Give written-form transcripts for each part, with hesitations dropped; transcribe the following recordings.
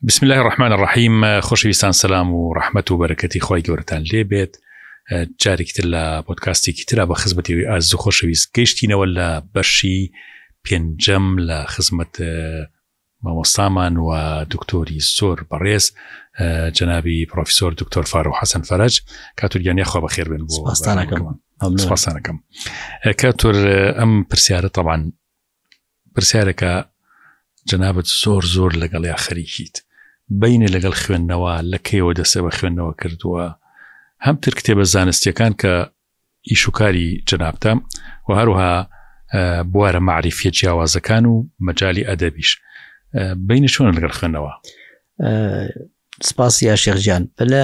بسم الله الرحمن الرحیم خۆشەویستان سەلام و ڕەحمەت و بەرەکەتی خوای گەورەتان لێ بێت جارێکی تر لە پۆدکاستێکی ترا بە خزمەتی ئازیز و خۆشەویست گەیشتینەوە لە بەشی پێنجەم لە خزمەت مامۆستامان و دکتۆری زۆر بەڕێز جەنابی پرۆفیسۆر دکتۆر فاروق حەسەن فەرەج کاتور گیان یاخوا بەخێر بێن بۆ سپاستانەکەم سپاسانەکەم کاتور ئەم پرسیارە تەبان پرسیارەکە جەنابت زۆر زۆر لەگەڵیا خەریکیت بینێ لەگەڵ خوێندنەوە لە کەیەوە دەسێ بە خوێندنەوە کردووە هەم تر کتێبە زانستیەکان کە ئیشوکاری جەنابتە و هەروها بوارە معریفیە جیاوازەکان و مەجای ئەدەبیش بینی چۆن لەگەڵ خوێندنەوە سپاس یا شێخجان لە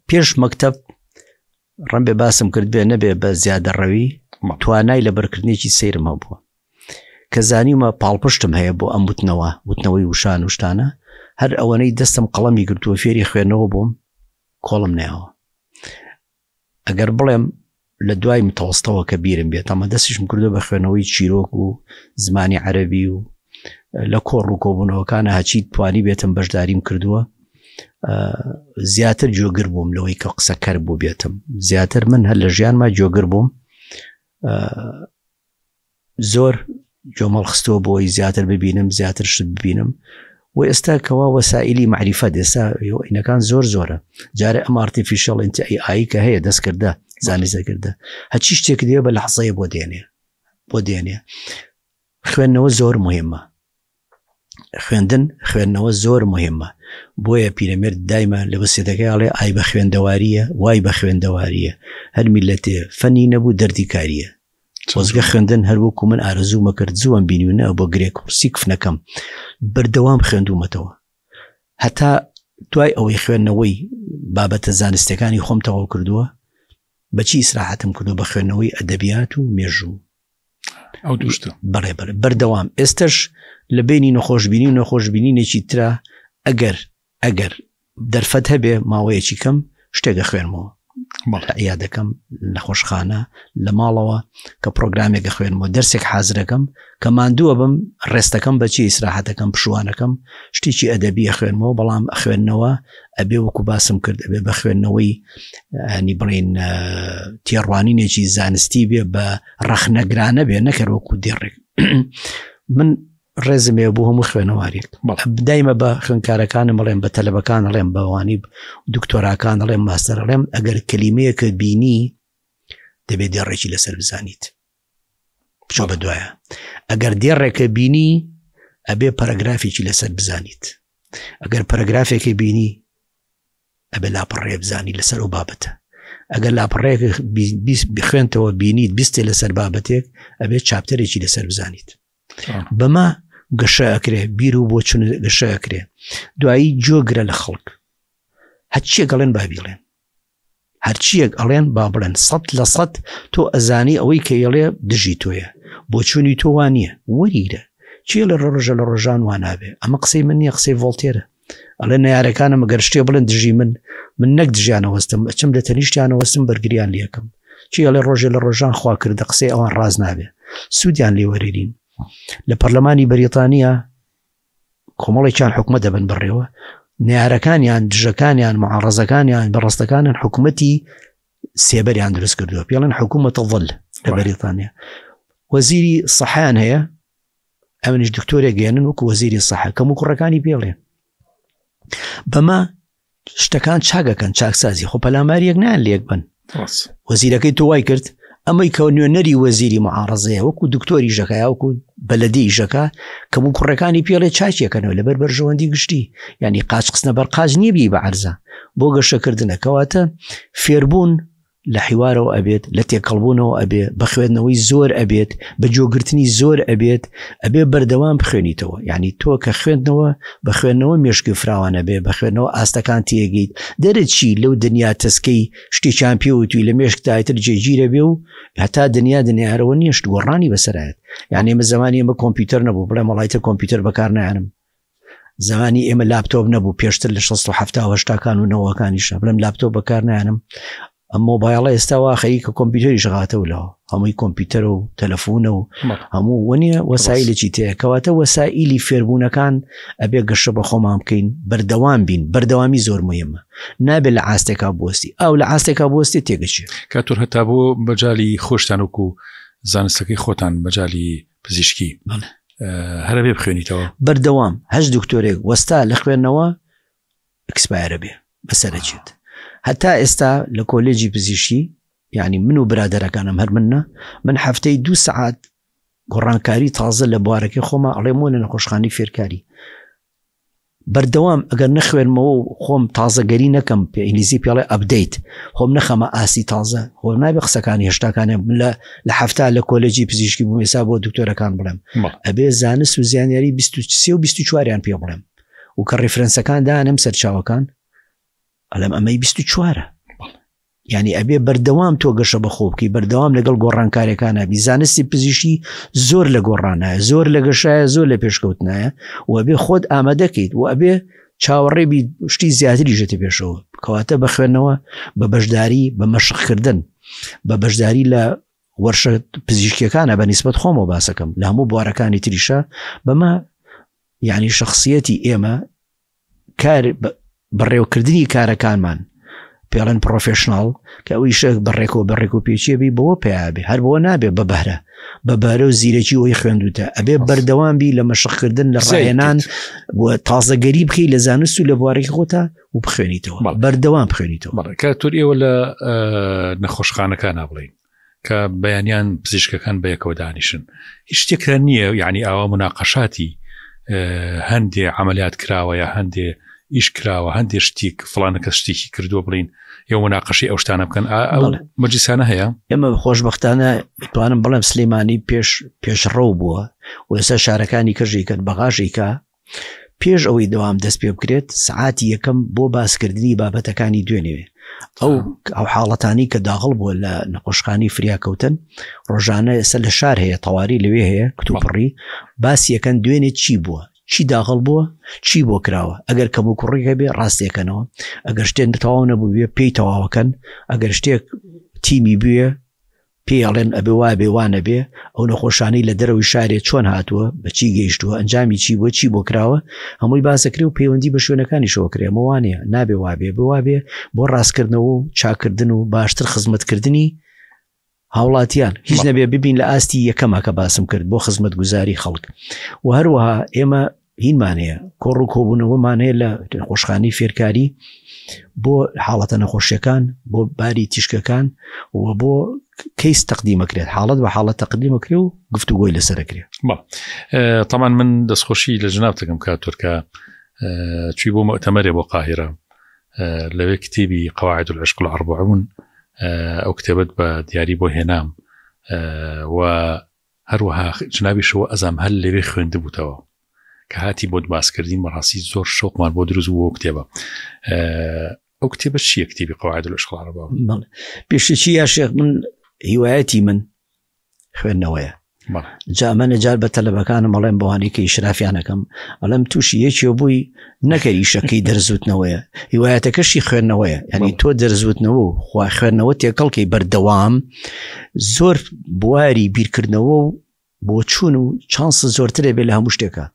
پێش مەکتب ڕەنبێ باسم کرد بێ نەبێ بە زیادەڕەوی توانای لەبەرکردنێکی سەیرم هەبووە کە زانیومە پاڵپشتم هەیە بۆ ئەم وتنەوە وتنەوەی وشان و شتانە هەر ئەوەنەی دەستم قەڵەمی گرتووە فێری خوێندنەوە بووم کۆڵم نایەوە ئەگەر بڵێم لە دوای متەوەستەوە کە بیرم بێت ئەمە دەستیشم کردو بە خوێنەوەی چیرۆک و زمانی عەربی و لە کۆڕ و کۆبوونەوەکانە هەچی توانی بێتم بەشداریم کردووە زیاتر جۆگر بووم لەوەی کە قسەکەر بوو بێتم زیاتر من هەر لە ژیانما جۆگر بووم زۆر جۆمەڵ خستووە بۆی زیاتر ببینم زیاتر شت ببینم و ئێستا کەوا وەسائلی معریفە ئێستا ئینەکان زۆر زۆرە جارێ ئەم ئارتیفیشل ئینتی ئای کە هەیە دەستکردە زانیزەکردە هەچی شتێک دێ بە لەحزەیە بۆ دێنێ بۆ دێنێ خوێندنەوە زۆر مهمە خوێندن خوێندنەوە زۆر مهمە بۆیە پیرەمێرد دایمە لە وەسێتەکەی ئەڵێ ئای بە خوێندەواریە وای بە خوێندەواریە هەر میلەتێ فەنی نەبوو دەردی کاریە خۆزگە خوێندن هەر وەکو من ئارەزوومە کرد زووم بینی و نە بۆ گرێک قورسی کفنەکەم بەردەوام خوێندوومەتەوە هەتا دوای ئەوەی خوێندنەوەی بابەتە زانستەکانی خۆم تەواو کردووە بەچی ئیسراحەتم کردو بە خوێندنەوەی ئەدەبیات و مێژوو ئەو دوشتە بەڵێ بەڵێ بەردەوام ئێستش لە بینی نەخۆشببینی و نەخۆشببینینێکی ترا ئەگەر ئەگەر دەرفەت هەبێ ماوەیەکی کەم شتێکە خوێنمەوە یا دەکەم نەخۆشخانە لە ماڵەوە کە پرۆگرامێکە خوێنمەوە دەرسێک حازرەکەم کە ماندووە بم ڕێستەکەم بەچی ئیسراحەتەکەم پشوانەکەم شتێکی ئەدەبی ئەخوێنمەوە بەڵام ئەخوێندنەوە ئەبێ وەکو باسم کرد ئەبێ بە خوێندنەوەی ینی بڵین تێڕوانینێکی زانستی بێ بە ڕەخنەگرانە بێ نەکەر وەکو دێڕێک من ڕێزم هەیە بۆ هەموو خوێنەوارێک دایمە بە خوێنکارەکانم بڵێم بە تەلەبەکان ئەڵێم بەوانی دکتۆراکان ئەڵێم ماستەر ئەڵێم ئەگەر کەلیمەیەکە بینی دەبێت دێڕێکی لەسەر بزانیت بچۆ بە دوایە ئەگەر دێڕێکە بینی ئەبێ پەرەگرافێکی لەسەر بزانیت ئەگەر پەرەگرافێکی بینی ئەبێ لاپەڕەیە بزانی لەسەر ئەو بابەتە ئەگەر لاپەڕەیەک بخوێنتەوە بینیت بیستێ لەسەر بابەتێک ئەبێ چاپتەرێکی لەسەر بزانیت بەمە گەشە ئەکرێ بیر و بۆچون گەشە ئەکرێ دوایی جۆگرە لە خەڵک هەرچیەک ئەڵێن با بیڵێن هەرچیەک ئەڵێن با بڵێن سەد لە سەد تۆ ئەزانی ئەوەی کە ئێڵێ دژی تۆیە بۆچوونی تۆ وان نییە وەریرە چی لە ڕۆژە لە ڕۆژان وان نابێ ئەمە قسەی من نییە قسەی ڤۆڵتێرە ئەڵێ نەیارەکانم گەر شتێ بڵێن دژی من من نەک دژیانەوەستم ئەچم لە تەنیشتیانەوەستم بەرگریان لەکەم چی ئەڵێ ڕۆژێ لە ڕۆژان خوا کردە قسەی ئەوان ڕاز نابێ سوودیان لێوەرێرین لە پەرلەمانی بەریتانیا کۆمەڵێکیان حکومە دەبن بڕێوە نارەکانیان دژەکانیان معڕزەکانیان بەڕاستەکانیان حکوومەتی سێبەریان دروست کردووە پێڵێن حکوومەتە ظل لە بەریتانیا وەزیری سەحیان هەیە ئەمنیش دکتۆرێک گەێنن وەکو وەزیری سەحە کەم و کوڕەکانی پێڵێن بەمە شتەکان چاگەکەن چاکسازی خۆ پەلاماریەک نان لێک بن وەزیرەکەی تۆ وای کرد ئەمەی کە نوێنەری وەزیری معارەزەیە وەکو دکتۆری ژەکە وەکو بەلەدی ژەکە کە بوو کوڕەکانی پێڵێ چاکیەکەنەوە لەبەر بەرژەوەندی گشتی ینی قاچ قسنە بەر قاچ نییە بی بە عەرزە بۆ گەشەکردنە کەواتە فێربوون لە حیوارەوە ئەبێت، لە تێکەڵبوونەوە ئەبێ، بە خوێندنەوەی زۆر ئەبێت، بە گوێگرتنی زۆر ئەبێت، ئەبێ بەردەوام بخوێنیتەوە، یانی تۆ کە خوێندنەوە، بە خوێندنەوە مێشکی فراوان ئەبێ، بە خوێندنەوە ئاستەکان تێگەیت، دەرەچی لەو دنیا تەسکەی شتێکیان پێ وتووی لە مێشکتا ئیتر جێگیر ئەبێ و هەتا دنیا دنیارەوە نییە شت گۆڕانی بەسەرایەت. یانی ئێمە زەمانی ئێمە کۆمپیوتەر نەبوو بڵێم وەڵا ئیتر کۆمپیوتەر بەکار نایەنم. زمانی ئێمە لاپتۆپ نەبوو پێشتر لە 16 و 70 و هەشتاکان و نەوەکانیشە بڵێم لاپتۆپ بەکار نایەنم. ئەم مۆبایڵە ئێستا وا خەریکە کۆمپیوتەریش غاتەوە لەوە هەمووی کۆمپیوتەر و تەلەفۆنە و هەموو وەنیە وەسایلێکی تەیە کەواتە وەسائیلی فێربوونەکان ئەبێ گەشە بە خۆمان بکەین بەردەوام بین بەردەوامی زۆر مهمە نابێت لە ئاستێکا بوەستی ئەو لە ئاستێکا بوەستی تێگەچێت کاتۆر هەتا بۆ مەجای خۆشتان وەکو زانستەکەی خۆتان مەجای پزیشکی هەرە بێ بخوێنیتەوە بەردەوام هەش دکتۆرێک وەستا لە خوێندنەوە ئەکسپایەرە بێ بەسەرەچێت هەتا ئێستا لە کۆلێجی پزیشکی یعنی من و برادەرەکانم هەر منە من هەفتەی دو سعات گۆڕانکاری تازە لە بوارەکەی خۆما ئەڵێم لە نەخۆشخانی فێرکاری بەردەوام ئەگەر نەخوێنمەوە و خۆم تازەگەری نەکەم پێ ئینگلیزی پێڵێ ئەپدەیت خۆم نەخەمە ئاسی تازە خۆ نابێ قسەکانی هێشتاکانە لە لە هەفتا لە کۆلێجی پزیشکی بووم ئێستا بۆ دکتۆرەکان بڵێم ئەبێ زانست و زانیاری 23 و 24یان پێ بڵێم و کە ڕیفرەنسەکان دانم سەرچاوەکان ئەلم ئەمەی 24ە یعنی ئەبێ بەردەوام تۆ گەشە بەخۆ بکەی بەردەوام لەگەڵ گۆڕانکاریەکانە بی زانستی پزیشکی زۆر لە گۆڕانایە زۆر لە گەشایە زۆر لە پێشکەوتنایە و ئەبێ خۆت ئامادەکەیت و ئەبێ چاوەڕێ بی شتی زیاتری ژێتە پێشەوە کەواتە بە خوێندنەوە بە بەشداری بە مەشقکردن بە بەشداری لە وەرشە پزیشکیەکانە بە نیسبەت خۆمەوە باسەکەم لە هەموو بوارەکانی تریشە بەمە یعنی شخصیەتی ئێمە کار بەڕێوکردنی کارەکانمان پێڵێن پرۆفشنناڵ کە ئەو ئیشە بەڕێکەوە بە ڕێک و پێچیە بی بەوە پیابێ هەر بۆ نابێ بە بەهرە بە بەرە و زیرەکی ئەوی خوێندوتە ئەبێ بەردەوام بی لە مەشقکردن لە ڕاهێنان بۆ تازەگەری بکەی لە زانست و لە بوارێکی خۆتا و بخوێنیتەوە بەردەوام بخوێنیتەوە کە تۆر ئێوە لە نەخۆشخانەکان بڵین کە بەیانیان پزیشکەکان بەیەکەوە دانیشن هیچ شتێکتان نییە یعنی ئاوا مناقەشاتی هەندێ عملیات کراوە یا هەندێ ئیش کراوە هەندێ شتێک فلانە کەس شتێکی کردووە بڵین ئێوە مناقەشی ئەو شتانە بکەن ئەو مەجلیسانە هەیە ئێمە خۆشببختانە توانم بڵێم سلێمانی پێش پێشڕەو بووە و ئێستا شارەکانی کەژیکەن بەغاژیکە پێش ئەوەی دەوام دەست پێ بکرێت سعاتی یەکەم بۆ باسکردنی بابەتەکانی دوێنێ ئەو ئەو حاڵەتانی کە داغڵ بووە لە نەخۆشخانی فریاکەوتن ڕۆژانە ئێستا لە شار هەیە تەواری لەوێ هەیە کتوپڕی باس یەکەن دوێنێ چی بووە چی داغڵ بووە چی بۆ کراوە ئەگەر کەم و کوڕی هەبێ ڕاستیەکەنەوە ئەگەر شتێن تەواو نەبوو پێی تەواوەکەن ئەگەر شتێک تیمی بوێ پێی ئەڵێن ئەبێ وابێ وا نەبێ، ئەو نەخۆشانەی لە دەرەوەی شارێ چۆن هاتووە، بە چی گەیشتووە، ئەنجامی چی بووە، چی بۆ کراوە، هەمووی باس دەکرێ و پەیوەندی بە شوێنەکانیشەوە کرێ، ئەمە وا نییە، نابێ وابێ، بێ وابێ بۆ ڕاستکردنەوە و چاککردن و باشتر خزمەتکردنی هاوڵاتیان، هیچ نەبێ ببین لە ئاستی یەکەما کە باسم کرد بۆ خزمەتگوزاری خەڵک و هەروەها ئێمە هینمان هەیە کۆڕ و کۆبوونەوەمان هەیە لە نەخۆشخانەی فێرکاری بۆ حاڵەتە نەخۆشیەکان بۆ باری تیشکەکان و بۆ کەیس تەقدیمەکرێت حاڵەت بە حاڵەت تەقدیمەکرێ و گفتوگۆی لەسەرەکرێ تامان من دەستخۆشی لە جناب دەکەم کا تورکە چی بۆ مەتەمەرێ بۆ قاهرە لەوێ کتێبی قواعد العشق الأربعون ئەو کتێبت بە دیاری بۆ هێنام و هەروەها جنابیشەوە ئەزام هەر لەوێ خوێندبووتەوە کە هاتی بۆت باسکردین بەڕاستی زۆر شەوقمان بۆ دروست بوو کتێبە ئەو کتێبە چییە کتێبی قواعد العشق العربە پێشێکی یا شێخ من هیوایەتی من خوێندنەوەیە جا منە جار بە تەلەبەکانم ئەڵێم بەوانەی کە ئیشرافیانەکەم ئەڵێم تووشی یەکێ بووی نەکەر ئیشەکەی دەرزوتنەوەیە هیوایەتەکەشی خوێندنەوەیە ینی تۆ دەرزوتنەوە و خوا خوێندنەوە تێکەڵکەی بەردەوام زۆر بواری بیرکردنەوە و بۆچوون و چانس زۆرترێ بێ لە هەموو شتێکە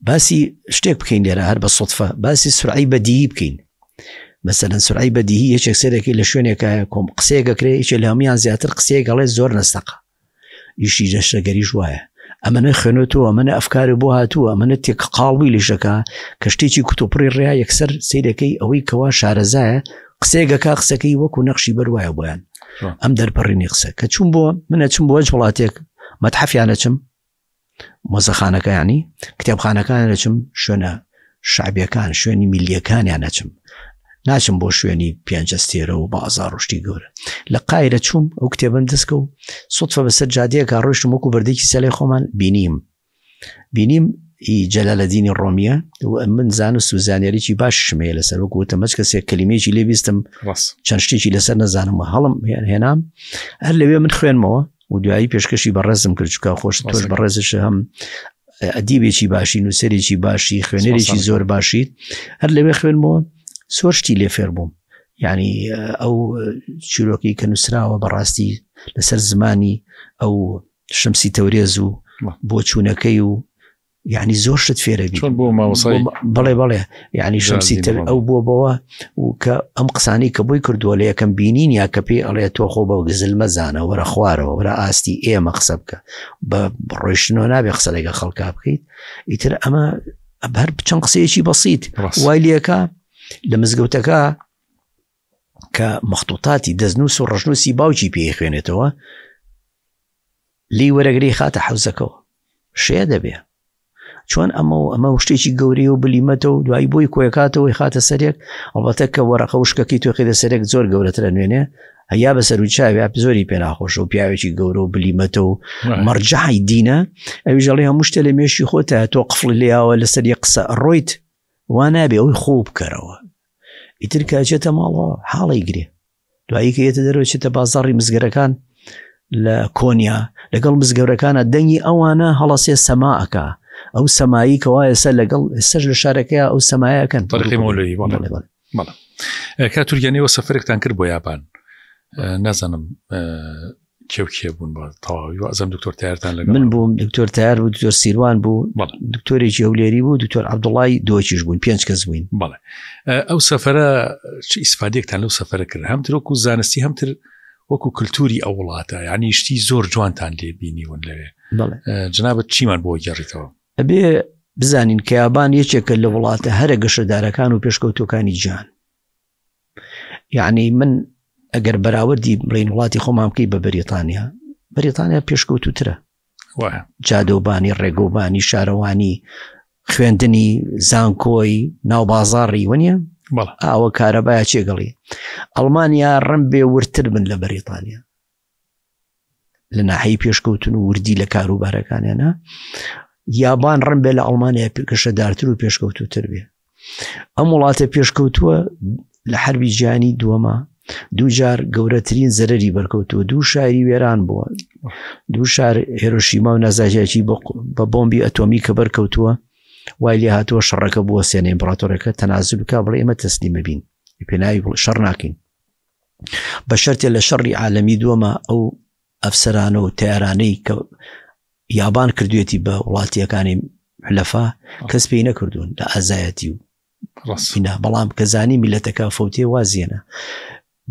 باسی شتێک بکەین لێرە هەر بە سوتفە باسی سرعی بەدیهی بکەین مەسەلەن سرعی بەدیهی یەکێک سەرێکی لە شوێنێکە کۆم قسەیەکەکرێ یەکێ لە هەمویان زیاتر قسەیەک ئەڵێ زۆر نەستەقە ئیشی جەشتەگەریش وایە ئەمەە خوێنێتەوە ئەمەە ئەفکاری بۆ هاتووە ئەمەە تێک قاڵبووی لیژەکە کە شتێکی کوتوپڕی ڕیا یەکسەر سیرەکەی ئەوەی کەوا شارەزایە قسەیەکەکە قسەکەی وەکو نەخشی بەروایە بۆیان ئەم دەرپەڕینی قسە کە چوون بۆ منە چون بۆ وڵاتێک مەتحەفیانە چم مۆزەخانەکانی کتێبخانەکان دەچم شوێنە شعبیەکان شوێنی میلیەکانیان نەچم ناچم بۆ شوێنی پێنجەستێرە و بازار ڕشتی گەورە لە قایرە چوم ئەو کتێبم دەستکە و سوتفە بەسەر جادەیەکە ڕۆشتم وەکو بەردێکی سەلای خۆمان بینیم بینیم ئی جەلالەدینی ڕۆمیە و من زانست و زانیاریی باششم هەیە لەسەر وەکو وتم هەچ کەسێک کەلیمەیەکی لێ بیستم چەند شتێکی لەسەر نەزانم و هەڵم هێنام هەر لەوێ من خوێنمەوە و دوایی پێشکەشی بەڕێزم کرد چکە خۆش تۆش بەڕێزش هەم ئەدیبێکی باشی نووسەرێکی باشی خوێنەرێکی زۆر باشی هەر لەوێ خوێنمەوە زۆر شتی لێ فێر بووم. یعنی ئەو چیرۆکی کە نووسراوە بەڕاستی لەسەر زمانی ئەو شمسی تەورێز و بۆچوونەکەی و یعنی زۆر شت فێرەبی چۆن بۆ مامۆسای بەڵێ بەڵێ یعنی شمسی تر ئەو بۆ بەوە و کە ئەم قسانی کە بۆی کردووە لە یەکەم بینین یا کە پێی ئەڵێ تۆ خۆ بە گزل مەزانە وەرە خوارەوە وەرە ئاستی ئێمە قسە بکە بە ڕۆیشتنەوە نابێ قسە لەگە خەڵکا بکەیت ئیتر ئەمە هەر چەند قسەیەکی بەسییت وای لەکە لە مزگەوتەکە کە مەختوتاتی دەستنووس و ڕژنووسی باوکی پێی خوێنێتەوە لی وەرەگری خاتە حەوزەکەەوە شێ دەبێ چۆن ئەمە و ئەمە شتێکی گەورەی و بلیمەتە و دوایی بۆی کۆیکاتەوەی خاتە سەرێک ئەڵبەتە کە وەرەقە وشکەکەی تۆخی لە سەرێک زۆر گەورەترە نوێنێ هەیا بە سەر و چاوی زۆری پێناخۆشە و پیاوێکی گەورە و بلیمەتە و مەرجعی دینە ئەویش ئەڵێ هەموو شتێ لە مێشکی خۆتە تۆ قفڵی لێیاوە لەسەر یەک قسە ئەڕۆیت وا نابێ ئەوی خۆ بکەرەوە ئیتر کاچێتە ماڵەوە حاڵی گرێ دوایی کە یێتە دەرەوە چێتە بازاڕی مزگەرەکان لە کۆنیا لەگەڵ مزگەورەکانە دەنگی ئەوانە هەڵەسێ سەما ئەکا ئەو سەمایی کەوا ئێستا لەگەڵ ئێستاش لە شارەکەی ئەو سەمایەکەن طریقی مەولەوی بەڵێ بەڵێ بەڵێ کا تورکیانەوە سەفەرێکتان کرد بۆ یابان نازانم کێ و کێ بوون بە تەواوی وازم دکتۆر تیارتان لەگەڵ من بووم دکتۆر تیار بوو دکتۆر سیروان بوو دکتۆرێکی هەولێری بوو دکتۆر عەبدوڵای دۆچیش بوون پێنج کەس بووین بەڵێ ئەو سەفرە چ ئیسفادێکتان لەو سەفرە کرد هەمتر وەکو زانستی هەمتر وەکو کللتوری ئەو وڵاتە یعنی شتی زۆر جوانتان لێ بینیون لەوێ جنابەت چیمان بۆ گەڕیتەوە ئەبێ بزانین کە یابان یەکێکە لە وڵاتە هەرە گەشەدارەکان و پێشکەوتوەکانی جیهان یعنی من ئەگەر بەراوردی بڵین وڵاتی خۆمان بکەی بە بەریتانیا بەریتانیا پێشکەوتوترە جادەوبانی ڕێگەوبانی شارەوانی خوێندنی زانکۆی ناو بازاڕی وەنیە ئاوە کارەبایە چێگەڵی ئەڵمانیا ڕم بێ ورتر بن لە بەریتانیا لە ناحەی پێشکەوتن و وردی لە کاروبارەکانیانە یابان ڕم بێ لە ئەڵمانیا گەشەدارتر و پێشکەوتوتر بێ ئەم وڵاتە پێشکەوتووە لە حربی جیانی دووەمە دووجار گەورەترین زەرری بەرکەوتووە دوو شاری وێران بووە دوو شار هێرۆشیما و نازاجیاکی بە بۆمبی ئەتۆمی کە بەرکەوتووە وای لێ هاتووە شەڕەکە بووە سێنە ئیمپراتۆرەکە تەنازل بکە بڵێ ئێمە تەسلیمە بین پێناوی شەڕ ناکەین بە شەرتێ لە شەڕی عالەمی دووەمە ئەو ئەفسەرانە و تیارانەی کە یابان کردوێتی بە وڵاتیەکانی حلەفا کەس پێی نەکردوون لە ئازایەتی و ڕاستینا بەڵام کە زانی میلەتەکە فەوتێ وازیێنە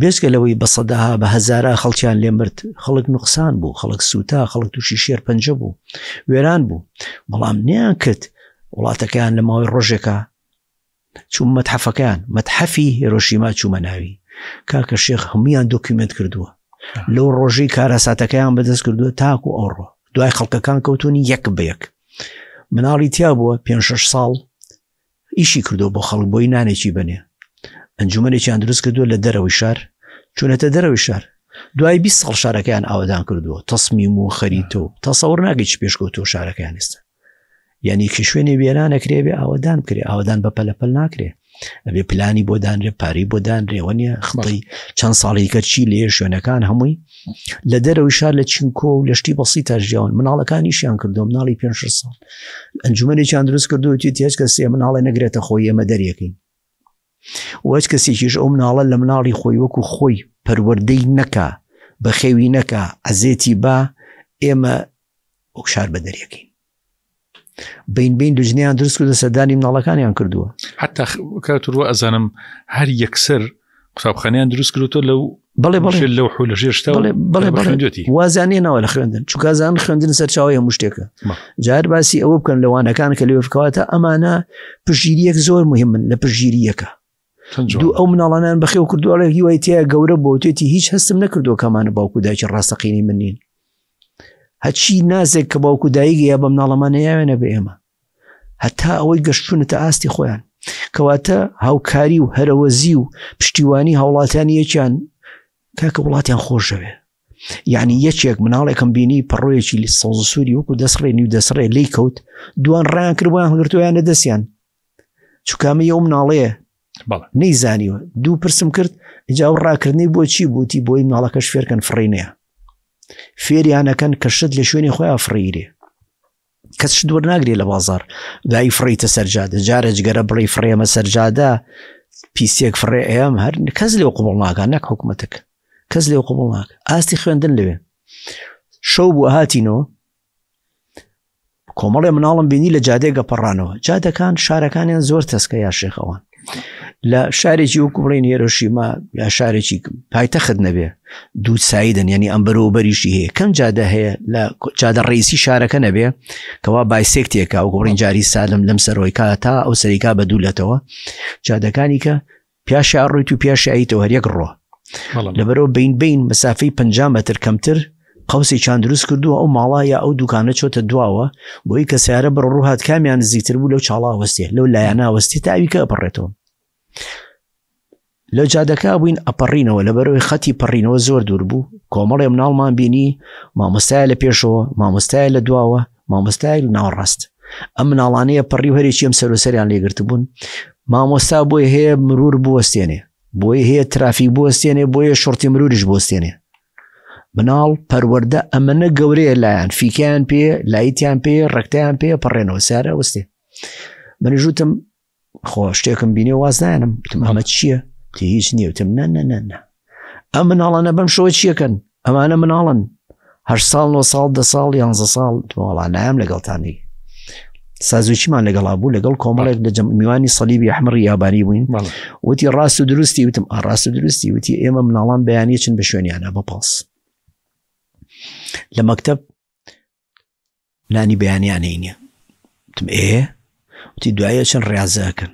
بێجگە لەوەی بە سەدەها بە هەزارا خەڵکیان لێ مرد خەڵک نوقسان بوو خەڵک سووتا خەڵک تووشی شێر پەنجە بوو وێران بوو بەڵام نیان کرد وڵاتەکەیان لە ماوەی ڕۆژێکە چووم مەتحەفەکەیان مەتحەفی هێرۆشیما چوومە ناوی کاکە شێخ هەمویان دۆکیومنت کردووە لەو ڕۆژەی کارەساتەکەیان بەدەست کردووە تاکو ئەوڕۆ دوای خەڵکەکان کەوتونی یەک بە یەک مناڵی تیا بووە پێ شش ساڵ ئیشی کردو بۆ خەڵک بۆی نانێکی بنێ ئەنجومەنێکیان دروست کردووە لە دەرەوەی شار چوونەتە دەرەوەی شار دوای 20 ساڵ شارەکەیان ئاوەدان کردووە تەسمیم و خەریتە و تەسەور ناگەی چ پێشکەوتووە شارەکەیان ئێستا یعنی کە شوێنێ وێران ئەکرێ بێ ئاوەدان بکرێ ئاوەدان بە پەلەپەل ناکرێ ئەبێ پلانی بۆ دانرێ پارەی بۆ دانرێ وەنیە خڵی چەند ساڵی کە چی لێ شوێنەکان هەمووی لە دەرەوەی شار لە چینکۆ و لە شتی بەسی تا ژیاون مناڵەکانیشیان کردو مناڵی پێ ساڵ ئەنجومەنێکیان دروست کردو تێج کە سێ مناڵێ نەگرێتە خۆی ئێمە دەریەکەین وەچ کەسێکیش ئەو مناڵە لە مناڵی خۆی وەکو خۆی پەروەردەی نەکا بەخێوی نەکا عەزێتی با ئێمە وەک شار بە دەریەکەین بین بین دوژنیان دروست کردو سەردانی مناڵەکانیان کردووە حتا کاتروە ئەزانم هەر یەکسەر قوتابخانەیان دروست کردوتە لەو بەڵێ بەڵێ لەو حو لە ژێر شتا بەڵێ بەڵێ بەڵێ وازیان نەوە لە خوێندن چونکە زان خوێندن سەرچاوی هەموو شتێکە جار باسی ئەوە بکەن لە وانەکان کە لێ بکەواتە ئەمانە پشگیریەک زۆر مهمن لە پشگیریەکە دوو ئەو مناڵانیان بەخێو کردو ئەڵێ هیوای تیا گەورە بۆ توێتی هیچ هەستم نەکردووە کەمانە باوکو دایکی ڕاستەقینەی من نین هەچی نازێک کە باوکو دایک یا بە مناڵەمانە یاوێنە بە ئێمە هەتا ئەوەی گەشتونەتە ئاستی خۆیان کەواتە هاوکاری و هەرەوەزی و پشتیوانی هاوڵاتیانی یەکیان کاکە وڵاتیان خۆشەوێ یعنی یەکێک مناڵێکم بینی پەڕۆیەکی لە سەوز سووری وەکو دەسڕێ نیو دەسڕێ لی کەوت دوان ڕیان کردویان هەڵگرتویان لە دەستیان چکامە یە مناڵەیە نەیزانیوە دوو پرسم کرد جا و ڕاکردنی بۆچی بوتی بۆی مناڵەکەش فێرکەن فڕینەیە فێریانەکەن کە شت لە شوێنی خۆیان فڕیرێ کەس شت وەرناگرێ لە بازار دای فڕیتە سەرجادە جارە جگەرە بڕی فڕێمە سەرجادە پیسێک فڕێ ئەم هەر کەس لێ قوبڵ ناکە نەک حکوومەتەکە کەس لێ قوبڵ ناکە ئاستی خوێندن لەوێ شەو بوو هاتینەوە کۆمەڵێ مناڵم بینی لە جادەیە گەپەڕانەوە جادەکان شارەکانیان زۆر تەسکە یا شێخەوان لە شارێکی وەکو بڵین هێرۆشیما یا شارێکی پایتەخت نەبێ دوو سایدن ینی ئەم بەرەوبەریشی هەیە کەم جادە هەیە لە جادە ڕیسی شارەکە نەبێ کەوا بایسێکتێکە و گۆڕین جاری سالم لەم سەرۆیکا تا ئەو سەریکا بە دوولەتەوە جادەکانی کە پیاشا ڕۆیت و پیاشاییتەوە هەر یەک ڕۆ لەبەرەوە بین بین مەسافەی 50 مەتر کەمتر قوسێکیان دروست کردووە ئەو ماڵا یا ئەو دوکانە چۆتە دواوە بۆی کە سیارە بڕ ڕوو هات کامیان نزیکتر بوو لەو چاڵا وەستێ لەو لایەنە وەستی تا ئەوی کە ئەپەڕێتەوە لە جادەکە بووین ئەپەڕینەوە لەبەرەوەی خەتی پەڕینەوە زۆر دوور بوو کۆمەڵێ مناڵمان بینی مامۆستای لە پێشەوە مامۆستای لە دواوە مامۆستای لە ناوەڕاست ئەم مناڵانەیە پەڕی و هەرێکی ئەم سەرۆسەریان لێگرتبوون مامۆستا بۆی هەیە مرور بوەستێنێ بۆی هەیە ترافیک بوەستێنێ بۆیە شڕتی مروریش بوەستێنێ مناڵ پەروەردە ئەمەنە گەورەیە لایەن فیکیان پێ لایتیان پێ ڕەکتیان پێ پەڕێنەوە سارە وەستێ منژوتم خۆ شتێکم بینێ واز نایەنم وتم ئەمە چییە تی هیچ نییە وتم نە نە نە نە ئەم مناڵانە بەم شەوە چیەکەن ئەمانە مناڵن هەر ساڵ نۆ ساڵ دە ساڵ یانزە ساڵ وڵا نایام لەگەڵتانی سازوچیمان لەگەڵا بوو لەگەڵ کۆمەڵێک لە میوانی سەلیبی ئەحمەڕی یابانی بووین وتی ڕاست و دروستی وتم ڕاست و دروستی وتی ئێمە مناڵان بەیانی چن بە شوێنیانە بە پاس لە مەکتب نانی بەیانیانەی نییە وتم ئێ وتی دوایی ئەچن ڕازەکەن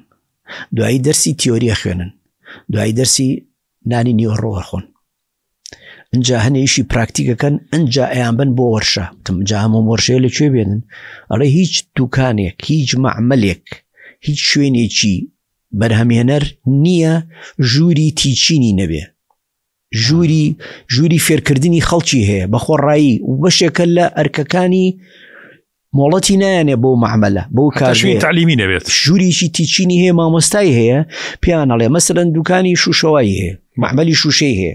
دوایی دەرسی تیۆریە خوێنن دوایی دەرسی نانی نیوەڕۆ خۆن ئەجا هەنێیشی پراکتیکەکەن ئەجا ئەیان بن بۆ وەرشە تم جا هەموو وەرشەیە لە کوێ بێنن ئەڵێ هیچ دوکانێک هیچ معمەلێک هیچ شوێنێکی بەرهەمێنەر نییە ژووری تیچینی نەبێ ژووری ژووری فێرکردنی خەڵکی هەیە بە خۆڕایی و بەشێکە لە ئەرکەکانی مۆڵەتی نایەنێ بۆ معمەلە بۆ کارژێ تعلیمی نەبێت ژووریی تیچینی هەیە مامۆستای هەیە پێیان ئەڵێ مەسەرەن دوکانی شوشەوایی هەیە معمەلی شوشەی هەیە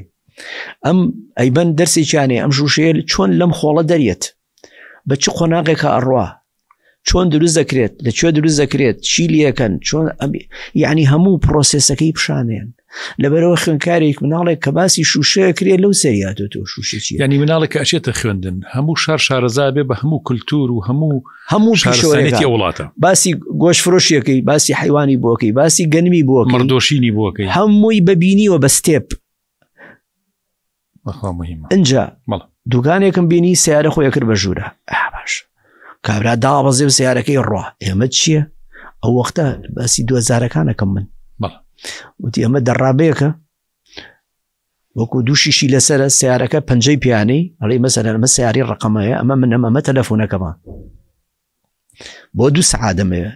ئەم ئەیبەن دەرسێکیانێ ئەم شوشەیە چۆن لەم خۆڵە دەریێت بە چ قۆناغێکە ئەڕوا چۆن دروست دەکرێت لە کوێ دروست دەکرێت چی لەکەن چۆن یعنی هەموو پرۆسێسەکەی پیشانێن لەبەرەوە خوێنکارێک مناڵێک کە باسی شوشەیە کرێ لەو سەریاتۆ تۆ شوشەچی ینی مناڵێک کە ئەچێتە خوێندن هەموو شار شارەزا بێ بە هەموو کولتور و هەموو هەموو شارستانێتی وڵاتە باسی گۆش فرۆشیەکەی باسی حیوانی بۆکەی باسی گەنمی بۆکەی مەڕدۆشینی بۆکەی هەمووی بەبینیوە بە ستێپ ئەجا دوکانێکم بینی سیارە خۆی کرد بە ژوورە باش کابرا دابەزێ و سیارەکەی ڕوا ئێمە چییە ئەو وەختە باسی دوزارەکانەکەم من وتی ئەمە دەڕابەیەکە وەکو دوو شیشی لەسرە سیارەکە پەنجەی پیانەی ئەڵێ مەسەر ئەمە سیاری ڕقەمەیە ئەمە منم ئەمە تەلەفۆنەکەمە بۆ دوو سعادەمەوێ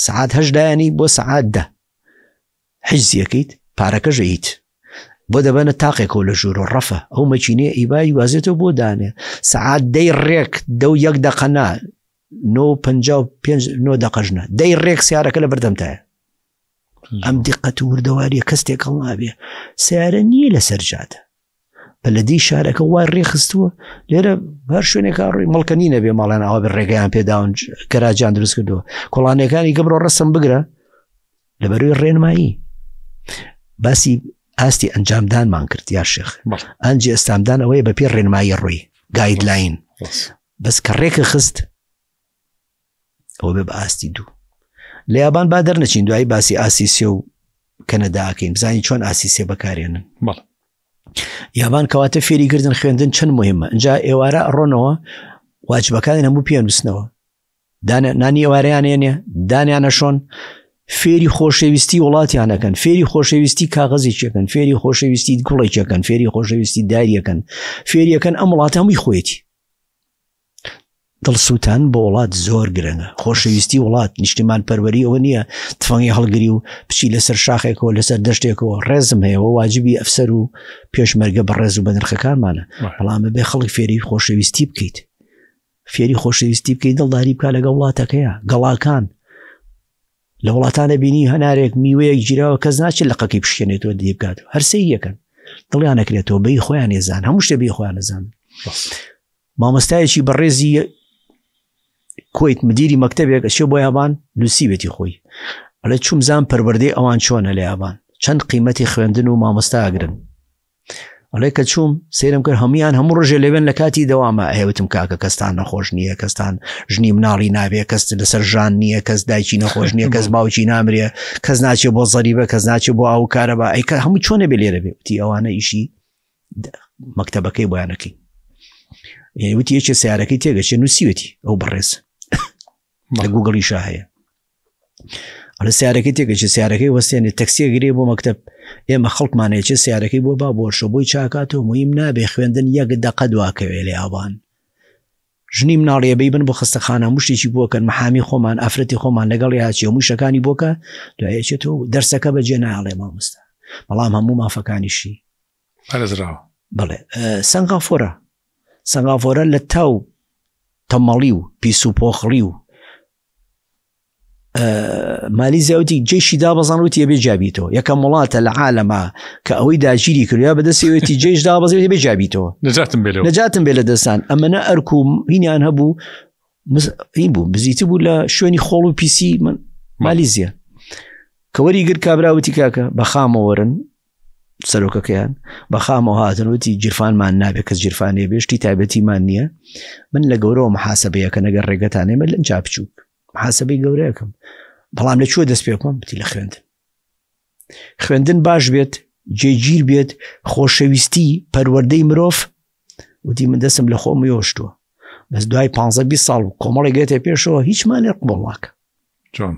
سعات هەشدایانی بۆ سعات دە حیزیەکەیت پارەکەش ئەیت بۆ دەبەنە تاقێکەوە لە ژوورۆ ڕەفە ئەو مەکینەیە ئیبای وازێتەوە بۆ دانێ سەعات دەی ڕێک دە و یەک دەقە نا نۆ پێنج نۆ دەقەژنە دەی ڕێک سیارەکە لە بەردەمتایە ئەم دیقەت و وردەواریە کەس تێکەڵ نابێ سیارە نییە لەسەر جادە بەلەدی شارەکە وای ڕێخستووە لێرە هەر شوێنێکا ڕووی مەڵکە نینە بێ ماڵیان ئەوە بە ڕێگەیان پێداون گەراجیان دروست کردووە کۆڵانەکانی گەبرۆ ڕسم بگرە لەبەروی ڕێنمایی باسی ئاستی ئەنجامدانمان کرد یا شێخ ئەنجی ئەستامدان ئەوەیە بە پێ ڕێنمایی ڕووی گایدلاین بەس کە ڕێکە خست ئەوە بێ بە ئاستی دوو لە یابان با دەرنەچین دوایی باسی ئاسی سێ و کەنەداکەین بزانین چۆن ئاسی سێ بەکارێنن یابان کەواتە فێری کردن خوێندن چەند مهمە اینجا ئێوارە ئەڕۆنەوە واجبەکانی هەموو پێ نووسنەوە نانی ئێوارەیان دانیانە شۆن فێری خۆشەویستی وڵاتیانەکەن فێری خۆشەویستی کاغەزێکەکەن فێری خۆشەویستی گوڵێکەکەن فێری خۆشەویستی داریەکەن فێریەکەن ئەم وڵاتە هەمووی خۆیەتی دڵسووتان بۆ وڵات زۆر گرنگە خۆشەویستی وڵات نیشتیمان پەروەری ئەوە نییە تفەنگی هەڵگری و بچی لەسەر شاخێکەوە لەسەر دەشتێکەوە ڕێزم هەیەەوە واجبی ئەفسەر و پێشمەرگە بە ڕێز و بە نرخەکانمانە بەڵام بێ خەڵک فێری خۆشەویستی بکەیت فێری خۆشەویستی بکەیت دڵداری بکە لەگەڵ وڵاتەکەیە گەڵاکان لە وڵاتانە بینی هەنارێک میوەیەک گیراوە کەس ناچێت لەقەکەی بشکێنێتەوە دی بکات هەرسەی یەکەن دڵیان نەکرێتەوە بەی خۆیان ێزان هەموو شتێ بی خۆیان نەزان مامۆستایەکی بەڕێزی کویت مدیری مەکتتەبێک ئەچێ بۆ یابان نووسیوێتی خۆی. ئەڵێ چوم زان پەروەردەی ئەوان چۆنە لە یابان چەند قیمەتی خوێندن و مامۆستا ئەگرن ئەڵێ کە چوم سەیرم کرد هەمویان هەموو ڕژێ لەوێن لە کاتی دەوامە ئەوتم کاکە کەستان نەخۆش نییە کەستان ژنی مناڵی نابێ کەس لەسەر ژان نییە کەس دایکی نەخۆش نییە کەس باوکی نامرێ کەس ناچێ بۆ زەریبە کەس ناچێ بۆ ئاو کارەبا ئەیکە هەموو چۆنە بێ لێرە بێ وتی ئەوانە ئیشی مەکتەبەکەی بۆیانەکەی وتی یەکێ سیارەکەی تێگەچێ نووسیوێتی ئەو بەڕێز لە گوگڵیشا هەیە ئەڵێ سیارەکەی تێکەچێ سیارەکەی وەستێنێ تەکسیە گرێ بۆ مەکتب ئێمە خەڵکمانەیە چێ سیارەکەی بۆ با بۆرشە بۆی چاکاتەوە مهم نابێ خوێندن یەک دەقە دواکەوێ لە یابان ژنی مناڵیە بی بن بۆ خستەخانە مشتێکی بۆکەن محامی خۆمان ئافرەتی خۆمان لەگەڵ یاچی موشەکانی بۆکە دوایەچێتەوە دەرسەکە بەجێ ناڵێ مامۆستا بەڵام هەموو مافەکانیشی پارێزراوە بڵێ سەنگافۆرە سەنگافۆرە لە تاو تەمەڵی و پیس و پۆخڵی و مالیزیا وتی جێشی دابەزان وتی ئەبێ جابیتەوە یەکەم وڵاتە لە عالەما کە ئەوەی داگیری کردیا بەدەستەوەتی جێش دابەزێت بێ جابیتەوە نەجاتم بێ نەجاتم بێ لە دەستان ئەمەە ئەرک و هینیان هەبوو هین بوو بزیتی بوو لە شوێنی خۆڵ و پیسی من مالیزیا کەوەری گر کابراوتی کاکە بە خامەوەرن سەرۆکەکەیان بە خامەوە هاتن وتی گیرفانمان نابێت کەس گیرفانێ بێ شتی تایبەتیمان نییە من لە گەورەوە محاسبەیەکە نەگەر ڕێگەتان ئێمە لە جا بچووک محاسبەی گەورەیەکەم بەڵام لە کوێ دەست پێ بکەم بتی لە خوێندن خوێندن باش بێت جێگیر بێت خۆشەویستی پەروەردەی مرۆڤ وتی من دەستم لە خۆم یۆشتووە بەس دوای 15 20 ساڵ کۆمەڵی گێتە پێشەوە هیچمان لێ قبوڵ ناکە چۆن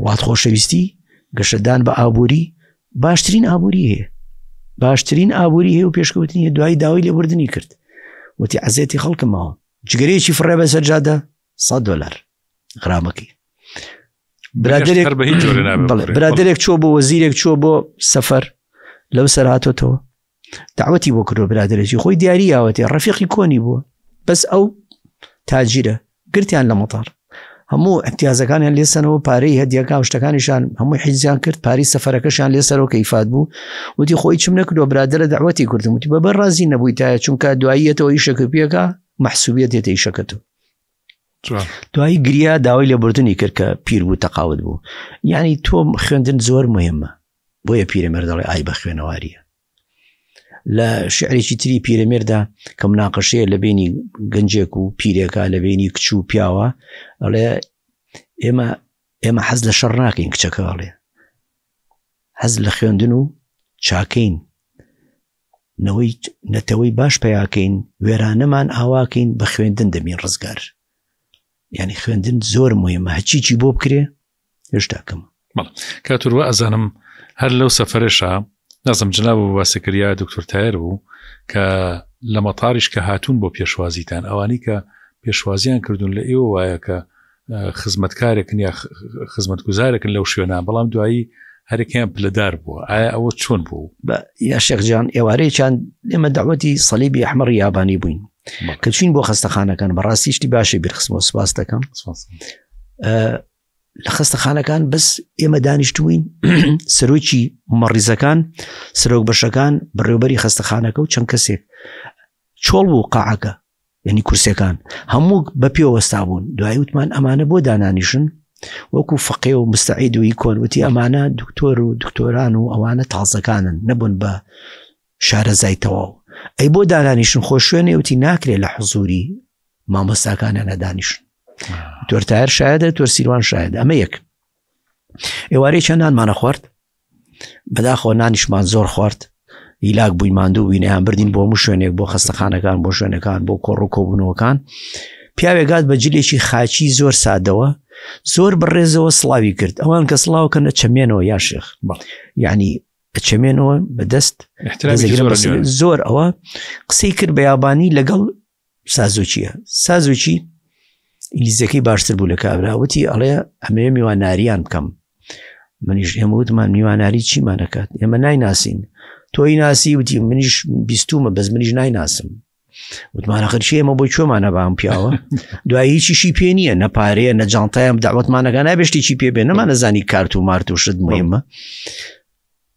وڵات خۆشەویستی گەشەدان بە ئابووری باشترین ئابووری هەیە باشترین ئابووری هەیە و پێشکەوتنی هەیە دوای داوای لێبوردنی کرد وتی عزێتی خەڵکم ماوە جگەرەیەکی فڕێ بەسەر جادە 100 دلار غرامەکەی برادێک برادێک چوە بۆ وەزیرێک چوە بۆ سەفەر لەو سەر هاتۆتەوە داوەتی بۆ کردوە برادێکی خۆی دیاری یاوەتی ڕەفیقی کۆنی بووە بەس ئەو تاجیرە گرتیان لە مەتار هەموو امتیازەکانیان لێسەنەوە پارەی هەدیەکە و شتەکانیشان هەموو حیزیان کرد پاری سەفەرەکەشیان لێسەرەوە کە ئیفاد بوو وتی خۆی چم نەکردوە برادرە داوەتی کردم وتی بەبەر ڕازی نەبووی تایە چونکە دواییەتەوە ئیشەکە پێکە محسوبیت دێتە ئیشەکەتەوە دوایی گریا داوای لێبوردنی کرد کە پیر بوو تەقاوت بوو یعنی تۆ خوێندن زۆر مهمە بۆیە پیرەمێرد دەڵێ ئای بە خوێنەواریە لە شعرێکی تری پیرەمێردا کە مناقەشەیە لە بینی گەنجێک و پیرێکا لە بینی کچ و پیاوە ئەڵێ ئێمە ئێمە حەز لە شەڕ ناکەین کچەکە ئەڵێ حەز لە خوێندن و چاکەین نەوەی نەتەوەی باش پیاکەین وێرانەمان ئاواکەین بە خوێندن دەبین ڕزگار ینی خوێندن زۆر مهمە هەچیی بۆ بکرێ هێشتا کەمە. بەڵێ کاک وا ئەزانم هەر لەو سەفەرەشا نازم جناب و باسەکریا دکتۆر تایەر بوو کە لە مەتاریش کە هاتوون بۆ پێشوازیتان ئەوانی کە پێشوازیان کردوون لە ئێوە وایە کە خزمەتکارێکن یا خزمەتگوزارێکن لەو شوێنە بەڵام دوایی هەرێکیان پلەدار بووە ئایا ئەوە چۆن بوو یا شێخجان ئێوارەیەکیان ئێمە داوەتی سەلیبی ئەحمەڕی یابانی بووین کە چوین بۆ خەستەخانەکان بەڕاستی شتی باشی بیرخستمەوە سپاس دەکەم لە خەستەخانەکان بەس ئێمە دانیشتوین سەرۆکی مەڕیزەکان سەرۆک بەشەکان بەڕێوبەری خەستەخانەکە و چەند کەسێک چۆڵ بوو قاعەکە یعنی کورسەکان هەموو بە پێ وەستا بوون دوای وتمان ئەمانە بۆ دانانیشن وەکو فەقێ و مستعید و کۆن وتی ئەمانە دکتۆر و دکتۆران و ئەوانە تازەکانن نەبوون بە شارەزای تەواو ئەی بۆ دانانیشن خۆ شوێنێ وتی ناکرێ لە حزوری مامۆستاکانیان دانیشن تۆر تایەر شایدە تۆر سیروان شاید ئەمە یەک ئێوارەی چەند نانمانە خوارد بەداخەوە نانیشمان زۆر خوارد هیلاک بووی ماندوو بووینیان بردین بۆ هەموو شوێنێک بۆ خەستەخانەکان بۆ شوێنەکان بۆ کۆڕ و کۆبوونەوەکان پیاوێکات بە جلێکی خاچی زۆر سادەوە زۆر بەڕێزەوە سڵاوی کرد ئەوان کە سڵاوکەن لە چەمێنەوە یا شێخ یعنی ئەچەمێنەوە بەدەست زۆر ئەوە قسەی کرد بە یابانی لەگەڵ سازوچیە سازوچی ئینگلیزیەکەی باشتر بوو لە کابرا وتی ئەڵێ ئەمەوێ میواناریان بکەم منیش ئێمە وتمان میواناری چیمانەکات ئێمە نایناسین تۆی ناسی وتی منیش بیستومە بەس منیش نایناسم وتمان ئەخر چی ئێمە بۆ کوێمانە بە ئەم پیاوە دوایی هیچیشی پێ نییە نە پارەیە نە جانتایم داوەتمانەکە نابێ شتێکی پێ بێ نەمانەزانی کارت و مارت و شت مهمە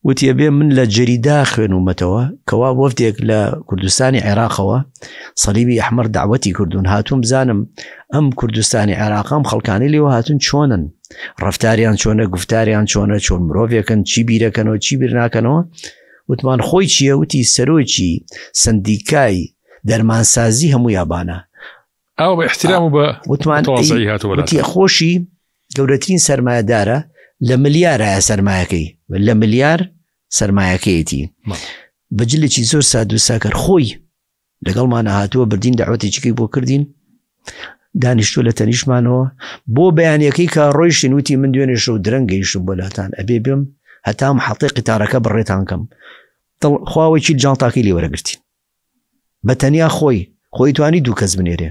وتیە بێ من لە جەریدا خوێنومەتەوە کەوا وەفدێک لە کوردستانی عێراقەوە سەلیبی ئەحمەر داوەتی کردوون هاتووم بزانم ئەم کوردستانی عێراقام خەڵکانی لێوە هاتون چۆنن ڕفتاریان چۆنە گفتاریان چۆنە چۆن مرۆڤێکن چی بیرەکەنەوە چی بیر ناکەنەوە وتمان خۆی چییە وتی سەرۆکی سندیکای دەرمانسازی هەموو یابانە ئەو بە احترام و بە وتمان وتی خۆشی گەورەترین سەرمایەدارە لە ملیارایە سەرمایەکەی لە ملیار سەرمایەکەیەتی بەجلێکی زۆر ساد و ساکەر خۆی لەگەڵمانە هاتووە بردین داوەتێکیکەی بۆ کردین دانیشتووە لە تەنیشمانەوە بۆ بەیانەکەی کە ڕۆیشتین وتی من دوێنێ شەو درەنگ گەیشتم بۆ لاتان ئەبێ بێم هەتا محەتەی قیتارەکە بڕێتان کەم خواوەکی جانتاکەی لێ وەرەگرتین بە تەنیا خۆی خۆی توانی دوو کەس بنێرێ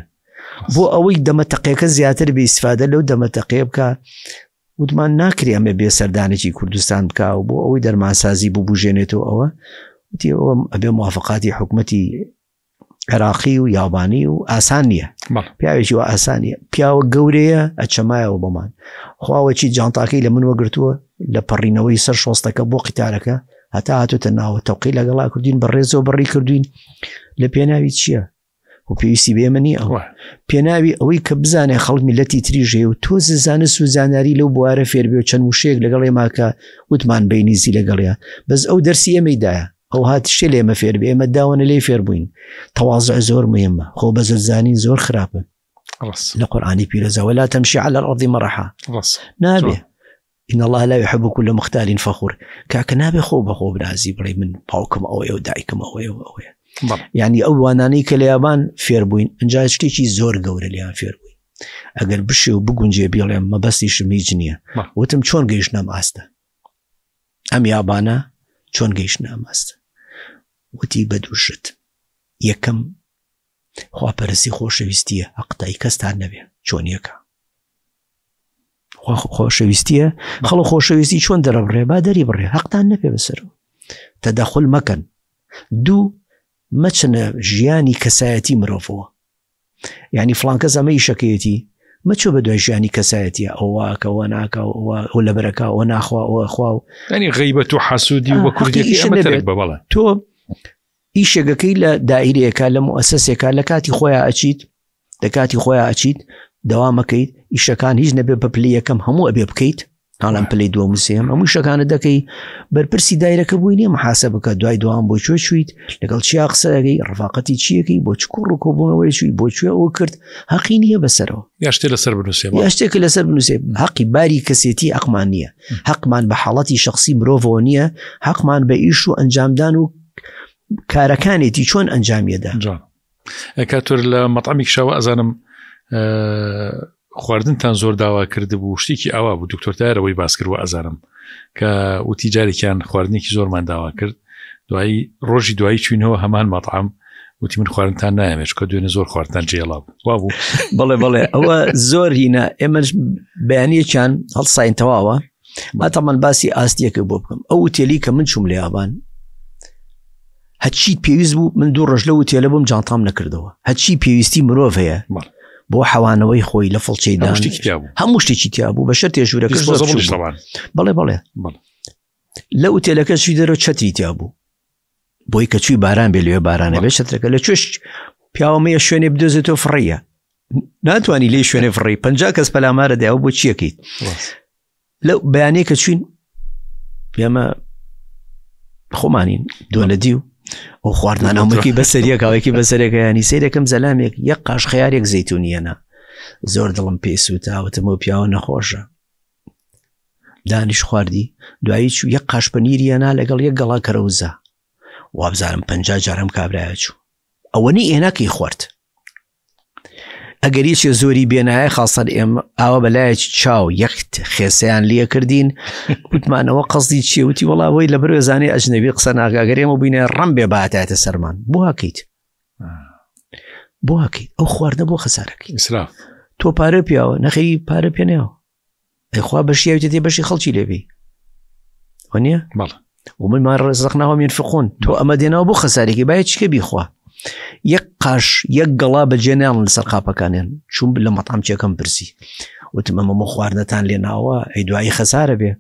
بۆ ئەوەی دەمە تەقێکە زیاتر بێ ئیسفادە لەو دەمە تەقێ بکە وتمان ناکرێ ئەمە بێ سەردانێکی کوردستان بکە و بۆ ئەوەی دەرمانسازی ببژێنێتەوە ئەوە وتی ئەوە ئەبێ موافقاتی حکومەتی عێراقی و یابانی و ئاسان نییە پیاوێکی و ئاسانیە پیاوە گەورەیە ئەچەمایەوە بۆمان خواوەکی جانتاکەی لە من وەگرتووە لە پەڕینەوەی سەر شۆستەکە بۆ قیتارەکە هەتا هاتوتە ناوە تەوقی لەگەڵا کردین بە ڕێزەوە بەڕی کردوین لە پێناوی چییە و پێویستی بێ منی ئەوە پێناوی ئەوەی کە بزانێ خەڵک میلەتی تریژ هەیە و تۆز زانست و زانیاری لەو بوارە فێربێ و چەند وشەیەک لەگەڵ ئێماکە وتمان بەینیزی لەگەڵیا بەس ئەو دەرسی ئێمەی دایە ئەو هات شتێ لە ئێمە فێر بێ ئێمە داوەنە لێی فێر بووین تەواضع زۆر مهمە خۆ بەزرزانین زۆر خراپە لە قورآانی پیرۆزە ولا تمشي على الأرض مرحا نابێ إن الله لا يحب كل مختال فخور کاکە نابێ خۆ بەخۆ برازی بڵێ من باوکم ئەوەیە و دایکم ئەوەیە و ئەوەیە یعنی ئەو وانانەی کە لە یابان فێر بووین ئەنجا شتێکی زۆر گەورە لیان فێر بووین ئەگەر بشێ و بگونجێ بیڵێم مەبەستیشم هیچ نییە وتم چۆن گەیشتنەم ئاستە ئەم یابانە چۆن گەیشتنە ئەم ئاستە وتی بە دووشت یەکەم خواپەرستی خۆشەویستیە حەقتای کەستان نەبێ چۆنیەکە خۆشەویستیە خەڵ خۆشەویستی چۆن دەرەبڕێ با دەری بڕێ حەقتان نەبێ بەسەرەوە تەدەخل مەکەن دوو مەچنە ژیانی کەسایەتی مرۆڤەوە یعنی فلان کەس ئەمە ئیشەکەیەتی مەچۆ بە دوای ژیانی کەسایەتیە ئەوواکە وە ناکە ئەو لەبەرەکە ئەوە ناخوا ئەوە خوا و ینی غیبەت و حەسوودی و بە کوردیەکەی ئەمە تەرک بە بەڵێ تۆ ئیشێکەکەی لە دائیرەیەکە لە موئەسەسێکە لە کاتی خۆیان ئەچیت لە کاتی خۆیان ئەچیت دەوامەکەیت ئیشەکان هیچ نەبێ بە پلی یەکەم هەموو ئەبێ بکەیت ئاڵام پلی دووەم و سێم هەموو شەکانە دەکەی بەرپرسی دایرەکە بووی نییە محاسە بکە دوای دوام بۆ کوێ چویت لەگەڵ چیا قسەگەی ڕفاقەتی چیەکەی بۆ چ کوڕ و کۆبوونەوەی چوی بۆ کوێ ئەو کرد هەقی نییە بەسەرەوە یا شتێ لەسەر بنووسێ یا شتێک لەسەر بنووسێ هەقی باری کەسێتی ئەقمان نییە حەقمان بە حاڵەتی شخصی مرۆڤەوە نییە حەقمان بە ئیش و ئەنجامدان و کارەکانێتی چۆن ئەنجامیەدا کاتۆر لە مەطعمی شەوە ئەزانم خواردنتان زۆر داوا کردبوو شتێکی ئاوا بوو دکتۆر تارەوەی باس کردوە ئەزانم کە وتی جارێکیان خواردنێکی زۆرمان داوا کرد دوایی ڕۆژی دوایی چوینەوە هەمان مەطعم وتی من خواردنتان نایەمێت کە دوێنێ زۆر خواردتان جێڵا بوو وابوو بەڵێ بەڵێ ئەوە زۆر هینە ئێمەش بەیانیەکیان هەڵساین تەواوە با تەمان باسی ئاستیەکە بۆ بکەم ئەو وتێلی کە من چوم لە یابان هەچی پێویست بوو من دوو ڕۆژ لە وتێلە بووم جانتام نەکردەوە هەچی پێویستی مرۆڤ هەیە بۆ حەوانەوەی خۆی لە فڵچەیدا هەموو شتێکی تیا بوو بە شەرتێ ژوورەکە بەڵێ بەڵێ لە ئوتێلەکە چوی دەرەوە چەتری تیا بوو بۆی کە چوی باران بێ لێ بارانە بێ چەترەکە لە کوێش پیاوەمەیە شوێنێ بدۆزێتەوە فڕیە ناتوانانی لێ شوێنێ فڕی پ کەس پەلامارە داوە بۆ چیەکەیت لەو بەیانەیە کە چوین ئێمە خۆمانین دۆنە دیو ئەو خواردنانەوەمەکی بەسەریەکەوەکی بەسەرێکە ینی سەیرەکەم زەلامێک یەک قاش خیارێک زەیتونیەنە زۆر دڵم پێ سووتاوتم و پیاوە نەخۆشە دانیش خواردی دوایی چوو یەک قاش پەنیریەنا لەگەڵ یەک گەڵا کەرەوزە وابزانم پ جارم کابرایە چوو ئەوەنی ئێناکەی خوارد ئەگەر یەکێ زۆری بێنایە خاصەن ئێمە ئاوا بەلایەکی چاو یەکت خێسەیان لێ کردین وتمانەوە قەزی چیە وتی وەڵا وەی لە بەروێزانەی ئەجنەبی قسە ناکە گەر ئێمە بووینە ڕەم بێ باتایەتە سەرمان بۆ هەکەیت بۆ هەکەیت ئەو خواردنە بۆ خەسارەکەی ئیسراف تۆ پارە پیاوە نەخێری پارە پێناوە ئەیخوا بەشی ئەوی تێ بەشی خەڵکی لێبی وەنیە بەڵێ ومن ما رزقناهم ينفقون تۆ ئەمە دێناوە بۆ خەسارێکی باە چکە بیخوا یەک قاش یەک گەڵا بەجێ ناڵن لەسەر قاپەکانیان چوون لە مەتام چێکەم پرسی وتم ئەمە مە خواردنەتان لێ ناوە ئەی دوایی خەسارە بێ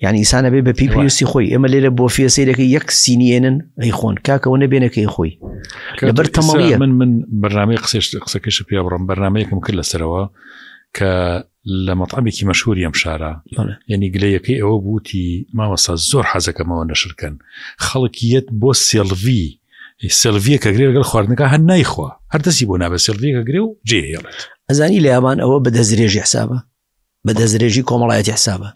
یعنی ئینسانە بێ بە پێی پێویستی خۆی ئێمە لێرە بۆ فێ سەیرەکە یەک سینیێنن ئەی خۆن کاکەەوە نەبێنەکەی خۆی لەبەر تەمەڵیە من من بەرنامەی قسەش قسەکەش پێ بڕم بەرنمەیەکم کرد لەسەرەوە کە لە مەطعمێکی مەشهوری ئەم شارە یعنی گلەیەکەی ئەوە بووتی مامۆستا زۆر حەزەکەمەوە نەشرکەن خەڵک یەت بۆ سێڵڤی سێلڤیەکە گرێ لەگەڵ خواردنەکە هەر نایخوا هەر دەستی بۆ نابێت سێلڤیەکە گرێ و جێ هێڵێت ئەزانی لە یابان ئەوە بە دەستدرێژی حسابە بە دەستدرێژی کۆمەڵایەتی حسابە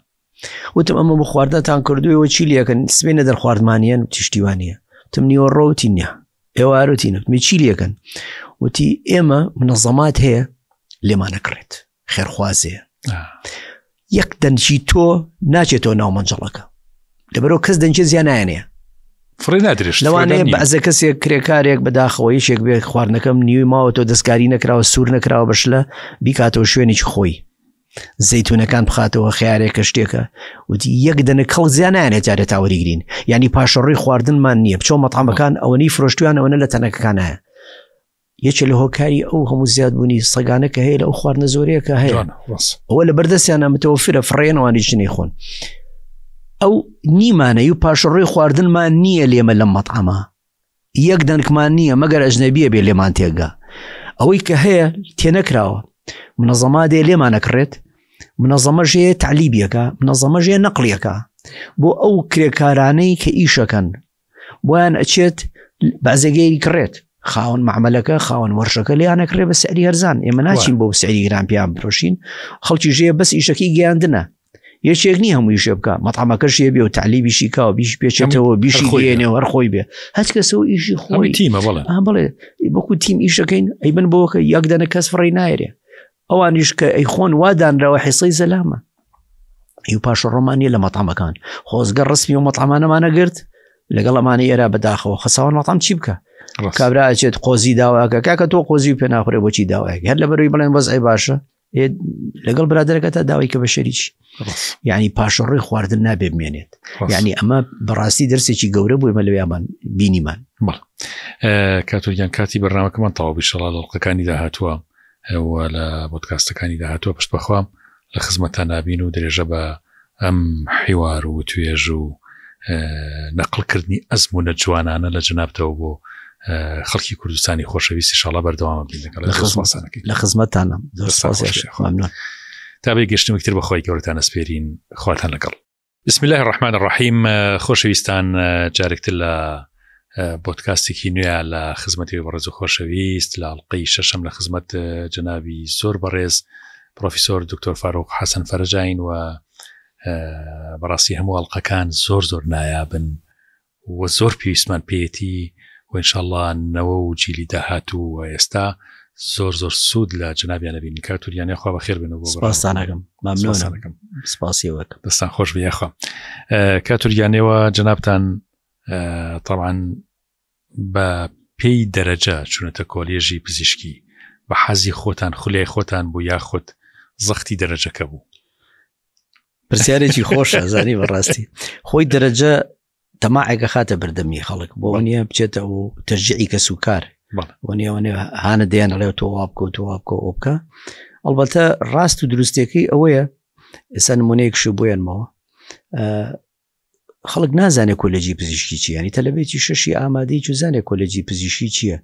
وتم ئەمە بۆ خواردنتان کردووەوە چی لەکەن سبێنە دەرخواردمانیان تشتیوانە تم نیوە ڕەوتی نییە ئێوارەتی نەتمی چی لەکەن وتی ئێمە منەظەمات هەیە لێمانەکڕێت خێرخوازەیە یەک دەنگی تۆ ناچێتەوە ناو مەنجەڵەکە لەبەرەوە کەس دەنگێ زیان نایەنەیە فڕێ نادرێت لەوانەیە بەعزە کەسێک کرێکارێک بەداخەوە یەکێک بێ خواردنەکەم نیوی ماوەتەوە دەستکاری نەکراوە سوور نەکراوە بەشلە بیکاتەوە شوێنێکی خۆی زەیتونەکان بخاتەوە خیارێکە شتێکە وتی یەک دەنە کەڵ زیان نایەنێت جارێ تاوەریگرین ینی پاشەڕۆی خواردنمان نییە بچۆ مەتعامەکان ئەوەنەی فرۆشتویان ئەوەنە لە تەنەکەکانایە یەکێ لە هۆکاری ئەو هەموو زیادبوونی سەگانە کە هەیە لە ئەو خواردنە زۆرەیە کە هەیە ئەوە لە بەردەستیانە متەوەفرە فڕێنەوانی ژنی خۆن ئەو نیمانەی و پاشڕۆی خواردنمان نییە لێمە لەم مەطعەمە یەک دەنکمان نییە مەگەر ئەجنەبیە بێ لێمان تێگا ئەوەی کە هەیە تێنەکراوە منەظەما دێ لێمانەکڕێت منەظەمە ژێ تعلیبیەکە منەظەمە ژێ نەقلیەکە بۆ ئەو کرێکارانەی کە ئیشەکەن بۆیان ئەچێت بازێگەیری کڕێت خاوەن معمەلەکە خاوەن وەرشەکە لیانەکڕێ بە سعری هەرزان ئێمە ناچین بۆ سعری گران پیان بفرۆشین خەڵکی ژێ بەس ئیشەکەی گەیاندنە یەکێک نییە هەموو ئیشێ بکە مەطعەمەکەش یە بێ و تعلیبیشی کا و بیش پێچێتەوە بیشی گەێنێ هەر خۆی بێ هەچ کەسەوە ئیشی خۆی تیمە بڵێ بڵێ وەکو تیم ئیشەکەین ئەی من بۆکە یەک دەنە کەس فڕی نایرێ ئەوانیش کە ئەیخۆن وا دانراوە حیسەی زەلامە ئیو پاشە ڕۆمانیە لە مەتامەکان خۆزگە ڕسمی و مەتامانەمانە گرت لەگەڵ ئەمانە ئێرا بەداخەوە خەساوان مەتام چی بکە کابرا ئەچێت قۆزی داواکە کاکە تۆ قۆزی پێ ناخورێ بۆچی داوایەک هەر لە بەروی بڵێن وەزعی باشە لەگەڵ برادەرەکە تا داوای کە بە شەریکی یعنی پاشەڕۆی خواردن نابێ بمێنێت یعنی ئەمە بەڕاستی دەرسێکی گەورە بوومە لەویامان بینیمان کاتۆریان کاتی بەرنمەکەمان تەواو بیشەڵا لە ڵقەکانی داهاتووە و لە بۆدکاستەکانی داهاتووە پشت بەخوا لە خزمەتان نابین و درێژە بە ئەم حیوار و توێژ و نەقڵکردنی ئەزموونە جوانانە لە جەنابتەوە بۆ خەڵکی کوردستانی خۆشەویستی شاڵا بەردەوامە بین لەگەڵ لە خزمەتانم زۆر سپاس تا بێ گەشتنێک تر بەخوای گەورەتان ئەسپێرین خواتان لەگەڵ. بسم الله الرحمن الرحیم خۆشەویستان جارێکتر لە بۆتکاستێکی نوێ لە خزمەتی بەڕێز و خۆشەویست لە ئەڵلقەی شەشەم لە خزمەت جەنابی زۆر بەڕێز پرۆفیسۆر دکتۆر فاروق حەسەن فەرەجین و بەڕاستی هەموو ئەڵلقەکان زۆر زۆر نایابن و زۆر پێویستمان پێیەتی و انشاءاللە نەوە و جیلی داهاتوو و ئێستا زۆر زۆر سوود لە جەنابیان ئەبینین کاک توریان یاخوا بەخێر بێنەوە بۆ سپاستانەکەم مەمنونەکەم سپاسی وەکەم دەستان خۆش بێ یاخوا کاک توریانەوە جەنابتان طبعا بە پێی دەرەجە چونەتە کۆلێژی پزیشکی بە حەزی خۆتان خولیای خۆتان بوو یاخود زەختی دەرەجەکە بوو پرسیارێکی خۆشە زانی بەڕاستی خۆی دەرەجە تەماعێکە خاتە بەردەمی خەڵک بۆ نییە بچێتە و تەرجیعی کەس و کار وەنیەوەێ هاانە دەیان ئەڵێ تۆ وا بکە تۆ وا بکە ئەو بکە ئەڵبەتە ڕاست و دروستەکەی ئەوەیە ئێستا نمونەیەک شو بۆیانمەوە خەڵک نازانێت کۆلێجی پزیشکی چیە ینی تەلەبێکی شەشی ئامادەی چزانێت کۆلێجی پزیشکی چییە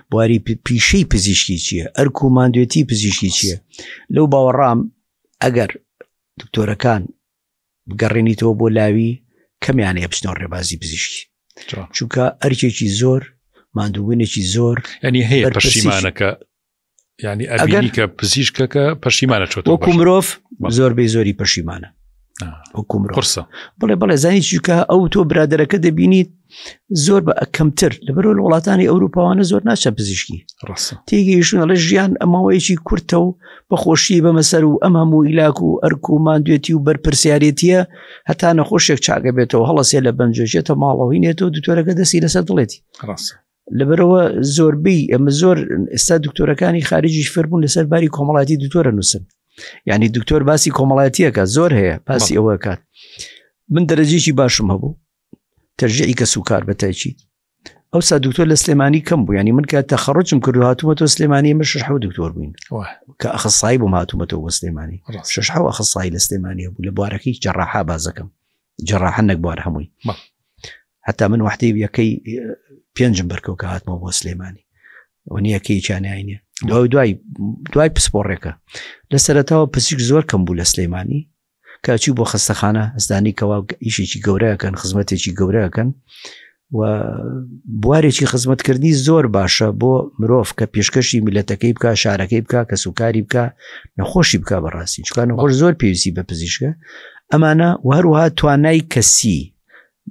بواری پیشەی پزیشکی چییە ئەرک و ماندوێتی پزیشکی چییە لەو باوەڕام ئەگەر دکتۆرەکان بگەڕێنیتەوە بۆ لاوی کەمیان هەیە بچنەوە ڕێبازی پزیشکی چونکە ئەرکێکی زۆر ماندووبوونێکی زۆر ینی هەیە پەشیمانەکە ینی ئەگەر کە پزیشکەکە پەشیمانە چۆت وەکو مرۆڤ زۆربەی زۆری پەشیمانە وەکو مرۆڤ قرسە بڵێ بڵێ زانی چونکە ئەو تۆ برادەرەکە دەبینیت زۆر بە کەمتر لەبەرەوە لە وڵاتانی ئەوروپاوانە زۆر ناچە پزیشکی تێگەیشتون ئەڵێ ژیان ئەماوەیەکی کورتە و بەخۆشی بەمە سەر و ئەم هەموو ئیلاک و ئەرک و ماندوێتی و بەرپرسیارەتیە هەتا نەخۆشێک چاکە بێتەوە هەڵەسێ لە بەنجۆژێتە ماڵەوە هینێتەوە دکتۆرەکە دەستی لەسەر دڵێتی لەبەرەوە زۆربەی ئەمە زۆر ئێستا دکتۆرەکانی خارجیش فێربوون لەسەر باری کۆمەڵاتی دکتۆرە نووسن یعنی دکتۆر باسی کۆمەڵایەتیەکە زۆر هەیە باسی ئەوە کات من دەرەجێکی باشم هەبوو تەرجیعی کەسوکار بە تاکید ئەوسا دکتۆر لە سلێمانی کەم بوو ینی من کە تەخەڕجم کرد و هاتوومەتەوە سلێمانی ئێمە شش حەوت دکتۆر بووین کە ئەخصایی بووم هاتوومەتەوە بۆ سلێمانی شش حەوت ئەخصایی لە سلێمانی بوو لە بوارەکەی جەڕاحا بازەکەم جەڕاحە نەک بوار هەمووی حتا من وحدەی یەکەی پێنجم بەرکەوت کە هاتمەوە بۆ سلێمانی. ئەوە نییە کە یەکیان نیە دوای دوای دوای پسپۆڕێکە لە سەرەتاوە پزیشک زۆر کەم بوو لە سلەیمانی کاچی بۆ خەستەخانە ئەزانی کەوا ئیشێکی گەورەکەن خزمەتێکی گەورەکەن و بوارێکی خزمەتکردنی زۆر باشە بۆ مرۆڤ کە پێشکەشی میلەتەکەی بک شارەکەی بک کە سوکاری بک نەخۆشی بک بەڕاستی چکە نەخۆش زۆر پێویستی بە پزیشکە ئەمانە و هەروەها توانای کەسی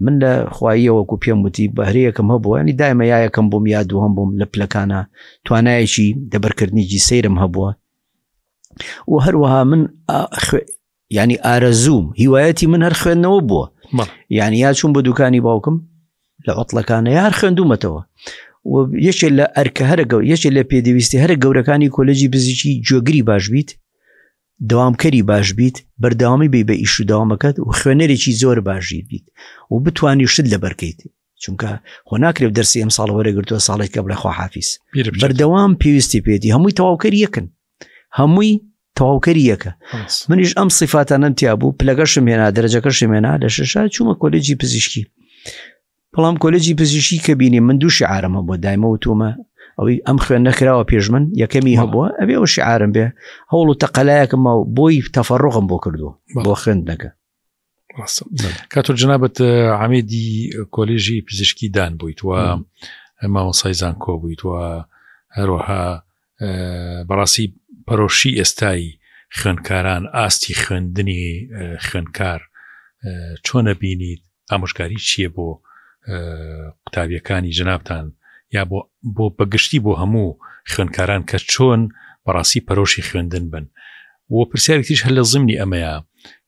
من لە خواییە وەکو پێم وتی بەهرەیەکم هەبووە ینی دایمە یا یەکەم بووم یا دووەم بووم لە پلەکانە توانایەکی دەبەرکردنیی سەیرم هەبووە و هەروەها من ینی ئارەزووم هیوایەتی من هەر خوێندنەوە بووە یعنی یا چوون بە دوکانی باوکم لە عتلەکانە یار خوێندومەتەوە یەکێ لە ئەرکە هەرە گەور یەکێ لە پێدەویستی هەرە گەورەکانی کۆلێجی پزیشکی گوێگری باش بیت دەوامکەری باش بیت بەردەوامی بی بە ئیش و داوامەکەت و خوێنەرێکی زۆر باشی بیت و بتانی شت لەبەرکەیت چونکە خۆ ناکرێت دەرسی ئەم ساڵ وەرەگرتووە ساڵێک کە بڵێ خواحافیز بەردەوام پێویستی پێێتی هەمووی تەواوکەری یەکن هەمووی تەواوکەری یەکە منیش ئەم سیفاتانم تیا بوو پلەکەشم هێنا دەرەجەکەشم هێنا لە شەشا چوومە کۆلێجی پزیشکی بەڵام کۆلێجی پزیشکی کە بینی من دوو شعارم هەبوو دایمە وتومە ئەوەی ئەم خوێن نەکراوە پێش من یەکەمی هەبووە ئەبێ ئەو شعارم بێ هەوڵ و تەقەلایەکم ماو بۆی تەفەڕغم بۆ کردووە بۆ خوێندنەکە کاتۆ جنابەت عمێدی کۆلێژی پزیشکی دان بوویت و مامۆسای زانکۆ بوویت و هەروەها بەڕاستی پەرۆشی ئێستای خوێندکاران ئاستی خوێندنی خوێندکار چۆنە بینیت ئامۆژگاری چییە بۆ قوتابیەکانی جەنابتان یا بۆ بۆ بەگشتی بۆ هەموو خوێندکاران کە چۆن بەڕاستی پەرۆشی خوێندن بن و پرسیارێکیش هەر لە زمنی ئەمەیە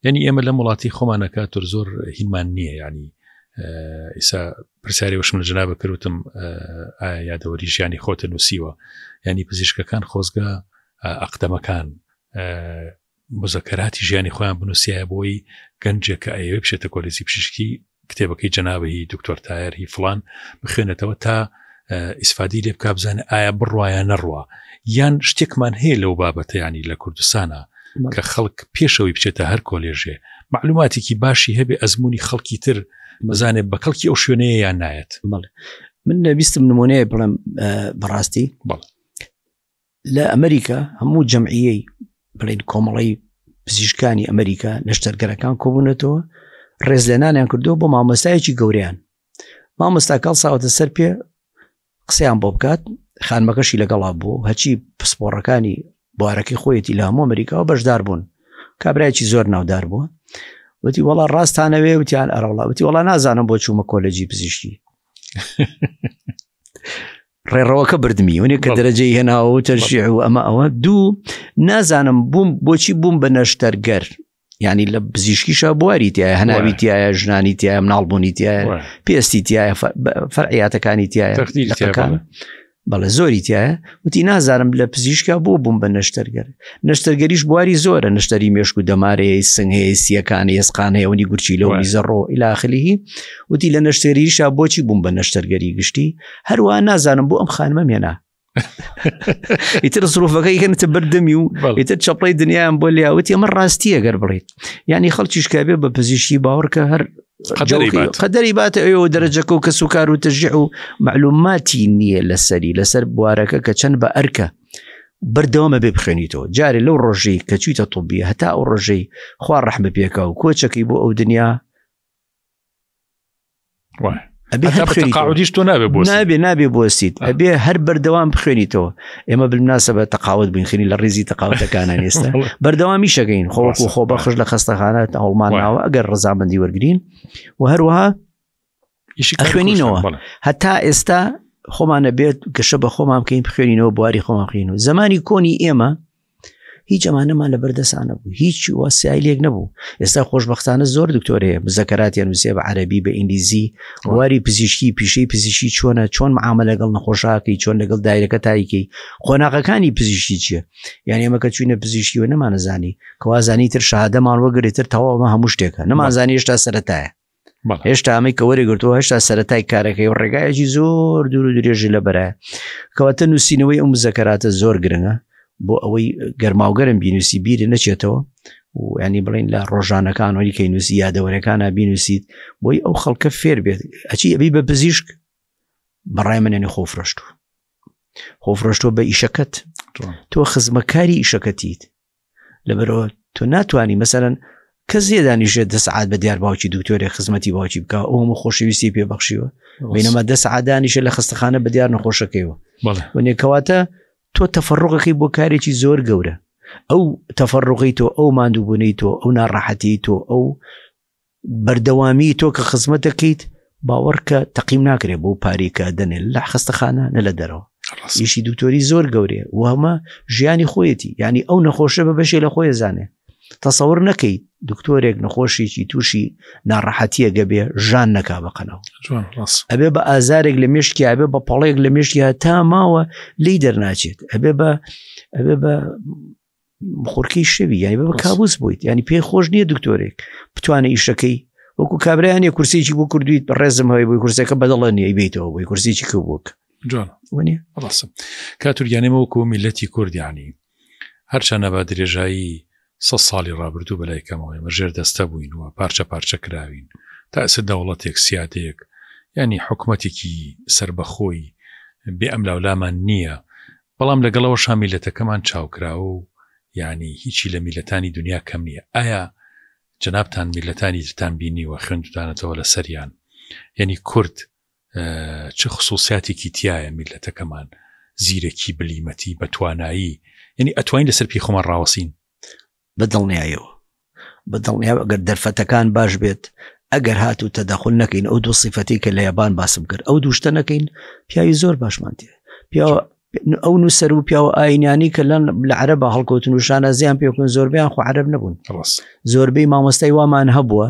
یعنی ئێمە لەم وڵاتی خۆمانەکە تۆر زۆر هینمان نییە ینی ئیسا پرسیاری وشم لە جنابە کردوتم ئایا یادەوەری ژیانی خۆتە نووسیوە ینی پزیشکەکان خۆزگە ئەقدەمەکان مزەکەراتی ژیانی خۆیان بنووسایە بۆی گەنجێک کە ئەیەوێ بچێتە کۆلێجی پزیشکی کتێبەکەی جەنابە هی دکتۆر تایەر هی فلان بخوێنێتەوە تا ئیسفادی لێ بکا بزانێ ئایا بڕوا یا نەڕوا یان شتێکمان هەیە لەو بابەتە ینی لە کوردستانە کە خەڵک پێشەوەی بچێتە هەر کۆلێژێ معلوماتێکی باشی هەبێ ئەزمموی خەڵکی تر بزانێ بە کەڵکی ئەو شوێنەیە یان نایەت بەڵێ من نەبیستم نمونەیە بڵێم بەڕاستی لە ئەمریکا هەموو جەمعیەی بڵین کۆمەڵی پزیشکانی ئەمریکا نەشتەرگەرەکان کۆبوونەتەوە ڕێزلێنانیان کردووە بۆ مامۆستایەکی گەوریان مامۆستا کەڵساوەتە سەر پێ قسەیان بۆ بکات خانمەکەشی لەگەڵا بوو هەچی پسپۆڕەکانی بوارەکەی خۆیەتی لە هەموو ئەمریکاوە بەشدار بوون کابراایکی زۆر ناودار بووە وتی وڵا ڕاستانەوێ وتیان ئەرەوڵا وتی وڵا نازانم بۆ چوومە کۆلێجی پزیشکی ڕێڕەوەکە بردمی ونێ کە دەرەجەی هێناوە و تەرشیع و ئەمە ئەوە دوو نازانم بووم بۆچی بووم بە نەشتەرگەر ینی لە پزیشکیشە بواری تایە هەناوی تایە ژنانی تایە مناڵبوونی تایە پێستی تایە فەرعیاتەکانی تایە بەڵێ زۆری تایە وتی نازانم لە پزیشکا بۆ بووم بە نەشتەرگەر نەشتەرگەریش بواری زۆرە نەشتەری مێشک و دەمارەیە سنگ هەیە سیەکان ئێسقان هەیە ونی گورچی لەو میزەڕۆ ئیلاخلیهی وتی لە نەشتەریشا بۆچی بووم بە نەشتەرگەری گشتی هەروە نازانم بۆ ئەم خانمەم هێنا ئیتر زروفەکەی هێنتە بردەمی و ئیتر چەپڵی دنیایان بۆ لیاوتی ئەمە ڕاستیە گەر بڵیت یعنی خەڵکیش کە بێ بە پزیشکی باوەڕکە هەر قەدەری باتە ئەوە دەرەجەکە و کەس و کار و تەژیع و معلوماتی نییە لەسەری لەسەر بوارەکە کە چەند بە ئەرکە بەردەوامە بێ بخوێنیتەوە جارێ لەو ڕۆژەی کە چویتە طبیە هەتا ئەو ڕۆژەی خوا ڕەحمە پێکا و کۆچەکەی بۆ ئەو دنیا ئەبێ تۆ نابێ بۆ نابێ نابێ بۆسیت ئەبێ هەر بەردەوام بخوێنیتەوە ئێمە بالمناسبە تەقاوت بووین خنی لە ڕیزی تەقاوتەکانە ئێستا بەردەوامی شەکەین خۆوەکو خۆ بەخش لە خەستەخانە هەوڵمان ناوە ئەگەر ڕزامەندی وەرگین و هەروەها ئەخوێنینەوە هەتا ئێستا خۆمانە بێت گەشە بە خۆمان بکەین بخوێنینەوە بواری خۆمان بخێن و زمانی کۆنی ئێمە هیچ ئەمانەمان لە بەردەسانە بوو هیچ وەسایلێک نەبوو ئێستا خۆشببختانە زۆر دکتۆر هەیە مزەکەراتیان نووسێ بە عەربی بە ئینگلیزی واری پزیشکی پیشەی پزیشکی چۆنە چۆن معامە لەگەڵ نەخۆشاکەی چۆن لەگەڵ دایرەکە تایکەی قۆناغەکانی پزیشکی چییە یان ئێمە کە چوینە پزیشکی و نەمانەزانی کەوازانی تر شادەمان وەگرێتر تەواومە هەموو شتێکە نەمانزانی هێشتا سەرەتایە هێشتا ئەمەی کە وەری گرتووە هێشتا سەتای کارەکەی و ڕێگایەکی زۆر دوور و درێژی لە بەرە کەواتە نووسینەوەی ئەو مزەکەراتە زۆر گرنگە بۆ ئەوەی گەرماوگەرم بینوسی بیری نەچێتەوە و ینی بڵین لە ڕۆژانەکان وەری کەی نووسی یادەوەرەکانە بینوسیت بۆی ئەو خەڵکە فێر بێت ئەچی ئەبی بە پزیشک بەڕای منێنی خۆ فرۆشتوو. خۆفرۆشتوە بە ئیشەکەت تۆ خزمەکاری ئیشەکەتیت لەبەرەوە تۆ ناتوانانی مەسەرەن کەس دانیشێت دە سعات بە دیار باوکی دکتۆرێک خزمەتی باوکی بکە ئەو هەموو خۆشەویستی پێ بەخشیوە بینەما دە سعات دانیشە لە خستەخانە بە دیار نەخۆشەکەیەوە وەنێ کەواتە تۆ تەفەڕقەکەی بۆ کارێکی زۆر گەورە ئەو تەفەڕقی تۆ ئەو ماندووبوونەی تۆ ئەو ناڕەحەتی تۆ ئەو بەردەوامی تۆ کە خزمەت دەکەیت باوەڕکە تەقیم ناکرێت بۆ پارێکە دەنێ لە خەستەخانە نە لە دەرەوە ئیشی دکتۆری زۆر گەورەیە و هەمە ژیانی خۆیەتی ینی ئەو نەخۆشە بە بەشێ لە خۆی زانێ تەسەور نەکەیت دکتۆرێک نەخۆشیی تووشی ناڕەحەتیە گەبێ ژان نەکا بەقەنەوە ئەبێ بە ئازارێک لە مشکی ئەبێ بە پەڵێک لە مشکی تا ماوە لی دەرناچێت ئەبێ بە ئەبێ بە خۆرکەی شەوی یانی بە کابوس بوویت ینی پێی خۆش نییە دکتۆرێک بتوانێت ئیشەکەی وەکو کابرایانە کورسێکی بۆ کردویت بە ڕێزم هەیە بۆی کورسەکە بەدڵە نیە بیتەوە بۆی کورسێکی کە بووک جوان ڕاستە کاتورگیانێمە وەکو میلەتی کوردیانی هەرچەنە بە درێژایی سە ساڵی ڕابردوو بەلای کەمەوە ئێمە ژێر دەستە بووین و پارچە پارچە کراوین تا ئێستا دەوڵەتێک سیادەیەک ینی حکوومەتێکی سربەخۆی بێ ئەملاولامان نییە بەڵام لەگەڵ ئەوەشا میللەتەکەمان چاوکراوە و یانی هیچی لە میللەتانی دونیا کەم نییە ئایا جەنابتان میللەتانی ترتان بینیوە خوێندوتانەتەوە لەسەریان یعنی کورد چ خصوصیاتێکی تایە میللەتەکەمان زیرەکی بلیمەتی بەتوانایی یعنی ئەتوانین لەسەر پێی خۆمان ڕاوەسین بە دڵنیایەوە بە دڵنیا ئەگەر دەرفەتەکان باش بێت ئەگەر هاتوو تەدەخل نەکەین ئەو دوو سیفەتی کە لە یابان باسم کرد ئەو دووشتە نەکەین پیاوی زۆر باشمان تێ پیاوە ئەو نووسەر و پیاوە ئاینانی کە لەن لە عەرەبە هەڵکەوتن و شانازیان پێکن زۆربیان خۆ عەرەب نەبوون زۆربەی مامۆستای وامان هەبووە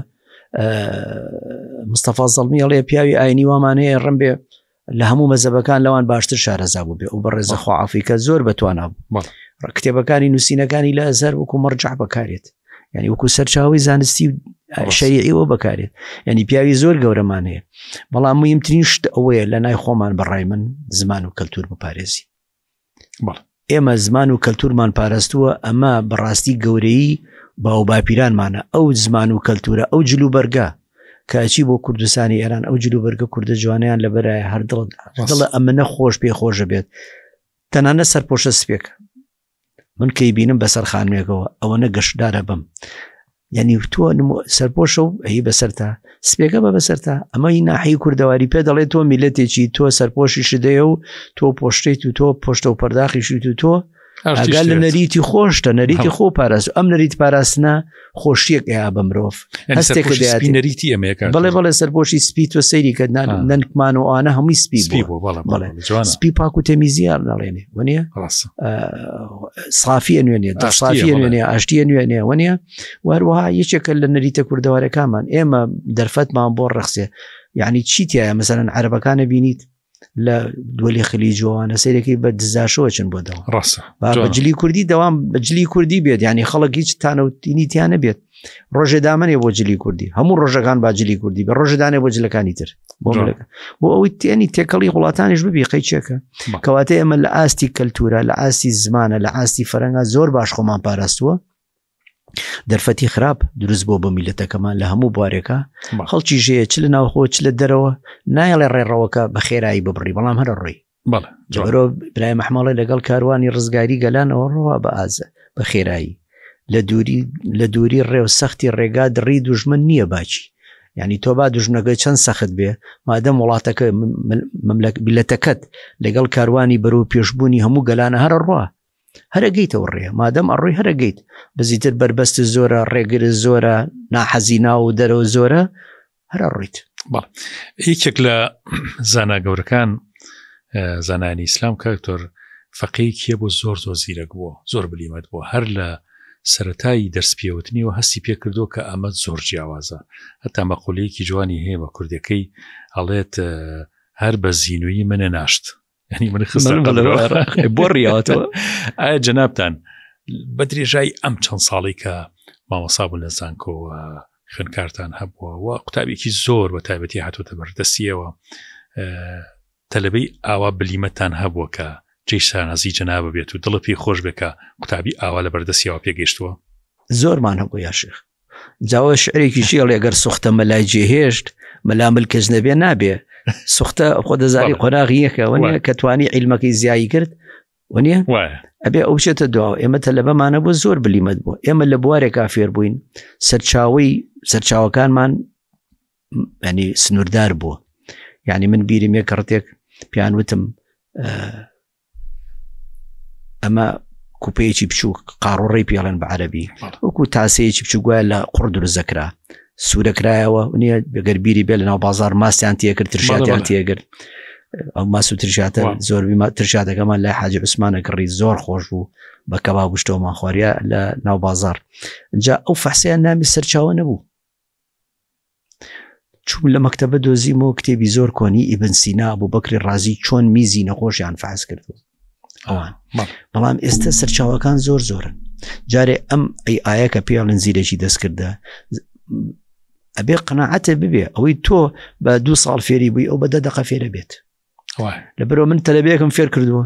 مستەفا زەڵمی ئەڵێ پیاوی ئاینی وامان هەیە ڕم بێ لە هەموو مەزەبەکان لەوان باشتر شارەزا بوو بێ ئەو بەڕێزە خوا ئافریکا زۆر بەتوانا بوو کتێبەکانی نووسینەکانی لە ئەزەر وەکو مەرجع بەکارێت یعنی وەکو سەرچاوی زانستی و شەریعیەوە بەکارێت یعنی پیاوی زۆر گەورەمان هەیە بەڵام مهمترین شت ئەوەیە لە نای خۆمان بەڕای من زمان و کەلتور بپارێزی ئێمە زمان و کەلتورمان پاراستووە ئەمە بەڕاستی گەورەی باو باپیرانمانە ئەو زمان و کەلتورە ئەو جل و بەرگە کاچی بۆ کوردستانی ئێران ئەو جل و بەرگە کوردە جوانیان لەبەرای هەر دڵ دڵە ئەمە خۆش پێ خۆشە بێت تەنانە سەرپۆشە سپێکە من کەی بینم بەسەر خانوێکەوە ئەوەنە گەشتدارە بم یعنی تۆ سەرپۆشە و ئەی بەسەرتا سپێکە بە بەسەرتا ئەمە هی ناحی کوردەواری پێ دەڵێت تۆ میلەتێکی تۆ سەرپۆشی شدەیە و تۆ پۆشتیت و تۆ پۆشتە و پەرداخیشیت و تۆ ئەگەر لە نەریتی خۆشتە نەریتی خۆ پاراست ئەم نەریت پاراستنە خۆشیەک ئەیا بە مرۆڤ هەستێک نەریتی ئەمەکە بڵێ بڵێ سەرپۆشی سپی تۆ سەیری کە نەنکمان و ئەوانە هەمووی سپی بوو بەڵێ سپی پاک و تەمیزیان نەڵێنێ وەنیە سافیە نوێنێ دەسافیە نوێنێ ئاشتیە نوێنێ وەنیە وەروەها یەکێکە لە نەریتە کوردەوارەکانمان ئێمە دەرفەتمان بۆ ڕەخسێ یعنی چی تایە مەسەرەن عەرەبەکانە بینیت لە دولی خلی جوانە سەیرەکەی بە دزاشەوە چن بۆ دەوە ڕاستە بە جلی کوردی دەوام بە جلی کوردی بێت ینی خەڵک هیچ تانەوتینی تیانە بێت ڕۆژێ دامنێ بۆ جلی کوردی هەموو ڕۆژەکان با جلی کوردی بە ڕۆژدانێ بۆ جلەکانی تر بۆ بۆ ئەوەی تێنی تێکەڵی وڵاتانیش ببی قەیچێکە کەواتە ئێمە لە ئاستی کەلتورە لە ئاستی زمانە لە ئاستی فەرەنگا زۆر باش خۆمان پاراستووە دەرفەتی خراپ دروست بۆ بۆ میلەتەکەمان لە هەموو بوارێکە خەڵکی ژەیە چ لە ناوخۆ چ لە دەرەوە نایڵێ ڕێڕەوەکە بە خێرایی ببڕی بەڵام هەرە ڕۆی جبرۆ برای مەحمەڵێ لەگەڵ کاروانی ڕزگاری گەلانەوە ڕەوا بە ئازە بە خێرایی لە دووری لە دووری ڕێ و سەختی ڕێگا دڕی دوژمن نییە باچی یعنی تۆ با دوژمنەکەی چەند سەخت بێ مادەم وڵاتەکە مملەک میلەتەکەت لەگەڵ کاروانی بەرەو پێشبوونی هەموو گەلانە هەرە ڕوا هەرەگەیتەوە ڕێ مادەم ئەڕۆی هەرەگەیت بزیتر بەربەست زۆرە ڕێگر زۆرە ناحەزی ناو و دەرەوە زۆرە هەرە ڕۆیت یەکێک لە زانا گەورەکان زانانی ئیسلام کاکتۆر فەقەیەکیە بۆ زۆر زۆر زیرەک بووە زۆر بلیمەت بووە هەر لە سەتایی دەرس پێوتنیەوە هەستی پێکردووە کە ئەمە زۆر جیاوازە هەتا مەقولەیەکی جوانی هەیە بە کوردەکەی ئەڵێت هەر بە زینویی منە ناشت ینی من خستە بۆ ڕیاتەوە ئایا جەنابتان بە درێژایی ئەم چەند ساڵی کە مامۆسا بوون لە زانکۆوە خوێنکارتان هەبووە و قوتابێکی زۆر بە تایبەتی هاتوۆتە بەردەستیەوە تەلبەی ئاوا بلیمەتان هەبووە کە جێی شانازی جەنابە بێت و دڵە پێی خۆش بێت کە قوتابی ئاوا لە بەردەستیەوە پێگەیشتووە زۆرمان هەبوو یاشێخ جاوە شعرێکی شێڵێ گەر سوختە مەلای جێهێشت مەلا ملکەچ نەبێ نابێ. سوختە خۆ دەزاری قۆناغی یەکە وەنیە کە توانی عیلمەکەی زیایی کرد وەنیە ئەبێ ئەو بچێتە دواوە ئێمە تەلەبەمانە بۆ زۆر بلیمەت بوو ئێمە لە بوارێکا فێر بووین سەرچاوی سەرچاوەکانمان ینی سنووردار بووە یعنی من بیرم یەک ڕتێک پیان وتم ئەمە کوپەیەکی بچووک قاڕۆڕی پێڵێن بە عەربی وەکو تاسەیەکی بچوو گوایە لە قوڕ دروست دەکرا سوورەکرایەوە نییە بەگەر بیری بێ لە ناو بازار ماستیان تێکرد ترشاتیان تێگرت ئەو ماس و ترشاتە زۆربی ترشاتەکەمان لای حاجی عوسمانە کڕی زۆر خۆش بوو بە کەباب گوشتەوەمان خواریا لە ناو بازار جا ئەو فەحسیان نامی سەرچاوە نەبوو چووم لە مەکتەبە دۆزیمەوە کتێبی زۆر کۆنی ئیبن سینا بۆ بەکری ڕازی چۆن میزی نەخۆشیان فاز کردو ئەوان بەڵام ئێستا سەرچاوەکان زۆر زۆرن جارێ ئەم ئەی ئایا کە پێڵن زیرێکی دەستکردە ئەبێ قەنەعەتە ببێ ئەوەی تۆ بە دو ساڵ فێری بووی ئەو بە دە دەقە فێرە بێت لەبەرەوە من تەلەبێکم فێر کردووە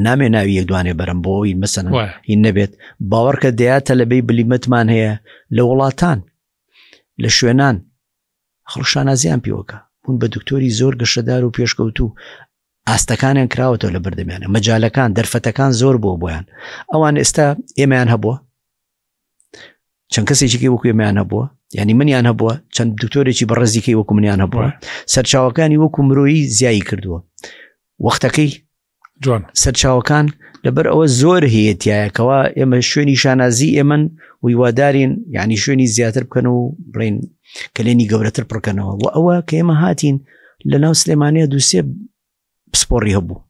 نامێ ناوی یەک دوانێ بەرم بۆ ئەوی مەسەن هین نەبێت باوەڕکە دەیا تەلەبەی بلیمەتمان هەیە لە وڵاتان لە شوێنان خەڵک شانازیان پێوەکە بوون بە دکتۆری زۆر گەشەدار و پێشکەوتوو ئاستەکانیان کراوەتەوە لە بەردەمیانە مەجالەکان دەرفەتەکان زۆر بووە بۆیان ئەوان ئێستا ئێمەیان هەبووە چەند کەسێکی وەکو ئێمەیان هەبووە ینی منیان هەبووە چەند دکتۆرێکی بەڕێزیکەی وەکو منیان هەبووە سەرچاوەکانی وەکو مرۆیی زیایی کردووە وەختەکەی جوان سەرچاوەکان لەبەر ئەوە زۆر هەیە تایەکەوە ئێمە شوێنی شانازی ئێمن و هیوادارین یعنی شوێنی زیاتر بکەن و بڵین کەلێنی گەورەتر پڕکەنەوە و ئەوە کە ئێمە هاتین لە ناو سلێمانە دووسێ پسپۆڕی هەبوو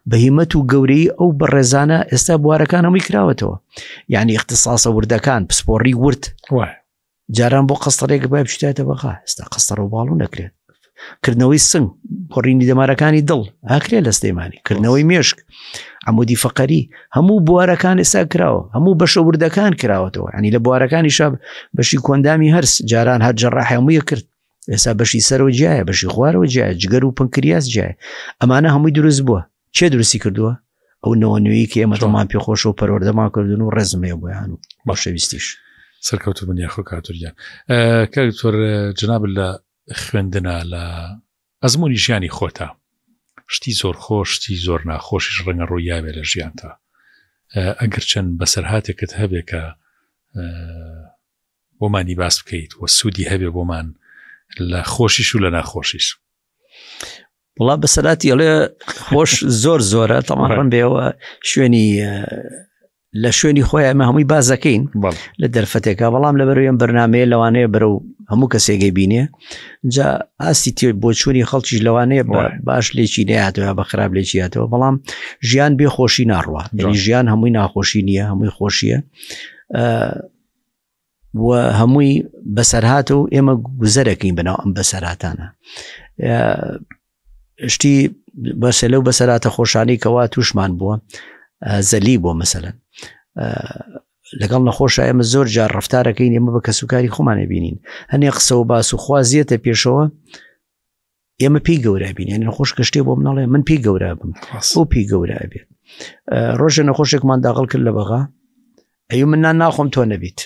بە هیمەت و گەورەی ئەو بەڕێزانە ئێستا بوارەکان هەمووی کراوەتەوە یعنی اختصاصە وردەکان پسپۆڕی ورد جاران بۆ قەستەرێک بای بچیتە بەغا ئێستا قەستەڕ و باڵو نەکرێت کردنەوەی سنگ گۆڕینی دەمارەکانی دڵ ئاکرێ لە سلێمانی کردنەوەی مێشک عمودی فەقەری هەموو بوارەکان ئێستا کراوە هەموو بەشە وردەکان کراوەتەوە ینی لە بوارەکانی شاب بەشی کۆندامی هەرس جاران هەر جەڕاح هەموویە کرد ئێستا بەشی سەرەوە جیایە بەشی خوارەوە جیایە جگەر و پنکریاس جیایە ئەمانە هەمووی دروست بووە چێ دروستی کردووە ئەو نەوە نوێی کە ئێمە دڵمان پێخۆش و پەروەردەمان کردون و ڕێزم هەیە بۆیان و بەخۆشەویستیش. سەرکەوتو بن یاخۆ کاتوریان کاک دکتۆر جناب لە خوێندنا لە ئەزمموی ژیانی خۆتا شتی زۆر خۆش شتی زۆر ناخۆشیش ڕەنگە ڕوویاوێ لە ژیانتا ئەگەر چەند بەسەرهاتێکت هەبێ کە بۆمانی باس بکەیت و سوودی هەبێ بۆمان لە خۆشیش و لە ناخۆشیش. وڵا بەسەراتی ئەڵێ خۆش زۆر زۆرە تەمان ڕم بێەوە شوێنی لە شوێنی خۆی ئەمە هەمووی بازەکەین لە دەرفەتێکە بەڵام لە بەرەوەم بەرنمەیە لەوانەیە بەرەو هەموو کەسێگەی بینێ جا ئاستی تێ بۆچوونی خەڵکیش لەوانەیە باش لێکی ناتەوە بە خراپ لێکی هاتەوە بەڵام ژیان بێ خۆشی ناڕوە ژیان هەمووی ناخۆشی نییە هەمووی خۆشیە و هەمووی بەسەرهاتە و ئێمە گوزەرەکەین بەناو ئەم بەسەرهاتانە شتی بەسە لەو بەسەراتە خۆشانی کەوا تووشمان بووە زەلی بۆ مەسەەن لەگەڵ نەخۆشە ئێمە زۆر جار ڕفتارەکەین ئێمە بە کەسوکاری خۆمانە بینین هەنێ قسە و باس و خوازیەتە پێشەوە ئێمە پێی گەورە بین یعنی نەخۆش کە شتێ بۆ مناڵێ من پێی گەورە بم ئەو پێی گەورە بێت ڕۆژە نەخۆشێکمان داغڵ کرد لە بەغا ئەی من نان ناخۆم تۆ نەبیت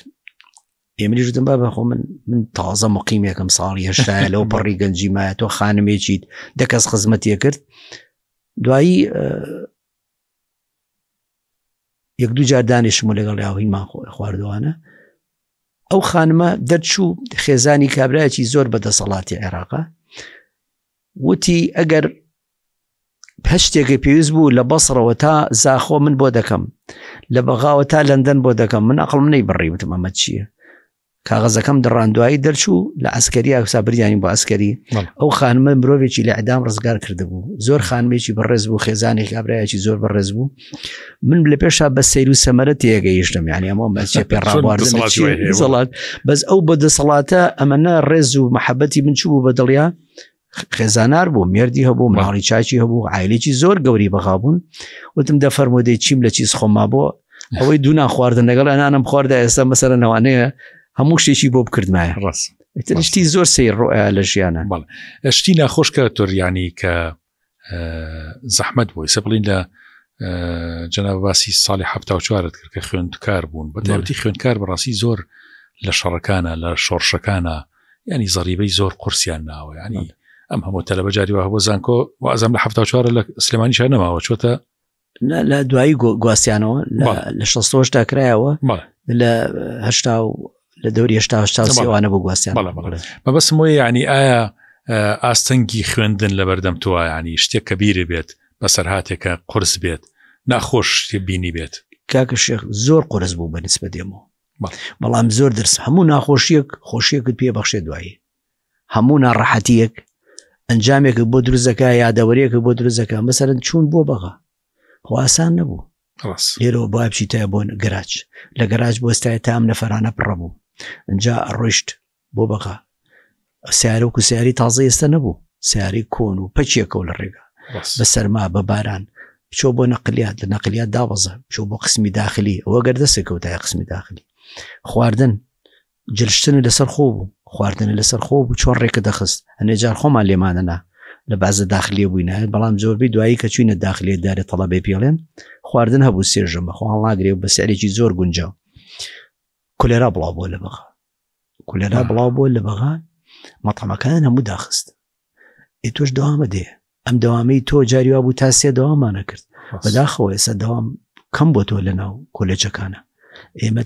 ئێمەری ژدم با بەخۆ من من تازە مقیمێکم ساڵی هێشتایە لەو پەڕی گەنجی مایە تۆ خانمێکیت دە کەس خزمەتیە کرد دوایی یەک دوو جار دانیشم و لەگەڵ یاهیمان خواردوانە ئەو خانمە دەرچوو خێزانی کابراایکی زۆر بە دەسەڵاتی عێراقا وتی ئەگەر هەر شتێکی پێویست بوو لە بەسڕەوە تا زاخۆ من بۆ دەکەم لە بەغاوە تا لەندەن بۆ دەکەم من ئەقڵم نەی بڕی وتم ئەمە چییە کاغەزەکەم دڕاندوایی دەرچوو لە عسکەری ئەوسا بریانی بۆ عسکەری ئەو خانمە مرۆڤێکی لە ئەدام ڕزگار کردبوو زۆر خانمێکی بەڕێز بوو خێزانێک کابراایەکی زۆر بەڕێز بوو من لە پێشا بە سیر و سەمەرە تێگەیشتم یعنی ئەمە مەچێ پێ ڕابواردن بەس ئەو بە دەسەڵاتە ئەمەە ڕێز و محەبەتی من چوو بە دڵیا خێزانار بوو مێردی هەبوو مناڵی چاکی هەبوو عیلێکی زۆر گەوری بەغا بوون وتم دەفەرمودەی چیم لە چیز خۆما بۆ ئەوەی دوونا خواردن لەگەڵ ئەنانم خواردا ئێستا مەسەرە نەوانەیە هەموو شتێکی بۆ بکردمایە ڕاست شتی زۆر سیر ڕۆیا لە ژیانە بەڵێ شتی ناخۆش کە تۆریانی کە زەحمەت بووی سە بڵین لە جەناب باسی ساڵی ه چوارت کرد کە خوێندکار بوون بە تایبەتی خوێندکار بەڕاستی زۆر لە شەڕەکانە لە شۆڕشەکانە ینی زەریبەی زۆر قورسیان ناوە ینی. ئەم هەموو تەلەبە جاری وا هەبوو زانکۆ وازم لە 74 لە سلێمانی شار نەماوە چۆتە لە دوایی گواستیانەوە لە 68 تا کرایەوە لە هەشتا و لە دەوری هشتا هشتا سێوانە بۆ گواستیان مەبەسم وە یعنی ئایا ئاستەنگی خوێندن لە بەردەم تۆ ینی شتێک کە بیرە بێت بەسەرهاتێکە قرس بێت ناخۆش بینی بێت کاکە شێخ زۆر قرس بوو بە نسبە دێمەوە بەڵام زۆر درس هەموو ناخۆشیەک خۆشیەکت پێ بەخشێ دوایی هەموو ناڕەحەتیەک ئەنجامێکت بۆ دروست دەکا یادەوەریەکە بۆ دروست دەکا مەسەرەن چوون بۆ بەغا خۆ ئاسان نەبوو لێرەوە با بچیتە بۆ گەراج لە گەراج بۆستای تا ئەم نەفەرانە پڕە بوو ئەجا ڕۆیشت بۆ بەغا سیارە و سیاری تازە ئێستا نەبوو سیاری کۆن و پەچیەکەەوە لە ڕێگا بە سەرما بە باران بچۆ بۆ نەقلیات لە نەقلیات دابەزە بچۆ بۆ قسمی داخلی ئەوە گەر دەسێکەوتای قسمی داخلی خواردن جلشتنە لەسەر خۆ بوو خواردنە لەسەر خۆ بوو چۆن ڕێکە دەخست هەنێ جار خۆمان لێمانەنا لە بازە داخلیە بووینە بەڵام زۆربەی دوایی کە چوینە داخلیە دارێ تەڵەبێ پێڵێن خواردن هەبوو سێژەمە خۆ هەڵناگرێ و بە سعرێکی زۆر گونجاو کولێرا بڵاو بووە لە بەغا کولێرا بڵاو بووە لە بەغا مەتەمەکان هەموو داخست ئێ تۆش دەوامە دێ ئەم دەوامەی تۆ جاری وا بوو تا سێ دەوامانە کرد بەداخەوە ئێستا دەوام کەم بۆ تۆ لە ناو کۆلێجەکانە ئێمە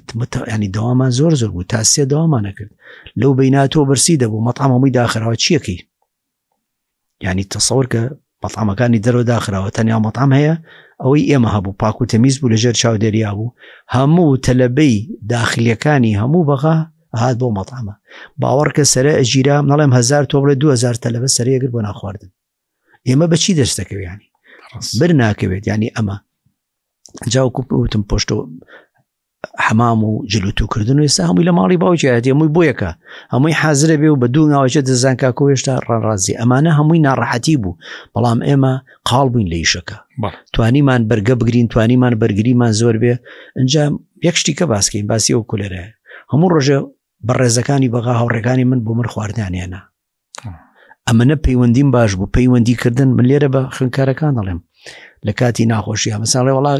ینی دەوامان زۆر زۆر بوو تا سێ دەوامانە کرد لەو بینا تۆ برسی دەبوو مەتعام هەمووی داخراوە چیەکەی ینی تەسەور کە مەتعامەکانی دەرەوە داخراوە تەنیا مەتعام هەیە ئەوەی ئێمە هەبوو پاک و تەمیز بوو لەژێر چاودێریا بوو هەموو تەلەبەی داخلیەکانی هەموو بەغا هات بۆ مەتعەمە باوەڕکە سەرە ئەگیرا نەڵێم هزار تۆ بڵێ 2000 تەلەبە سەرەیەگر بۆ ناخواردن ئێمە بەچی دەست دەکەویانی بر ناکەوێت ینی ئەمە جاوکو وتم پۆشتۆ حەمام و جلوتوکردن و ئێستا هەمووی لە ماڵی باوکیایەتی هەمووی بۆ یەکە هەمووی حازرە بێ و بە دوو ناوەچێت دەزان کاکۆ هێشتا ڕاڕازی ئەمانە هەمووی ناڕەحەتی بوو بەڵام ئێمە قاڵ بووین لە ئیشەکە توانیمان بەرگە بگرین توانیمان بەرگریمان زۆر بێ ئەجا یەک شتی کە باسکەین باسی ئەو کولەرە هەموو ڕۆژێ بەڕێزەکانی بەغا هاوڕێکانی من بۆ من خواردنیانێنا ئەمەە پەیوەندیم باش بوو پەیوەندی کردن من لێرە بە خوێندکارەکان دەڵێم لە کاتی ناخۆشی مەساڵێ وڵا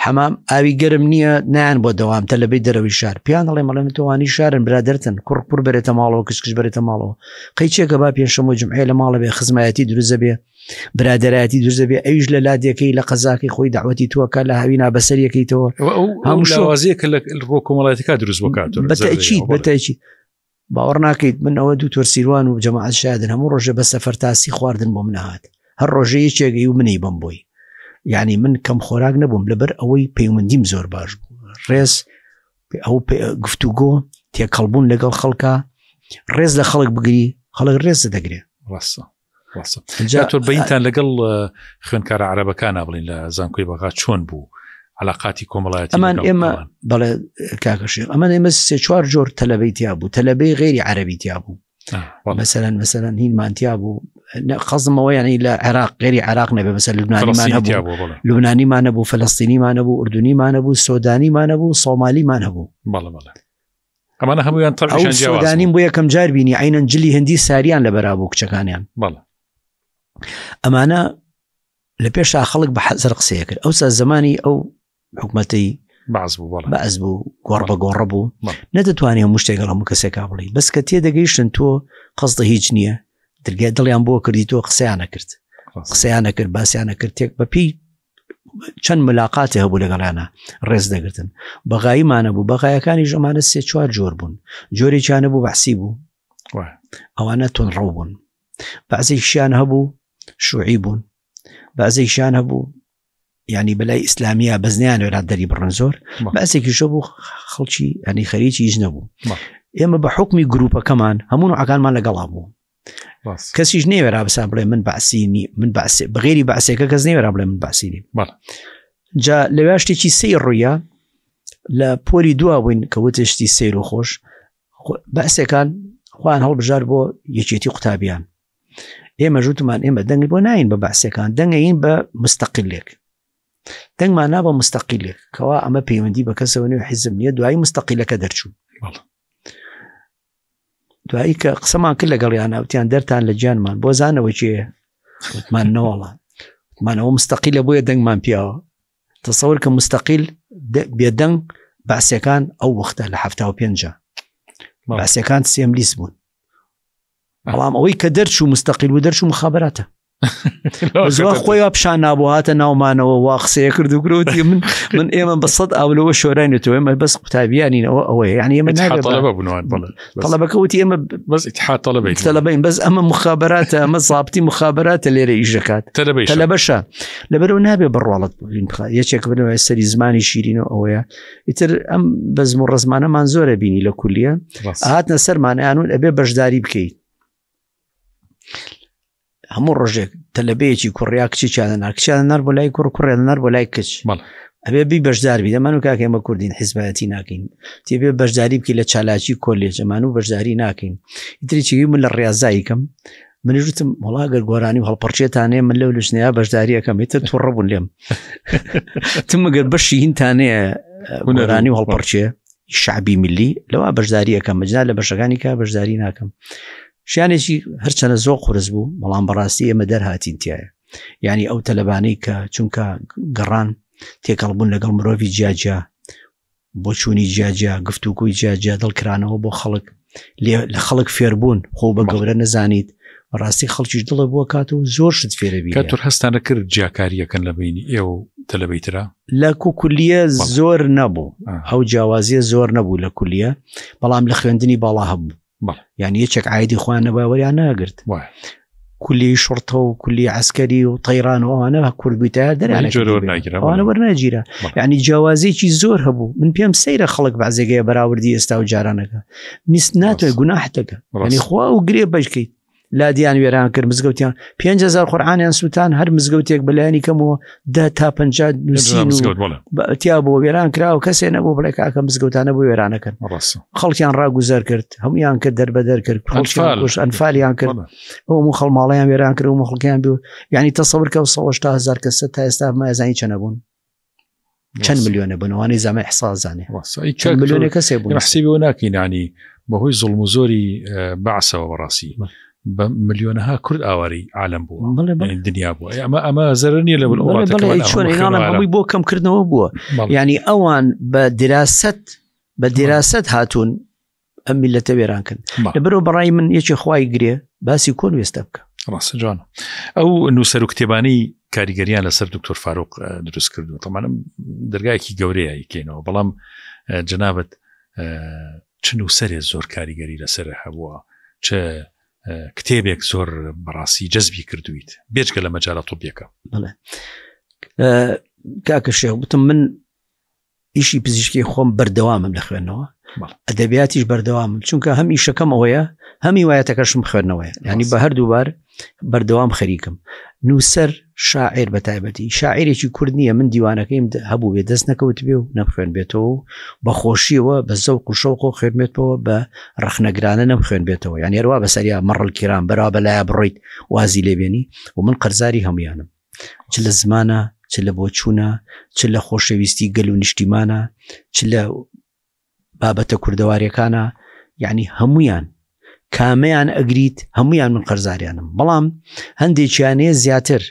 حەمام ئاوی گەرم نییە نیان بۆ دەوام تە لەبەی دەرەوەی شار پیان دەڵێ مەڵێن تۆوانی شارن برادرتن کوڕ کوڕ بەرێتە ماڵەوە کچکش بەرێتە ماڵەوە قەیچێکە با پێنجشەممە و جمعەیە لە ماڵە بێ خزمایەتی دروست بێ برادایەتی دروست بێ ئەویش لە لادێکەی لە قەزاکەی خۆی داوەتی تووەکە لە هاوینا بەسەریەکەیتەوە هەموو شێوازیە کە لە ڕۆ کۆمەڵایەتەکە دروست بکات بەتەچیت بەتەچیت باوەڕ ناکەیت من ئەوە دوو سیروان و جەماعەت شادن هەموو ڕۆژێ بە سەفەرتاسی خواردن بۆ من هات هەر ڕۆژە یەکێک و منی بم بۆی یعنی من کەم خۆراک نەبووم لەبەر ئەوەی پەیوەندیم زۆر باش بوو ڕێز ئەو گفتوگۆ تێکەڵبوون لەگەڵ خەڵکە ڕێز لە خەڵک بگری خەڵک ڕێز دەگرێ ڕاستە ڕاستە جا تۆ بینتان لەگەڵ خوێندکارە عەرەبەکانە بڵین لە زانکۆی بەغا چۆن بوو علاقاتی کۆمەڵایەتی ئەمان ئێمە بەڵێ کاکەشێ ئەمان ئێمە سێ چوار جۆر تەلەبەی تیا بوو تەلەبەی غێری عەربی تیا بوو مەسەلەن مەسەلەن هینمان تیا بوو قەزمەوە یعنی لە عێراق غێری عێراق نەبێ مەسەل لوبنانیمان هەبوو لوبنانیمان هەبوو فلستینیمان هەبوو ئوردونیمان هەبوو سۆدانیمان هەبوو سۆمالیمان هەبوو بەڵێ بەڵێ ئەمانە هەموویان تەبعیشان جیاواز سۆدانیم بۆ یەکەم جار بینی عینەن جلی هندی ساریان لەبەرا بوو کچەکانیان بەڵێ ئەمانە لە پێشا خەڵک بە حەزەر قسەیە کرد ئەوسا زمانی ئەو حکومەتی باز بوو بەڵێ بەعس بوو گۆڕ بە گۆڕە بوو نەدەتوانانی هەموو شتێک هەموو کەسێکا بڵێ بەس کە تێدەگەیشتن تۆ قەزدە هیچ نییە درگای دڵیان بۆ کردی تۆ قسەیانە کرد قسەیانە کرد باسییانە کرد تێک بەپی چەند ملاقاتی هەبوو لەگەڵیانە ڕێز دەگرتن بەغاییمانە بوو بەغایەکانی ژەمانە سێ چوار جۆر بوون جۆرێکیانە بوو بەحسی بوو ئەوانە تونڕەو بوون بەعزێکیان هەبوو شوعی بوون بەعزێکیان هەبوو ینی بەلای ئیسلامیە بەزنیان وێرا دەری بڕن زۆر بەسێکی شە بوو خەڵکی ینی خەریکی هیچ نەبوو ئێمە بە حکمی گروپەکەمان هەموو نوعەکانمان لەگەڵا بوو کەسیش نێوێرا بسا بڵێ من بەعسینی من بەعسێ بغێری بەعسێکە کەس نێوێرا بڵێ من بەعسینی جا لەوێ شتێکی سیر ڕوویە لە پۆلی دوا بووین کە وتشتی سیر و خۆش بەعسەکان خۆیان هەڵبژار بۆ یەکێتی قوتابیان ئێمە ژوتمان ئێمە دەنگ بۆ ناین بە بەعسەکان دەنگەین بە مستەقلێک دەنگمان نا بە مستەقیلێک کەوا ئەمە پەیوەندی بە کەسەوە نوێ حیزم نییە دوایی مستەقیلەکە دەرچوو دوایی کە قسەمان کرد لەگەڵیان وتیان دەرتان لە گیانمان بۆ زانەوە کێ وتمان نەوەڵا وتمانەوە مستەقیلە بۆیە دەنگمان پیاوە تەسەور کە مستەقیل بێدەنگ بەعسەکان ئەو وەختە لە ه پێنجە بەعسەکان سێم لیست بوون. بەڵام ئەوەی کە دەرچوو مستەقیل و دەرچوو مخابراتە زۆر خۆی وا پیشان نابوو هاتە ناومانەوە وا قسەیە کرد و گرۆتی من من ئێمە بە سەد ئاولەوە شۆرانێتەوە ئێمە بەس قوتابیانینەوە ئەوەیە یعنی ئێمە طلبەکە وتی ئێمە بەس اتحاد طلبەی تەلەبەین بەس ئەمە مخابراتە ئەمە زابتی مخابراتە لێرە ئیش دەکات تەلەبەشە لەبەرەوە نابێ بڕواڵەت یەکێک بنەوە سەری زمانی شیرینەوە ئەوەیە ئیتر ئەم بەزم و ڕزمانەمان زۆرە بینی لە کولیە هاتنە سەرمانیان و ئەبێ بەشداری بکەیت هەموو ڕۆژێک تەلەبەیەکی کوڕیا کچێکیان دەنار کچیان دەنار بۆ لای کوڕ کوڕیان دەنار بۆ لای کچ ئەبێ بی بەشدار بی دەمان و کاکە ئێمە کوردین حیزبایەتی ناکەین تێبێ بەشداری بکەی لە چالاکی کۆلێج ئەمان و بەشداری ناکەین ئیتری من لە ڕاضاییکەم منیش وتم وڵا گەر گۆرانی و هەڵپەڕکێتانەیە من لەو لشنەیە بەشداریەکەم ئیتر تووڕە بوون لێم تمەگەر بەشی هینتانەیە گۆرانی و هەڵپەڕکێ شعبی ملی لەوە بەشداریەکەم مەجنا لە بەشەکانی کە بەشداری ناکەم ژیانێکی هەرچەنە زۆر قورس بوو بەڵام بەڕاستی ئێمە دەرهاتین تایە یعنی ئەو تەلەبانەی کە چونکە گەڕان تێکەڵ بوون لەگەڵ مرۆڤی جیاجیا بۆچوونی جیاجیا گفتوگۆی جیاجیا دڵکرانەوە بۆ خەڵک لە خەڵک فێربوون خۆ بە گەورە نەزانیت بەڕاستی خەڵکیش دڵە بووە کات و زۆر شت فێرەبی کە تور هەستانە کرد جیاکاریەکەن لە بینی ئێوە تەلەبەی ترا لە کوکولیە زۆر نەبوو ئەو جیاوازیە زۆر نەبوو لە کولیە بەڵام لە خوێندنی باڵا هەبوو یعنی یەکێک عیدی خۆیان نەبووە وەریان ناگرت کولی شڕتە و کولی عسکەری و تەیران و ئەوانە کورد بوویتە دەرانە وەرناگیرا یعنی جیاوازێکی زۆر هەبوو من پێم سەیرە خەڵک بەعزێگەیە بەراوردی ئێستا و جارانەکە نیست ناتوێت گوناحتەکە ینی خوا و گرێ بەشکەیت لادیان وێران کرد مزگەوتیان 5هزار قورآانیان سووتان هەر مزگەوتێک بەلایانی کەمەوە ده تا پ نووسین تیا بۆ وێران کرا و کەسێ نەبوو بڵێ کاکە مزگەوتانە بۆ وێرانەکەن خەڵکیان ڕاگوزەر کرد هەمویان کرد دەربەدەر کرد خەڵکیان ئەنفالیان کرد ئەو هەموو خەڵماڵیان وێران کرد و خەڵکیان بوو یعنی تەسەور کە 1970 کەسە تا ئێستا مازانی چەنە بوون چەند ملیۆنە بوون ئەوانەی زامە احسا زانێ چەند ملیۆنە کەسێ بوون حسیبەوە ناکەینانی بەهۆی زوڵم و زۆری بەعسەوە بەڕاستی بە ملیۆنەها کورد ئاواری عالم بووە دنیا بووە ئەمە ئەمە زەرەر نییە لە هەمووی بۆ کەمکردنەوە بووە ینی ئەوان بە دراست بە دراست هاتوون ئەم میلەتە وێران کرد لەبەرەوە بەڕای من یەکی خوای گرێ باسی کۆن وێستە بکە ڕاستە جوان ئەو نووسەر و کتێبانی کاریگەریان لەسەر دکتۆر فاروق دروست کردو تەمانم دەرگایەکی گەورەیە یکەینەوە بەڵام جەنابەت چ نووسەرێ زۆر کاریگەری لەسەر هەبووە چ کتێبێک زۆر بەڕاستی جەزبی کردویت بێجگە لە مەجالە طبیەکە بەڵێ کاکە شێخ وتم من ئیشی پزیشکی خۆم بەردەوامم لە خوێندنەوە ئەدەبیاتیش بەردەوامم چونکە هەم ئیشەکەم ئەوەیە هەمی وایەتەکەشم خوێندنەوەیە ینی بە هەردوو بار بەردەوام خەریکم نووسەر شاعیر بە تایبەتی شاعیرێکی کورد نییە من دیوانەکەیم هەبوو بێ دەست نەکەوت بێ و نەمخوێن بێتەوە و بە خۆشیەوە بە زەوق و شەوق و خوێنبێتەوە بە ڕەخنەگرانە نەم خوێن بێتەوە یان هەروە بەسەریا مەڕل کرام بەرا بەلایە بڕۆیت وازی لێبێنی و من قەرزاری هەمویانم چ لە زمانە چ لە بۆچوونە چ لە خۆشەویستی گەل و نیشتیمانە چ لە بابەتە کوردەواریەکانە یعنی هەمویان کامەیان ئەگریت هەمویان من قەرزاریانم بەڵام هەندێکیانەیە زیاتر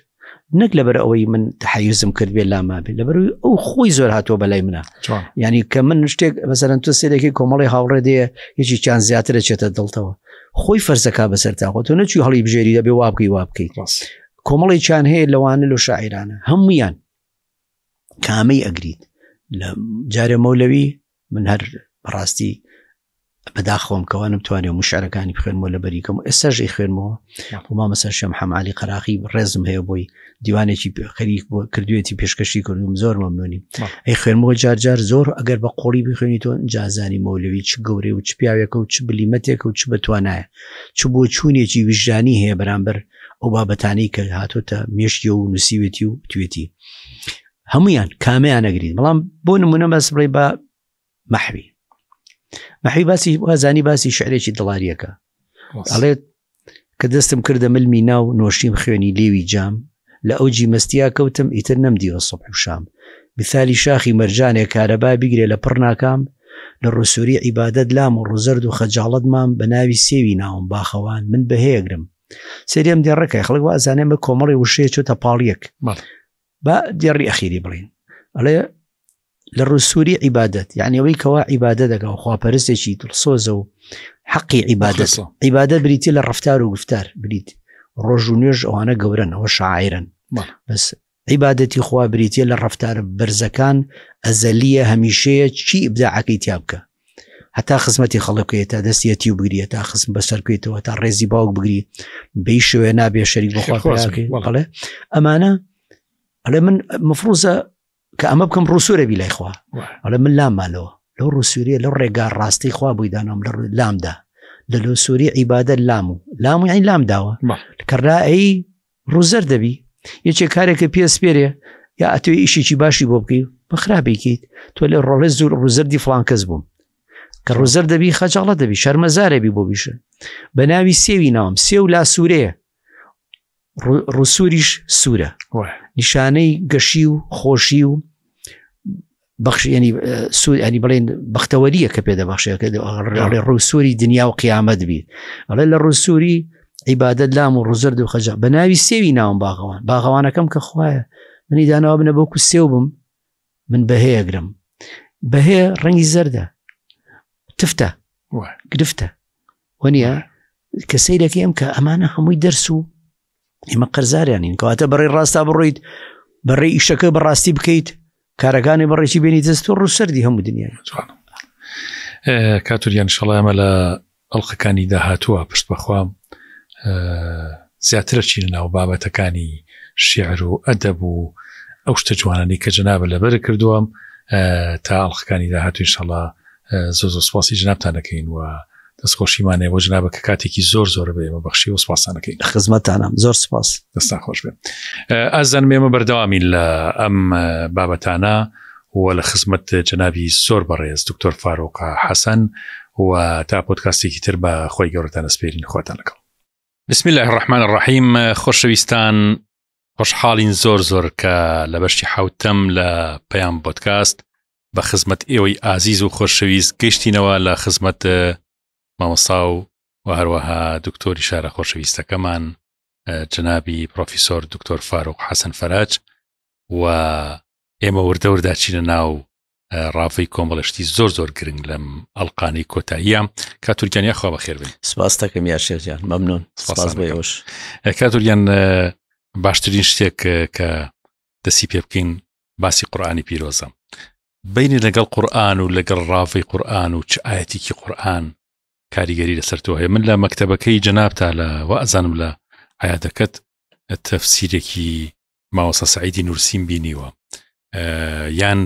نەک لەبەر ئەوەی من تحیزم کرد بێ لاما بێ لەبەر ئەو خۆی زۆر هاتووە بەلای منە ینی کە من شتێک مەسەرەن تۆ سێرێکی کۆمەڵی هاوڕێ دێ یەکێکیان زیاتر چێتە دڵتەوە خۆی فەرزەکە بەسەر تاخۆ تۆ نەچوی هەڵی بژێری دەبێ وا بکەی وا بکەیت کۆمەڵێکیان هەیە لەوانە لەو شاعیرانە هەمویان کامەی ئەگریت لە جارێ مەولەوی من هەر بەڕاستی بەداخۆم کەوانم توانێ مشارەکانی بخوێنمەوە لە بەریکەم و ئێستاش ئی خوێنمەوە و مامەسا شێ محەممەعلی قەراخی ڕێزم هەیە بۆی دیوانێکی خەریک بۆ کردوێتی پێشکەشی کردوم زۆر مەمنونی ئەی خوێنمەوە جار جار زۆر ئەگەر بە قۆڵی بخوێنی تۆ جازانی مەولەوی چ گەورەی و چ پیاوێکە و چ بلیمەتێکە و چ بەتوانایە چ بۆ چوونێکی ویژدانی هەیە بەرامبەر ئەو بابەتانەی کە هاتۆتە مێشکی و نووسیوێتی و توێتی هەمویان کامیان نەگرین بەڵام بۆ نمونە بەس بڵێ بە مەحوی مەحوی باسی وازانی باسی شعرێکی دڵاریەکە ئەڵێت کە دەستم کردە ملمی ناو نۆشیم خوێنی لێوی جام لە ئەوجی مەستیا کەوتم ئیتر نەمدیوە سوبح و شام مثالی شاخی مەرجانێ کارەبا بیگرێ لە پڕ ناکام لە ڕوسوری عیبادەت لام و ڕوزەرد و خەجاڵەت مام بە ناوی سێوی ناوم باخەوان من بەهەیەگرم سەیری ئەم دێڕەکە خەڵک وا ئەزانێ بە کۆمەڵی وشەیە چۆتە پاڵیەک با دێڕی ئەخیری بڵین ئەڵێ. لە ڕووسووری عیبادەت یعنی ئەوەی کەوا عیبادە دەکا و خواپەرستێکی دڵسۆزە و حەقی عیبادەت عیبادە بریتە لە ڕفتار و گفتار بریت ڕۆژ و نوێژ ئەوانە گەورن ئەوە شاعرن بەس عیبادەتی خوا بریتە لە ڕفتارە بەرزەکان ئەزەلیە هەمیشەیە چی ئیبداعەکەی تیا بکە هەتا خزمەتی خەڵک بکەیت تا دەستی هەتیو بگری تا خزم بەسەر بکەیتەوە تا ڕێزی باوک بگری بەی شوێ نابێ شەریک بۆ خوا ئەمانە ئەڵێ من مفروزە کە ئەمە بکەم ڕووسورە بی لای خوا ئەڵێ من لام مالەوە لەو ڕووسوریە لەو ڕێگا ڕاستی خوا بووی دانام لە لامدا لە لۆ سووری عیبادە لام و لام و یعنی لام داوە کەڕائەی ڕووزەر دەبی یەکێ کارێکە پێ سپێرێ یا ئەتوێ ئیشێکی باشی بۆ بکەی بە خراپێکیت تۆ لە ڕۆڵێ زۆر ڕووزەردی فلان کەس بووم کە ڕووزەر دەبی خەجاڵە دەبی شەرمەزارە بی بۆ بیشە بە ناوی سێوی ناوم سێو لا سوورەیە ڕووسووریش سوورە نیشانەی گەشی و خۆشی و بەخش ینی سوور ینی بڵێن بەختەوەریە کە پێ دەبەخشێکە ئەڵێ ڕووسووری دنیا و قیامەت بی ئەڵێ لە ڕووسووری عیبادەت لام و ڕوزەرد و خەجا بە ناوی سێوی ناوم باغەوان باغەوانەکەم کە خوایە منی داناوە بنە بۆکو سێو بم من بەهەیەگرم بەهێ ڕەنگی زەردە تفتە گرفتە وەنیە کە سەیرەکەی ئەم کە ئەمانە هەمووی دەرس و ئێمە قەرزاریانین کەواتە بەڕێ ڕاستا بڕۆیت بەڕێ ئیشەکە بەڕاستی بکەیت کارەکانی بەڕێکی بێنی دەست و ڕووسەردی هەموو دنیا کاتوریان شڵ ئەمە لە ئەڵلقەکانی داهاتووە پشت بەخوا زیاترە چینە ناو بابەتەکانی شعر و ئەدەب و ئەو شتە جوانانی کە جەنابە لەبەر کردووە تا ئەڵلقەکانی داهاتوو ئینشاڵڵا زۆر زۆر سپاسی جنابتان دەکەین و دەستخۆشیمانەیە بۆ جنابە کە کاتێکی زۆر زۆر بە ئێمە بەخشی و سپاسان دەکەین خزمەتانم زۆر سپاس دەستان خۆش بێ ئازانم ئێمە بەردەوامین لە ئەم بابەتانە و لە خزمەت جەنابی زۆر بەڕێز دکتۆر فاروق حەسەن و تا پۆدکاستێکی تر بە خۆی گەورەتان ئەسپێرین خۆتان لەگەڵ. بسم الله الرحمن الرحیم خۆشەویستان خۆشحاڵین زۆر زۆر کە لە بەشی حوتەم لە پەیام بۆدکاست بە خزمەت ئێوەی ئازیز و خۆشەویست گەشتینەوە لە خزمەت مامۆستا و و هەروەها دکتۆری شارە خۆشەویستەکەمان جەنابی پرۆفیسۆر دکتۆر فاروق حەسەن فەراج و ئێمە وردە وردە چینە ناو ڕاڤەی کۆمەڵشتی زۆر زۆر گرنگ لەم ئەڵلقانەی کۆتاییە کاتورگیان یاخوا بەخێر بن سپاس دەکەم یا شێرجان مەمنون سپاس بۆ ئێوەش کاتورگیان باشترین شتێک کە دەسی پێ بکەین باسی قورآانی پیرۆزە بینی لەگەڵ قورآن و لەگەڵ ڕاڤەی قورآن و چ ئاەتێکی قورآن کاریگەری لەسەر تۆ هەیە من لە مەکتتەبەکەی جەنابتا لە وازانم لە عیادەکەت تەفسیرێکی ماوەسا سعیدی نورسیم بینیوە یان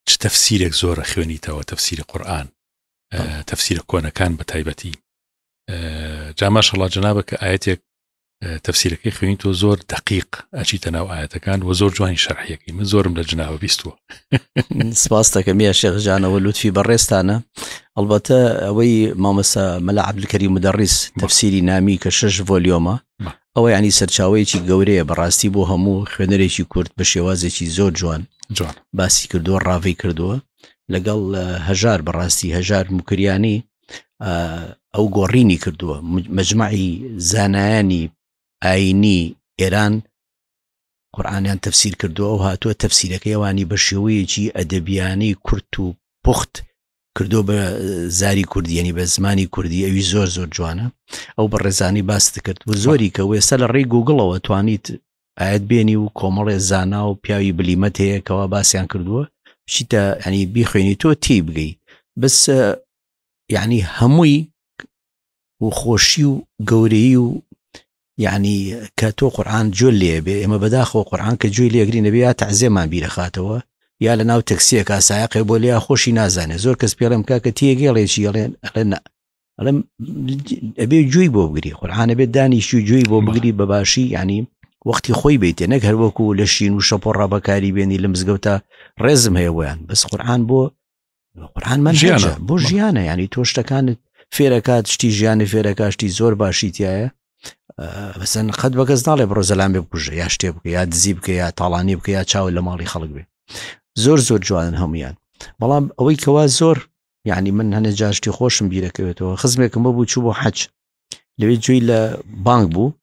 چ تەفسیرێک زۆرە خوێنیتەوە تەفسیری قورآن تەفسیرە کۆنەکان بە تایبەتی جاماشەڵا جەنابە کە ئاەتێک تەفسیرەکەی خوێنی تۆ زۆر دقیق ئەچیتە ناو ئاەتەکان و زۆر جوانی شەرحیەکەی من زۆرم لە جناوە بیستوە سپاس دەکەم یا شێخجانەوە لوتفی بەڕێزتانە ئەڵبەتە ئەوەی مامۆستا مەلا عەبدولکەریم مدەڕیس تەفسیری نامی کە شش ڤۆلیۆمە ئەوە ینی سەرچاوەیەکی گەورەیە بەڕاستی بۆ هەموو خوێنەرێکی کورد بە شێوازێکی زۆر جوان جوان باسی کردووە ڕاڤی کردووە لەگەڵ هەژار بەڕاستی هەژار مکریانی ئەو گۆڕینی کردووە مەجمعی زانایانی ئاینی ئێران قورآانیان تەفسیر کردووە ئەو هاتووە تەفسیرەکەی ئەوانی بە شێوەیەکی ئەدەبیانەی کورت و پوخت کردو بە زاری کوردی یعنی بە زمانی کوردی ئەوی زۆر زۆر جوانە ئەو بە ڕێزانی باست کرد و زۆری کە وێستا لە ڕێی گوگڵەوە توانیت ئاەت بێنی و کۆمەڵێ زانا و پیاوی بلیمەت هەیە کەوا باسییان کردووە بچیتە ینی بیخوێنی تۆ تی بگەی بەس یعنی هەمووی و خۆشی و گەورەی و یعنی کە تۆ قورآن جۆ لێ بێ ئێمە بەداخەوە قورآن کە گوێی لێگری نەبێ یا تەعزێمان بیرەخاتەوە یا لە ناو تەکسیەکە سایەقێ بۆ لیا خۆشی نازانێ زۆر کەس پێڵێم کاکە تێگەڵێکی ئەڵێن ئەڵێن نا ئەڵێم ئەبێ گوێی بۆ بگری قورآن ئەبێ دانیشی و گوێی بۆ بگری بە باشی یعنی وەختی خۆی بیتێ نەک هەروەکو لە شین و شەپۆڕا بەکاری بێنی لە مزگەوتە ڕێزم هەیە بۆیان بەس قورآن بۆ قورآن من ژیانە بۆ ژیانە ینی تۆ شتەکانت فێرەکات شتی ژیانی فێرەکە شتی زۆر باشی تایە بەسەن قەت بەکەس ناڵێ بڕۆ زەلام بێ بکوژە یا شتێ بکە یا دزی بکە یا تاڵانی بکە یا چاو لە ماڵی خەڵک بێ زۆر زۆر جوانن هەمویان بەڵام ئەوەی کەوا زۆر یعنی من هەنێ جاشتی خۆشم بیرەکەوێتەوە خزمێکم ببوو چوو بۆ حەج لەوێ گوێی لە بانک بوو.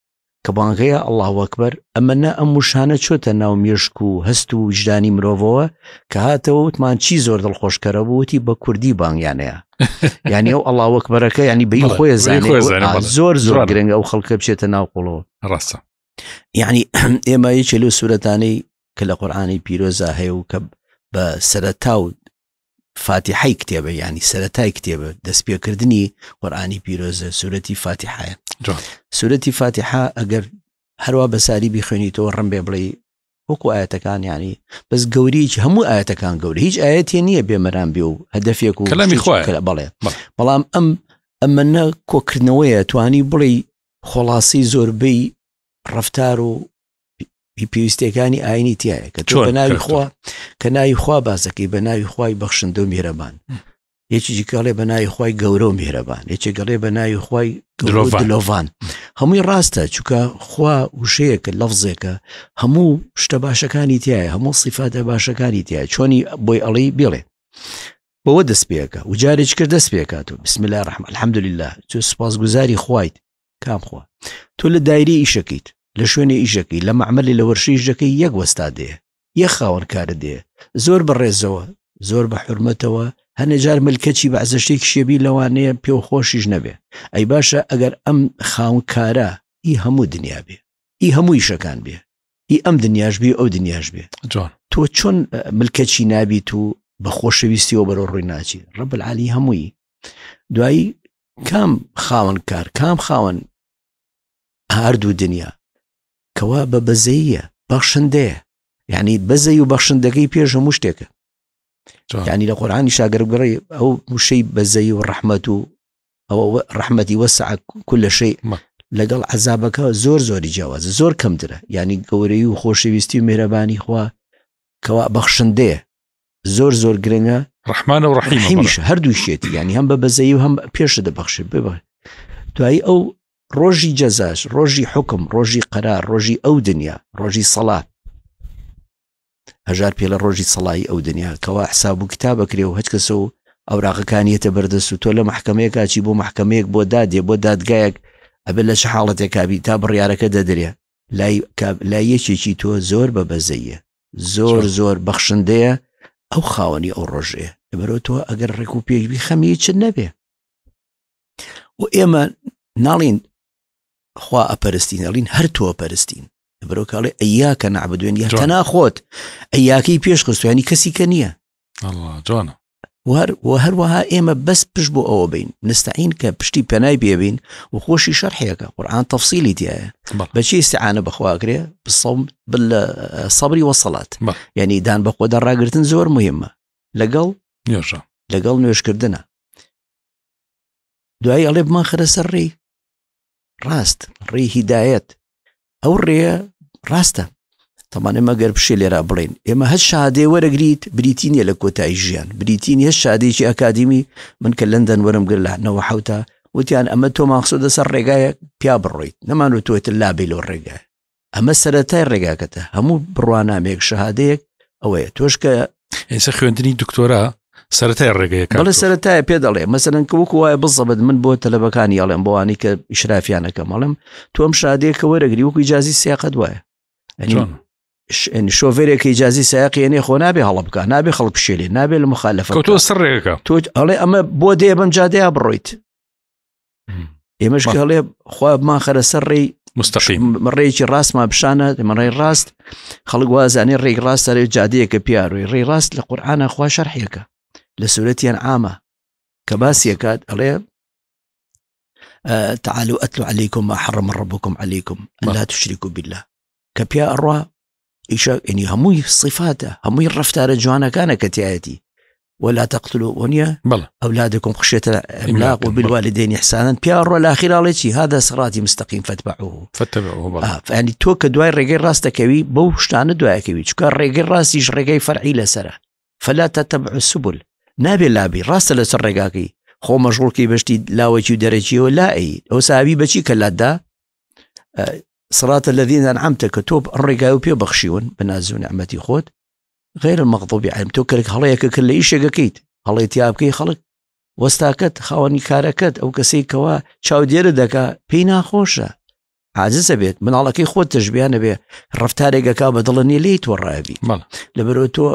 کە بانگەیە اللە اکبر ئەمە نە ئەم وشانە چۆتە ناو مێشک و هەست و ویژدانی مرۆڤەوە کە هاتەوە وتمان چی زۆر دڵخۆشکەرە بوو وتی بە کوردی بانگیانەیە یعنی ئەو اللە اکبرەکە ینی بەی خۆی زانێ زۆر زۆر گرنگە ئەو خەڵکە بچێتە ناو قوڵەوە ڕاستە یعنی ئێمە یەکێ لەو سوورەتانەی کە لە قورآانی پیرۆزا هەیە و کە بە سەرەتا و فاتیحەی کتێبە یانی سەرەتای کتێبە دەستپێکردنی قورآانی پیرۆزە سوورەتی فاتیحایە سوورەتی فاتیحا ئەگەر هەروە بەساری بیخوێنیتەوە ڕم بێ بڵێ وەکو ئاەتەکان ینی بەس گەوریی هەموو ئاەتەکان گەور هیچ ئاەتێ نییە بێمەران بێ و هەدەفێک و کەلامی خۆ بەڵێ بەڵام ئەم ئەمەە کۆکردنەوەیە توانی بڵێ خۆڵاسی زۆربەی ڕفتار و پێویستەکانی ئاینی تایە کە تۆ بە ناوی خوا کە ناوی خوا بازەکەی بە ناوی خوای بەخشندە و میهرەبان یەکی گەڵێ بە ناوی خوای گەورە و میهرەبان یەکێ گەڵێ بە ناوی خوای دلۆڤان هەمووی ڕاستە چونکە خوا وشەیەکە لەفزێکە هەموو شتە باشەکانی تایە هەموو سیفاتە باشەکانی تایە چۆنی بۆی ئەڵی بڵێ بەوە دەست پێەکە و جارێک کرد دەست پێکات و بسم الله الرحمن الحمد لله چۆ سپاسگوزاری خوایت کام خوا تۆ لە دایرەی ئیشەکەیت لە شوێنی ئیشەکەی لە مەعمەلی لە وەرشەی ئیشەکەی یەک وەستا دێ یەک خاوەن کارە دێ زۆر بە ڕێزەوە زۆر بە حورمەتەوە هەنێ جار ملکەچی بەعزە شتێک شێبی لەوانەیە پێ خۆشیش نەبێ ئەی باشە ئەگەر ئەم خاوەن کارە ئی هەموو دنیا بێ ئی هەموو ئیشەکان بێ ئی ئەم دنیاش بێ ئەو دنیاش بێ جوان تۆ چۆن ملکەچی نابیت و بە خۆشەویستیەوە بەرەو ڕووی ناچی ڕب العالی هەمووی دوایی کام خاوەن کار کام خاوەن هەردوو دنیا کەوا بە بەزەیە بەخشندەیە یعنی بەزەی و بەخشندەکەی پێش هەموو شتێکە ینی لە قۆرانی شاگەر بگەڕی ئەو وشەی بەزەی و ڕەحمەت و ئەوە ڕەحمەتی وەسع كل شيء لەگەڵ عذابەکە زۆر زۆری جیاوازە زۆر کەمترە ینی گەورەی و خۆشەویستی و مێرەبانی خوا کەوا بەخشندەیە زۆر زۆر گرنگە ڕحمانە و ڕحیمیش هەردوو شێتی ینی هەم بە بەزەی و هەم پێشە دەبەخشێت ببە دوایی ئەو ڕۆژی جەزاش ڕۆژی حکم ڕۆژی قەرار ڕۆژی ئەو دنیا ڕۆژی سەڵات هەژار پێ لە ڕۆژی سەڵایی ئەو دنیا کەوا حساب و کتابە کرێ و هەچ کەسە و ئەوراقەکانیەتە بەردەست و تۆ لە محکمەیەکا چی بۆ محکمەیەک بۆ دادێ بۆ دادگایەک ئەبێت لە چ حاڵەتێکابی تا بڕیارەکە دەدرێ لای لای یەکێکی تۆ زۆر بە بەزەیە زۆر زۆر بەخشندەیە ئەو خاوەنی ئەو ڕۆژەیە لەبەرەوە تۆ ئەگەر ڕێک و پێکبی خەمی چ نەبێ و ئێمە ناڵین خوا ئەپەرستین ئەڵین هەر تۆ پەرستین لەبەرەوە کاڵێ ئەیاکە نەعبدوێن یا تەنا خۆت ئەیاکەی پێش خستویانی کەسی کە نییە جوانە و هەروەها ئێمە بەس پشت بۆ ئەوە بین نستعین کە پشتی پەنای بێبین و خۆشی شەرحەکە قورآن تەفسیلی تایە بەچی استعانە بەخواکرێ بسەم سەبری وەسەڵات یعنی دان بە خۆدا ڕاگرتن زۆر مهمە لەگەڵ نوێژە لەگەڵ نوێشکردنە دوایی ئەڵێ بمان خرە سەر ڕێی ڕاست ڕێی هیدایەت ئەو ڕێیە ڕاستە تەمان ئێمە گەر بشێ لێرا بڵێن ئێمە هەر شادێ وەرەگریت بریتی نییە لە کۆتایی ژیان بریتی نیە شادێکی ئەکادیمی من کە لەندەن وەرم گر لە نەوە حوتا وتیان ئەمە تۆمان خسۆ دەسەر ڕێگایە پیا بڕۆیت نەمان و تۆتر لابی لەو ڕێگای ئەمە سەرەتای ڕێگاکەتە هەموو بڕوانامێک شەهادەیەک ئەوەیە تۆش کە ئێستا خوێندنی دکتۆرا سەرەتای ڕێگەیەکە بەڵێ سەرەتایە پێ دەڵێ مەسەلەن کە وەکو وایە بزەبت من بۆ تەلەبەکانی ئەڵێم بۆوانی کە ئیشرافیانەکەم ئەڵێم تۆ ئەم شادەیە کە وەرەگری وەکو ئیجازی سیاقەت وایە یعنی شۆفێرێک کە ئیجازی سیاقی ئەنێ خۆ نابێ هەڵە بکە نابێ خەڵک بشێلێ نابێ لە مخالفە تۆ سەر ڕێگەکە تۆ ئەڵێ ئەمە بۆ دێ بەم جادەیە بڕۆیت ئێمەش کە هەڵێ خوا بمان خەرە سەر ڕێی مستەقیم ڕێکی ڕاستمان پیشانە ڕێی ڕاست خەڵک وازانێ ڕێک ڕاستە ڕێ جادەیەکە پیاڕۆی ڕێی ڕاست لە قورآانە خوا شەرحیەکە لە سوورەتیان ئامە کە باسیەکات ئەڵێ تعالوا أتلو عليكم ما حرم ربكم عليكم أن لا تشركوا بالله کە پیا ئەڕوا ئیشە ینی هەمووی صفاتە هەمووی ڕفتارە جوانەکانە کە تایەتی ولا تقتلوا ونيا بەڵێ أولادكم خشية إملاق وبالوالدين إحسانا پیا ڕۆ الأخير چی هذا صراطي مستقيم فاتبعوه فاتبعوه بەڵێ آه فیعنی تۆ کە دوای ڕێگەی ڕاستەکەوی بەو شتانە دوایەکەوی چکە ڕێگەی ڕاستیش ڕێگەی فەرعی لەسرە فلا تتبعوا السبل نابێ لابی ڕاستە لەسەر ڕێگاکەی خۆ مەشغوڵکی بەشتی لاوەکی و دەرەکیەوە لای ئەو ساوی بەچی کە لاتدا صراط الذين أنعمت کە تۆ ڕێگای و پێ بەخشیون بە ناز و نعمەتی خۆت غير المغضوب عليهم تۆ کەرێک هەڵەیەکە کرد لە ئیشێکەکەیت هەڵەی تیا بکەی خەڵک وەستاکەت خاوەنی کارەکەت ئەو کەسەی کەوا چاودێرە دەکا پێی ناخۆشە. عاجزە بێت مناڵەکەی خۆت تەشبیان نەبێ ڕفتارێکەکە بە دڵە نیە لێی تۆڕابی لەبەرەوە تۆ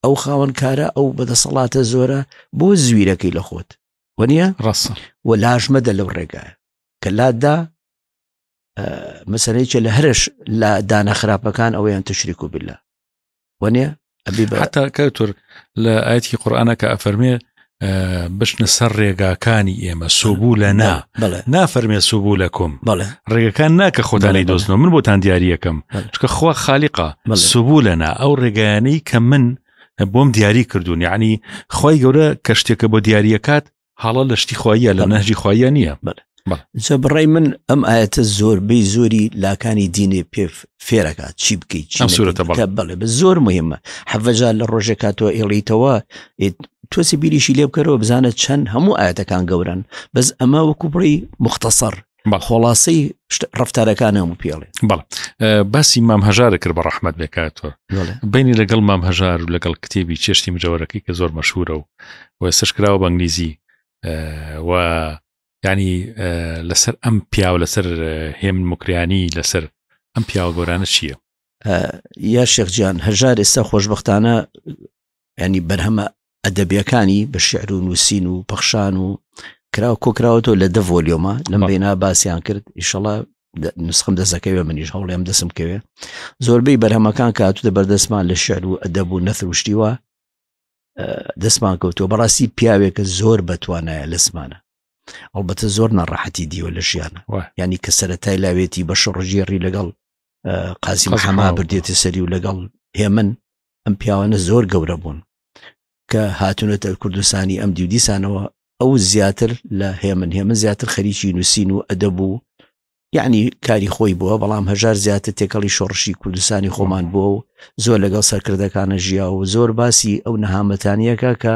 ئەو خاوەن کارە ئەو بەدەسەڵاتە زۆرە بۆ زویرەکەی لە خۆت وەنیە ڕاستە و لاش مەدە لەو ڕێگایە کە لادا مەسەرەیەکە لە هەرش لە دانە خراپەکان ئەوەیان تشریک و بالله وەنیە ئەبی بە حتا کەتور لە ئاەتی قورآانە کە ئەفەرمێ بچنە سەر ڕێگاکانی ئێمە سوبوو لە نا نافەرمێ سوبوو لە کۆم ڕێگەکان ناکە خۆتانی دۆزنەوە من بۆتان دیارەکەم چکە خوا خالیقا سوبوو لە نا ئەو ڕێگایانەی کە من بۆم دیاری کردوون یعنی خی گەورە کە شتێکە بۆ دیارەکات هەڵە لە شتی خواییە لە نەهجی خواییە نییە. بەڵێ. بەڵێ. جا بەڕای من ئەم ئایەتە زۆربەی زۆری لاکانی دینێ پێ فێرەکات چی بکەیت چی ئەم سورەتە بەڵێ. کە بەڵێ بە زۆر مهمە حەڤەجار لە ڕۆژێک کاتەوە ئێڵیتەوە تۆسی بیریشی لێ بکەرەوە بزانە چەند هەموو ئاەتەکان گەورن بەس ئەمە وەکو بڕی مختصر بەڵێ. خۆڵاسەی ڕفتارەکان هەموو پێڵێ بەڵێ باسی مام هەژارە کرد بە ڕەحمەت بێ کاتۆ بینی لەگەڵ مام هەژار و لەگەڵ کتێبی چێشتی مجەوەرەکەی کە زۆر مەشهورە و و ئێستش کراوە بە ئەنگلیزی و ینی لەسەر ئەم پیاو لەسەر هێمن مکریانی لەسەر ئەم پیاوە گۆرانە چییە؟ یا شێخجان هەژار ئێستا خۆشببختانە ینی بەرهەمە ئەدەبیەکانی بە شعر و نووسین و پەخشان و کراوە کۆکراوەتەوە لە دە ڤۆلیۆمە لەم بێنا باسییان کرد ئیشەڵا نسخم دەستەکەوێ منیش هەوڵێم دەسم کەوێ زۆربەی بەرهەمەکان کاتوتە بەردەستمان لە شعر و ئەدەب و نەثر و شتیوە دەستمان کەوتووە بەڕاستی پیاوێکە زۆر بەتوانایە لە زمانە ئەڵبەتە زۆر ناڕەحەتی دیوە لە ژیانە ینی کە سەتای لاوێتی بە شۆڕژێڕی لەگەڵ قازی محەما بردێتە سەری و لەگەڵ هێمن ئەم پیاوانە زۆر گەورە بوون کە هاتوونەتە کوردستانی ئەم دیو دیسانەوە ئەو زیاتر لە هێمن هێمن زیاتر خەریکی نووسین و ئەدەب و یعنی کاری خۆی بووە بەڵام هەژار زیاتر تێکەڵی شۆڕشی کوردستانی خۆمان بووە و زۆر لەگەڵ سەرکردەکانە ژیا و زۆر باسی ئەو نەهامەتانیەکە کە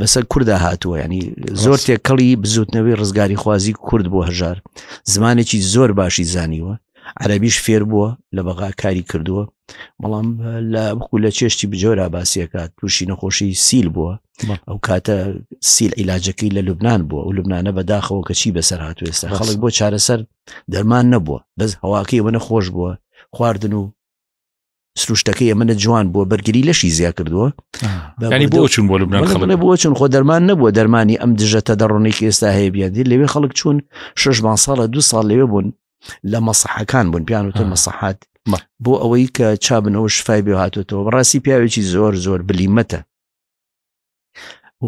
بەسەر کوردا هاتووە ینی زۆر تێکەڵی بزوتنەوەی ڕزگاری خوازی کورد بۆ هەژار زمانێکی زۆر باشی زانیوە عەربیش فێر بووە لە بەغا کاری کردووە بەڵام لە وەکو لە چێشتی بجۆرا باسیەکە تووشی نەخۆشی سیل بووە ئەو کاتە سیل عیلاجەکەی لە لوبناان بووە و لوبناانە بەداخەوە کە چی بەسەر هاتو ئێستا خەڵک بۆ چارەسەر دەرمان نەبووە بەس هەواکەی ئەوە نەخۆش بووە خواردن و سروشتەکەی ئەمەە جوان بووە بەرگری لەشی زیا کردووە ینی بۆ چون بۆ لوبنان خەڵک بۆ چون خۆ دەرمان نەبووە دەرمانی ئەم دژە تەدەڕۆنێکی ئێستا هەیە بیاندی لەوێ خەڵک چوون شش مان ساڵە دو ساڵ لەوێ بوون لە مەسەحەکان بوون پیان وتن مەسەحات بۆ ئەوەی کە چابنەوە شفای بێ هاتوتەوە بەڕاستی پیاوێکی زۆر زۆر بلیمەتە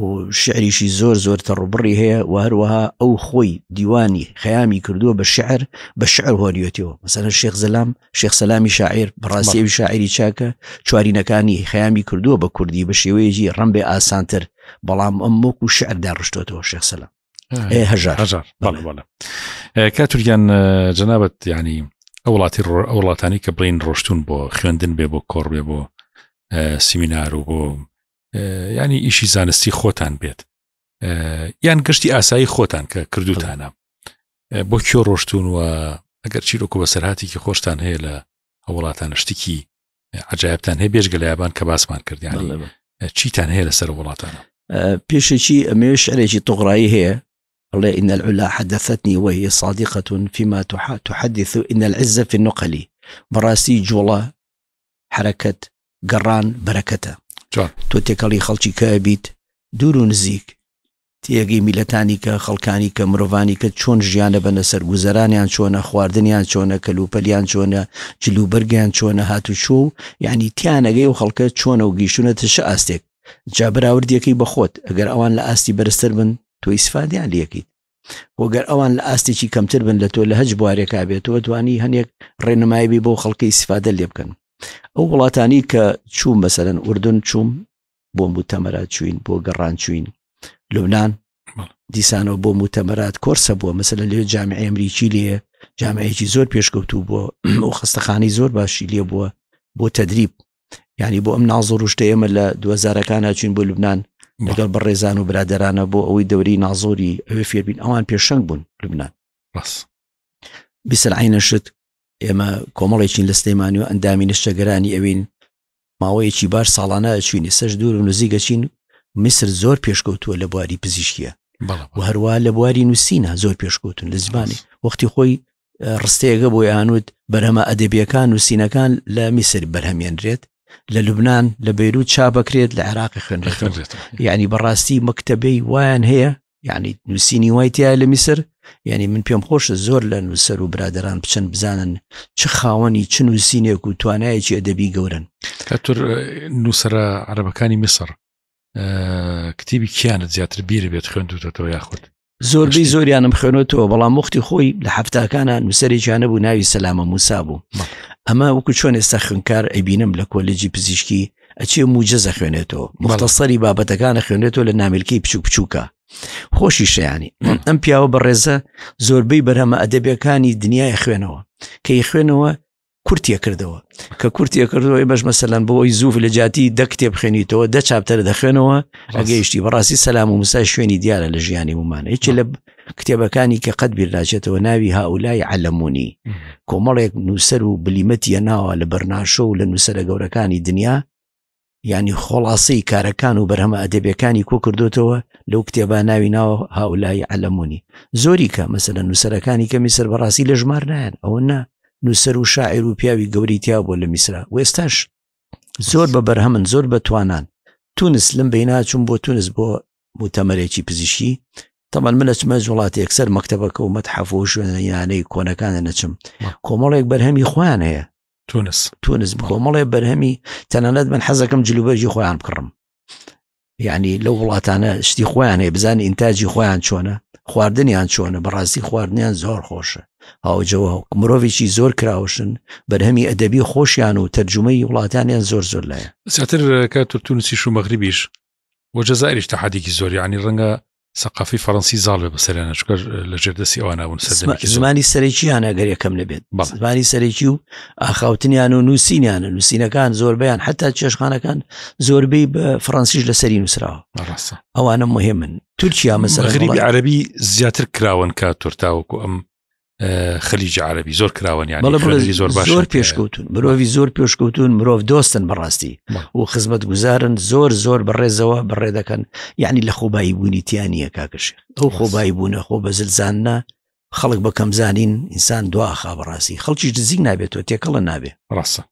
و شعریشی زۆر زۆر تەڕوبڕی هەیە و هەروەها ئەو خۆی دیوانی خەیامی کردووە بە شعر بە شعر هۆریەتەوە مەسەلەن شێخ زەلام شێخ سەلامی شاعیر بەڕاستی ئەوی شاعری چاکە چوارینەکانی خەیامی کردووە بە کوردی بە شێوەیەکی ڕەمبێ ئاسانتر بەڵام ئەم وەکو شعر داڕشتۆتەوە شێخ سەلام هەژار هەژار بەڵێ بەڵێ کاتورگیان جەنابەت ینی ئەو وڵاتی ئەو وڵاتانی کە بڵین ڕۆشتون بۆ خوێندن بێ بۆ کۆڕ بێ بۆ سیمینار و بۆ ینی ئیشی زانستی خۆتان بێت یان گەشتی ئاسایی خۆتان کە کردوتانە بۆ کوێ ڕۆشتون و ئەگەر چیرۆک و بەسەرهاتێکی خۆشتان هەیە لە ئەو وڵاتانە شتێکی عجایبتان هەیە بێژگە لە یابان کە باسمان کردیان چیتان هەیە لەسەر وڵاتانە پێشێکی ئەمێ شعرێکی تۆغرایی هەیە ئەڵێ إن العلا حدثتني وهي صادقة فيما تحدث إن العزة في النقل بەڕاستی جوڵە حرەکەت گەڕان بەرەکەتە تۆ تێکەڵی خەڵکی کە بیت دوور و نزیک تێگەی میلەتانی کە خەڵکانی کە مرۆڤانی کە چۆن ژیانە بەنە سەر گوزەرانیان چۆنە خواردنیان چۆنە کەلوپەلیان چۆنە جلوبەرگیان چۆنە هاتوچۆ و یعنی تیانەگەی و خەڵکە چۆنە و گەیشتونەتە چ ئاستێک جا بەراوردیەکەی بەخۆت ئەگەر ئەوان لە ئاستی بەرزتر بن تۆ ئیسفادیان لەکەیت وگەر ئەوان لە ئاستێکی کەمتر بن لە تۆ لە هەج بوارێکا بێت تۆ توانی هەنێک ڕێنمایی بی بۆ خەڵکی ئیسفادە لێ بکەن ئەو وڵاتانی کە چووم مەسەرەن ئوردن چووم بۆ موتەمەرات چوین بۆ گەڕان چوین لوبناان دیسانەوە بۆ موتەمەرات کۆرسە بووە مەسەلە لێ جامعی ئەمریکی لێ جامعەیەکی زۆر پێشکەوتوو بووە ئەو خەستەخانەی زۆر باشی لێ بووە بۆ تدریب یعنی بۆ ئەم نازۆر شتە ئێمە لە دوزارەکانە چوین بۆ لوبناان لەگەڵ بەڕێزان و برادرانە بۆ ئەوەی دەوری نازۆری ئەوێ فێربین ئەوان پێشەنگ بوون لوبناان ڕاست بیسەر عینەشت ئێمە کۆمەڵێکین لە سلێمانی و ئەندامی نشتەگەرانی ئەوین ماوەیەکی باش ساڵانە ئەچوین ئێستاش دوور و نزیک ئەچین میسر زۆر پێشکەوتووە لە بواری پزیشکیە و هەروە لە بواری نووسینە زۆر پێشکەوتون لە زمانی وەختی خۆی ڕستەیەکە بۆ یانوت بەرهەمە ئەدەبیەکان نووسینەکان لە میسر بەرهەمێنرێت لە لوبناان لە بەیروت چاپەکرێت لە عێراقی خوێنرێت یعنی بەڕاستی مەکتەبەی وایان هەیە یعنی نووسینی وای تیا لە میسر یعنی من پێم خۆشە زۆر لە نووسەر و برادران بچن بزانن چ خاوەنی چ نووسینێک و توانایەکی ئەدەبی گەورن کاتور نووسرە عەرەبەکانی میسر کتێبی کیانت زیاتر بیر بێت خوێندوتەوە یاخود زۆربەی زۆریانم خوێنەوەتەوە بەڵام وەختی خۆی لە هەفتاکانە نووسەرێکیانە بوو ناوی سەلامە موسا بوو ئەمە وەکو چۆن ئێستا خوێنکار ئەیبینم لە کۆلێجی پزیشکی ئەچێ موجەزە خوێنێتەوە مختصەری بابەتەکانە خوێنێتەوە لە نامیلکەی بچوک بچووکە خۆشی شیانی ئەم پیاوە بەڕێزە زۆربەی بەرهەمە ئەدەبیەکانی دنیای خوێنەوە کەی خوێنەوە کورتیە کردەوە کە کورتیە کردەوە ئێمەش مەسەلەن بۆ ئەوی زوو لە جیاتی دە کتێب خوێنیتەوە دە چاپتەر دەخوێنەوە ئەگەیشتی بەڕاستی سەلام و موسا شوێنی دیارە لە ژیانی ومانە یەکێ لە کتێبەکانی کە قەت بیر ناچێتەوە ناوی هاولای عەلەمونی کۆمەڵێک نووسەر و بلیمەتیە ناوە لە بەرناشۆ و لە نووسەرە گەورەکانی دنیا یعنی خۆڵاسەی کارەکان و بەرهەمە ئەدەبیەکانی کۆ کردوتەوە لەو کتێبا ناوی ناوە هاولای عەلەمونی زۆری کە مەسەلە نووسەرەکانی کە میسر بەڕاستی لە ژمار نایەن ئەوە نا نووسەر و شاعیر و پیاوی گەوری تیا بۆ لە میسرا و ئێستاش زۆر بە بەرهەمن زۆر بە توانان تونس لەم بیناچوم بۆ تونس بۆ موتەمەرێکی پزیشکی تەمان من ئەچمە وڵاتی یەکسەر مەکتەبەکە و مەتحەف و شوێنە کۆنەکانە نەچم کۆمەڵێک بەرهەمی خۆیان هەیە تونس تونس کۆمەڵێ بەرهەمی تەنانەت من حەزەکەم جلوبەرگی خۆیان بکڕم یعنی لەو وڵاتانە شتی خۆیان هەیە بزانانی ئینتاجی خۆیان چۆنە خواردنیان چۆنە بەڕاستی خواردنیان زۆر خۆشە هاوجەوە مرۆڤێکی زۆر کراوشن بەرهەمی ئەدەبی خۆشیان و تەرجمەی وڵاتانیان زۆر زۆر لایە زیاتر کە تورتونسیش و مەغریبیش و جەزائریش تەحادێکی زۆر یعنی ڕەنگە سەقافی فەڕەنسی زاڵ بێ بەسەریانە چونکە لە ژێر دەستی ئەوانە بوون سەردەمێکی زۆر. زمانی سەرەکییان ئەگەر یەکەم نەبێت بەڵێ. زمانی سەرەکی و ئاخاوتنیان و نووسینیانە نووسینەکان زۆربەیان حتا چێشخانەکان زۆربەی بە فڕەنسیش لەسەری نووسراوە ڕاستە ئەوانە مهمن تورکیا مەسەلەن مەغریبی وڵات- عەرەبی زیاتر کراون کە تورتاوەکو ئەم خلیجی عەربی زۆر کراوەن یان زۆر زۆر پێشکەوتون مرۆڤی زۆر پێشکەوتون مرۆڤ دۆستن بەڕاستی و خزمەت گوزارن زۆر زۆر بەڕێزەوە بەڕێ دەکەن یعنی لە خۆبایی بوونی تیانە کاکەشێ ئەو خۆبایی بوونە خۆ بە زلزانە خەڵک بە کەمزانین ئینسان دواخا بەڕاستی خەڵکیش نزیک نابێتەوە تێکەڵە نابێ ڕاستە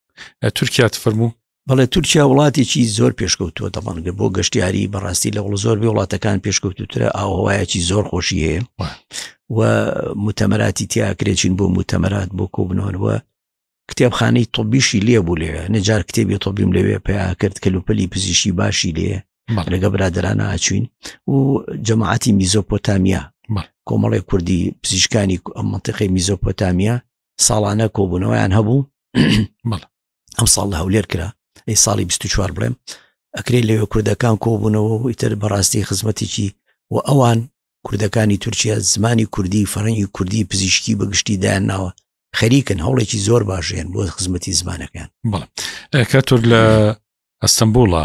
تورکیا فەرموو بەڵێ تورکیا وڵاتێکی زۆر پێشکەوتووە دەڵەنگە بۆ گەشتیاری بەڕاستی لە وڵ زۆر بێ وڵاتەکان پێشکەوتوترە ئاوهوایەکی زۆر خۆشی هەیە و متەمەراتی تیاکرێچین بۆ متەمەرات بۆ کۆبنەوە کتێبخانەی طبیشی لێ بوو لێ نەجار کتێبی طبیم لەوێ پیا کرد کەلوپەلی پزیشی باشی لێ لەگە برادرانە ئاچوین و جەماعەتی میزۆپۆتامیا کۆمەڵێک کوردی پزیشکانی ئەم منطقی میزۆپۆتامیا ساڵانە کۆبوونەوەیان هەبوو ئەم ساڵ لە هەولێر کرا ئەی ساڵی 24 بڵێم ئەکرێ لەوێ کوردەکان کۆبوونەوە و ئیتر بەڕاستی خزمەتێکی و ئەوان کوردەکانی تورکیا زمانی کوردی فەرەنگی کوردی پزیشکی بەگشتی دایان ناوە خەریکن هەوڵێکی زۆر باشێن بۆ خزمەتی زمانەکان بەڵێ کاتۆر لە ئەستەمبوڵە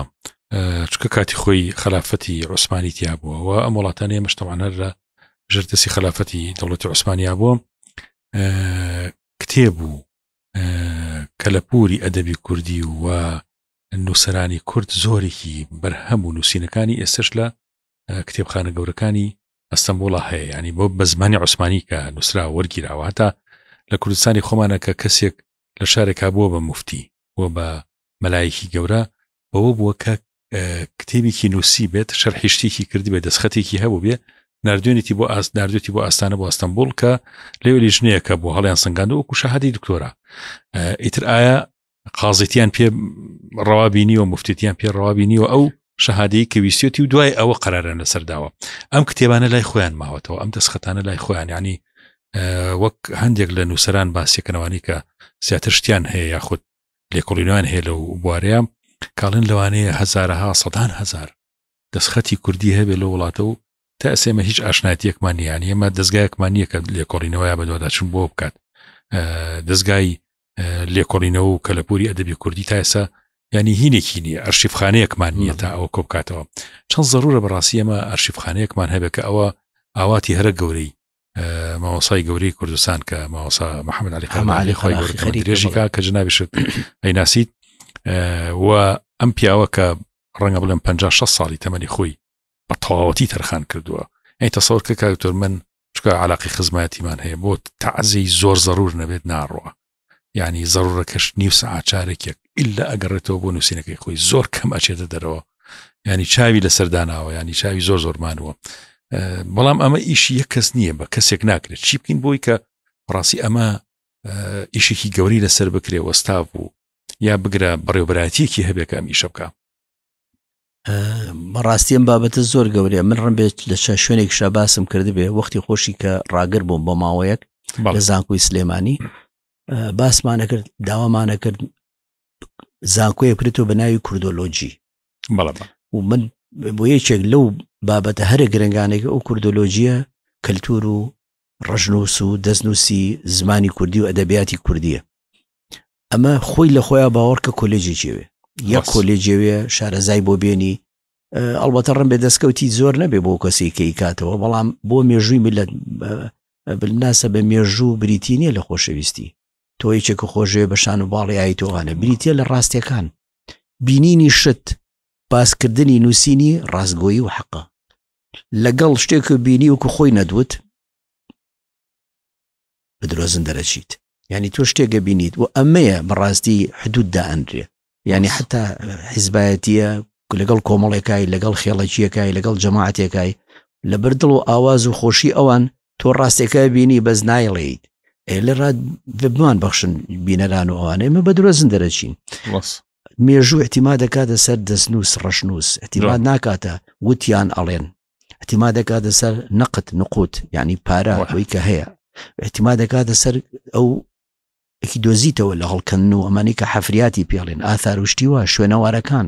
چکە کاتی خۆی خەلافەتی عوسمانی تیا بووە و ئەم وڵاتانی ئێمەش تەوان هەر لە ژێر دەستی خەلافەتی دەوڵەتی عوسمانیا بووە کتێب و کەلەپوری ئەدەبی کوردی و نووسەرانی کورد زۆرێکی بەرهەم و نووسینەکانی ئێستش لە کتێبخانە گەورەکانی ئەستەمبوڵە هەیە ینی بۆ بە زمانی عوسمانی کە نووسرا وەرگیراوە هەتا لە کوردستانی خۆمانە کە کەسێک لە شارێکا بووە بە مفتی بووە بە مەلایەکی گەورە بەوە بووە کە کتێبێکی نووسی بێت شەرحی شتێکی کردی بێت دەستخەتێکی هەبوو بێ نردوێنێتی بۆ ئاست نردێتی بۆ ئاستانە بۆ ئەستەمبول کە لەوێ لیژنەیەکە بۆ هەڵیان سنگاند وەکو شەهادی دکتۆرا ئیتر ئایا قازیتیان پێ ڕەوا بینیوە مفتێتیان پێ ڕەوا بینیوە ئەو شەهادەی کە ویستێتی و دوای ئەوە قەراران لەسەرداوە ئەم کتێبانە لای خۆیان ماوەتەوە ئەم دەستخەتانە لای خۆیان ینی وەک هەندێک لە نووسەران باسیەکەنەوانی کە زیاتر شتیان هەیە یاخود لێکۆڵینەوەیان هەیە لەو بوارەیە کاڵێن لەوانەیە هەزارەها سەدان هەزار دەستخەتی کوردی هەبێ لە وڵاتە و تا ئێستا ئێمە هیچ ئاشنایەتیەکمان نییە یانی ئێمە دەستگایەکمان نییە کە لێکۆڵینەوە یا بەدواداچوون بۆ بکات دەستگای لێکۆڵینەوە و کەلەپوری ئەدەبی کوردی تا ئێستا ینی هینێکی نییە ئەرشیفخانەیەکمان نییە تا ئەوە کۆبکاتەوە چەند ضرورە بەڕاستی ئێمە ئەرشیفخانەیەکمان هەبێت کە ئەوە ئاواتی هەرە گەورەی مامۆسای گەورەی کوردستان کە مامۆسا محەممەد علی قەرمالی خۆی درێژی کا کە جنابیشت ئەیناسیت و ئەم پیاوە کە ڕەنگە بڵێم 56 ساڵی تەمەنی خۆی بە تەواوەتی تەرخان کردووە ئەی تەسەور کە کاکتۆر من چکە علاقی خزمەتیمان هەیە بۆ تەعزی زۆر زەرور نەبێت ناڕوە یعنی زەرورەکەش نیو سەعات چارێکێک ئللا ئەگەڕێتەوە بۆ نووسینەکەی خۆی زۆر کەم ئەچێتە دەرەوە ینی چاوی لەسەر داناوە ینی چاوی زۆر زۆرمانوە بەڵام ئەمە ئیشی یەک کەس نییە بە کەسێک ناکرێت چی بکەین بۆی کە ڕاستی ئەمە ئیشێکی گەوری لەسەر بکرێ وەستا بوو یا بگرە بەڕێوبەراتیەکی هەبێت کە ئەم ئیشە بکە بەڕاستی ئەم بابەتە زۆر گەورەیە من ڕم بێت لە چەند شوێنێک شا باسم کردبێ وەختی خۆشی کە ڕاگر بووم بۆ ماوەیەک لە زانکۆی سلێمانی باسمانە کرد داوامانە کرد زانکۆیە کرێتەوە بە ناوی کوردۆلۆجی و من بۆ یەکێک لەو بابەتە هەرە گرنگانێک ئەو کوردۆلۆجیە کەلتور و ڕژنووس و دەستنووسی زمانی کوردی و ئەدەبیاتی کوردیە ئەمە خۆی لە خۆیان باوەڕکە کۆلێجێکیەوێ یە کۆلێجێوێ شارەزای بۆ بێنی ئەڵبەتە ڕم بێ دەستکەوتی زۆر نەبێ بۆ کەسی کە کاتەوە بەڵام بۆ مێژووی میلەت بناسە بە مێژوو بریتی نییە لە خۆشەویستی تۆ یەکێک خۆشێ بە شان و باڵی ئایتۆوانە بریتە لە ڕاستیەکان بینینی شت باسکردنی نووسینی ڕاستگۆیی و حەقە لەگەڵ شتێک بینی وکو خۆی نەدوت بە درۆزن دەرەچیت یعنی تۆ شتێکە بینیت و ئەمەیە بەڕاستی حدود دائەنرێ یعنی حتا حیزبایەتیە لەگەڵ کۆمەڵێکای لەگەڵ خێڵەکیەکای لەگەڵ جەماعەتێکای لەبەر دڵ و ئاواز و خۆشی ئەوان تۆ ڕاستێکە بینی بەس نایڵێیت لە ڕات بمان بەخشن بینەران و ئەوانەی مە بە درۆزن دەرەچین مێژوو احتیما دەکاتە سەر دەستنووس ڕەشنووس احتیما ناکاتە وتیان ئەڵێن احتیما دەکاتە سەر نەقت نقوت یعنی پارە ئەوەی کە هەیە احتیما دەکاتە سەر ئەو یەکی دۆزیتەوە لە هەڵکەن و ئەمانی کە حەفریاتی پێڵێن ئاثار و شتی وا شوێنەوارەکان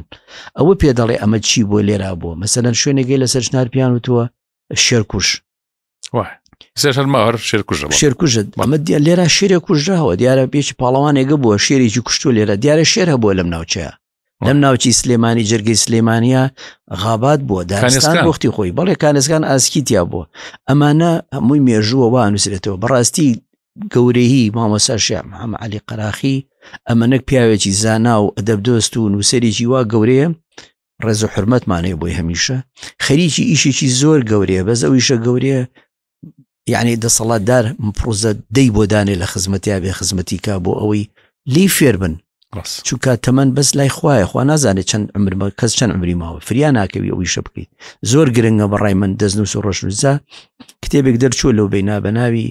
ئەوە پێ دەڵێ ئەمە چی بۆ لێرا بووە مەسەلەن شوێنێکی لەسەر شنار پیان وتووە شێرکوش شێرکوژە ئەمە لێرە شێرێک کوژراوە دیارە پێچ پاڵەوانێکە بووە شێرێکی کوشتوە لێرە دیارە شێر هەبووە لەم ناوچەیە لەم ناوچی سلێمانی جەرگەی سلێمانە غابات بووە دارستان وەختی خۆی بەڵێ کانسکان ئاسکی تیا بووە ئەمانە هەمووی مێژووە وا نووسرێتەوە بەڕاستی گەورەیی مامۆسا شێخ محەممەد عەلی قەراخی ئەمە نەک پیاوێکی زانا و ئەدەبدۆست و نووسەرێکی وا گەورەیە ڕێز و حرمەتمان هەیە بۆی هەمیشە خەریکی ئیشێکی زۆر گەورەیە بەس ئەو ئیشە گەورەیە یعنی دەسەڵاتدار پرۆزە دەی بۆ دانێ لە خزمەتیا بێ خزمەتی کا بۆ ئەوەی لی فێر بن چونکە تەمەەن بەس لای خوایە خوا نازانێت چەند عمرمە کەس چەند عمری ماوە فریا ناکەوی ئەو ئیشە بکەیت زۆر گرنگە بەڕای من دەستنووس و ڕۆشنووسا کتێبێک دەرچووە لەو بینا بە ناوی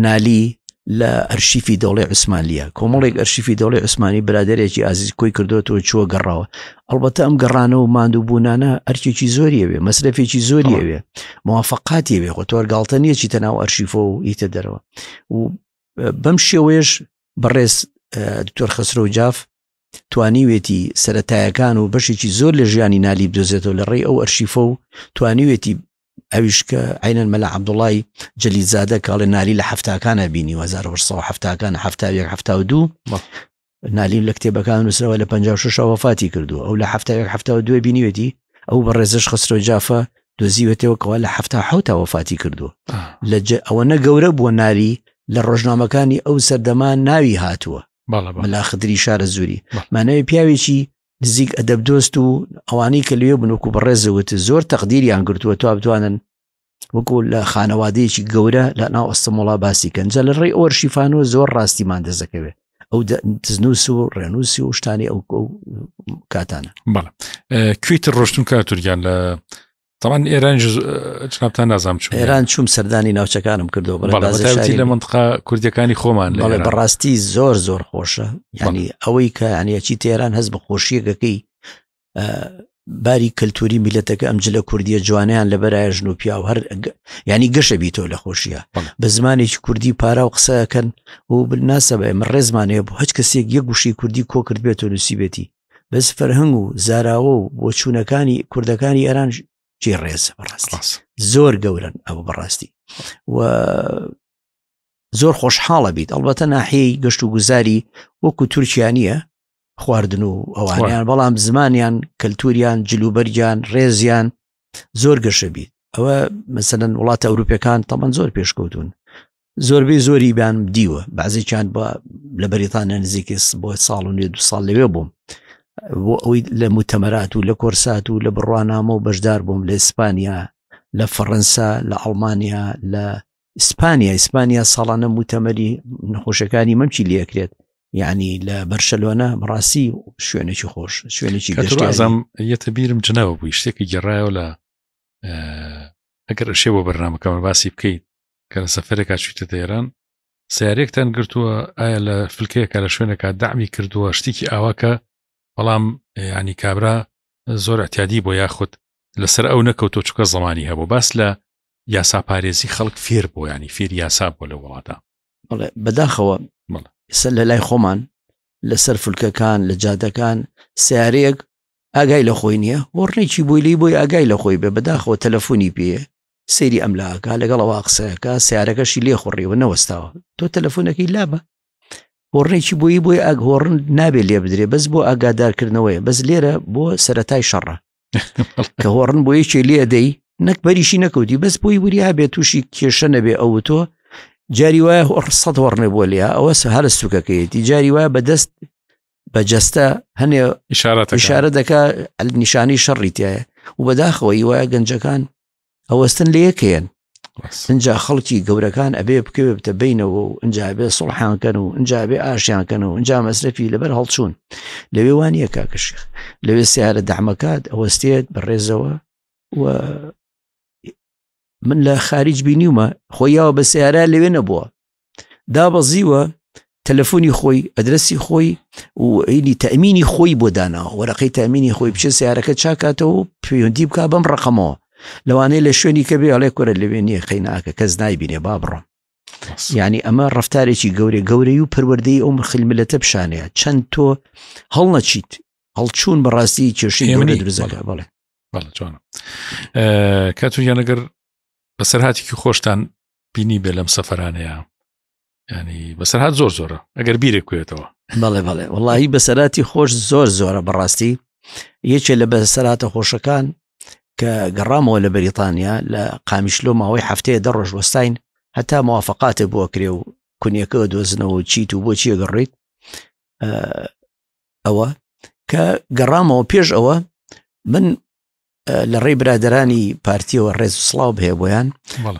نالی لە ئەرشیفی دەوڵی عوسمانلیە کۆمەڵێک ئەرشیفی دەوڵی عوسمانی برادێکی ئازیز کۆی کردوەوە چووە گەڕاوە ئەڵبەتە ئەم گەڕانە و ماندوو بوونانە ئەرکێکی زۆریەوێ مەسرەفێکی زۆریەوێ موافقاتیەوێ خۆ تۆر گاڵتە نییە چیتە ناو ئەرشیفۆ و ئیتە دەرەوە و بەم شێوەیەش بەڕێز دکتۆر خەسرەو جاف توانیوێتی سەتایەکان و بەشێکی زۆر لە ژیانی نالی بدۆزێتەوە لە ڕێی ئەو ئەرشیفە و توانیوێتی ئەویش کە عینەن مەلا عەبدوڵای جەلیلزادە کاڵێ نالی لە حەفتاکانە بینی 1970کان 71 72 نالیم لە کتێبەکان نووسراوە لە 56 وەفاتی کردووە ئەو لە 71 72 بینیوێتی ئەو بە ڕێزش خسرۆ جافە دۆزیوێتەوە کەوا لە حەفتا حوتا وەفاتی کردووە لە ئەوە نە گەورە بووە نالی لە ڕۆژنامەکانی ئەو سەردەما ناوی هاتووە مەلا خدری شارە زوری مانەوەی پیاوێکی نزیک ئەدەب دۆست و ئەوانەی کە لێ بن وەکو بەڕێزەوت زۆر تەقدیریان گرتووە تا بتوانن وەکو لە خانەوادەیەکی گەورە لە ناو ئەستەمۆڵا باسی کەن جا لە ڕێی ئەوەرشیفانەوە زۆر ڕاستیمان دەزەکەوێت ئەو دزنووس و ڕێنووسی و شتانی ئەو کاتانە بەڵێ کوێتر ڕۆشتون کا تورکیان لە تاوان ئێران جنابتان نازانم چوو ئێران چوم سەردانی ناوچەکانم کردەوە بەڵێ لە منطقە کوردەکانی خۆمان بەڵێ بەڕاستی زۆر زۆر خۆشە ینی ئەوەی کە ینیەچی تێران هەست بە خۆشیەکەکەی باری کەلتوری میلەتەکە ئەم جلە کوردیە جوانیان لەبەرایە ژن و پیاو هەر ینی گەشە بیتەوە لە خۆشیە بە زمانێکی کوردی پارا و قسەکەن و بناسە بە ئێمە ڕێزمان هەیە بۆ هەچ کەسێک یەک گوشی کوردی کۆ کرد بێت و نووسی بێتی بەس فەرهەنگ و زاراوە و بۆچوونەکانی کوردەکانی ئێران جێ ڕێزە بەڕاستی زۆر گەورن ئەوە بەڕاستی و زۆر خۆشحاڵە بیت ئەڵبەتە ناحیەی گەشت و گوزاری وەکو تورکیا نییە خواردن و ئەوانیان بەڵام زمانیان کەلتوریان جلوبەرگیان ڕێزیان زۆر گەشە بیت ئەوە مەسەلەن وڵاتە ئەوروپیەکان تەمەن زۆر پێشکەوتون زۆربەی زۆری بیان دیوە بەعزێکیان بە لە بەریتانیا نزیکەی بۆ ساڵ و نێ دو ساڵ لەوێ بووم بۆ ئەوەی لە موتەمەرات و لە کۆرسات و لە بڕوانامە و بەشدار بووم لە ئیسپانیا لە فەڕەنسا لە ئەڵمانیا لە. ئیسپانیا ئیسپانیا ساڵانە موتەمەری نەخۆشەکانی مەمکی لەکرێت یعنی لە بەرشەلۆنە بەڕاستی شوێنێکی خۆش شوێنێکی گەشتم یەتە بیرم جناوە بووی شتێکی گەڕایەوە لە ئەگەر شێ بۆ بەرنمەکەمە باسی بکەیت کە لە سەفەرێکا چویتە ئێران سیارێکتان گرتووە ئایا لە فلکەیەکە لە شوێنێکا دامی کردووە شتێکی ئاواکە بەڵام ینی کابرا زۆر اعتیادی بۆ یاخود لەسەر ئەو نەکەوتۆ چکە زمانی هەبوو باس لە یاسا پارێزی خەڵک فێر بۆ ینی فێر یاسا بۆ لە وڵاتە بەڵێ بەداخەوە سەر لە لای خۆمان لەسەر فلکەکان لە جادەکان سیارەیەک ئاگای لە خۆی نییە هۆڕنێکی بۆی لی بۆی ئاگای لە خۆی بێ بەداخەوە تەلەفۆنی پێ سەیری ئەم لاکە لەگەڵەوە قسەکە سیارەکەشی لێ خوڕیوە نەوەستاوە تۆ تەلەفۆنەکەی لابە هۆڕنێکی بۆی بۆی ئاگ هۆڕن نابێ لێ بدرێ بەس بۆ ئاگادارکردنەوەیە بەس لێرە بۆ سەتای شەڕە کە هۆڕن بۆ یەکێ لێ دەی نەک بەریشی نەکەوتی بەس بۆی وریا بێت تووشی کێشە نەبێ ئەو تۆ جاری وایە هۆڕ سەد هۆڕنێ بۆ لیا ئەوە هەرە سوکەکەیەتی جاری وایە بەدەست بە جەستە هەنێ ئشارە دەکا نیشانی شەڕی تایە و بەداخەوەی وایە گەنجەکان ئەوەستن لە یەکەیەن ئینجا خەڵکی گەورەکان ئەبێ بکەوێ بتە بینەوە و ئینجا بێ سڵحانکەن و ئینجا بێ ئاشیانکەن و ئینجا مەسرەفی لەبەر هەڵچوون لەوێ وانە کاکەشێخ لەوێ سیارە دەعمەکات ئەوەستێت بەڕێزەوە و من لە خارج بینیومە خۆی یاوە بە سیارە لەوێ نەبووە دابەزیوە تەلەفۆنی خۆی ئەدرەسی خۆی و ئینی تەمینی خۆی بۆ داناوە وەرەقەی تەمینی خۆی بچێت سیارەکە چاکاتەوە و پەیوەندی بک بەم ڕقەمەوە لەوانەیە لە شوێنی کە بێ ئەڵێ کورە لەوێ نییە قەیناکە کەس نایبینێ با بڕۆم یعنی ئەمە ڕفتارێکی گەورە گەورەی و پەروەردەی ئەو خلملەتە پیشانەیە چەند تۆ هەڵنەچیت هەڵچوون بەڕاستی کێشەی گەورە دروستەکە بەڵێ بەڵێ جوانە کاتویان ئەگەر بەسەرهاتێکی خۆشتان بینی بێ لەم سەفرانەیە ینی بەسەرهات زۆر زۆرە ئەگەر بیرێک کوێتەوە بەڵێ بەڵێ وڵی بەسەراتی خۆش زۆر زۆرە بەڕاستی یەکێ لە بەسەراتە خۆشەکان کە گەڕامەوە لە بەریتانیا لە قامیشلۆ ماوەی هەفتەیە دە ڕۆژ وەستاین هەتا موافقاتێ بۆ کرێ و کونیەکە دۆزنەوە چیت و بۆچیە گەڕیت ئەوە کە گەڕامەوە پێش ئەوە من لە ڕێی برادرانی پارتیەوە ڕێز و سڵاو بهێ بۆیان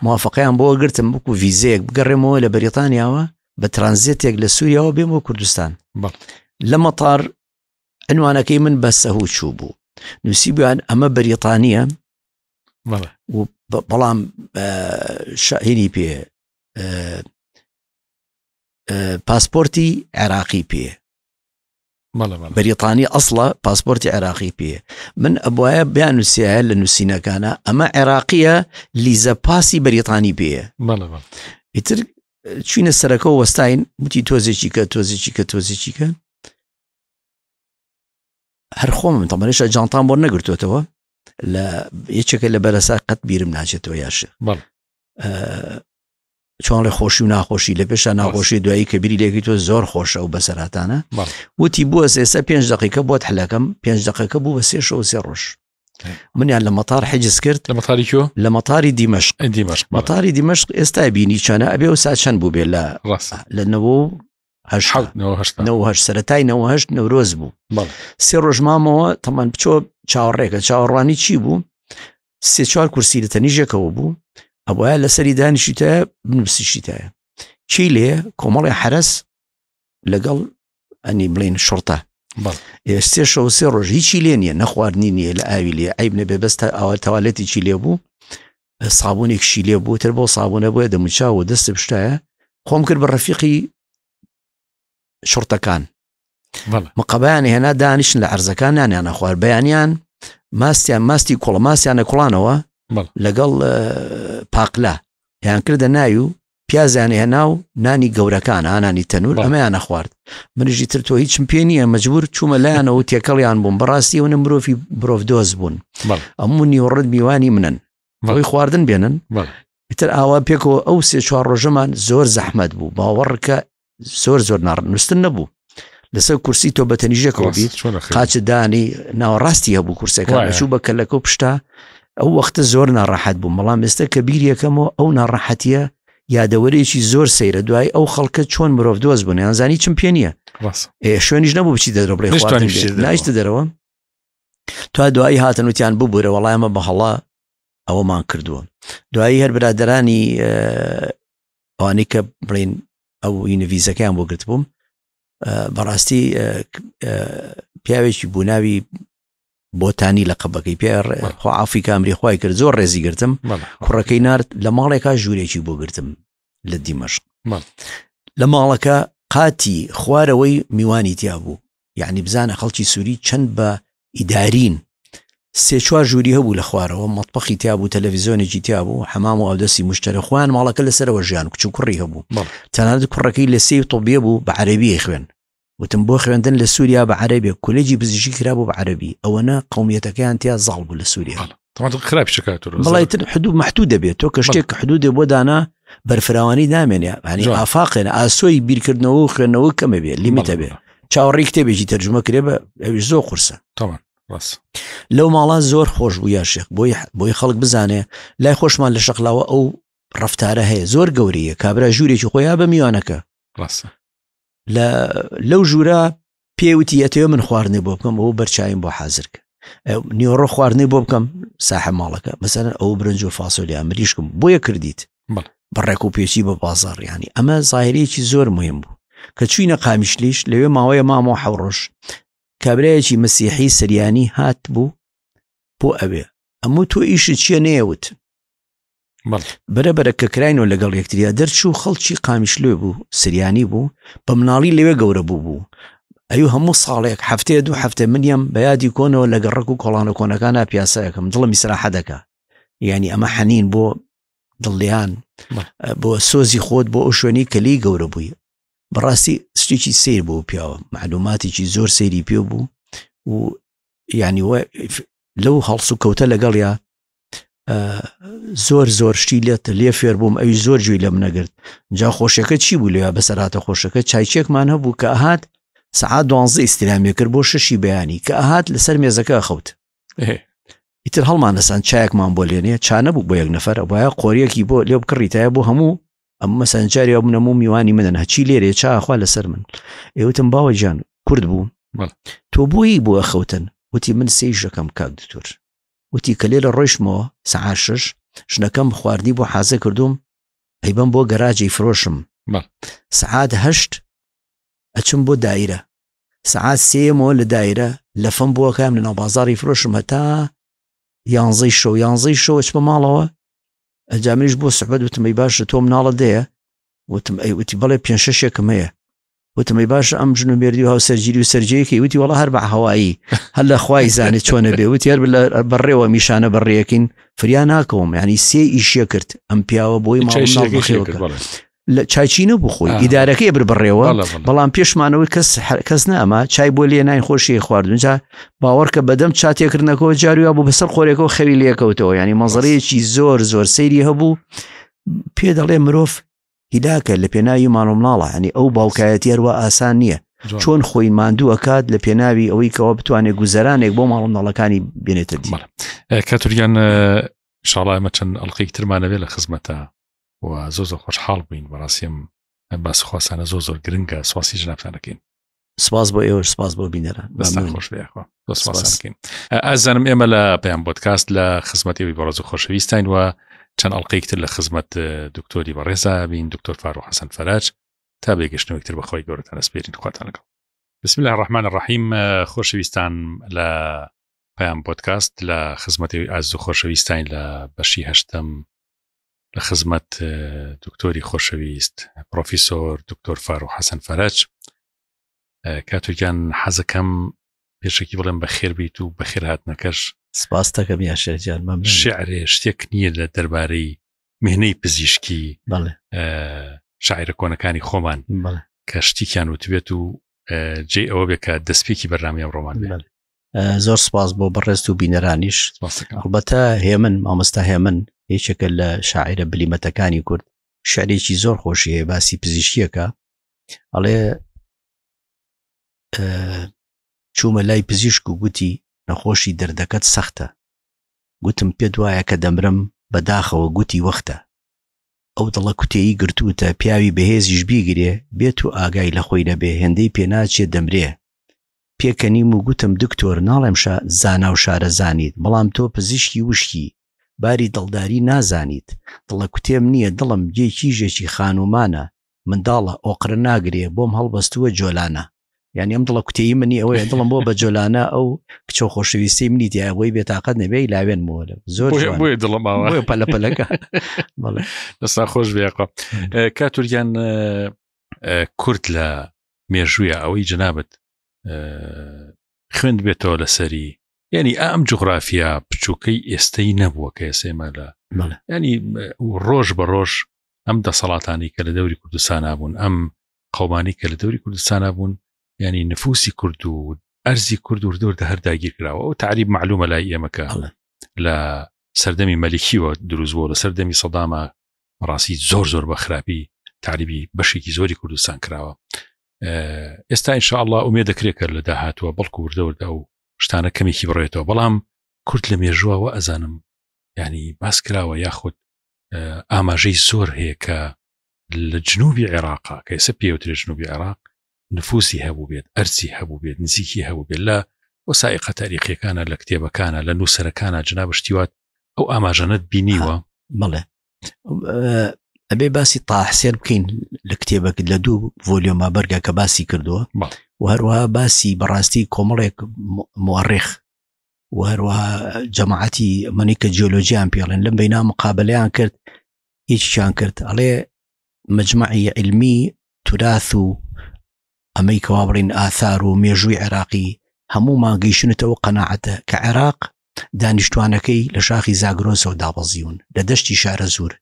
موافقیان بۆ گرتم بکو ویزەیەک بگەڕێمەوە لە بەریتانیاوە بە ترانزیتێک لە سووریاوە بێمەوە کوردستان لە مەتار عنوانەکەی من بە سەهوو چوو بوو نووسیبیان ئەمە بەریتانیە بەڵام شاهینی پێ پاسپۆرتی عێراقی پێ بەریتانی ئەسڵە پاسپۆرتی عێراقی پێ من ئەبواە بیان نووسایە لە نووسینەکانە ئەمە عێراقیە لیزە پاسی بەریتانی پێ ئیتر چوینە سەرەکە وەستاین وتی تۆزێکی کە تۆزێکی کە تۆزێکی کە هەر خۆم تەمەشە جانتان بۆ نەگرتوێتەوە لە یەکێکە لە بەرەسا قەت بیرم ناچێتەوە یاشە چۆن ڵێ خۆشی و ناخۆشی لە پێشا ناخۆشی دوایی کە بیری لێکی تۆ زۆر خۆشە و بەسەراتانە وتی بووە ئێستا پێنج دقیقە بۆت حلەکەم پێنج دقیقە بوو بە سێ شەو سێ ڕۆژ منیان لە مەتار حجز کرد لە مەتاری کۆ لە مەتاری دیمەشق دیمەشق مەتاری دیمەشق ئێستا بینی چەنە ئەبێ و سا چەند بوو بێ لە لە نەوە هەشت سەرەتای نەوەهشت نەورۆز بوو سێ ڕۆژ مامەوە تەمان بچۆ چاوەڕێکە چاوەڕوانی چی بوو سێ چوار کورسی لە تەنیژێکەوە بوو ئەوە لەسەری دانیشیتە بنووسیشیتایە چی لێ کۆمەڵی حرس لەگەڵ ئەنی بڵین شڕتە ئێستێ شەو سێ ڕۆژ هیچی لێ نییە نەخواردنی نییە لە ئاوی لێ عیب نەبێ بەستە ئاوا تەوالێتێکی لێ بوو سابونێکشی لێ بوو تر بۆ سابوونە بۆیە دەموچاو و دەست پشتایە خۆم کرد بە ڕەفیقی شڕتەکان مقەبیان هێنا دانیشن لە ئەرزەکان نانیانە خوار بەیانیان ماستیان ماستی کوڵە ماسیانە کوڵانەوە لەگەڵ پاقلە یان کردە ناوی و پیازیان هێنا و نانی گەورەکان ئانانی تەنور ئەمەیانە خوارد منیژی تر تۆ هیچم پێ نییە مەجبور چوومە لایەنەوە تێکەڵیان بووم بەڕاستی ئەوە مرۆڤی مرۆڤ دۆست بوون ئەموو نیوەڕت میوانی منن بەڵی خواردن بێنن ئیتر ئاوا پێکەوە ئەو سێ چوار ڕۆژەمان زۆر زەحمەت بوو باوەڕکە زۆر زۆر ناڕ نووسن نەبوو لەسەر کورسی تۆ بە تەنیژێکەوە بیت قاچ دانی ناوەڕاستی هەبوو کورسەکە چوو بە کەلەکە و پشتا ئەو وەختە زۆر ناڕەحەت بووم بەڵام ئێستا کە بیریەکەمەوە ئەو ناڕەحەتیە یادەوەرێکی زۆر سەیرە دوای ئەو خەڵکە چۆن مرۆڤ دۆست بوون یان زانی چم پێ نییە شوێنیش نەبوو بچی دەرەوە بڵێ نایشتە دەرەوە تا دوایی هاتن وتیان ببوورە وەڵامە بە هەڵا ئەوەمان کردووە دوایی هەر برادرانی. ئەوانەی کە بڵین ئەو یونیڤیزەکەیان بۆ گرت بووم بەڕاستی پیاوێکی بوو ناوی بۆتانی لە قەبەکەی پێ خۆ ئافی کامری خی کرد زۆر ڕێزی گرتم کوڕەکەی نارد لە ماڵێکا ژوورێکی بۆ گرتم لە دیمەشق لە ماڵەکە قاتی خوارەوەی میوانی تیا بوو یعنی بزانە خەڵکی سووری چەند بە ئیدارین سێ چوار ژووری هەبوو لە خوارەوە مەتبەخی تیا بوو تەلەڤیزیۆنێکی تیا بوو حەمام و ئاودەستی مشتەرە خۆیان ماڵەکە لەسەرەوە ژیان کچ و کوڕی هەبوو تەنانەت کوڕەکەی لە سێی طبیە بوو بە عەرەبی خوێن وتم بۆ خوێندن لە سووریا بە عەرەبێ کولێجی پزیشکی کرابوو بە عەرەبی ئەوەنە قومیەتەکەیان تیا زاڵ بوو لە سووریا خراپ شکات بەڵی تر حدود محدود دەبێت تۆ کە شتێک کە حدودێ بۆ دانا بەرفراوانی نامێنێ هەنی ئافاقێنە ئاسۆی بیرکردنەوە و خوێندنەوە کەمە بێ لیمیتە بێ چاوەڕی کتێبێکی تەرجمە کرێ بە ئەویش زۆر قورسە لەو ماڵە زۆر خۆش بوو یا شێخ بۆی بۆی خەڵک بزانێ لای خۆشمان لە شەقلاوە ئەو ڕفتارە هەیە زۆر گەورەیە کابرا ژوورێکی خۆیان بە میوانەکە ڕاستە لە لەو ژوورە پێوتی ئەتەوێ من خواردنێ بۆ بکەم ئەو بەرچاویم بۆ حازر کە نیۆڕۆ خواردنێ بۆ بکەم ساحە ماڵەکە مەسەن ئەو برنج و فاسۆلیا مریشکم بۆیە کردیت بەڕێک و پێچی بە بازاڕ ینی ئەمە زاهرەیەکی زۆر مهم بوو کە چوینە قامیشلیش لەوێ ماوەیە مامۆ حەوڕۆژ کابرایەکی مەسیحی سریانی هات بوو بۆ ئەوێ ئەمە تۆ ئیشت چییە نەیەوت بەرە بەرە کە کراینەوە لەگەڵ یەکتریا دەرچوو خەڵکی قامیشلۆ بوو سریانی بوو بە مناڵی لەوێ گەورە بوو بوو ئەو هەموو ساڵێک هەفتەیە دوو هەفتە منیم بە یادی کۆنەوە لە گەڕەک و کۆڵانە کۆنەکانە پیاسەکەم دڵم ئیسراحە دەکا یعنی ئەمە حەنین بۆ دڵیان بۆ سۆزی خۆت بۆ ئەو شوێنی کە لی گەورە بووی بەڕاستی شتێکی سیر بۆ پیاوە معلوماتێکی زۆر سەیری پێ بوو و یعنی لەو هەڵس و کەوتە لەگەڵیا زۆر زۆر شتی لێت لێ فێر بووم ئەوی زۆر گوێی لە منەگرت جا خۆشەکە چی بوو لێ بەسەراتە خۆشەکە چایچێکمان هەبوو کە ئەهات سەعات دوانزە ئیسترامیە کرد بۆ شەشی بەیانی کە ئەهات لەسەر مێزەکە خەوت ئیتر هەڵمانەسان چایەکمان بۆ لێنێ چا نەبوو بۆ یەک نەفەر وایە قۆریەکی بۆ لێ بکڕیتایە بۆ هەموو ئەم مەسەن جاری ئەو منەموو میوانی منن هەچی لێرێ چاخوا لەسەر من ئێوتم باوە گیان کورد بوو تۆ بۆیی بۆ خەوتن وتی من سێ ژەکەم کاک دکتۆر وتی کە لێرە ڕۆیشتمەوە سەعات شش ژنەکەم خواردنی بۆ حازە کردوم ئەیبەم بۆ گەراجی فرۆشم سەعات هەشت ئەچم بۆ دایرە سەعات سێمەوە لە دایرە لەفەم بۆکەم لە ناو بازاری فرۆشم هەتا یانزەی شەو یانزەی شەو ئەچمە ماڵەوە ئەجامنیش بۆ سوحبەت وتم ئەی باشە تۆ مناڵە دەیە وتم ئەی وتی بەڵێ پێ شەشێکم هەیە وتم ئەی باشە ئەم ژن و مێردی و هاوسەرگیری و سەرجەیەکی وتی وەڵا هەر بە هەوایی هەر لە خوای زانێ چۆنە بێ وتی هەر بەڕێوە میشانە بەڕێەکەین فریا ناکەوم ینی سێ ئیشیە کرد ئەم پیاوە بۆی ماڵ لە چایچی نەبوو خۆی ئیدارەکەی بر بڕێوە بەڵام پێشمانەوەی کەس کەس نەما چای بۆ لێ ناین خۆشی خواردنجا باوەڕکە بەدەم چاتێکردنەکەەوە جارویا بوو بەسەر خۆرێکەوە خەوی لێکەوتەوە ینی مەزەرەیەکی زۆر زۆر سەیری هەبوو پێ دەڵێ مرۆڤ هیلاکە لە پێناوی ماڵ و مناڵە ینی ئەو باوکایەتی هەروە ئاسان نییە چۆن خۆی ماندوو ئەکات لە پێناوی ئەوەی کەەوە بتوانێت گوزەرانێک بۆ ماڵ مناڵەکانی بێنێتە دی کاتوریان شاڵا ئەمە چەند ئەڵلقەی ترمانەوێت لە خزمەتە و زۆر زۆر خۆشحاڵ بووین بەڕاستیم باس خواسانە زۆر زۆر گرنگە سواسی جنابتانەکەین سپاس بۆ ئێوەش سپاس بۆ بینەران خۆش بێخوا سپاسکەین ئازانم ئێمە لە پەیام بۆدکاست لە خزمەتی بەڕێز و خۆشەویستین و چەند ئەڵلقەیەکتر لە خزمەت دکتۆری بەڕێزا بین دکتۆر فاروق حەسەن فەراج تا بێگەشتنەوەیتر بەخۆی گەورەتان ئەسپێرین خواتان لەگەڵ بسم الله الرحمن الرحیم خۆشەویستان لە پەیام بۆدکاست لە خزمەتی ئاز و خۆشەویستین لە بەشی هەشتم لە خزمەت دکتۆری خۆشەویست پرۆفیسۆر دکتۆر فاروق حەسەن فەرەج کاتێکیان حەزەکەم پێشەکی بڵێم بەخێر بیت و بەخێر هاتنەکەش سپاس دەکەم یاشێجان شعرێ شتێک نییە لە دەربارەی مهنەی پزیشکی شاعرە کۆنەکانی خۆمان کە شتێکیان وتبێت و جێ ئەوە بێ کە دەستپێکی بەرنامی ئەم ڕۆمان بێت زۆر سپاس بۆ بەڕێست و بینەرانیش هەڵبەتە هێمن مامۆستا هێمن یەکێکە لە شاعرە بلیمەتەکانی کورد شعرێکی زۆر خۆشی هەیە باسی پزیشکیەکە ئەڵێ چوومە لای پزیشک و گوتی نەخۆشی دەردەکەت سەختە گوتم پێت وایە کە دەمرم بەداخەوە گوتی وەختە ئەو دڵە کوتێی گرتووتە پیاوی بەهێزیش بیگرێ بێت و ئاگای لە خۆی نەبێ هێندەی پێناچێ دەمرێ پێکەنیم و گوتم دکتۆر ناڵێم شا زانا و شارەزانیت بەڵام تۆ پزیشکی وشکی. باری دڵداری نازانیت دڵە کوتێم نییە دڵم جێی کیژێکی خانومانە منداڵە ئۆقرە ناگرێ بۆم هەڵبەستووە جۆلانە یعنی ئەم دڵە کوتێی منی ئەوەیە دڵم بۆ بە جۆلانە ئەو کچۆ خۆشەویستی منی تیا بۆی بێتاقەت نەبێ لاوێن مۆلە زۆر بۆیە دڵم ئاوا پەلە پەلەکە بەڵێ دەستا خۆش بێقا کاتورگیان کورد لە مێژوویە ئەوەی جەنابەت خوێند بێتەوە لەسەری یعنی ئەم جوغرافیا بچووکەی ئێستەی نەبووە کە ئێسێمە لە ینی ڕۆژ بە ڕۆژ ئەم دەسەڵاتانی کە لە دەوری کوردستانە بوون ئەم قەومانی کە لە دەوری کوردستانە بوون ینی نفوسی کورد و ئەرزی کورد وردوردە هەر داگیر کراوە ئەو تعریب معلومە لای ئێمەکە لە سەردەمی مەلیکیوە دروست بووە لە سەردەمی سەدامە ڕاستی زۆر زۆر بە خراپی تعریبی بەشێکی زۆری کوردستان کراوە ئێستا ئینشاءله ئومێ دەکرێت کە لە داهاتوە بەڵکو وردە وردە ئەو شتانە کەمێکی بڕێتەوە بەڵام کورد لە مێژووەوە ئەزانم ینی باس کراوە یاخود ئاماژەی زۆر هەیە کە لە جنوبی عێراقا کە ئێستا پێوترێ جنوبی عێراق نفوسی هەبوو بێت ئەرزی هەبوو بێت نزیکی هەبوو بێت لە وەسائقە تاریخیەکانە لە کتێبەکانە لە نووسەرەکانە جناب شتیوات ئەو ئاماژانەت بینیوە؟ بەڵێ ئەبێ باسی تاحسێن بکەین لە کتێبەکە لە دوو ڤۆلیۆما بەرگە کە باسی کردووە و هەروەها باسی بەڕاستی کۆمەڵێک مؤرخ و هەروەها جەماعەتی منی کە جیۆلۆجیان پێڵێن لەم بەینا مقابلیان کرد یەکیان کرد ئەڵێ مجمعی علمی تراث و ئەمەی کەوا بڵین ئاثار و مێژووی عێراقی هەموومان گەیشتنەتەوە قەناعەتە کە عێراق دانیشتوانەکەی لە شاخی زاگرۆسەوە دابەزیون لە دەشتی شارەزوور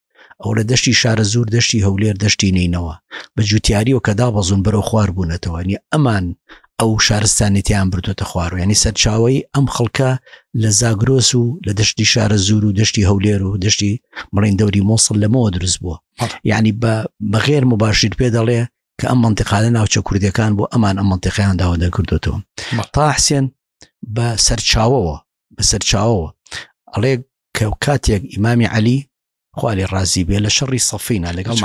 ئەو لە دەشتی شارەزوور دەشتی هەولێر دەشتی نەینەوە بە جوتیاریەوە کە دابەزون بەرەو خوار بوونەتەوە نی ئەمان ئەو شارستانێتیان بردوتە خوار و ینی سەرچاوی ئەم خەڵکە لە زاگرۆس و لە دەشتی شارەزوور و دەشتی هەولێر و دەشتی بڵین دەوری مۆسڵ لەمەوە دروست بووە یعنی بە بەغێر مباشر پێ دەڵێ کە ئەم منتیقانە ناوچە کوردەکان بۆ ئەمان ئەم منتیقیان داوا دەکردوتەوە تا حسێن بە سەرچاوەوە بە سەرچاوەوە ئەڵێ کە کاتێک ئیمامی عەلی خوالی ڕازی بێ لە شەڕی سەفینە لەگەڵ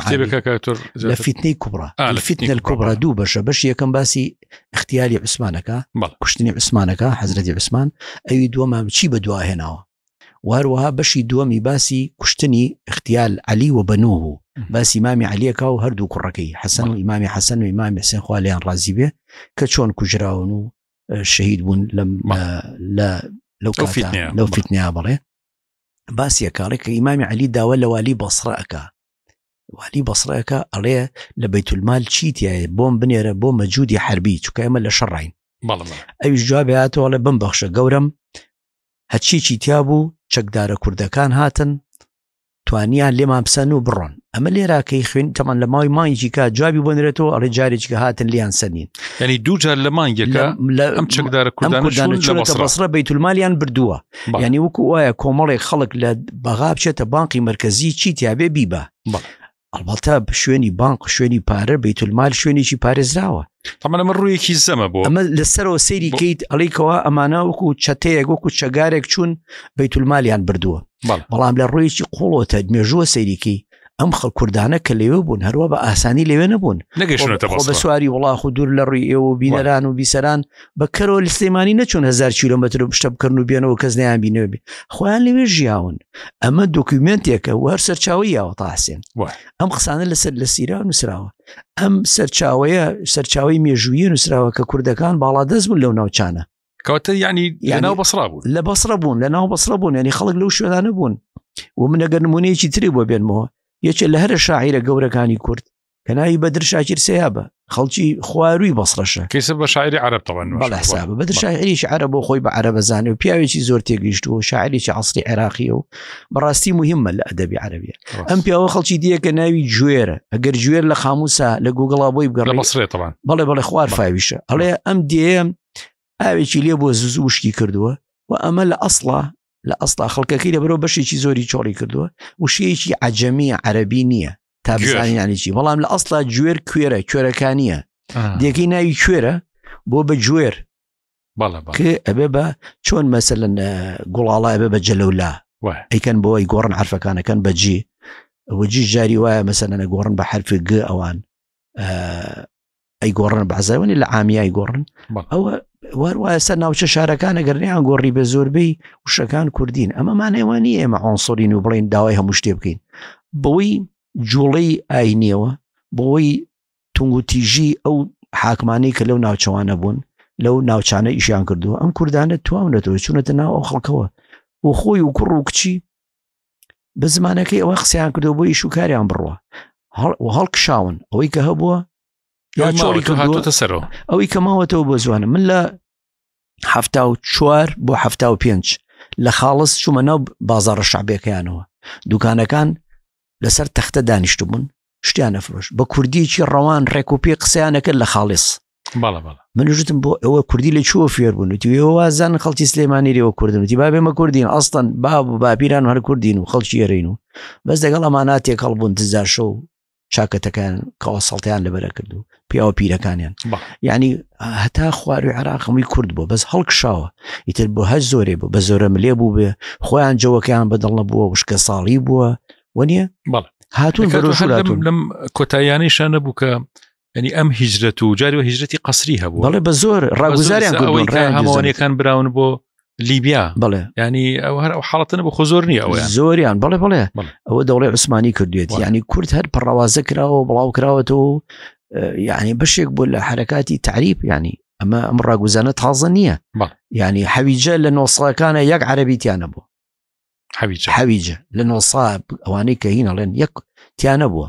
لە فیتنەی کوبڕا لە فیتنە کوبڕا دوو بەشە بەش یەکەم باسی اختیاری عوسمانەکە کوشتنی عوسمانەکە حەزرەتی عوسمان ئەوی دووەمان چی بە دوا هێناوە وهروەها بەشی دووەمی باسی کوشتنی اختیال علی و بەنوه بوو باسی مامی علیەکە و هەردوو کوڕەکەی حەسەن و ئیمامی حەسەن و ئیمامی حسێن خوا لێیان ڕازی بێ کە چۆن کوژراون و شەهید بوون لەم لە لەو لەو فیتنیا بڵێ باسیە کاڵێک کە ئیمامی علی داوا لە والی بەسرە ئەکا والی بەسرەکە ئەڵێ لە بەیتولمال چی تایە بۆم بنێرە بۆ مەجودی حربی چکە ئێمە لە شەڕین ئەویش جوابی هاتەوەڵێ بم بەخشە گەورم هەرچیکی تیا بوو چەکدارە کوردەکان هاتن توانیان لێمان بسەن و بڕۆن ئەمە لێراکەی خوێن تەمان لە ماوەی مانگێکی کا جوابی بۆ نرێتەوە ئەڵێ جارێکی کە هاتن لیان سەنین ینی دوو جار لە مانگێکە ئەم چەکدارە کوردانە چوونەتە بەسرە بەیتولمالیان بردووە ینی وەکو وایە کۆمەڵێک خەڵک لە بەغا بچێتە بانقی مرکزی چی تیاابێ بیبە ئەڵبەتە شوێنی بانق شوێنی پارە بەیتولمال شوێنێکی پارێزراوە تەمان ئەمە ڕوویەکی زەمە بۆ ئەمە لەسەرەوە سەیری کەیت ئەڵیکەوە ئەمانە وەکو چەتەیەک وەکو چەگارێک چوون بەیتولمالیان بردووە بەڵام لە ڕوویەکی قوڵەوە مێژووە سەیریکەی ئەم خەڵ کوردانە کە لەوێ بوون هەروە بە ئاسانی لەوێ نەبوون نەگەشتونەتە بە سواری وڵاخ و دوور لە ڕووی ئێوە و بینەران و بیسەران بە کەرەوە لە سلێمانی نەچوون هزار کیلۆمەتر و پشتە بکەن و بێنەوە کەس نیان بینەوە بێ خۆیان لەوێ ژیاون ئەمە دۆکیومنتێکە و هەر سەرچاوی یاوە تاسێن ئەم قسانە لەسەر لە سیرا نووسراوە ئەم سەرچاوەیە سەرچاوی مێژوویە نووسراوە کە کوردەکان باڵادەست بوون لەو ناوچانە کەواتە ینی لەناو بەسرا بوون لە بەسرە بوون لە ناو بەسرە بوون ینی خەڵک لەو شوێنانە بوون و من ئەگەر نمونەیەکی تری بۆ بێنمەوە یەکێ لە هەرە شاعیرە گەورەکانی کورد کە ناوی بەدر شاکیر سەیابە خەڵکی خواروی بەسڕەشە کەسە بە شاعری عەرەب تەوان بەڵێ حسابە بەدر شاعریکی عەرەب بۆ خۆی بە عەرەبەزانێ و پیاوێکی زۆر تێگەیشتووە شاعرێکی عەسری عێراقیە و بەڕاستی مهمە لە ئەدەبی عەرەبیە ئەم پیاوە خەڵکی دیەکە ناوی گوێرە ئەگەر گوێر لە قاموسا لە گوگڵا بۆی بگەڕێ بەسرێ تەوان بەڵێ بەڵێ خوار فاویشە ئەڵێ ئەم دێیە ئاوێکی لێ بۆ زوو وشکی کردووە و ئەمە لە ئەسڵا لە ئەسڵا خەڵکەکەی لەبەرەوە بەشێکی زۆری چۆڵی کردووە وشەیەکی عجەمی عەرەبی نییە تا بزانین یانی چی بەڵام لە ئەسڵا گوێر کوێرە کوێرەکانیە دێکەی ناوی کوێرە بۆ بە گوێر کە ئەبێ بە چۆن مەسەلەن گوڵاڵە ئەبێ بە جەلەولا ئەیکەن بۆ ئەی گۆڕن حرفەکانەکەن بەجی وجی جاری وایە مەسەلەن گۆڕن بە حرفی گ ئەوان ئەی گۆڕن بەعزاوانی لە عامیای گۆڕن ئەوە وەروە سەر ناوچە شارەکان ئەگەر نیان گۆڕی بە زۆربەی وشەکان کوردین ئەمە مانەوە نیە ئێمە ئۆنسۆرین و بڵین داوای هەموو شتێ بکەین بەوەی جوڵەی ئاینیەوە بۆی تونگوتیژی ئەو حاکمانەی کە لەو ناوچەوانە بوون لەو ناوچانە ئیشیان کردووە ئەم کوردانە تواونەتەوە چوونەتە ناو ئەو خەڵکەوە و خۆی و کوڕ و کچی بە زمانەکەی ئەوە قسەیان کردو بۆ ئیش و کاریان بڕوە هەڵکشاون ئەوەی کە هەبووە یا چۆڵی کردووەتە سەرەوە ئەوەی کە ماوەتەوە بۆ زوانە من لە 74 بۆ 75 لە خاڵس چوومە ناو بازاڕە شعبەکەیانەوە دوکانەکان لەسەر تەختە دانیشتبوون شتیان نەفرۆش بە کوردیکی ڕەوان ڕێک و پێ قسەیانەکرد لە خاڵس من وتم بۆ ئەوە کوردی لە چوە فێر بوون وتی ئێوە وازان خەڵکی سلێمانی لێوە کوردن وتی با بێمە کوردین ئەستن باب و باپیران هەر کوردین و خەڵکی ئێرەین و بەس لەگەڵ ئەمانە تێکەڵ بوون دزاشە و چاکەتەکان کەەوە سەڵتیان لەبەرە کرد و پیاوە پیرەکانیان یعنی هەتا خواروی عراق هەمووی کورد بوو بەس هەڵکشاوە ئیتر بۆ هەر زۆرێ بوو بە زۆرە ملێ بوو بێ خۆیان جەوەکەیان بەدڵ نەبووە وشکە ساڵی بووە وەنیە هاتوون لەم کۆتاییانەی شانە بوو کە ینی ئەم هیجرەت و جاری و هیجرەتی قەسری هەبوو بەڵێ بە زۆر ڕاگوزاریان هەمووانەکان براون بۆ لیبیا بڵێ ینی ئەو هەر ئەو حاڵەتە بۆ خۆ زۆر نییە ئەوە زۆریان بڵێ بڵێ ئەوە دەوڵی عوسمانی کردوێت ینی کورد هەر پەڕاوازە کراوە بڵاو کراوەتەوە یعنی بەشێک بوو لە حرەکاتی تعریب ینی ئەمە ئەم ڕاگوزانە تازە نییە ینی حەویجە لە نۆسەکانە یەک عەربیتیانە بوو حەویجە حەویجە لە نۆسا ئەوانەی کە هین ئەڵێن یەک تیانە بووە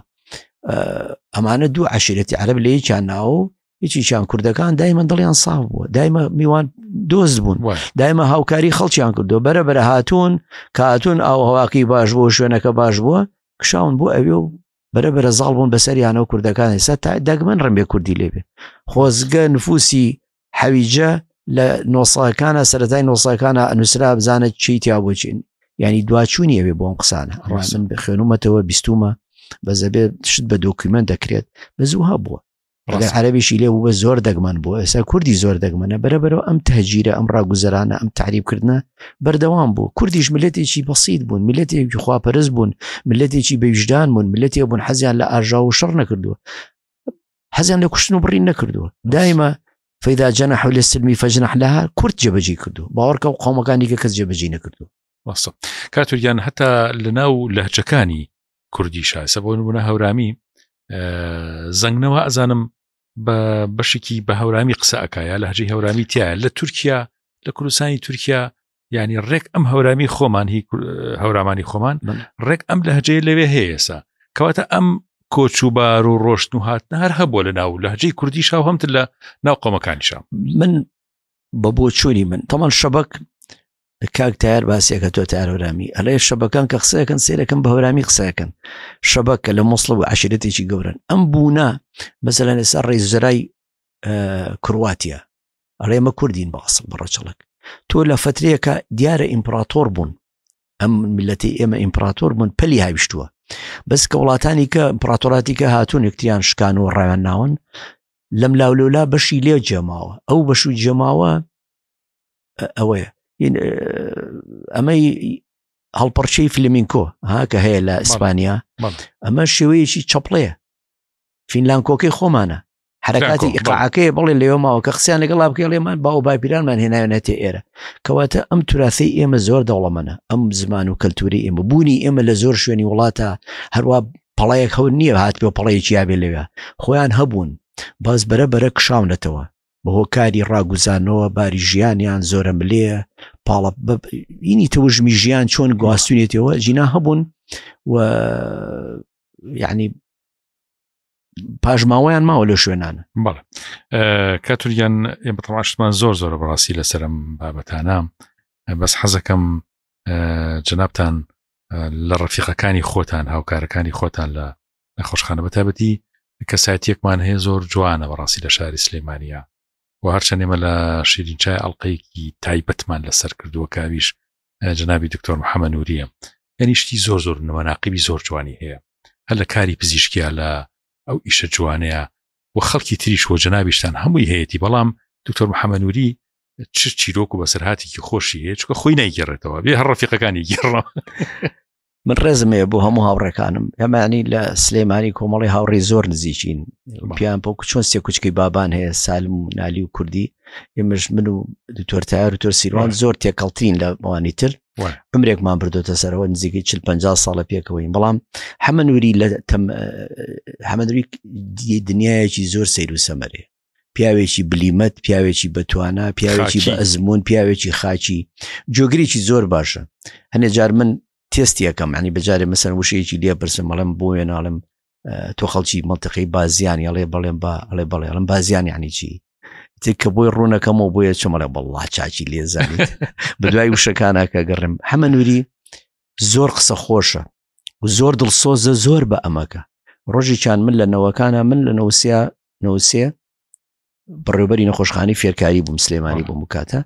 ئەمانە دوو عشرەتی عەرب لە یەکیان ناوە یەکیان کوردەکان دایمە دڵیان ساف بووە دایمە میوان دۆست بوون دایمە هاوکاری خەڵکیان کردو بەرە بەرە هاتوون کاتون ئاو هەواکەی باش بوو شوێنەکە باش بووە کشاون بۆ ئەوێ و بەرە بەرە زاڵ بوون بەسەریانەوە کوردەکان ئێستا تا دەگمەن ڕمبێ کوردی لێبێ خۆزگە نفوسی حەویجە لە نۆساکانە سەتای نۆساکانە ئەنووسرا بزانە چی تیا بۆچین ینی دواچوونی ئەوێ بۆم قسانە ڕاست من بخێنومەتەوە بیستومە بەزەبێ شت بە دۆکیومنت دەکرێت بە زوو هەبووە ئەگەر عەربیشی لێ بوو بە زۆر دەگمەن بوو ئێستا کوردی زۆر دەگمەنە بەرەبەرەوە ئەم تهجیرە ئەم ڕاگوزەرانە ئەم تعریبکردنە بەردەوام بوو کوردیش ملەتێکی بەسییت بوون ملەتێکی خواپەرست بوون ملەتێکی بەویژدان بوون ملەتێ بوون حەزیان لە ئاژا و شەڕ نەکردووە حەزیان لە کوشتن و بڕین نەکردووە دایمە فەیدا جەنەح للسلمی فەجنەح لەها کورد جێبەجێ کردو باوەڕکە و قومەکانی کە کەس جێبەجێ نەکردو ڕاستە کاتورگیان هەتا لەناو لەهجەکانی کوردی شایسە بۆ نمونە هەورامی زەنگنەوە ئەزانم بە بەشێکی بە هەورامی قسە ئەکایە لە هەجی هەورامی تایە لە تورکیا لە کوردستانی تورکیا ینی ڕێک ئەم هەورامی خۆمان هی هەورامانی خۆمان ڕێک ئەم لە هەجەیە لەوێ هەیە ئێسا کەواتە ئەم کۆچ و بار و ڕۆشتن و هاتنە هەر هەبووە لە ناو لە هەجەی کوردی شاو هەمتر لە ناو قۆمەکانی شام من بە بۆچوونی من تەمان شەبک کاک تایار باسێکە تۆ تایار هەورامی ئەڵێ شەبەکان کە قسەکەن سێرەکەم بە هەورامی قسەکەن شەبەکە لە مۆسڵ و عشرەتێکی گەورن ئەم بوونە مەسەلەن ئێستا ڕێزرای کرواتیا ئەڵێ ئەمە کوردین بە ئەسڵ بە ڕەچەڵک تۆ لە فترەیەکە دیارە ئیمپراتۆر بوون ئەم ملەتی ئێمە ئیمپراتۆر بوون پەلی هاویشتووە بەس کە وڵاتانی کە ئیمپراتۆراتی کە هاتوون یەکتریان شکان و ڕایان ناون لەم لاولولا بەشی لێ جێماوە ئەو بەش و جێماوە ئەوەیە ئەمەی هەڵپەڕچەی فلمینکۆ ها کە هەیە لە ئیسپانیا ئەمە شێوەیەکی چەپڵەیە فینلانکۆکەی خۆمانە حرەکاتی ئیقاعەکەی بڵێ لەوێ ماوە کە قسەیان لەگەڵا بکەی ڵێمان باو باپیرانمان هێناوێنێتێ ئێرە کەواتە ئەم تراثەی ئێمە زۆر دەوڵەمەنە ئەم زمان و کەلتوری ئێمە بوونی ئێمە لە زۆر شوێنی وڵاتە هەروە پەڵەیەک هەور نییە هات پێ پەڵەیەکی یابێ لەوێ خۆیان هەبوون باز بەرە بەرە کشاونەتەوە بە هۆکاری ڕاگوزانەوە باری ژیانیان زۆرە ملێ پاڵە ینی تەوژمی ژیان چۆن گواستونێتەوە ژینا هەبوون و یعنی پاشماوەیان ماوە لە شوێنانە بەڵێ کاتوریان ئێمە تەماشتمان زۆر زۆرە بەڕاستی لەسەرم بابەتانە بەس حەزەکەم جەنابتان لە ڕەفیقەکانی خۆتان هاوکارەکانی خۆتان لە نەخۆشخانە بەتابەتی کەسایەتیەکمان هەیە زۆر جوانە بەڕاستی لە شاری سلێمانیا و هەرچەند ئێمە لە شیرین چای ئەڵلقەیەکی تایبەتمان لەسەر کردووە کاویش جەنابی دکتۆر محەممە نووریە یعنی شتی زۆر زۆر نمەناقیبی زۆر جوانی هەیە هەر لە کاری پزیشکیا لە ئەو ئیشە جوانەیە و خەڵکی تریش وە جەنابیشتان هەمووی هەیەی بەڵام دکتۆر محەممە نووری چ چیرۆک و بەسەرهاتێکی خۆشی هەیە چکە خۆی نایگەڕێتەوە بێ هەر ڕەفیقەکانی گێڕەوە من ڕێزم هەیە بۆ هەموو هاوڕێکانم ئەمانی لە سلێمانی کۆمەڵی هاوڕێ زۆر نزیکین پیان پۆک چۆن سێ کوچکی بابان هەیە سالم و نالی و کوردی ئێمەش من و دکتۆر تایار و تۆر سیروان زۆر تێکەڵترین لە ئەوانی تر عمرێکمان بردوتە سەرەوە نزیکەی 40 50 ساڵە پێکەوەین بەڵام حەمە نوری لە حەمە نوری دنیایەکی زۆر سەیر و سەمەرێ پیاوێکی بلیمەت پیاوێکی بەتوانا پیاوێکی بە ئەزمون پیاوێکی خاکی جۆگرێکی زۆر باشە هەنێ جار من تێستی یەکەم ینی بەجارێ مەسەر وشەیەکی لێ پرسم بەڵێم بۆ وێناڵم تۆ خەڵکی منتیقی بازیان یاڵێ بەڵێم بە ئەڵێ بەڵێ ئەڵم بازیان یعنی چی تر کە بۆی ڕوونەکەمەوە بۆیە چمەڵێ بەڵا چاچی لێزانیت بەدوای وشەکانە کە گەڕم حەمە نوری زۆر قسە خۆشە و زۆر دڵسۆزە زۆر بە ئەمەکە ڕۆژێکیان من لە نەوەکانە من لە نەوسیا نەوسێ بەڕێوبەری نەخۆشخانەی فێرکاری بووم سلێمانی بووم کاتە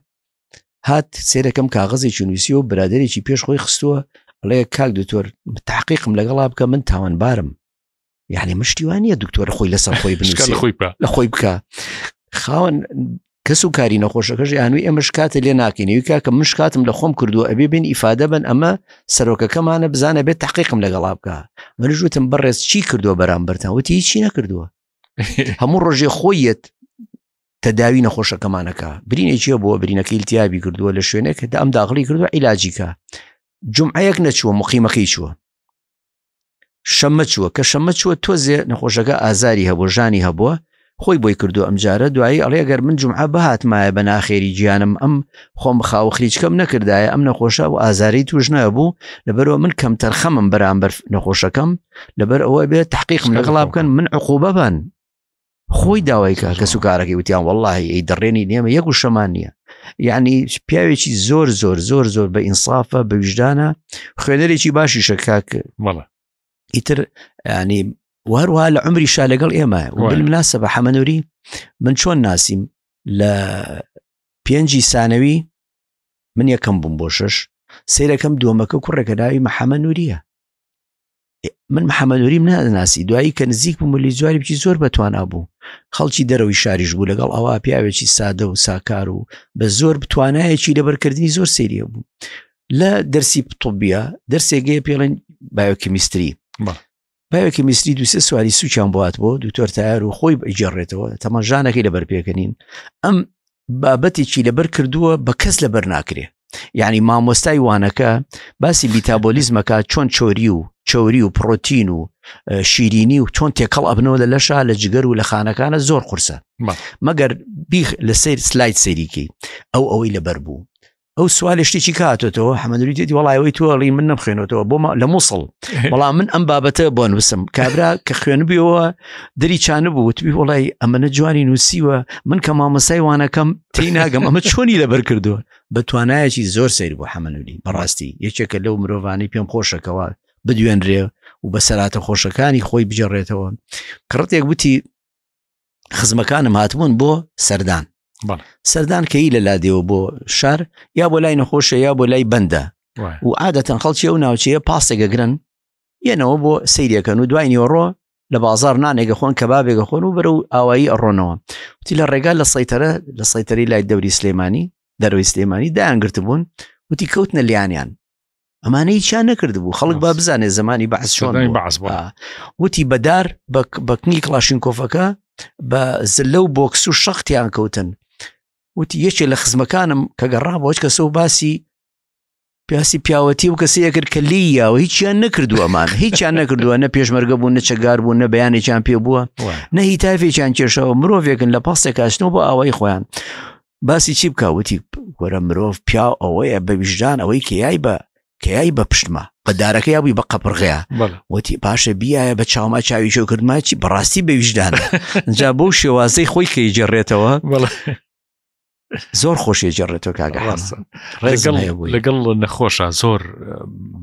هات سێرەکەم کاغەزێکی نووسی و برادێکی پێش خۆی خستووە ئەڵێ کاک دکتۆر تحقیقم لەگەڵا بکە من تاوانبارم یعنی مشتیوانە دکتۆر خۆی لەسەر خۆی بنووسێ خۆی بکە لە خۆی بکە خاوەن کەس و کاری نەخۆشەکەش یانوی ئێمە شکاتە لێ ناکەینەوی کاکە من شکاتم لە خۆم کردووە ئەبێ بین ئیفادە بن ئەمە سەرۆکەکەمانە بزانە بێت تحقیقم لەگەڵا بکە منش وتم بەڕێز چی کردووە بەرامبەرتان وتی هیچی نەکردووە هەموو ڕۆژێ خۆیەت تەداوی نەخۆشەکەمانەکە برینێکی بووە برینەکەی التیابی کردووە لە شوێنێک کە ئەم داغڵی کردووە عیلاجیکە جمعەیەک نەچووە مقیمەکەی چووە شەممە چووە کە شەممە چووە تۆزێ نەخۆشەکە ئازاری هەبوو ژانی هەبووە خۆی بۆی کردو ئەمجارە دوایی ئەڵێ گەر من جمعە بهاتمایە بە ناخێری گیانم ئەم خۆم خاوخریچکەم نەکردایە ئەم نەخۆشە و ئازاری توش نەبوو لەبەرەوە من کەم تەرخەمم بەرامبەر نەخۆشەکەم لەبەر ئەوە بێت تحقیقم لەگەڵا بکەن من عقوبە بن خۆی داوای کە کەس و کارەکەی وتیان واللهی ئەی دەڕێنی نێمە یەک وشەمان نییە یعنی پیاوێکی زۆر زۆر زۆر زۆر بە ئینسافە بە ویژدانە خوێنەرێکی باشی شەکاک بەڵێ ئیتر ینی وهروها لە عمری شا لەگەڵ ئێمە و بالمناسبە بە حەمەنوری من چۆن ناسیم لە پێنجی سانەوی من یەکەم بووم بۆ شش سیرەکەم دووەمەکە کوڕێکە ناوی محەمە نوریە من محەممەد نوریم ناناسی دوایی کە نزیک بووم لی جوارێکی زۆر بەتوانا بوو خەڵکی دەرەوەی شاریش بوو لەگەڵ ئەوە پیاوێکی سادە و ساکار و بە زۆر بتوانایەکی لەبەرکردنی زۆر سریە بوو لە دەرسی طبیە دەرسێگەیە پێڵێن بایۆکیمیستری بایۆکیمیستری دوسێ سواری سوچیان بۆات بۆ دکتۆر تایار و خۆی بگێڕێتەوە تەمەژانەکەی لەبەر پێکەنین ئەم بابەتێکی لەبەر کردووە بە کەس لەبەر ناکرێ یعنی مامۆستای وانەکە باسی میتابۆلیزمەکە چۆن چۆری و چوری و پرۆتین و شیرینی و چۆن تێکەڵ ئەبنەوە لە لەشا لە جگەر و لە خانەکانە زۆر قورسە مەگەر بیخ لە سیر سلاید سەیریکەی ئەو ئەوەی لەبەر بوو ئەو سوالێ شتێکی کاتێتەوە حەمەدوری تێتی وەڵایەوەی تۆڵی من نەمخوێنێتەوە بۆ لە مووسڵ بەڵام من ئەم بابەتە بۆ نووسم کابرا کە خوێنبیەوە دەری چانە بوو وتبی وڵی ئەمەە جوانی نووسیوە من کە مامۆسای وانەکەم تی ناگەم ئەمە چۆنی لەبەر کردووە بە توانایەکی زۆر سەیر بوو حەمەنوری بەڕاستی یەکێکە لەو مرۆڤانی پێم خۆشەکەەوە بدوێنرێ و بە سەراتە خۆشەکانی خۆی بجێڕێتەوە کڕتێک وتی خزمەکانم هاتبوون بۆ سەردان سەردان کەی لە لادێوە بۆ شار یا بۆ لای نەخۆشە یا بۆ لای بەندە و عادەتەن خەڵکی ئەو ناوچەیە پاسێکەگرن یەنەوە بۆ سەیرەکەن و دوای نیوەڕۆ لە بازار نانێکە خۆن کەبابێکە خۆن و بەرەو ئاوایی ئەڕۆنەوە وتی لە ڕێگا لە سەیتەرە لە سەیتەری لای دەوری سلێمانی دەروی سلێمانی دایان گرتبوون وتی کەوتنە لیانیان ئەمانە هیچیان نەکردبوو خەڵک با بزانێت زمانی بەعس چۆن بەعس وتی بەدار بەکنی کڵاشینکۆفەکە بە زلە و بۆکس و شەختیان کەوتن وتی یەکێ لە خزمەکانم کە گەڕا بۆ هیچ کەسە و باسی پیاسی پیاوەتی و کەسەیە کرد کە لی یاوە هیچیان نەکردووە ئەمان هیچیان نەکردووە نە پێشمەرگە بوون نە چەگار بوون نە بەیانێکیان پێ بووە نە هیتافێکیان کێشەوە مرۆڤێکن لە پاستێکاشنەوە بۆ ئاوای خۆیان باسی چی بکە وتی وەرە مرۆڤ پیاو ئەوەیە بە ویژدان ئەوەی کە یای بە کە یای بە پشتما بە دارەکە یا بووی بە قەپڕغەیە وتی باشە بیایە بە چاوما چاوی شەو کردما چی بەڕاستی بە ویژدان جا بەو شێوازەی خۆی کە جێڕێتەوە زۆر خۆشی جێڕێتەوە کاگە لەگەڵ نەخۆشە زۆر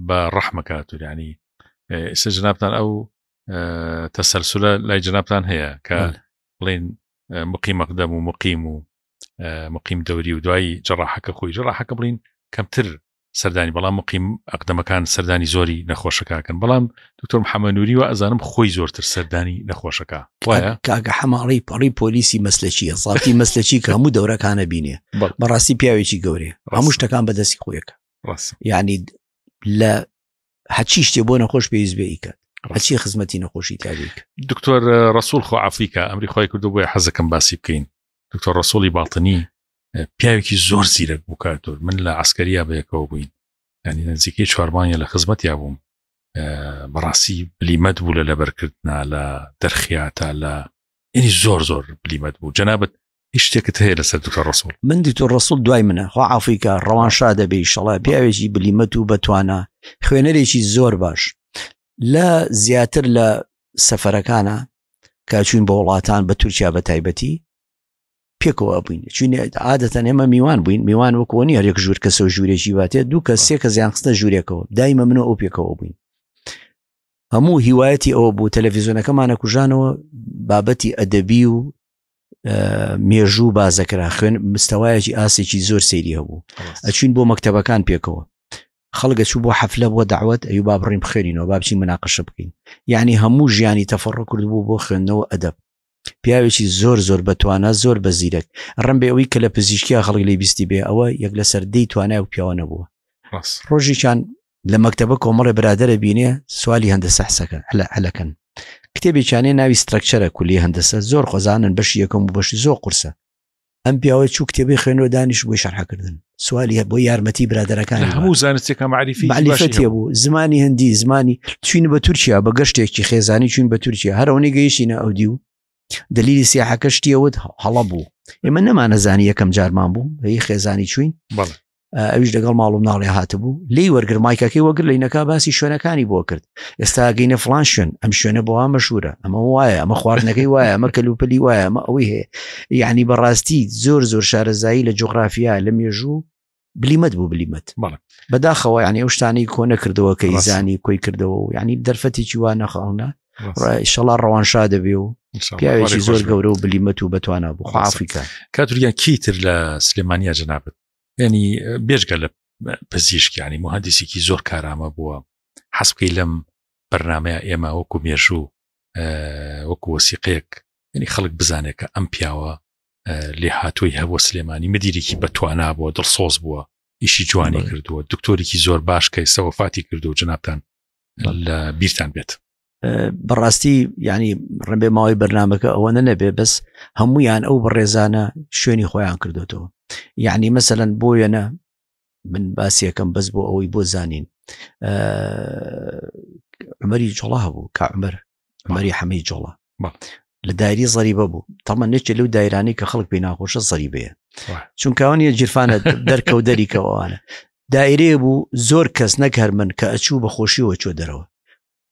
بە ڕەحمەکات و ینی ئێستا جنابتان ئەو تەسەلسولە لای جنابتان هەیە کە بڵێن مقیم مەقدەم و مقیم و مقیم دەوری و دوایی جەڕاحەکە خۆی جەڕاحەکە بڵین کەمتر سەردانی بەڵام مقیم ئەقدەمەکان سەردانی زۆری نەخۆشەکەکەن بەڵام دکتۆر محەممەد نووری و ئەزانم خۆی زۆرتر سەردانی نەخۆشەکە وایە کاکە حەماڵی پەڕی پۆلیسی مەسلەکیە زاتی مەسلەکی کە هەموو دەورەکانە بینێ بەڕاستی پیاوێکی گەورەیە هەموو شتەکان بەدەستی خۆیەکە یعنی لە هەچی شتێ بۆ نەخۆش پێویست بێ ئیکات هەچی خزمەتی نەخۆشی تابیک دکتۆر ڕسوول خۆ ئافریکا ئەمری خۆی کردو بۆیە حەزەکەم باسی بکەین. دکتۆر ڕسوڵی باڵتنی پیاوێکی زۆر زیرەک بوو کاتۆر من لە عسکەریا بەیەکەوە بووین ینی نزیکەی چوارمانە لە خزمەتیا بووم بەڕاستی بلیمەت بوو لە لەبەرکردنا لە دەرخیاتە لە ینی زۆر زۆر بلیمەت بوو جەنابەت هیچ شتێکت هەیە لەسەر دکتۆر ڕسوڵ من دکتۆر ڕسوڵ دوای منە خوا عافیکە ڕەوان شا دەبێ شەڵا پیاوێکی بلیمەت و بەتوانا خوێنەرێکی زۆر باش لە زیاتر لە سەفەرەکانە کە چوین بۆ وڵاتان بە تورکیا بە تایبەتی پێکەوە بووین چوین عادەتەن ئێمە میوان بووین میوان وەکۆ نیە یەک ژوور کەسە و ژوورێکی باتێ دوو کە سێ کە زیان خستە ژوورێکەوە دایمە منەوە ئەو پێکەوە بووین هەموو هیوایەتی ئەوە بوو تەلەڤیزیۆنەکەمانە کوژانەوە بابەتی ئەدەبی و مێژوو بازەکرا خوێن مستەوایەکی ئاسێکی زۆر سەیری هەبوو ئەچین بۆ مەکتەبەکان پێکەوە خەڵک ئەچوو بۆ حەفلە بۆ دەعوەت ئەیو با بڕین بخوێنینەوە با بچین مناقەشە بکەین یعنی هەموو ژیانی تەفەڕ کردبوو بۆ خوێندنەوە ئەدەب پیاوێکی زۆر زۆر بەتوانە زۆر بە زیرەک ڕم بێ ئەوەی کە لە پزیشکیا خەڵک لی بیستی بێ ئەوە یەک لەسەر دەی توانای و پیاوە نەبووە ڕۆژێکیان لە مەکتەبە کۆمەڵێ برادەرە بینێ سوالی هەندەسە حسەکە هەلەکەن کتێبێکیانێ ناوی سترەکچەرە کولی هەندەسە زۆر خۆزانن بەشی یەکەم و بەشی زۆر قورسە ئەم پیاوە چوو کتێبی خوێنەوە دانیش بۆی شەرحکردن سوالی هە بۆ یارمەتی برادەرەکان هەموو زانستێکە معریفی معریفەتێ بوو زمانی هەندی زمانی چوین بە تورکیا بە گەشتێکی خێزانی چوین بە تورکیا هەرەوەی گەیشتینە ئەو دیو دلیلی سیاحەکە شتیەوت هەڵە بوو ئێمە نەمانەزانی یەکەم جارمان بوو هی خێزانی چوین ئەویش لەگەڵ ماڵ و مناڵی هاتبوو لی وەرگر مایکەکەی وەگر لەینەکە باسی شوێنەکانی بۆ کرد ئێستا گەینە فلان شوێن ئەم شوێنە بۆ مەشهورە ئەمە وایە ئەمە خواردنەکەی وایە ئەمە کەلوپەلی وایە ئەمە ئەوەی هەیە یعنی بەڕاستی زۆر زۆر شارەزایی لە جوگرافیا لە مێژوو بلیمەت بوو بلیمەت بەداخەوە یعنی ئەو شتانەی کۆ نەکردەوە کە ئیزانی کۆی کردەوە و یعنی دەرفەتێکی وا نەخەڵنە ئیشەڵا ڕەوانشا دەبێ و پیاوێکی زۆر گەورە و بلیمەت و بەتوانا بوو خوافیکە کاتوریان کیتر لە سلێمانیا جەنابەت ینی بێژگە لە پزیشک ینی مهندسێکی زۆر کارامە بووە حەز بکەی لەم بەرنمەیە ئێمە وەکو مێژوو وەکو وەسیقەیەک ینی خەڵک بزانێت کە ئەم پیاوە لێهاتووی هەبوو سلێمانی مدیرێکی بەتوانا بووە دڵسۆز بووە ئیشی جوانی کردووە دکتۆرێکی زۆر باش کە سەوەفاتی کردو جنابتان لە بیرتان بێت بەڕاستی ینی ڕەنبێ ماوەی بەرنمەکە ئەوەنە نەبێ بەس هەمویان ئەو بەڕێزانە شوێنی خۆیان کردوتەوە یعنی مەسەەن بۆ وێنە من باسیەکەم بەس بۆ ئەوەی بۆ زانین عمەری جۆڵا هەبوو کە عمەر عمەری حەمەی جۆڵا لە دایری زەریبە بوو تەمە نێکێ لەو دایرانی کە خەڵک پێی ناخۆشە زەریبەیە چونکەوانە جیرفانە دەرکەوت دەریکەوەوانە دایرەیە بوو زۆر کەس نەک هەر من کە ئەچوو بە خۆشیەوە چۆ دەرەوە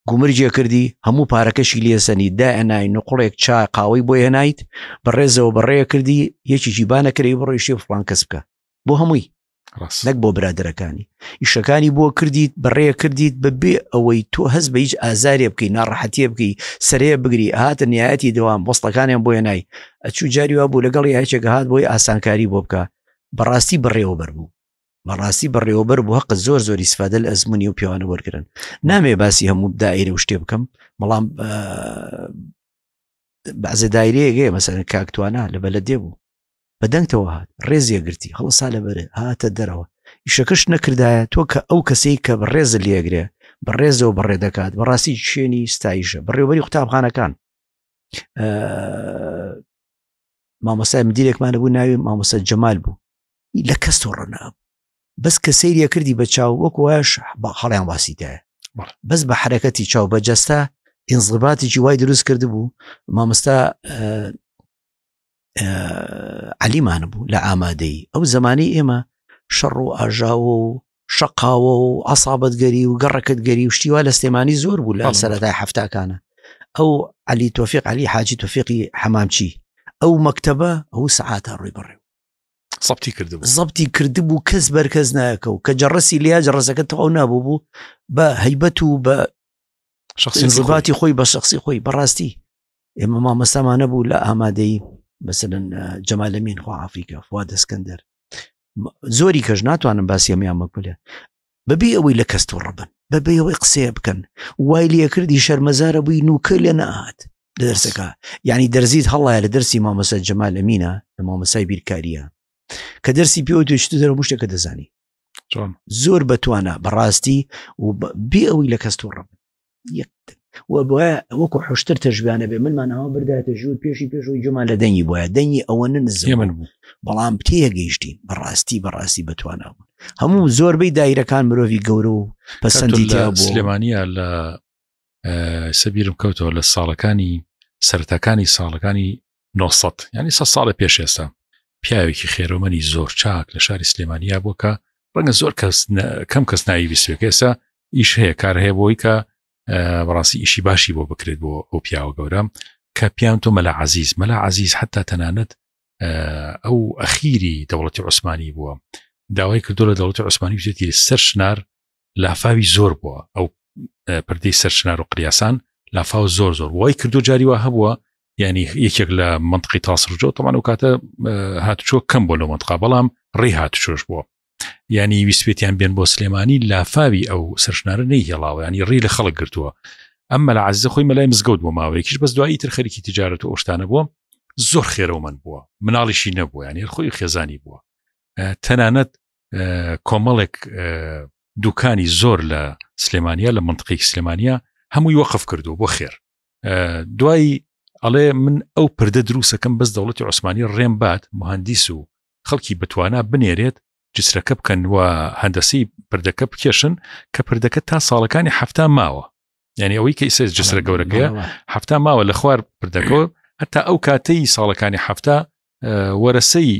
گومرگێ کردی هەموو پارەکەشی لێسەنی دائەنای نقڵێک چا قاوەی بۆ هێنایت بەڕێزەوە بەڕێ کردی یەکێکی بانەکرێ بڕۆیشێ فڵان کەس بکە بۆ هەمووی نەک بۆ برادەرەکانی ئیشەکانی بۆ کردیت بەڕێ کردیت بەبێ ئەوەی تۆ هەست بە هیچ ئازارێ بکەی ناڕەحەتیە بکەی سەرەیە بگری هاتە نیایەتی دەوام بۆستەکانیان بۆ نای ئەچوو جاری وا بوو لەگەڵ یاچێک هات بۆی ئاسانکاری بۆ بکە بەڕاستی بەڕێوەبەر بوو بەڕاستی بەڕێوەبەر بوو هەق زۆر زۆر ئیسفادە لە ئەزمموی و پێوانە وەرگن نامێ باسی هەموو دایرە و شتێ بکەم بەڵام بەعزە دایرەیەگەیە مەسەرەن کاکتوانە لە بەلەدێ بوو بە دەنگتەوە هات ڕێزیە گرتی هەڵسا لەبەر هاتە دەرەوە ئیشەکەش نەکردایە تۆ کە ئەو کەسەی کە بەڕێز لێگرێ بەڕێزەوە بەڕێ دەکات بەڕاستی شوێنی ستایشە بەڕێوبەری قوتابخانەکان مامۆستای مدیرێکمانە بوو ناوی مامۆستا جەمال بوو لە کەس تۆڕە نابوو بەس کە سەیریە کردی بە چاو وەکو وایش هەڵیان واسیتایە بەس بە حرەکەتی چاو بە جەستە ئینزباتێکی وای دروست کرد بوو مامۆستا علیمان بوو لە ئامادەی ئەو زمانی ئێمە شەڕ و ئاژاوە و شەقاوە و عسابەتگەری و گەڕەکەتگەری و شتیوا لە سلێمانی زۆر بوو لە سەرەتای هەفتاکانە ئەو علی تۆفیق علی حاجی تۆفیقی حەمامچی ئەو مەکتەبە ئەو سەعاتە ڕووی بڕێ زەبتی کردبوو زەبتی کردبوو کەس بەر کەس نایەکە و کە جەڕسی لیا جەڕەسەکە تەواو نابوو بوو بە هەیبەت و بە شخصیاتی خۆی بە شخصی خۆی بەڕاستی ئێمە مامەسامانە بوو لە ئامادەی مثلەن جەمالەمین خوا ئافریکا فوا دەسکەندەر زۆری کەش ناتوانم باسی ئەمیان مەکولە بەبێ ئەوەی لە کەس تووڕە بن بەبێ ئەوەی قسەیە بکەن وای لێکردی شەرمەزارە بووی نوکە لێ نەهات لە دەرسەکە یعنی دەرزیت هەڵایە لە دەرسی مامۆستا جەمال ئەمینە لە مامۆسای بیرکاریە کە دەرسی پێوە توێشت دەرە شتێکە دەزانی زۆر بەتوانە بەڕاستی و بێ ئەوەی لە کەس تووڕە بن یەک. و بۆیە وەکو حشتر تەژبیانە بێ منمان ئەوە بردایەتە ژوور پێشی پێشەوەی جومان لە دەنگی بۆیە دەنگی ئەوە نزم هێمن بوو بەڵام تێگەیشتین بەڕاستی بەڕاستی بەتوانا بوون هەموو زۆربەی دایرەکان مرۆڤی گەورە و پەسەندی لە سلێمانە لە سەبیرم کەوتەوە لە ساڵەکانی سەرتاکانی ساڵەکانی 900 ینی سە ساڵە پێش ئێستا پیاوێکی خێرۆمەنی زۆر چاک لە شاری سلێمانیا بووە کە ڕەنگە زۆر کەس کەم کەس ناوی بیستێکە ئێستا ئیش هەیە کار هەیە بۆی کە بەڕاستی ئیشی باشی بۆ بکرێت بۆ ئەو پیاوە گەورە کە پیان تۆ مەلا عزیز مەلا عزیز حتا تەنانەت ئەو ئەخیری دەوڵەتی عوسمانی بووە داوای کردو لە دەوڵەتی عوسمانی بچێتی سەر شنار لافاوی زۆر بووە ئەو پردەی سەر شنار و قریاسان لافاو زۆر زۆر وای کردو جاری وا هەبووە ینی یەکێک لە منطقی تاسرجۆ تەمان و کاتە هاتوچۆ کەم بۆ لە منطقا بەڵام ڕێ هاتوچۆش بووە ینی ویسپێتیان بێن بۆ سلێمانی لافاوی ئەو سەرشنارە نەیهێڵاوە ینی ڕی لە خەڵک گرتووە ئەم مەلا عزیزە خۆی مەلای مزگەوت بۆ ماوەیەکیش بەس دوایی تر خەریکی تجارەت و ئەو شتانە بووە زۆر خێرەومەند بووە مناڵیشی نەبووە ینی خۆی خێزانی بووە تەنانەت کۆمەڵێک دوکانی زۆر لە سلێمانیا لە منطقێکی سلێمانیا هەمووی وەقف کردو بۆ خێر دوایی ئەڵێ من ئەو پردە دروستەکەم بەس دەوڵەتی عوسمانی ڕێم بات مهندیس و خەڵکی بتوانا بنێرێت جسرەکە بکەن و هەندەسی پردەکە بکێشن کە پردەکە تا ساڵەکانی هەفتا ماوە یعنی ئەوەی کە ئیسێ جسرە گەورەکەیە هەفتا ماوە لە خوار پردەکە هەتا ئەو کاتەی ساڵەکانی هەفتا وەرەسەی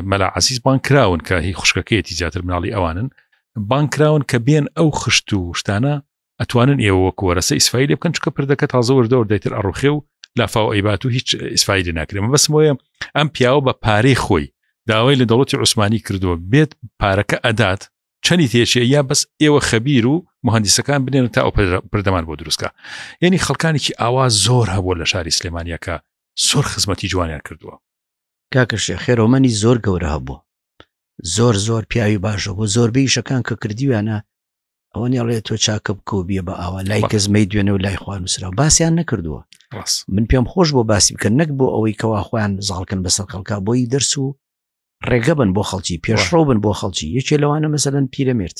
مەلا عزیز بان کراون کە هی خوشکەکەیەتی زیاتر مناڵی ئەوانن بان کراون کە بێن ئەو خشت و شتانە ئەتوانن ئێوە وەکو وەرەسە ئیسفای لێ بکەن چکە پردەکە تازە وردە وردەتر ئەڕوخێ و لافاو ئەیبات و هیچ ئیسفای لێ ناکرێ بەسم وەیە ئەم پیاوە بە پارەی خۆی داوای لە دەوڵەتی عوسمانی کردووە بێت پارەکە ئەدات چەنی تێچێ یا بەس ئێوە خەبیر و مهندسەکان بنێن تا ئەو پردەمان بۆ دروستکە یعنی خەڵکانێکی ئاوا زۆر هەبووە لە شاری سلێمانیەکە زۆر خزمەتی جوانیان کردووە. کاکە شێخ خێرۆمەنی زۆر گەورە هەبوو زۆر زۆر پیاوی باشە بۆ زۆربەی ئیشەکان کە کردیویانە ئەوە نیڵێ تۆ چاکە بکە و بیە بە ئاوا لای کەس مەی دوێنێ و لای خوا نووسرا باسییان نەکردووە من پێم خۆش بۆ باسی بکەن نەک بۆ ئەوەی کەوا خۆیان زاڵکەن بەسەر خەڵکا بۆی دەرس و ڕێگە بن بۆ خەڵکی پێشڕەو بن بۆ خەڵکی یەکێ لەوانە مەسەلەن پیرەمێرد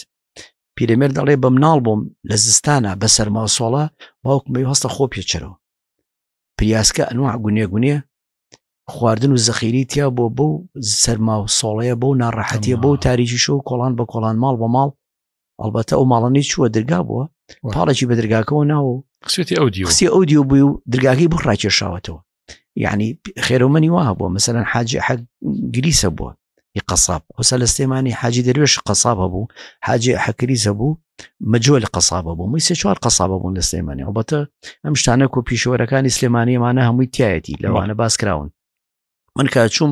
پیرەمێرد دەڵێ بە مناڵ بۆم لە زستانە بە سەرما سۆڵە باوکم بەی هەستە خۆ پێچەرەوە پریاسکە ئەنواع گونێ گونێ خواردن و زەخیری تیا بۆ بەو سەرما و سۆڵەیە بەو ناڕەحەتیە بەو تاریکی شەو کۆڵان بە کۆڵان ماڵ بە ماڵ ئەڵبەتە ئەو ماڵەنەی چووە درگا بووە پاڵێکی بە درگاکەەوە ناوە قسێتی ئەو دیو قسەی ئەو دیو بووی و درگاکەی بۆ ڕاکێشاوەتەوە یعنی خێرەومەنی وا بووە مەسەلەن حاجی حەق گریسە بووە ی قەساب ئەوسا لە سلێمانی حاجی دەروێش قەساب هەبوو حاجی حەکریز هەبوو مەجۆل قەساب هەبوو مووی سێ چوار قەسابە بوون لە سلێمانی ئەڵبەتە ئەم شتانە کۆ پیشەوەرەکانی سلێمانیمانە هەمووی تایەتی لەوانە باس کراون من کە چووم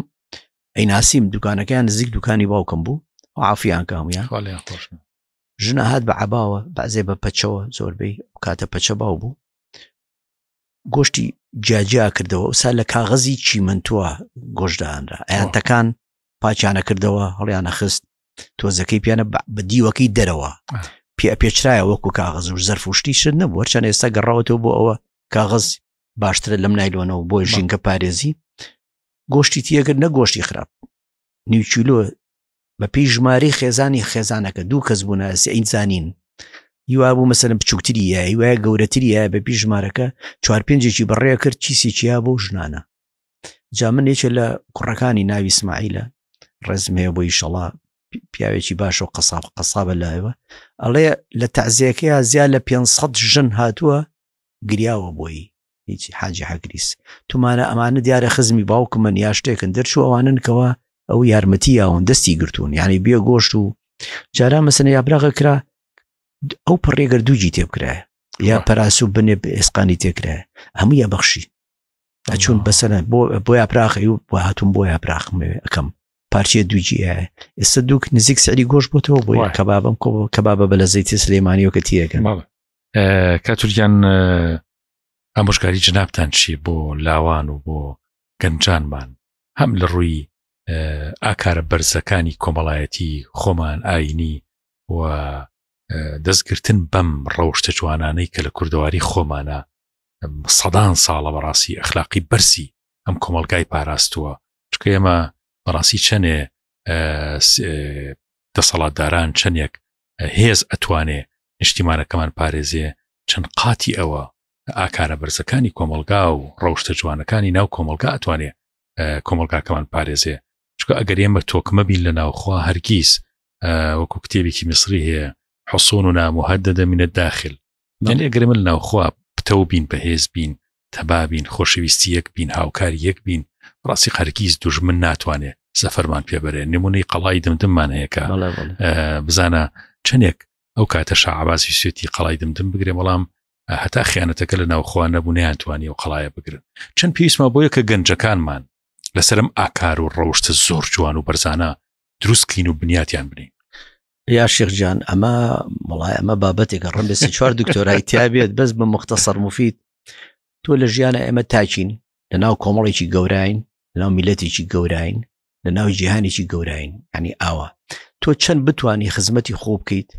ئەیناسیم دوکانەکەیان نزیک دوکانی باوکم بوو عافیان کە هەمویان ژنە هات بە عباوە بەعزێ بە پەچەوە زۆربەی کاتە پەچە باو بوو گۆشتی جیاجیا کردەوە ئەوسا لە کاغەزی چیمەنتووە گۆشدانرا ئەیانتەکان پاچیانە کردەوە هەڵیانە خست تۆزەکەی پیانە بە دیوەکەی دەرەوە پێ پێچرایە وەکو کاغەز و زەرف و شتی شت نەبوو هەرچەند ئێستا گەڕاوەتەوە بۆ ئەوە کاغەز باشترە لەم نایلۆنەوە بۆ ژینگە پارێزی گۆشتی تیەکرد نە گۆشتی خراپ نیوکیلۆ بە پێی ژمارەی خێزانی خێزانەکە دوو کەس بوون ئینزانین هیوا بوو مەسەلەن بچووکتری یا هیوایە گەورەتری یا بە پێی ژمارەکە چوار پێنجێکی بەڕێ کرد کیسێکی یا بۆ ژنانە جا من یەکێ لە کوڕەکانی ناوی سماعیلە ڕێزم هەیە بۆ ئیشەڵا پیاوێکی باش و قەساب قەسابە لایەوە ئەڵێ لە تەعزیەکەیا زیا لە 500 ژن هاتووە گریاوە بۆی هیچ حاجی حەگریس تومانە ئەمانە دیارە خزمی باوکمن یا شتێکن دەرچوو ئەوانن کەوا ئەو یارمەتی یاون دەستی گرتوون یعنی بێ گۆشت و جارا مەسەنە یابراغە کرا ئەو پڕێگەر دووجی تێبکرایە یا پەراس و بنێ ئێسقانی تێکرایە هەموو یا بەخشی ئەچون بەسەرە بۆ بۆ یاپراخی و بۆ هاتوم بۆ یاپراخم ئەەکەم پارچەیە دووجی ئێستا دووک نزیک سعری گۆش بۆتەوە بۆ کەبابم کۆ کەبابە بە لە زەیتی سلێمانیەوە کە تیەکە کاتورگیان ئامۆژگاری جنابتان چی بۆ لاوان و بۆ گەنجانمان هەم لە ڕووی ئاکارە بەرزەکانی کۆمەڵایەتی خۆمان ئاینی و دەستگرتن بەم ڕەوشتە جوانانەی کە لە کوردەواری خۆمانە سەدان ساڵە بەڕاستی ئەخلاقی بەرزی ئەم کۆمەلگای پاراستووە چکە ئێمە بەڕاستی چەنێ دەسەڵاتداران چەندێک هێز ئەتوانێ نیشتیمانەکەمان پارێزێ چەند قاتی ئەوە. ئاکارە بەرزەکانی کۆمەلگا و ڕەوشتە جوانەکانی ناو کۆمەلگا ئەتوانێ کۆمەلگاکەمان پارێزێ چکە ئەگەر ئێمە تۆکمە بین لە ناوخوا هەرگیز وەکو کتێبێکی میسری هەیە حصون و نامهددە من الداخل یعنی ئەگەر من ناوخوا پتەو بین بەهێز بین تەبا بین خۆشەویستی یەک بین هاوکاری یەک بین ڕاستی هەرگیز دوژمن ناتوانێ زەفەرمان پێبەرێ نمونەی قەڵای دمدممان هەیە کە بزانە چەندێک ئەو کاتە شاعبازی سوێتی قەڵای دمدم بگرێ بەڵام هەتا خیانەتەکە لە ناوخوا نەبوو نەیانتوانی و قەڵایە بگرن چەند پێویستمان بۆیە کە گەنجەکانمان لەسەرم ئاکار و ڕەوشتە زۆر جوان و بەرزانە دروستکەین و بنیاتیان بنین. یا شێخ جان ئەمە وڵای ئەمە بابەتێکە ڕەنگە سێ چوار دکتۆرای تیابێت بەس بە مختصر مفید تۆ لە ژیانە ئێمە تاکین لە ناو کۆمەڵێکی گەوراین لە ناو میلەتێکی گەوراین لە ناو جیهانێکی گەوراین ینی ئاوا تۆ چەند بتانی خزمەتی خۆ بکەیت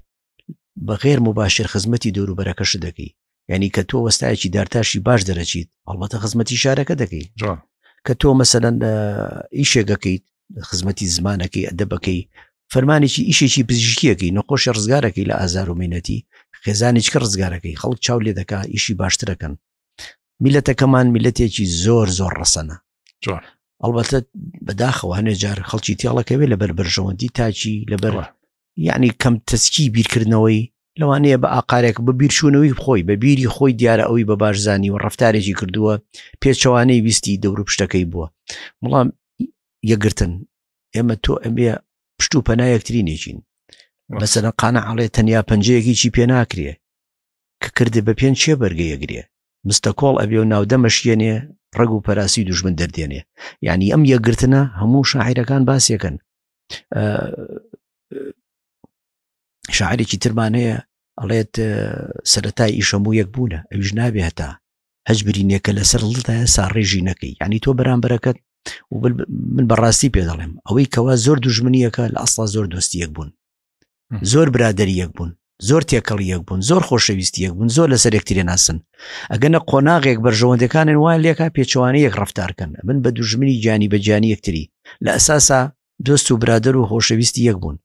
بە غێر مباشر خزمەتی دەوروبەرەکەش دەکەی یعنی کە تۆ وەستایەکی دارتاشی باش دەرەچیت هەڵبەتە خزمەتی شارەکە دەکەی کە تۆ مەسەەن ئیشێکەکەیت خزمەتی زمانەکەی ئەدەبەکەی فەرمانێکی ئیشێکی پزیشکیەکەی نەخۆشی ڕزگارەکەی لە ئازار و مینەتی خێزانێکی ڕزگارەکەی خەڵک چاو لێ دەکا ئیشی باشترەکەن میلەتەکەمان میلەتێکی زۆر زۆر ڕەسەنە ئەڵبەتە بەداخەوە هەنێ جار خەڵکی تێڵەکەوێ لەبەر بەرژەوەندی تاکی لەبەر یعنی کەم تەسکی بیرکردنەوەی لەوانەیە بە ئاقارێک بە بیرچوونەوەی خۆی بە بیری خۆی دیارە ئەوی بە باشزانی و ڕفتارێکی کردووە پێچەوانەی ویستی دەور و پشتەکەی بووە بەڵام یەکگرتن ئێمە تۆ ئەمێ پشت و پەنا یەکترینێکین مەسەلەن قانە ئەڵێ تەنیا پەنجەیەکی چی پێ ناکرێ کە کردی بە پێنج چێ بەرگە یەگرێ مستەکۆڵ ئەبێ و ناودەمەشیێنێ ڕەگ و پەراسی دوژمن دەردێنێ یعنی ئەم یەکگرتنە هەموو شاعیرەکان باسیەکەن شاعرێکی ترمان هەیە ئەڵێت سەتای ئیشەموو یەک بوونە ئەویش نابێ هەتا هەچ برینێکە لەسەر دڵدایە ساڕێژی نەکەی یعنی تۆ بەرامبەرەکەت و من بەڕاستی پێ دەڵێم ئەوەی کەوا زۆر دوژمنیەکە لە ئەسڵا زۆر دۆستی یەک بوون زۆر برادری یەک بوون زۆر تێکەڵی یەک بوون زۆر خۆشەویستی یەک بوون زۆر لەسەر یەکتری ناسن ئەگەنە قۆناغێک بەرژەوەندەکانن وان لێکا پێچەوانە یەک ڕفتارکەن من بە دوژمنی گیانی بە گیانی یەکتری لە ئەساسا دۆست و برادەر و خۆشەویستی یەک بوون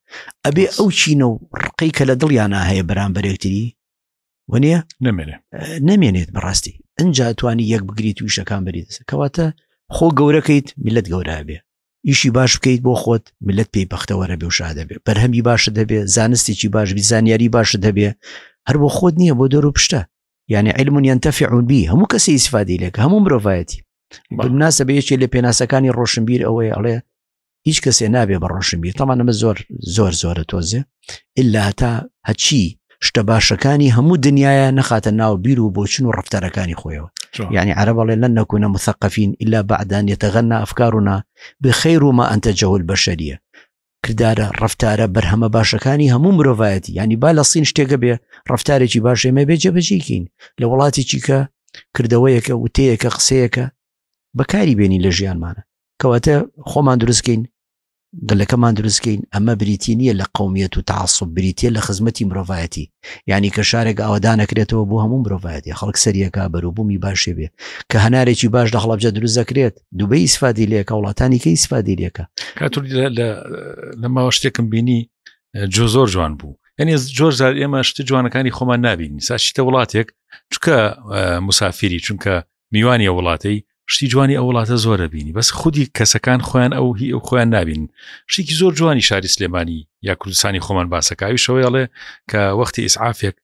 ئەبێ ئەو چینە و ڕقەی کە لە دڵیانە هەیە بەرامبەر یەکتری وەنیە نەمێنێ نەمێنێت بەڕاستی ئەجا توانی یەک بگریت و ئیشەکان بەریت کەواتە خۆ گەورەکەیت میلەت گەورە بێ ئیشی باش بکەیت بۆ خۆت ملت پێی بەختەوەرە بێ و شادە بێ بەرهەمی باشت هەبێ زانستێکی باش بی زانیاری باشت هەبێ هەر بۆ خۆت نییە بۆ دەور و پشتە یعنی علم ينتفع به هەموو کەسی ئیسفادەی لێکە هەموو مرۆڤایەتی بناسە بە یەکێ لە پێناسەکانی ڕۆشنبیر ئەوەیە ئەڵێ هیچ کەسێ نابێ بە ڕۆشنبیر تەمان ئەمە زۆر زۆر زۆرە تۆزێ ئللا هەتا هەچی شتە باشەکانی هەموو دنیاە نەخاتە ناو بیر و بۆچون و ڕفتارەکانی خۆیەوە یعنی عەرەب ئەڵێ لن نكون مثقفين إلا بعد أن يتغنى أفكارنا بخير ما أنتجه البشرية کردارە ڕفتارە بەرهەمە باشەکانی هەموو مرۆڤایەتی ینی با لە سین شتێکە بێ ڕفتارێکی باش ئێمە بێ جێبەجێکین لە وڵاتێکی کە کردەوەیەکە وتەیەکە قسەیەکە بەکاری بێنی لە ژیانمانە کەواتە خۆمان دروستکەین گەلەکەمان دروستکەین ئەمە بریتی نییە لە قومیەت و تعسب بریتە لە خزمەتی مرۆڤایەتی یعنی کە شارێک ئاوادانەکرێتەوە بۆ هەموو مرۆڤایەتی خەڵک سەریەکە بەروبوومی باشێ بێ کە هەنارێکی باش لە هەڵەبجە دروست دەکرێت دوبەی ئیسفادی لێکە وڵاتانی کە ئیسفادی لێکە کاتور لە ماوە شتێکم بینی جۆ زۆر جوان بوو یعنی زۆر جار ئێمە شتە جوانەکانی خۆمان نبینین ساشتە وڵاتێک چکە مسافری چونکە میوانی ئەو وڵاتەی شتی جوانی ئەو وڵاتە زۆرە بینی بەس خودی کەسەکان خۆیان ئەو هی ئەو خۆیان نبین شتێکی زۆر جوانی شاری سلێمانی یا کوردستانی خۆمان باسەکەوی شەوەیڵێ کە وەختی ئیسعافێک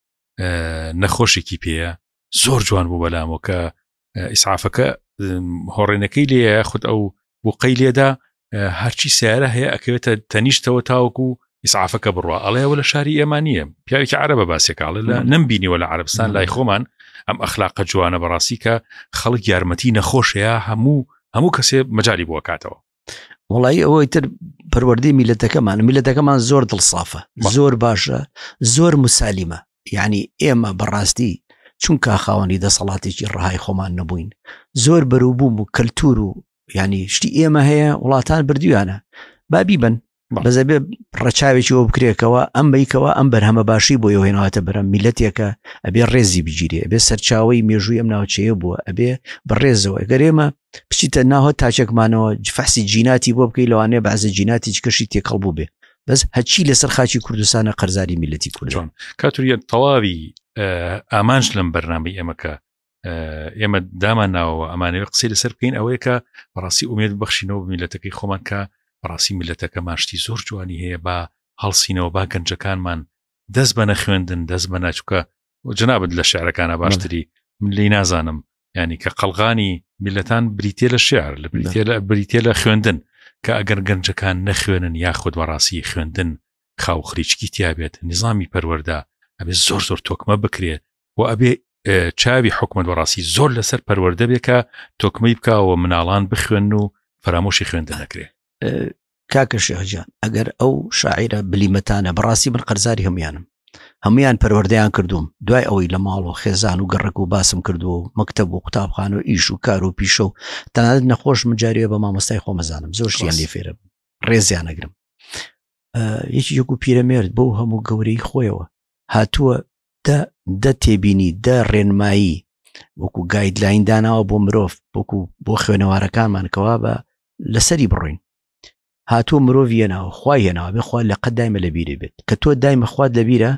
نەخۆشێکی پێەیە زۆر جوان بوو بەلامەوە کە ئیسعافەکە هۆڕێنەکەی لێ خود ئەو بوقەی لێدا هەرچی سیارە هەیە ئەکەوێتە تەنیشتەوە تاوەکو ئیسعافەکە بڕوا ئەڵێ لە شاری ئێمە نییە پیاوێکی عربە باسێکاڵێ لە نەمبینیوە لە عربستان لای خۆمان ئەم ئەخلاقە جوانە بەڕاستی کە خەڵک یارمەتی نەخۆشەیە هەموو هەموو کەسێ مەجای بۆ کاتەوە وڵی ئەوەی تر پەروەردەی میلەتەکەمان میلەتەکەمان زۆر دڵسافە زۆر باشە زۆر مسالیمە یعنی ئێمە بەڕاستی چونکە خاوەنی دەسەڵاتێکی ڕەهای خۆمان نەبووین زۆر بەروبووم و کەلتور و ینی شتی ئێمە هەیە وڵاتان بردویانە با بیبن بەزەبێ ڕەچاوێکی بۆ بکرێکەوە ئەم بیکەوە ئەم بەرهەمە باشی بۆ هێناوەتە بەرەم میلەتێکە ئەبێ ڕێزی بگیرێ ئەبێ سەرچاوی مێژووی ئەم ناوچەیە بووە ئەبێ بەڕێزەوە ئەگەر ئێمە بچیتە ناوە تاچێکمانەوە فەحسی جیناتی بۆ بکەی لەوانەیە بەعزە جیناتی کەشی تێکەڵ بوو بێ بەس هەچی لەسەر خاچی کوردستانە قەرزاری میلەتی کوردستان کاتوریە تەواوی ئامانج لەم بەرنامەی ئێمەکە. ئێمە دامان ناوەوە ئەمانەوە قسەی لەسەر بکەین ئەوەیە کە بەڕاستی ئومێد بەخشینەوە میلەتەکەی خۆمان کە بەڕاستی میلەتەکەمان شتی زۆر جوانی هەیە با هەڵسینەوە با گەنجەکانمان دەست بەنە خوێندن دەست بە ناچووکە جنابت لە شعرەکانە باشتری من لی نازانم ینی کە قەلغانی میلەتان بریتە لە شعر لە بریتە لە بریتە لە خوێندن کە ئەگەر گەنجەکان نەخوێنن یاخود بەڕاستی خوێندن خاوخریچکی تیابێت نظامی پەروەەردە ئەبێ زۆر زۆر تۆکمە بکرێت و ئەبێ چاوی حکومت بەڕاستی زۆر لەسەر پەروەردە بێ کە تۆکمەی بکەوە مناڵان بخوێن و فەرامۆشی خوێندن نەکرێ. کاکە شێخ گیان ئەگەر ئەو شاعیرە بلیمەتانە بەڕاستی من قەرزاری هەمویانم هەمویان پەروەردەیان کردوم دوای ئەوەی لە ماڵ و خێزان و گەڕک و باسم کردووە و مەکتەب و قوتابخانە و ئیش و کار و پیشە و تەنانەت نەخۆش مجاریە بە مامۆستای خۆمەزانم زۆر شتیان لێ فێرە بووم ڕێزیان ئەگرم یەکی یەک و پیرەمێرد بەو هەموو گەورەی خۆیەوە هاتووە دە دە تێبینی دە ڕێنمایی وەکو گایدلاین داناوە بۆ مرۆڤ وەکو بۆ خوێنەوارەکانمان کەوا بە لەسەری بڕۆین هاتووە مرۆڤ هێناوە خوای هێناوە بێ خوا لە قەت دایمە لە بیری بێت کە تۆ دایمە خوات لەبیرە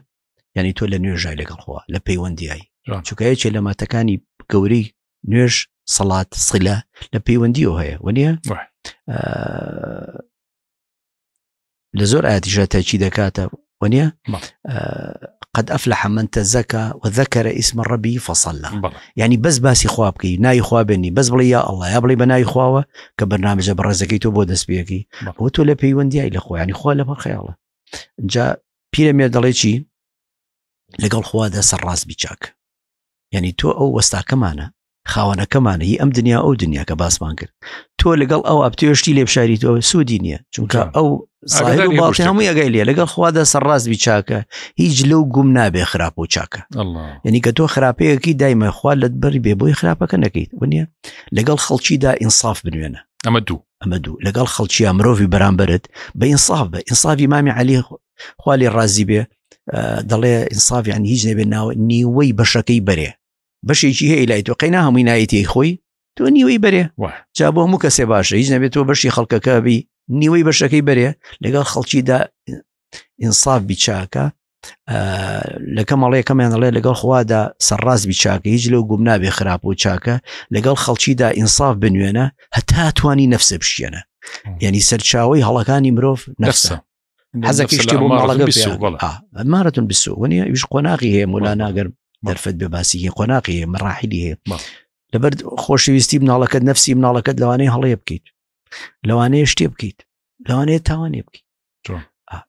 یعنی تۆ لە نوێژای لەگەڵ خوا لە پەیوەندیایی چونکە یەکێ لە ماتەکانی گەورەی نوێژ سەڵات سیلە لە پەیوەندیەوە هەیە وەنیە لە زۆر ئاەتیشە تەکی دەکاتە وەنیە قد أفلح من تزكى وذكر اسم ربه فصلى يعني بس باسی خوا بکەی ناوی خوا بێنی بەس بڵێ یا الله یا بڵێ بە ناوی خواوە کە بەرنامەجە بەڕێزەکەی تۆ بۆ دەست پێەکەی بۆ تۆ لە پەیوەندیای لە خۆیانی خوا لە خەیاڵە جا پیرەمێر دەڵێ چی لەگەڵ خوادا سەرڕاست بیچاک یعنی تۆ ئەو وەستاکەمانە خاوەنەکەمانە هی ئەم دنیا ئەو دنیا کە باسمان کرد تۆ لەگەڵ ئەو ئەپتێشتی لێ بشاری تۆ سوودی نییە چونکە ئەو باڵی هەمووی ئەگەی لێ لەگەڵ خوادا سەرڕاست بی چاکە هیچ لەو گوم نابێ خراپ و چاکە یعنی کە تۆ خراپەیەکی دایمە خوا لە بەری بێ بۆی خراپەکە نەکەیت ونیە لەگەڵ خەڵکیدا ئینساف بنوێنە ئەمە دوو ئەمە دوو لەگەڵ خەڵکییا مرۆڤی بەرامبەرت بە ئینساف بە ئینسافی مامی علی خوالی ڕازی بێ دەڵێ ئینساف یان هیچ نەبێ ناوە نیوەی بەشەکەی بەرێ بەشێکی هەیە لای تۆ قەینا هەمووی نایەتی خۆی تۆ نیوەی بەرێ جا بۆ هەموو کەسێ باشە هیچ نەبێت تۆ بەشی خەڵکەکە بی نیوەی بەشەکەی بەرێ لەگەڵ خەڵکیدا ئینساف بیچاکە لەکە مەڵەیەکەمیان دەڵێ لەگەڵ خوادا سەرڕاست بیچاکە هیچ لەو گوم نابێ خراپ و چاکە لەگەڵ خەڵکیدا ئینساف بنوێنە هەتا توانی نەفسە بشیێنە یعنی سەرچاوی هەڵەکانی مرۆڤ نەفسە حەزەکەی شتێ بۆ ماڵەکە مارەتون بسو وەنیە ئیش قۆناغی هەیە مولانا گەر دەرفەت بێ باسی هەیە قۆناغی هەیە مەراحیلی هەیە لەبەر خۆشەویستی مناڵەکەت نفسی مناڵەکەت لەوانەیە هەڵەیە بکەیت لەوانەیە شتێ بکەیت لەوانەیە تاوانێ بکەیت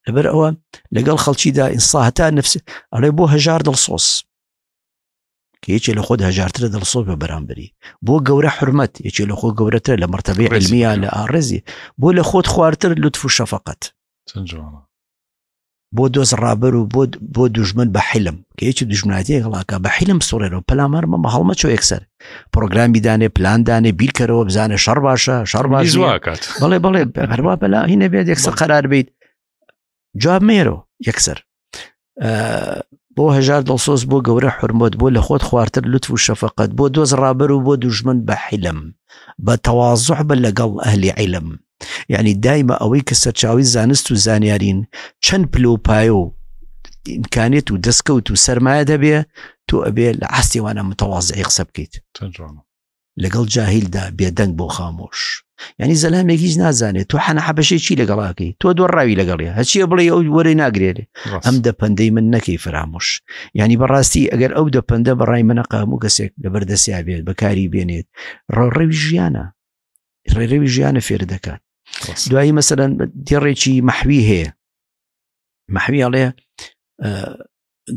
لەبەر ئەوە لەگەڵ خەڵکیدا ئینسا هەتا نفس ئەڵێ بۆ هەژار دڵسۆز کە یەکێ لە خۆت هەژارترە دڵسۆز بە بەرامبەری بۆ گەورە حرمەت یەکێ لە خۆ گەورەترە لە مەرتەبەی علمیە لە ئاڕێزی بۆ لە خۆت خوارتر لوتف و شەفقەت بۆ دۆست ڕابەر و بۆ بۆ دوژمن بە حیلم کە یەکی دوژمنایەتی هەڵاکە بە حیلم سوڕێنەوە پەلامارمە بە هەڵمەچۆ یەکسەر پرۆگرامی دانێ پلان دانێ بیرکەرەوە بزانە شەڕ باشە شەڕ باش بەڵێ بەڵێ هەروە بەلا هینە بێت یەکسەر قەرار بیت جواب مێرۆ یەکسەر بۆ هەژار دڵسۆز بۆ گەورە حرمەت بۆ لە خۆت خوارتر لوتف و شەفقەت بۆ دۆز ڕابەر و بۆ دوژمن بە حیلم بە تەوازح بە لەگەڵ ئەهلی عیلم یعنی دایمە ئەوەی کە سەرچاوی زانست و زانیارین چەند پلە و پایە و ئیمکانێت و دەستکەوت و سەرمایە دەبێ تۆ ئەبێ لە ئاستیوانە متەوازعی قسە بکەیت لەگەڵ جاهیلدا بێدەنگ بۆ خامۆش یعنی زەلامێک هیچ نازانێت تۆ حەنە حەبەشێکی لەگەڵاکەی تۆ دۆ ڕاوی لەگەڵی هەچیە بڵێ ئەو وەرەی ناگرێت ئەم دەپەندەی من نەکەی فرامۆش یعنی بەڕاستی ئەگەر ئەو دەپەندە بەڕای منە قاموو کەسێک لەبەر دەسیا بێت بەکاری بێنێت ڕێڕەوی ژیانە ڕێرەوی ژیانە فێر دەکات دوایی مەسەرەن دێڕێکی مەحوی هەیە مەحوی ئەڵێ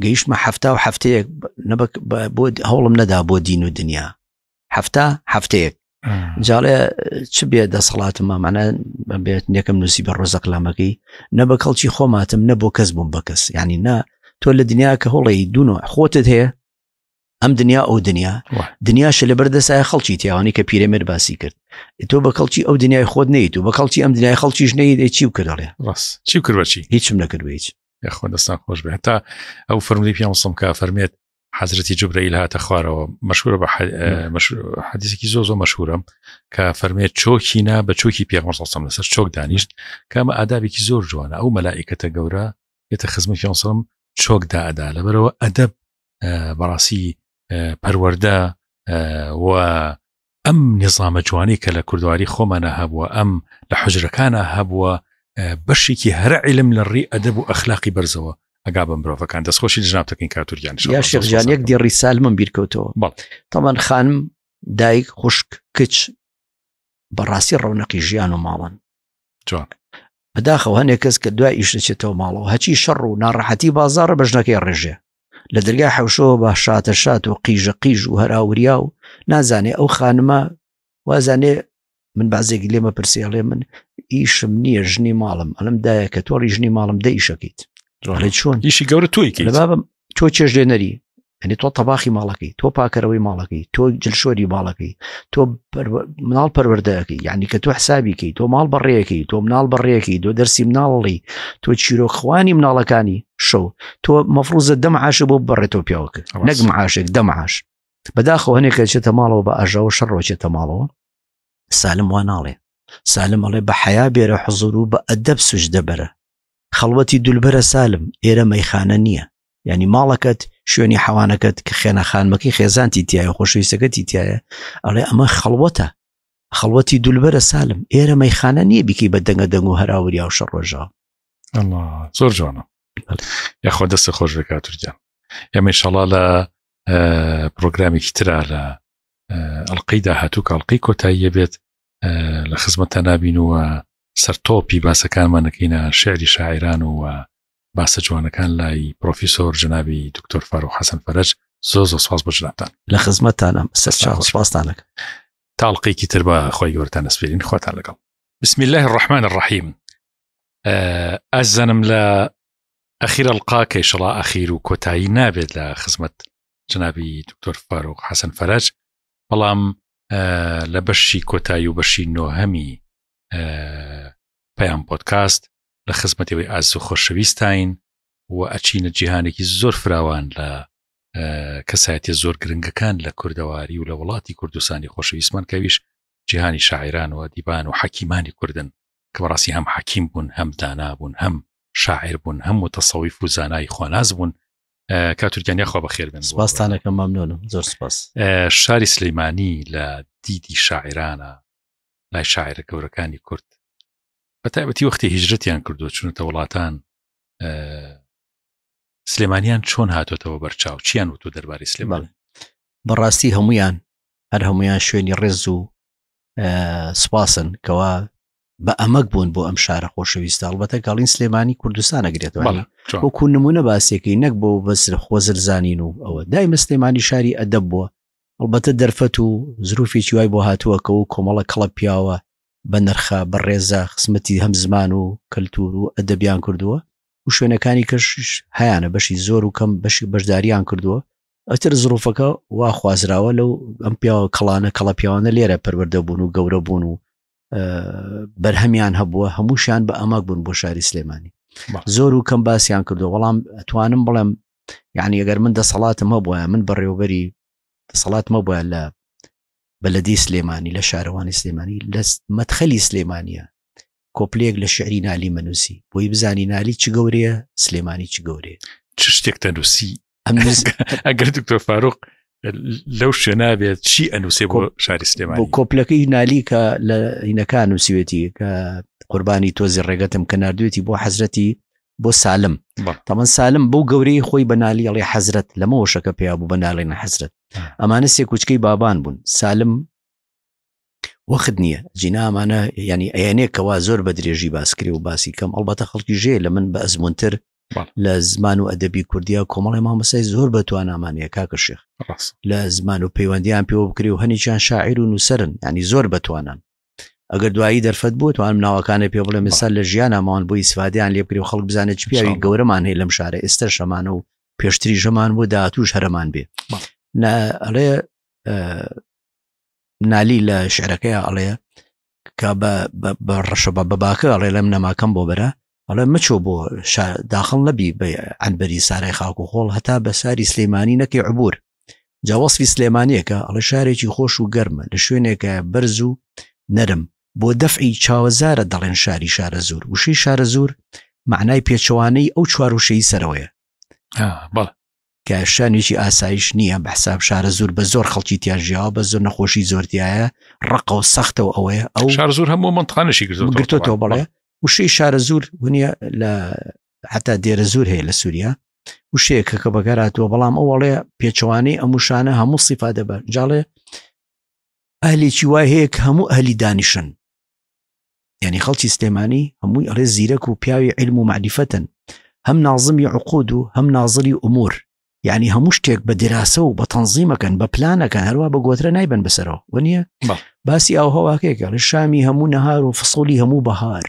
گەیشتمە هەفتا و هەفتەیەک بۆ هەوڵم نەدا بۆ دین و دنیا هەفتا هەفتەیەک جاڵێ چ بێ دەسەڵاتم مامانە بێت نێکم نووسی بە ڕۆزەقلامەکەی نە بە کەڵکی خۆماتم نە بۆ کەس بووم بە کەس ینی نا تۆ لە دنیا کە هەڵی دوونۆ خۆتت هەیە ئەم دنیا ئەو دنیا دنیاشە لە بەردەسای خەڵکی تیاوانی کە پیرەمێر باسی کرد تۆ بە کەڵکی ئەو دنیای خۆت نیت و بە کەڵکی ئەم دنیای خەڵکیش نەیت چی بکردڵێ ڕاست چی کردوەچی هیچم نەکردوە هیچ یاخوا دەستان خۆش بێ هەتا ئەو فەرموودەی پێغەمبەر کە فەرمێت حەزرەتی جوبرەئیل هاتە خوارەوە مەشهورە بە حەدیسێکی زۆ زۆر مەشهورە کە فەرمێت چۆکی نا بە چۆکی پێغەمبەر صلی الله لەسەر چۆک دانیشت کامە ئادابێکی زۆر جوانە ئەو مەلائکەتە گەورە یەتە خزمەتی پێغەمبەر صلی چۆک دائەدا لەبەرەوە ئەدەب بەڕاستی پەروەردە. و ئەم نیزامە جوانی کە لە کوردواری خۆمانە هەبووە ئەم لە حجرەکانە هەبووە بەشێکی هەرە عیلم لە ڕی ئەدەب و ئەخلاقی بەرزەوە ئەگا بە مرۆڤەکان. دەستخۆشی لە جنابتەکەین کاک تورکیان. یا شێخ جان یەک دێڕی سالمم بیرکەوتەوە. تەمان خانم دایک خوشک کچ بەڕاستی ڕەونەقی ژیان و ماڵن. جوان. بەداخەوە هەنێک کەس کە دوای ئیش دەچێتەوە ماڵەوە هەچی شەڕ و ناڕەحەتی بازاڕە بە ژنەکەی ڕێژێ لە دەرگای حەوشەوە بە شاتە شات و قیژە قیژ و هەراوریا و نازانێ ئەو خانمە وازانێ من بازێک لێمە پرسی ئەڵێ من ئیشم نییە ژنی ماڵم ئەلم دایە کە تۆڕی ژنی ماڵم دە ئیشەکەیت ئەڵێ چۆن ئیشی گەورە تۆی لە بابم تۆ چێژ لێنەری یعنی تۆ تەباخی ماڵەکەی تۆ پاکەرەوەی ماڵەکەی تۆ جلشۆری ماڵەکەی تۆ مناڵ پەروەردەکەی یعنی کە تۆ حسابیکەی تۆ ماڵ بەڕێەکەی تۆ مناڵ بەڕێەکەی تۆ دەرسی مناڵی تۆ چیرۆکخوانی مناڵەکانی شەو تۆ مەفروزە دەم عاشە بۆ بەڕێتەوە پیاوەکە نەک معاشێک دەم عاش بەداخەوە هەنێک کە چێتە ماڵەوە بە ئاژاوە شەڕەوە چێتە ماڵەوە سالم وا ناڵێ سالم ئەڵێ بە حەیا بێرە حزور و بە ئەدەب سوجدە بەرە خەڵوەتی دولبەرە سالم ئێرە مەیخانە نییە یعنی ماڵەکەت شوێنی حەوانەکەت کە خێنە خانمەکەی خێزانتی تایە خۆشەویستەکەتی تایە ئەڵێ ئەمە خەڵوەتە خەڵوەتی دولبەرە سالم ئێرە مەیخانە نییە بیکەی بە دەنگە دەنگ و هەراوریا و شەڕۆژە زۆر جوانە یاخۆ دەست خۆش بکات تورکیا ئێمە شەڵا لە پرۆگرامێکی ترا لە ئەڵلقەی داهاتوو کە ئەڵلقەی کۆتاییە بێت لە خزمەتە نابینەوە سەر تۆپی باسەکانمان نەکەینە شعری شاعران و باسە جوانەکان لای پرۆفیسۆر جەنابی دکتۆر فاروق حەسەن فەرەج. زۆر زۆر سپاس بۆ جنابتان. لە خزمەتتانم سەرچاو سپاستانەکەم. تا ئەڵقەیەکی تر بە خۆی گەورەتان ئەسپێرین خواتان لەگەڵ. بسم الله الرحمن الرحیم. ئازیزانم لە ئەخیر ئەڵقا کە ئیشەڵا ئەخیر و کۆتایی نابێت لە خزمەت جەنابی دکتۆر فاروق حەسەن فەرەج، بەڵام لە بەشی کۆتایی و بەشی نۆهەمی پەیام پۆدکاست لە خزمەتی ئەوەی ئازیز و خۆشەویستین و ئەچینە جیهانێکی زۆر فراوان لە کەسایەتە زۆر گرنگەکان لە کوردەواری و لە وڵاتی کوردستانی خۆشەویستمان کەویش جیهانی شاعران و ئەدیبان و حەکیمانی کوردن کە بەڕاستی هەم حەکیم بوون هەم دانا بوون هەم شاعر بوون هەم متەسەویف و زانای خواناس بوون کاک تورکیان یاخوا بەخێر بن سپاستانەکەم مەمنونم زۆر سپاس شاری سلەیمانی لە دیدی شاعرانە لای شاعرە گەورەکانی کورد بە تایبەتی وەختی هیجرەتیان کردووە چونەتە وڵاتان سلێمانیان چۆن هاتۆتەوە بەرچاو چیان وتو دەربارەی سلێمانی بەڕاستی هەمویان هەر هەمویان شوێنی ڕێز و سپاسن کەوا بە ئەمەک بوون بۆ ئەم شارە خۆشەویستە هەڵبەتە گەڵین سلێمانی کوردستانە گرێتەوە وەکو نمونە باسێکی نەک بۆ بەسر خۆزر زانین و ئەوە دایمە سلێمانی شاری ئەدەب بووە هەڵبەتە دەرفەت و زروفێکی وای بۆ هاتووە کە و کۆمەڵە کەڵە پیاوە بە نرخە بە ڕێزە خزمەتی هەم زمان و کەلتور و ئەدەبیان کردووە و شوێنەکانی کەش هەیانە بەشی زۆر و کەم بەشی بەشداریان کردووە ئەتر زروفەکە وا خوازراوە لەو ئەم پیاوە کەڵانە کەڵە پیاوانە لێرە پەروەردە بوون و گەورە بوون و بەرهەمیان هەبووە هەمووشیان بە ئەمەک بوون بۆ شاری سلێمانی زۆر و کەم باسییان کردو بەڵام ئەتوانم بڵێم یعنی ئەگەر من دەسەڵاتم هەبووە من بەڕێوبەری دەسەڵات مەبووە لە بەلەدی سلێمانی لە شارەوانی سلێمانی لە مەدخەلی سلێمانە کۆپلەیەک لە شعری نالی مەنووسی بۆی بزانی نالی چ گەورەیە سلێمانی چ گەورەیە چ شتێک دەنووسی ئەگەر دکتۆر فاروق لەو شوێنە بێت چی ئەنووسێ بۆ شاری سلێمانی بۆ کۆپلەکەی نالی کە لە هینەکان نووسیوێتی کە قوربانی تۆزی ڕێگەتم کە نردوێتی بۆ حەزرەتی بۆ سالم تەمەن سالم بەو گەورەی خۆی بە نالی ئەڵێ حەزرەت لەمە وشەکە پێیا بوو بە ناڵێنە حەزرەت ئەمانە سێ کوچکەی بابان بوون سالم وەخت نییە جینامانە ینی ئەیەنێکەوە زۆر بە درێژی باسکرێ و باسی کەم ئەڵبەتە خەڵکی ژێ لە من بە ئەزمونتر لە زمان و ئەدەبی کوردیا کۆمەڵی مامۆستای زۆر بە توانامانەیە کاکە شێخ لە زمان و پەیوەندیان پێوە بکرێ و هەنێکیان شاعیر و نووسرن ینی زۆر بەتوانان ئەگەر دوایی دەرفەت بوو توانم ناوەکانە پێ بڵێ مثال لە ژیان ئەمان بۆ ئیسفادیان لێ بکرێ و خەڵک بزانێت چ پیاوی گەورەمان هەیە لەم شارە ئێستا شەمانە و پێشتری ژەمان بۆ داهاتوش هەرەمان بێ ئەڵێ نالی لە شعرەکەی ئەڵێ کە بە ڕەشەبە بە باکە ئەڵێ لەم نەماکەم بۆ بەرە ئەڵێ مچۆ بۆ داخڵ نەبی بە عەنبەری سارای خاک و خۆڵ هەتا بە ساری سلەیمانی نەکەی عبور جا وەصفی سلێمانیەکە ئەڵێ شارێکی خۆش و گەرمە لە شوێنێکە بەرز و نەرم بۆ دەفعی چاوەزارە دەڵێن شاری شارە زور وشەی شارە زور معنای پێچەوانەی ئەو چوار وشەی سەرەوەیە بەڵێ. کە شانێکی ئاسایش نییە بە حساب شارە زۆر بە زۆر خەڵکی تیا ژیاوە بە زۆر نەخۆشی زۆر تایە ڕقە و سەختە و ئەوەیە ئەو شار زۆر هەموو منتقانشی گرتوتەوە بەڵێ وشەی شارە زۆر ونیە لە حتا دێرە زۆر هەیە لە سووریا وشەیەکە کە بەگەراتەوە بەڵام ئەوەڵێ پێچەوانەی ئەم وشانە هەموو سیفا دەبەر جاڵێ ئەهلێکی وای هەیە کە هەموو ئەهلی دانیشن یعنی خەڵکی سلێمانی هەمووی ئەڵێ زیرەک و پیاوی علم و معریفەتن هەم نازمی عقود و هەم نازری ئومور یعنی هەموو شتێک بە دراسە و بە تەنزیمەکەن بە پلانەکەن هەروە بە گۆترە نایبن بەسەرەوە وە باسی ئاو هەواکەیەکە لە شامی هەموو نەهار و فسۆلی هەموو بەهار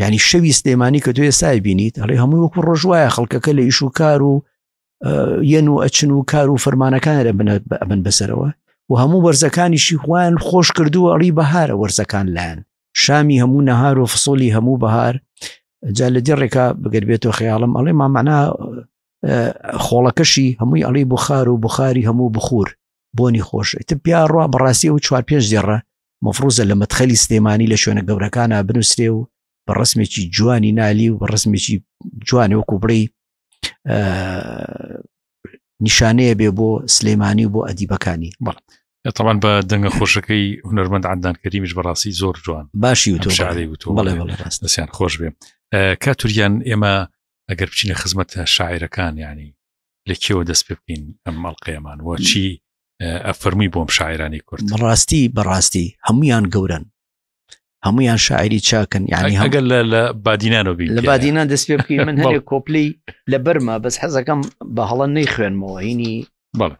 یعنی شەوی سلێمانی کە تۆ ئێستا بینیت ئەڵێ هەمووی وەکو ڕۆژوایە خەڵکەکە لە ئیش و کار و یەن و ئەچن و کار و فەرمانەکان ئەبن بەسەرەوە و هەموو وەرزەکانیشی خۆیان خۆش کردووە ئەڵی بەهارە وەرزەکان لایەن شامی هەموو نەهار و فسۆلی هەموو بەهار جا لە دێڕێکا بگەر بێتەوە خەیاڵم ئەڵێ مامەنا خۆڵەکەشی هەمووی ئەڵی بخار و بخاری هەموو بخور بۆنی خۆش تر پیا ڕوا بەڕاستی و چوار پێنج دێڕە مەفروزە لە مەدخەلی سلێمانی لە شوێنە گەورەکانە بنووسرێ و بە ڕسمێکی جوانی نالی و بە ڕسمێکی جوانی وەکو بڵێ نیشانەیە بێ بۆ سلەیمانی و بۆ ئەدیبەکانی تەوان بە دەنگە خۆشەکەی هونەرمەند عدنان کەریمیش بەڕاستی زۆر جوان باشی و شاری وتۆ بەڵێ بەڵێ ڕاست دەستیان خۆش بێ کا توریان ئێمە ئەگەر بچینە خزمەت شاعرەکان ینی لە کێوە دەست پێ بکەین ئەم ئەڵلقەیەمان وە چی ئەفەرمووی بۆم شاعرانی کورد بەڕاستی بەڕاستی هەمویان گەورن هەمویان شاعری چاکن یعنی ئەگەر لە لە بادینانەوە بین لە بادینان دەست پێ بکەین من هەندێک کۆپلی لە بەرمە بەس حەزەکەم بە هەڵە نەیخوێنمەوە هینی بەڵێ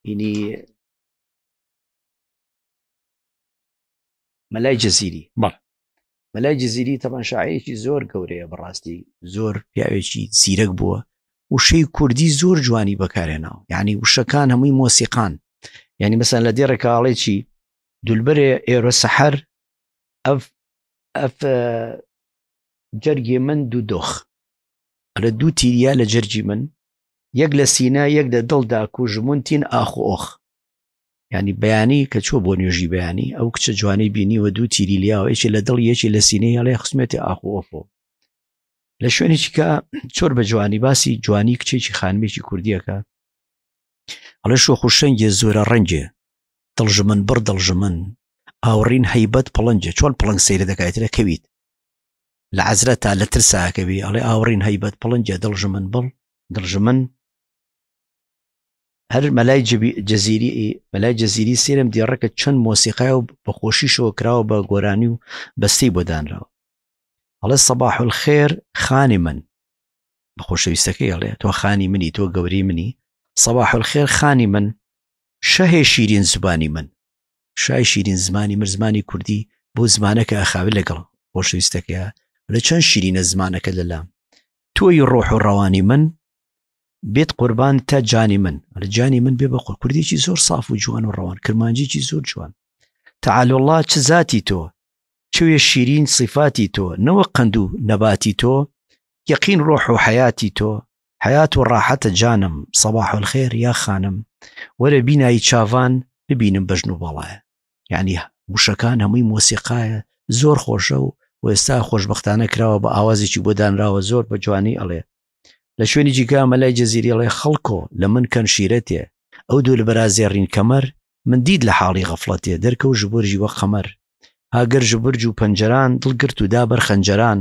هینی مەلای جززیری بەڵێ مەلای جززیری تەبان شاعرێکی زۆر گەورەیە بەڕاستی زۆر پیاوێکی زیرەک بووە وشەی کوردی زۆر جوانی بەکارهێناوە یعنی وشەکان هەمووی مۆسیقان یعنی مەسەن لە دێڕێکا ئەڵێ چی دولبەرێ ئێرۆ سەحەر ئەف ئەف جەرگێ من دوو دۆخ لە دوو تیریا لە جەرگی من یەک لە سینە یەک لە دڵدا کوژمون تین ئاخ و ئۆخ ینی بەیانی کە چوە بۆ نوێژی بەیانی ئەو کچە جوانی بینیوە دوو تیری لیاوە یەکێ لە دڵ یەکێ لە سینەی هەڵێ خسمێتی ئاخ و ئۆخۆ لە شوێنێکی کە چۆر بە جوانی باسی جوانی کچێکی خانمێکی کوردیەکە ئەڵێ شۆخ و شەنگێ زۆرە ڕەنگێ دڵژمن بڕ دڵژمن ئاوڕین هەیبەت پڵنجێ چۆن پڵنگ سەیرە دەکایترە کەویت لە عزرە تا لە ترساکەوی ئەڵێ ئاوڕین هەیبەت پڵنجێ دڵژمن بڵ دڵژمن هەر مەلای جززیری مەلای جززیری سێرم دیڕەکە چەند مۆسیقای و بەخۆشیشەوە کراوە بە گۆرانی و بەستی بۆ دانراوە ئەڵێ صباح الخێر خانی من بە خۆشەویستەکەی ئەڵێ تۆ خانی منی تۆ گەورەی منی صباح الخێر خانی من شەهێ شیرین زبانی من شای شیرین زمانی من زمانی کوردی بۆ زمانەکە ئەخاوی لەگەڵ خۆشەویستەکەیە لە چەند شیرینە زمانەکە لەلام تۆی ڕۆح و ڕەوانی من بێت قوربان تا جانی من لە جانی من بێ بە قور کوردێکی زۆر ساف و جوان و ڕەوان کرمانجێکی زۆر جوان تعال الله چ ذاتی تۆ چوێ شیرین سیفاتی تۆ نەوەک قەند و نەباتی تۆ یەقین ڕۆح و حەیاتی تۆ حەیات و ڕاحەتە جانم صباح الخێر یا خانم وەرە بینایی چاڤان ببینم بەژن و باڵایە یعنی وشەکان هەمووی مۆسیقایە زۆر خۆشە و ئێستا خۆشببختانە کراوە بە ئاوازێکی بۆ دانراوە زۆر بە جوانی ئەڵێ لە شوێنی جیگا مەلای جەزیری ئەڵێ خەڵکۆ لە من کەن شیرەتێ ئەو دوو لە بەرا زێڕین کەمەر من دیت لە حاڵی غەفڵەتێ دەرکەو ژ بۆرجی وەک قەمەر هاگەر ژ برج و پەنجەران دڵ گرت و دا بەر خەنجەران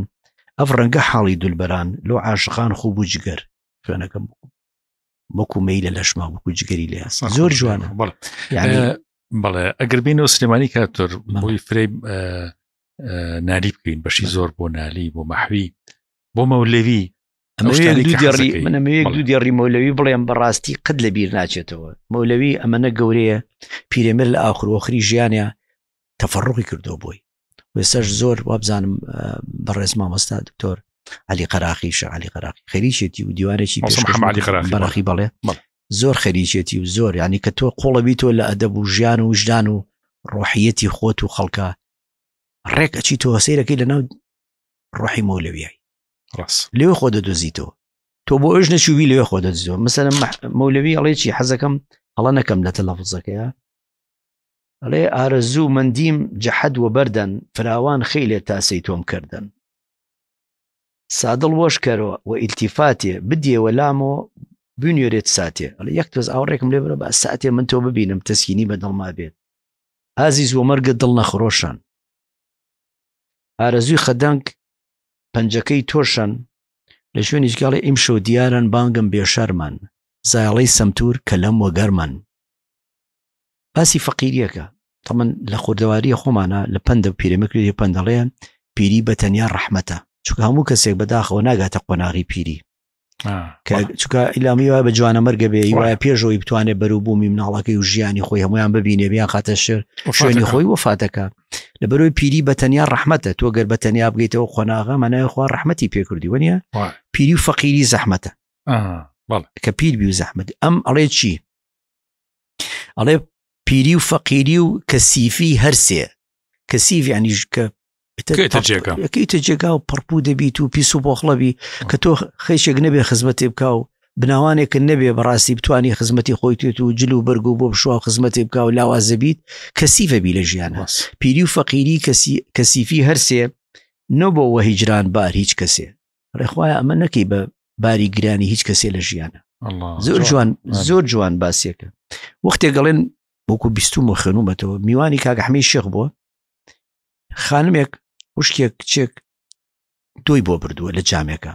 ئەف ڕەنگە حاڵی دولبەران لۆ عاشقان خوب و جگەر خوێنەکەم وەکو مەیلە لەشما وەکو جگەری لێ زۆر جوانە یعنی بەڵێ ئەگەر بینەوە سلێمانی کاتۆر بۆی فرەی نالی بکەین بەشی زۆر بۆ نالی بۆ مەحوی بۆ مەولەوی منەمەوێت دوو دێڕی مەولەوی بڵێم بەڕاستی قەت لە بیر ناچێتەوە مەولەوی ئەمەنە گەورەیە پیرێمر لە ئاخرۆخری ژیانە تەفەڕقی کردو بۆی وێسەش زۆر وابزانم بەڕێز مامۆستا دکتۆر علی قەراخی شە علی قەراخی خەریکێتی و دیوانێکی بەراخی بەڵێ زۆر خەریکێتی و زۆر ینی کە تۆ قوڵەبی تۆ لە ئەدەب و ژیان و وژدان و ڕۆحیەتی خۆت و خەڵکە ڕێک ئەچی تۆ سەیرەکەی لەناو ڕۆحی مەولەویای ڕاست لێ خۆ دەدۆزیتەوە تۆ بۆ ئەوش نەچووی لێ خۆ دەدزیەوە مثلەن مەولەوی ئەڵێ چی حەزەکەم هەڵە نەکەم لە تەلەفزەکەیە ئەڵێ ئارەزوو مندیم جەحەد وە بەردەن فراوان خیلێ تاسەی تۆم کردن. سادڵ وەش کەرۆ و ئیلتیفاتێ بدیێ وە لامۆ بنوێرێت ساتێ ئەڵێ یەک تۆز ئاوڕێکم لێ برە با ساتێ من تۆ ببینم تەسکینی بە دڵما بێت ئازیز وە مەرگە دڵ نەخرۆشان ئارەزووی خەدەنگ پەنجەکەی تۆشەن لە شوێنیش گەڵێ ئیمشەو دیارن بانگم بێشەرمان زایەڵەی سەمتور کەلەم وەگەرمان باسی فەقیریەکە تەمەن لە خوردەواریە خۆمانە لە پەندە پیرەمەکرێ پەندەڵێ پیری بە تەنیا ڕەحمەتە چونکە هەموو کەسێک بەداخەوە ناگاتە قۆناغی پیری چونکە ئیلامی وای بە جوانە مەرگە بێ وایە پێشەوەی بتوانێت بەروبوومی مناڵەکەی و ژیانی خۆی هەمویان ببینێ بیان خاتە شێر شوێنی خۆی وەفاتەکە لە بەرەوەی پیری بە تەنیا ڕەحمەتە تۆ گەر بە تەنیا بگەیتەوە قۆناغە مانای خوا ڕەحمەتی پێکردی وەنیە پیری و فەقیری زەحمەتە کە پیر بی و زەحمەت ئەم ئەڵێ چی ئەڵێ پیری و فەقیری و کەسیفی هەرسێ کەسیف یعنی کە یەکەیتە جێگا و پڕپوو دەبیت و پیس و بۆخڵەبی کە تۆ خەیشێک نەبێ خزمەتی بکە و بناوانێکە نەبێ بەڕاستی بتانی خزمەتی خۆی توێت و جل و بەرگ و بۆ بشوە و خزمەتی بکە و لاوازەبیت کەسیفە بی لە ژیانە پیری و فەقیری کەسی کەسیفی هەرسێ نەبۆ وە هیجران بار هیچ کەسێ ڕێخوایە ئەمە نەکەی بە باری گرانی هیچ کەسێ لە ژیانە زۆر جوان زۆر جوان باسیەکە وەختێک گەڵێن وەکو بیستوم و خوێنومەتەوە میوانی کاگەحمەی شێخ بووە خانمێک وشکێک کچێک دۆی بۆ بردووە لە جامێکە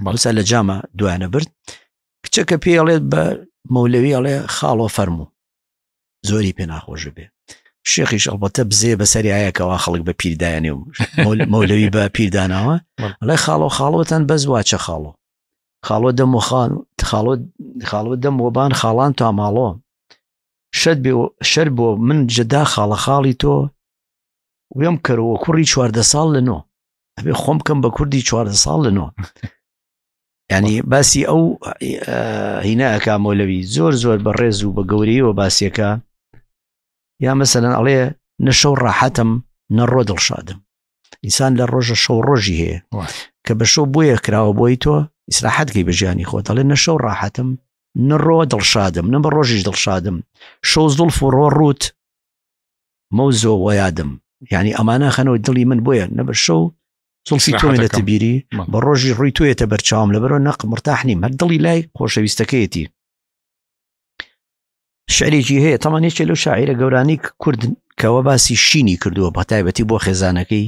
بەڵسا لە جامە دوایانە برد کچەکە پێڵێت بە مەولەوی ئەڵێ خاڵۆ فەرموو زۆری پێ ناخۆش بێ شێخیش ئەڵبەتە بزێ بەسەریایەکەوە خەڵک بە پیردایانێ و مەولەوی بە پیرداناوە ئەڵێ خاڵۆ خاڵۆتان بەس واچە خاڵۆ خاڵۆ دەم و خان خاڵۆ خاڵۆ دەم وەبان خاڵان تا ماڵۆ شەر بێ شەر بۆ من جەدا خاڵە خاڵی تۆ وێم کەرەوە کوڕی چواردە ساڵ لە نۆ ئەبێ خۆم بکەم بە کوردی چواردە ساڵ لە نۆ ینی باسی ئەو هینا ئەکا مۆلەوی زۆر زۆر بە ڕێز و بە گەورەیەوە باسیەکە یا مەسەلەن ئەڵێ نە شەو ڕاحەتم نە ڕۆ دڵشادم ئینسان لە ڕۆژە شەو ڕۆژی هەیە کە بە شەو بۆیە کراوە بۆی تۆ ئیسراحەتگەی بە ژیانی خۆ دەڵێ نە شەو ڕاحەتم نەڕۆ دڵشادم نە بە ڕۆژیش دڵشادم شەو زوڵف و ڕۆ ڕوت مەوزۆ وەیادم یعنی ئەمانە خەنەوە دڵی من بۆیە نە بە شەو زوڵفی تۆی لە تبیری بە ڕۆژی ڕووی تۆیەتە بەرچاوم لەبەرەوە نەق مرتاح نیم هەر دڵی لای خۆشەویستەکەیەتی شعرێکی هەیە تەمان یەکێ لەو شاعیرە گەورانی کورد کەەوە باسی شینی کردووە بە تایبەتی بۆ خێزانەکەی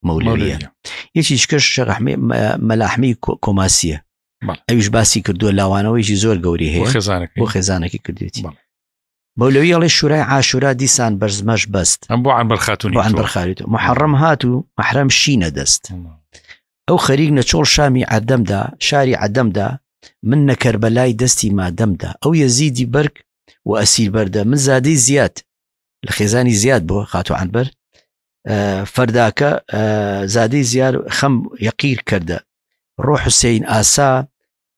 مەولەویە یەکی شکش شەغحمی مەلاحمی کۆماسیە ئەویش باسی کردووە لاوانەوەیکی زۆر گەوری هەیە بۆ خێزانەکەی کردێتی مەولەوی ئەڵێ شورای عاشورا دیسان بەرزمەش بەست ئەم بۆ عەنبەر خاتوونی بۆ عەنبەر خاویت محەڕەم هات و مەحرەم شینە دەست ئەو خەریک نەچۆڵ شامی عەدەمدا شاری عەدەمدا من نە کەربەلای دەستی مادەمدا ئەو یەزیدی بەرگ و ئەسیر بەردە من زادەی زیاد لە خێزانی زیاد بۆ خاتو عەنبەر فەرداکە زادەی زیار خەم یەقیر کردە ڕۆ حوسین ئاسا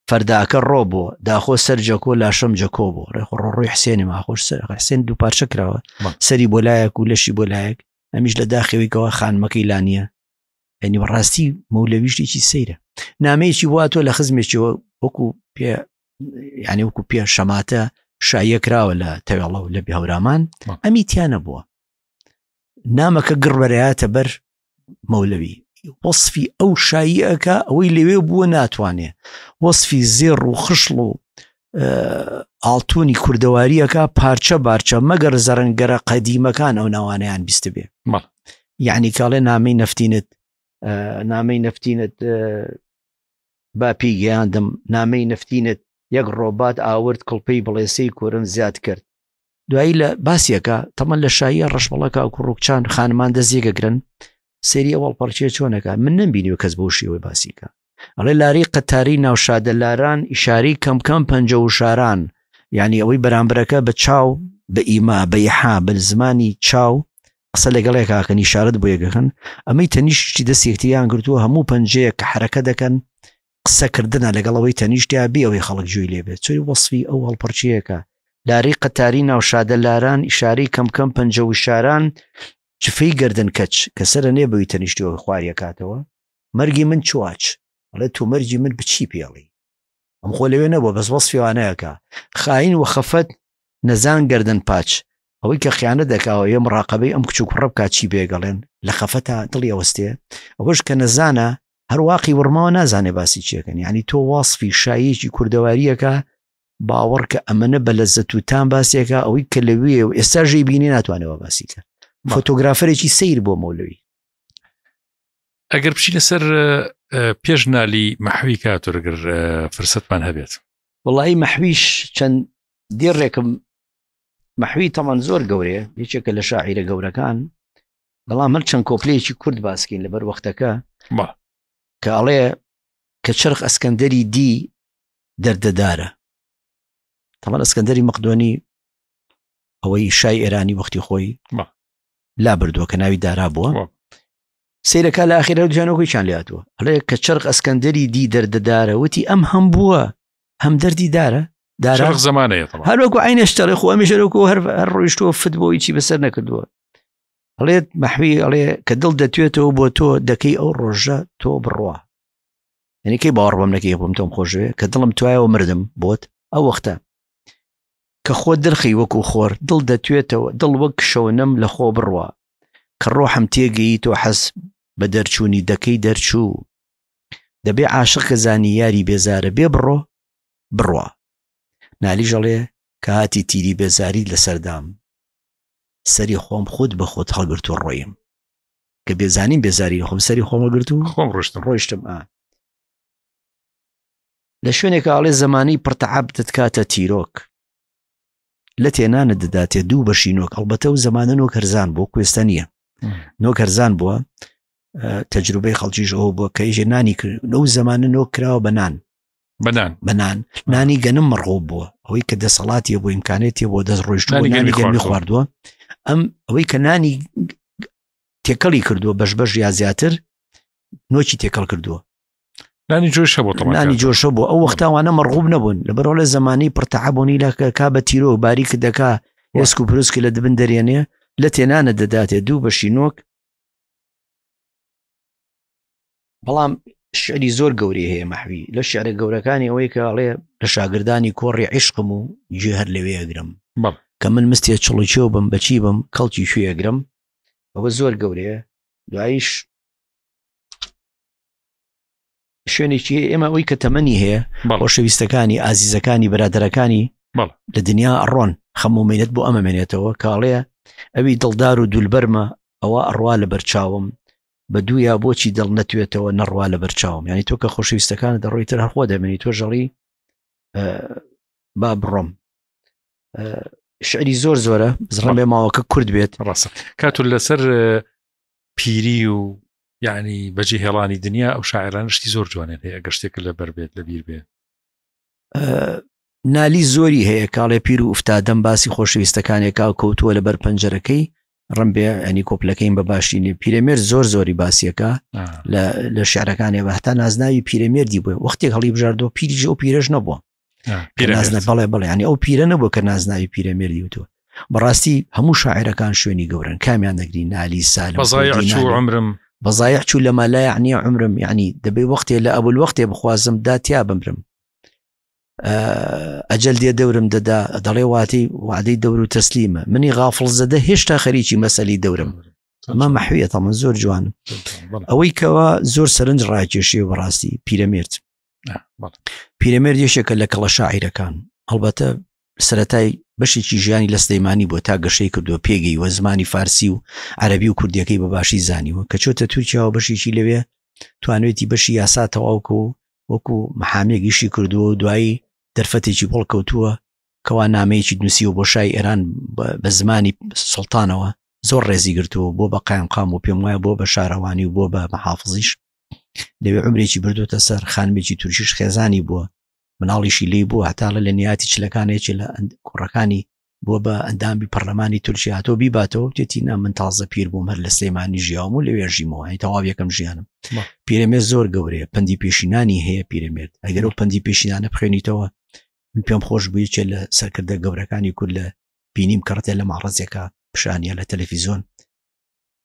فەرداکە ڕۆ بۆ داخۆ سەر جەکۆ لاشەم جەکۆ بۆ ڕێخۆ ڕۆ ڕۆی حسێنی ماخۆش سەر حسێن دوو پارچە کراوە سەری بۆ لایەک و لەشی بۆ لایەک ئەمیش لە داخەوەی کەوا خانمەکەی لانیە یعنی بەڕاستی مەولەوی شتێکی سەیرە نامەیەکی وا تۆ لە خزمێکیەوە وەکو پێ یعنی وەکو پێ شەماتە شایە کراوە لە تەوێڵە و لە بێهورامان ئەمی تیانە بووە نامەکە گڕ بەرەیاتە بەر مەولەوی وەصفی ئەو شایی ئەکا ئەوەی لەوێ بووە ناتوانێ وەصفی زێڕ و خشڵ و ئاڵتونی کوردەواریەکە پارچە بارچە مەگەر زەرنگەرە قەدیمەکان ئەو ناوانیان بیست بێ یعنی کاڵێ نامی نەفتینت نامەی نەفتینت با پێی گەیاندم نامەی نەفتینت یەک ڕۆبات ئاورد کڵپەی بڵێسەی کورم زیاد کرد دوایی لە باسیەکە تەمەن لە شاییە ڕەشمەڵەکە و کوڕوکچان خانمان دەست یەکەگرن سێری ئەوەڵ پەڕچیە چۆنەکە من نەمبینیوە کەس بۆ شێوەی باسیکە ئەڵێ لاری قەتاری ناوشادە لاران ئیشاری کەم کەم پەنجە و شاران یعنی ئەوەی بەرامبەرەکە بە چاو بە ئیما بە ئیحا بە زمانی چاو قسە لەگەڵ یەکاکەن ئیشارەت بۆ یەکەکەن ئەمەی تەنیشتی دەست یەکتریان گرتووە هەموو پەنجەیە کە حرەکە دەکەن قسەکردنە لەگەڵ ئەوەی تەنیشتیا بێ ئەوەی خەڵک گوێی لێ بێت چۆی وەسفی ئەو هەڵپەڕکێیەکە لاری قەتاری ناوشادە لاران ئیشارەی کەم کەم پەنجە وشاران چفەی گردن کەچ کە سەرە نێ بەوی تەنیشتەوە خواریەکاتەوە مەرگی من چواچ ئەڵێ تو مەرگی من بچی پێڵی ئەم خۆ لەوێ نەبووە بەس وەسفیوانەیەکە خاین و خەفەت نەزان گردن پاچ ئەوەی کە خیانەت دەکاوە یە مڕاقەبەی ئەم کچ و کوڕە بکات چی بێگەڵێن لە خەفەتا دڵی ئەوەستێ ئەوەش کە نەزانە. هەرواقی وڕماوە نازانێ باسی چیەکەن یعنی تۆ وەصفی شایەکی کوردەواریەکە باوەڕ کە ئەمەنە بە لەزەت و تام باسێکە ئەوەی کە لەوێ و ئێستا ژێ بینی ناتوانێەوە باسیکە فۆتۆگرافەرێکی سیر بۆ مەولەوی ئەگەر بچینە سەر پێش نالی مەحوی کاتۆرگر فرسەتمان هەبێت. وڵی مەحویش چەند دێڕێکم مەحوی تەمان زۆر گەورەیە یەکێکە لە شاعیرە گەورەکان بەڵام هەر چەند کۆپلەیەکی کورد باسکەین لەبەر وەختەکە کە ئەڵێ کە چرخ ئەسکەندەری دی دەردەدارە تەمان ئەسکەندەری مەقدۆنی ئەوەی شای ئێرانی وەختی خۆی لا بردووە کە ناوی دارا بووە سیرەکە لە ئاخیرە جانەکەیان لاتوە ئەڵێ کە چرخ ئەسکەندەری دی دەردەدارە وتی ئەم هەم بووە هەم دەردی دارە دارا زمانەیە هەروەکو عینێشتەڵێ خۆ ئەمیشەرەکو هەر هەر ڕۆیشتووە فت بۆ هیچی بەسەر نەکردووە ئەڵێت مەحوی ئەڵێ کە دڵ دەتوێتەوە بۆ تۆ دەکەی ئەو ڕۆژە تۆ بڕوا یعنی کەی باوەڕ بەم نەکەی بۆم تۆم خۆشوێ کە دڵم توایەوە مردم بۆت ئەو وەختە کە خۆ درخی وەکو خۆر دڵ دەتوێتەوە دڵ وەک شەونەم لە خۆ بڕوا کە ڕۆحم تێگەیی تۆ حەز بە دەرچوونی دەکەی دەرچوو دەبێ عاشق کە زانی یاری بێزارە بێ بڕۆ بڕوا نالیش ئەڵێ کە هاتی تیری بێزاریت لەسەردام سەری خۆم خود بە خۆت هەڵگرت و ڕۆیم کە بێزانیم بێزاری خۆم سەری خۆم هەڵگرت و خۆم ڕۆشتم ڕۆیشتم ئا لە شوێنێک ئاڵێ زمانی پڕتەعاب دەتکاتە تیرۆک لە تێنانت دەداتێ دوو بەشی نۆک ئەڵبەتە و زمانە نۆک هەرزان بۆ کوێستە نییە نۆک هەرزان بووە تەجروبەی خەڵکیش ئەوە بووە کە ئیژێ نانی کرد لەو زمانە نۆک کراوە بە نان بەنان بەنان نانی گەنم مەڕغوب بووە ئەوەی کە دەسەڵاتی بۆ ئیمکانێتی بۆ دەست ڕۆیشت نانی گەنمی خواردووە ئەم ئەوەی کە نانی تێکەڵی کردووە بەش بەش یا زیاتر نۆکی تێکەڵ کردووە نانی جۆش هەبوو نانی جۆشە بوو ئەو وەختاوانە مەڕغوب نەبوون لەبەرەوە لە زمانی پرتەعبوونی لە کا بە تیرۆ باریک دەکا ئێسک و پروسکی لە دبن دەرێنێ لە تێنانە دەداتێ دوو بەشی نۆک بەڵام شعری زۆر گەورەی هەیە مەحوی لە شعرە گەورەکانی ئەوەی کە ئەڵێ لە شاگردانی کۆڕی عیشقم و گوێ هەر لەوێ ئەگرم کە من مستێ چڵوچێو بم بەچی بم کەڵکی کوێ ئەگرم ئەوە زۆر گەورەیە دوایش شوێنێکی ئێمە ئەوی کە تەمەنی هەیە خۆشەویستەکانی ئازیزەکانی برادەرەکانی لە دنیا ئەڕۆن خەم و مینەت بۆ ئەمە مێنێتەوە کاڵەیە ئەوی دڵدار و دولبەرمە ئەوە ئەڕوا لە بەرچاوم بە دوویا بۆچی دڵ نەتوێتەوە نەڕوا لە بەرچاوم یعنی تۆ کە خۆشەویستەکان دەڕۆی تر هەرخۆ دەمێنی تۆ ژەڵی با بڕۆم شعری زۆر زۆرە زڕم بێ ماوەکە کورد بێت ڕاستە کاتۆ لەسەر پیری و یعنی بەجێ هێڵانی دنیا ئەو شاعرانە شتی زۆر جوانیان هەیە ئەگەر شتێکە لەبەر بێت لەبیر بێ نالی زۆری هەیە کاڵێ پیر و ئوفتادەم باسی خۆشەویستەکانێکا و کەوتووە لەبەر پەنجەرەکەی ڕم بێ ئەنی کۆپلەکەیم بە باشی نیە پیرەمێر زۆر زۆری باسیەکە لە شعرەکانی بە هەتا نازناوی پیرەمێردی بووە وەختێک هەڵی بژاردەوە پیریش ئەو پیرەش نەبووە نازنە بەڵێ بڵێ ینی ئەو پیرە نەبوو کە نازناوی پیرەمێردی وتووە بەڕاستی هەموو شاعرەکان شوێنی گەورن کامیان دەگری نالی سالم عمرم بەزایع چوو لە مالای عنی عمرم یعنی دەبێ وەختێ لە ئەبول وەختێ بخوازم دا تیا بمرم ئەجەل دێ دەورم دەدا دەڵێ واتی وعدەی دەور و تەسلیمە منی غافڵ زەدە هێشتا خەریکی مەسەلی دەورم ئەمە مەحویە تەمە زۆر جوان ئەوەی کەەوە زۆر سەرنج ڕاکێشی و بەڕاستی پیرەمێرد پیرەمێرد یەکێکە لە کەڵە شاعیرەکان هەڵبەتە سەتای بەشێکی ژیانی لە سلەیمانی بۆ تا گەشەی کردووە پێگەی وە زمانی فارسی و عەربی و کوردیەکەی بە باشی زانیوە کە چۆتە تورکیاوە بەشێکی لەوێ توانێتی بەشی یاسا تەواوکە و وەکو محامێک ئیشی کردووە و دوایی دەرفەتێکی بۆ کەوتووە کەوا نامەیەکی نووسیوە بۆ شای ئێران بە زمانی سوڵتانەوە زۆر ڕێزی گرتووە بۆ بە قایمقام و پێم وایە بۆ بە شارەوانی و بۆ بە محافزیش لەوێ عمرێکی بردوتە سەر خانمێکی تورکیش خێزانی بووە مناڵیشی لی بووە هەتا لە نیاتی چلەکانێکی لە کوڕەکانی بووە بە ئەندامی پەرلەمانی تورکیا هاتۆ بیباتەوە وتێتی نا من تازە پیر بووم هەر لە سلێمانی ژیاوم و لەوێ ژیمەوە هەی تەواو یەکەم ژیانم پیرەمێرد زۆر گەورەیە پەندی پێشینانی هەیە پیرەمێرد ئەگەر ئەو پەندی پێشینانە بخوێنیتەوە من پێم خۆش بوو یەکێ لە سەرکردە گەورەکانی کورد لە بینیم کەڕەتێ لە ماڕەزێکە پیشانیە لە تەلەفیزۆن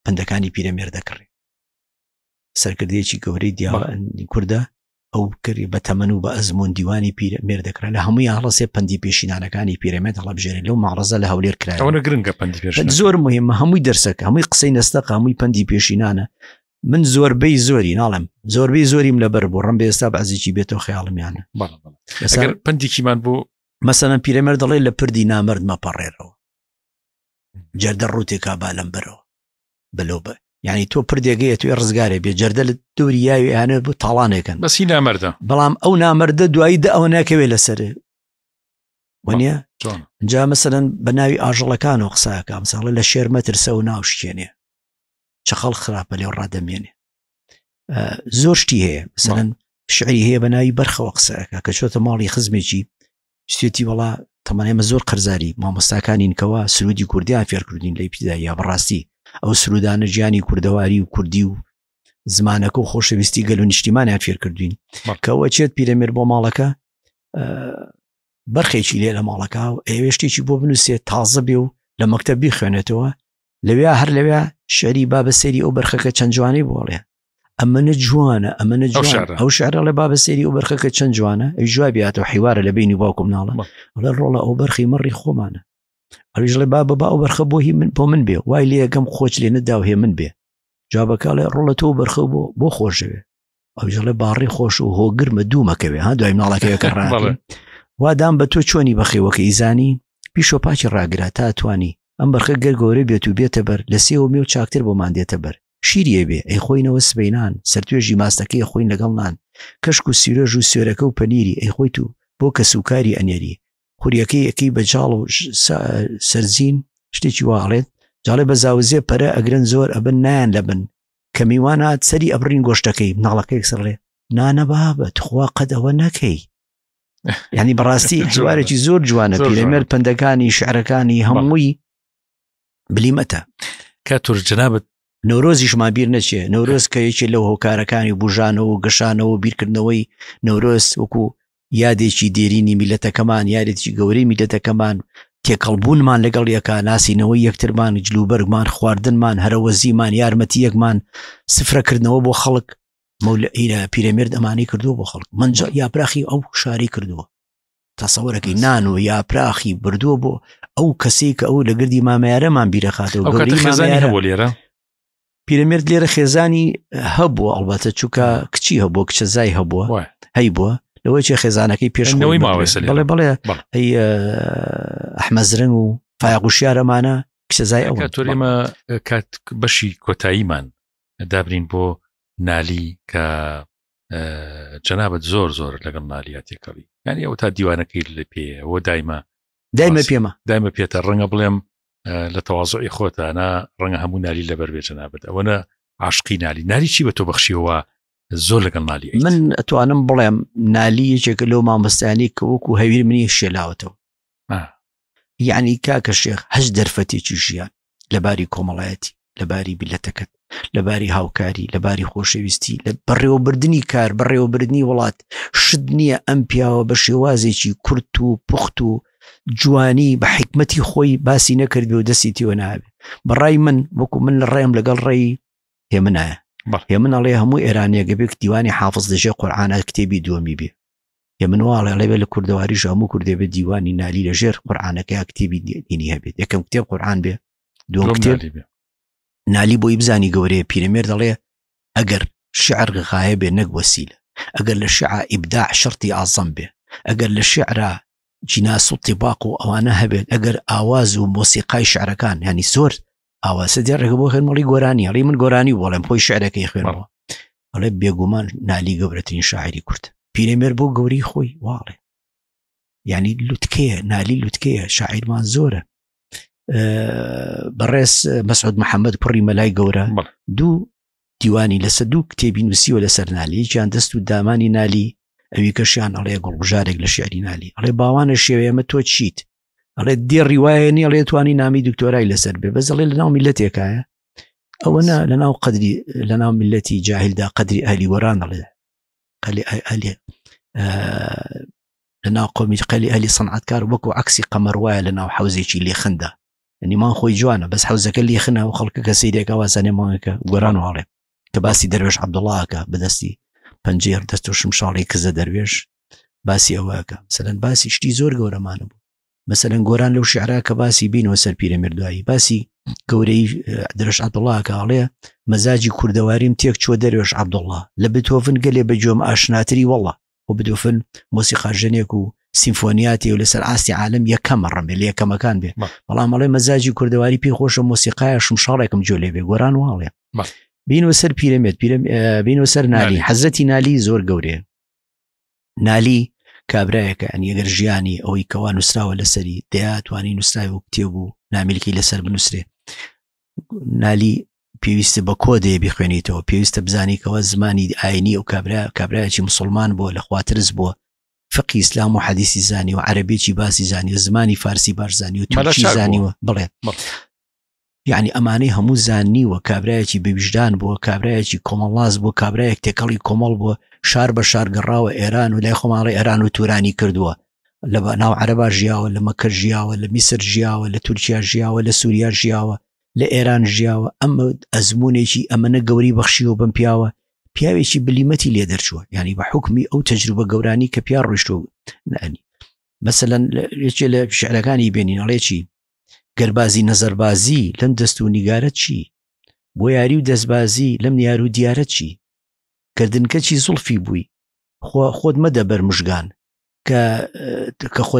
پەندەکانی پیرەمێرد دەکڕێ سەرکردەیەکی گەورەی دیاوانی کوردە ئەو کردی بە تەمەن و بە ئەزموون دیوانی پیرەمێرد دەکرا لە هەموویان هەڵەسێ پەندی پێشینانەکانی پیرەمێرد هەڵەبژێرێ لەو مەعرەزە لە هەولێر کرا ئەوەنە گرنگە پەندی پێشینان زۆر مهمە هەمووی دەرسەکە هەمووی قسەی نەستەقە هەمووی پەندی پێشینانە. من زۆربەی زۆری ناڵێم زۆربەی زۆریم لەبەر بوو ڕم بێستا بەعزێکی بێتەوە خەیاڵمیانە پندێکیمان بۆ مەسەەن پیرەمێر دەڵێ لە پردی نامرد مەپەڕێرەوە جەردە ڕوتێکا با لەم بەرەوە بەلۆ بە یعنی تۆ پردێگەیە توێ ڕزگارێ بێ جەردە لە دووری یاوی ئەیانە بۆ تاڵانێکن بەسی نامەردە بەڵام ئەو نامەردە دوایی دە ئەوە ناکەوێ لەسەر وەنیە جا مەسەرەن بە ناوی ئاژەڵەکان و قساکە مساڵە لە شێر مەترسە و ناوشکێنێ چەخەڵ خراپە لێ ڕادەمێنێ زۆر شتی هەیە مثلەن شعری هەیە بە ناوی بەرخەوە قسەکە کە چۆتە ماڵی خزمێکی شتێتی وڵا تەمان ئێمە زۆر قەرزاری مامۆستاکانین کەوا سرودی کوردیان فێرکردین لە ئیبتیداییە بەڕاستی ئەو سرودانە ژیانی کوردەواری و کوردی و زمانەکە و خۆشەویستی گەل و نیشتیمانیان فێرکردوین کەەوە چێت پیرەمێر بۆ ماڵەکە بەرخێکی لێ لە ماڵەکە و ئەوێ شتێکی بۆ بنووسێت تازە بێ و لە مەکتەب بیخوێنێتەوە لەوێ هەر لەوێ شعری با بە سەیری ئەو بەرخەکە چەند جوانی بۆڵێ ئەمەنە جوانە ئەمەنە جوانە ئەو شعرە لە با بە سەیری ئەو بەرخەکە چەند جوانە ئەی جوابی هاتەوە حیوارە لە بینی باوکم ناڵە ئەڵێ ڕۆڵە ئەو بەرخی مەڕی خۆمانە ئەویش ڵێ با بە ئەو بەرخە بۆ هی من بۆ من بێ وای لێگەم خۆچ لێ نەدا و هێ من بێ جوابەکە ڵێ ڕۆڵە تۆ بەرخە بۆ بۆ خۆشەوێ ئەویش ڵێ باڕی خۆش و هۆگرمە دوومەکەوێ ها دوای مناڵەکەی کە ڕا وادام بە تۆ چۆنی بەخێوەکە ئیزانی پیشۆ پاکی ڕاگرە تا توانی ئەم بەرخە گەر گەورە بێت و بێتە بەر لە سێوە مێو چاکتر بۆمان دێتە بەر شیری ئەبێ ئەیخۆینەوە سبەینان سەرتوێژی ماستەکەی ئەخۆین لەگەڵ نان کەشک و سیرۆژ و سوێرەکە و پەنیری ئەیخۆیت و بۆ کەسوکاری ئەنێری خوریەکەی ئەکەی بە جاڵ و سەرزین شتێکی وا ئەڵێت جاڵێ بە زاوزێ پەرە ئەگرن زۆر ئەبن نایان لەبن کە میوان هات سەری ئەبڕین گۆشتەکەی مناڵەکەی سڕێ نانە بابە تخوا قەت ئەوە نەکەی یعنی بەڕاستی جوارێکی زۆر جوانە پیرەمێر پندەکانی شعرەکانی هەمووی بلیمەتە کە تور جنابت نەورۆزیشمان بیر نەچێ نەورۆز کە یەکێ لەو هۆکارەکانی بژانەوە و گەشانەوە و بیرکردنەوەی نەورۆز وەکو یادێکی دێرینی میلەتەکەمان یارێکی گەورەی میلەتەکەمان تێکەڵبوونمان لەگەڵ یەکا ناسینەوەی یەکترمان جلوبەرگمان خواردنمان هەرەوەزیمان یارمەتی یەکمان سفرەکردنەوە بۆ خەڵک مەولە پیرەمێرد ئەمانی کردووە بۆ خەڵک منجا یاپراخی ئەو شاری کردووە تەسەوەرەکەی نان و یاپراخی بردووە بۆ ئەو کەسێک کە ئەو لە گردی مامەیارەمان بیرەخاتەوە گەوری لێرە پیرەمێرد لێرە خێزانی هەبووە ئەڵبەتە چووکە کچی هەبووە کچە زای هەبووە هەی بووە لەوەی چێ خێزانەکەی پێشەوەی بڵێ بڵێ ئەی ئەحمەزرنگ و فایقوشیارەمانە کچەزای ئەو تۆرێمە کات بەشی کۆتاییمان دابرین بۆ نالی کە جەنابەت زۆر زۆر لەگەڵ نالیا تێکەڵی یعنی ئەو تا دیوانەکەی لە پێ بۆ دایمە دایمە پێمە دایمە پێتە ڕەنگە بڵێم لە تەوازعی خۆتانە ڕەنگە هەموو نالی لەبەر بێ جەنابەت ئەوەنە عاشقی نالی نالی چی بە تۆ بەخشیەوە زۆر لەگەڵ نالی من ئەتوانم بڵێم نالی یەکێکە لەو مامۆستایانی کە وەکو هەویر منی شێلاوەتەوە یعنی کاکە شێخ هەش دەرفەتێکی ژیان لەباری کۆمەڵایەتی لەباری بیلەتەکەت لەباری هاوکاری لەباری خۆشەویستی لە بەڕێوەبردننی کار بەڕێوەبردننی وڵات شت نییە ئەم پیاوە بە شێوازێکی کورت و پوخت و جوانی بە حکمەتی خۆی باسی نەکردبێ و دەستی تیوە نابێ بەڕای من وەکو من لە ڕێم لەگەڵ ڕێی هێمنایە هێمن ئەڵێ هەموو ئێرانیەکە بێک دیوانی حافظ دەژێ قورعانە کتێبی دووەمی بێ هێمن واڵێ ئەڵێ بێ لە کوردەواریش هەموو کوردێ بێ دیوانی نالی لە ژێر قورعانەکەیا کتێبی دینی هەبێت یەکەم کتێب قورعان بێ دووەم کتێب نالی بۆی بزانی گەورەیە پیرەمێر دەڵێ ئەگەر شعر غایە بێ نەک وەسیلە ئەگەر لە شعا ئیبداع شەرتی ئازەم بێ ئەگەر لە شعرا جیناس و طیباق و ئەوانە هەبێت ئەگەر ئاواز و مۆسیقای شعرەکان ینی زۆر ئاواسە دێ ڕێگە بۆ خوێنمەڵی گۆرانی ئەڵی من گۆرانی بۆڵێم خۆی شعرەکەی خوێنەوە ئەڵێ بێگومان نالی گەورەترین شاعری کورد پیرەمێر بۆ گەوری خۆی واڵێ یعنی لوتکەیە نالی لوتکەیە شاعیرمان زۆرە بەڕێز مەسعود محەممەد کوڕی مەلای گەورە دوو دیوانی لەسەر دوو کتێبی نووسیوە لەسەر نالی یەکیان دەست و دامانی نالی ئەوی کەشیان ئەڵێ گوڵبژارێک لە شعری نالی ئەڵێ باوانە شێوەیەمە تۆ چیت ئەڵێ دێڕی وایە نیە ئەڵێ توانی نامی دکتۆرای لەسەر بێ بەس ئەڵێ لەناو میلەتێکایە ئەوە نا لەناو قەدری لەناو میلەتی جاهلدا قەدری ئەهلی وەران ئەڵێ قەلی ئەهلی لەناو قومی قەلی ئەهلی سەنعەتکار وەکو عەکسی قەمەر وایە لەناو حەوزێکی لێخندا یعنی مان خۆی جوانە بەس حەوزەکە لێخنە و خەڵکە کە سەیرێکە وازانێ مانگەکە گۆران واڵێ کە باسی دەروێش عەبدوڵڵاکە بەدەستی پەنجەی دەست و شمشاڵی کزە دەروێش باسی ئەوەکە مەسەلەن باسی شتی زۆر گەورەمانە بوو مەسەلەن گۆران لەو شعرا کە باسی بینەوە سەر پیرەمێرد دوایی باسی. گەورەی درش عەبدوڵڵا کاڵێ مەزاجی کوردەواریم تێک چوە دەروێش عەبدوڵڵا لە بتۆفن گەلێ بە گوێم ئاشناتری وەڵڵا و بتۆفن مۆسیقاژەنێک و سیمفۆنیاتی و لەسەر ئاستی عالم یەکەمە ڕەمێ لە یەکەمەکان بێ بەڵام ئەڵێ مەزاجی کوردەواری پێی خۆشە مۆسیقایە شمشاڵێکم گوێ لێ بێ گۆران واڵێ بینەوە سەر پیرەمێت بینەوە سەر نالی حەزرەتی نالی زۆر گەورەیە نالی کابرایەکە ئەنی ئەگەر ژیانی ئەوەی کەوا نووسراوە لەسەری دەیا توانی نووسراوی و کتێب و نامیلکی لەسەر بنووسرێ نالی پێویستە بە کۆدێ بخوێنیتەوە پێویستە بزانیکەوە زمانی ئاینی و کابرا کابراایکی مسلمان بووە لە خواترس بووە فقی ئیسلام و حەدیسی زانی و عەربیی باسی زانی و زمانی فارسی باش زانی و تورکی زانیوە بڵێ یعنی ئەمانەی هەموو زانیوە کابرایەکی بەویژدان بووە کابرایەکی کۆمەڵاز بووە کابرایەک تێکەڵی کۆمەڵ بووە شار بە شار گەڕاوە ئێران و لای خۆماڵی ئێران و تورانی کردووە لە ناو عەرەبا ژیاوە لە مەکە ژیاوە لە میسر ژیاوە لە تورکیا ژیاوە لە سووریا ژیاوە لە ئێران ژیاوە ئەمە ئەزمونێکی ئەمەنە گەوری بەخشیوە بەم پیاوە پیاوێکی بلیمەتی لێ دەرچووە یعنی بە حکمی ئەو تەجروبە گەورانی کە پیا ڕۆیشتوە نانی مەسەلەن یەکێ لە شعرەکانی بێنین ئەڵێ چی گەربازی نەزەربازی لەم دەست و نیگارە چی بۆ یاری و دەستبازی لەم نیار و دیارە چی کردنکەچی زوڵفی بووی خۆ خۆت مەدە بەر مژگان کە کە خۆ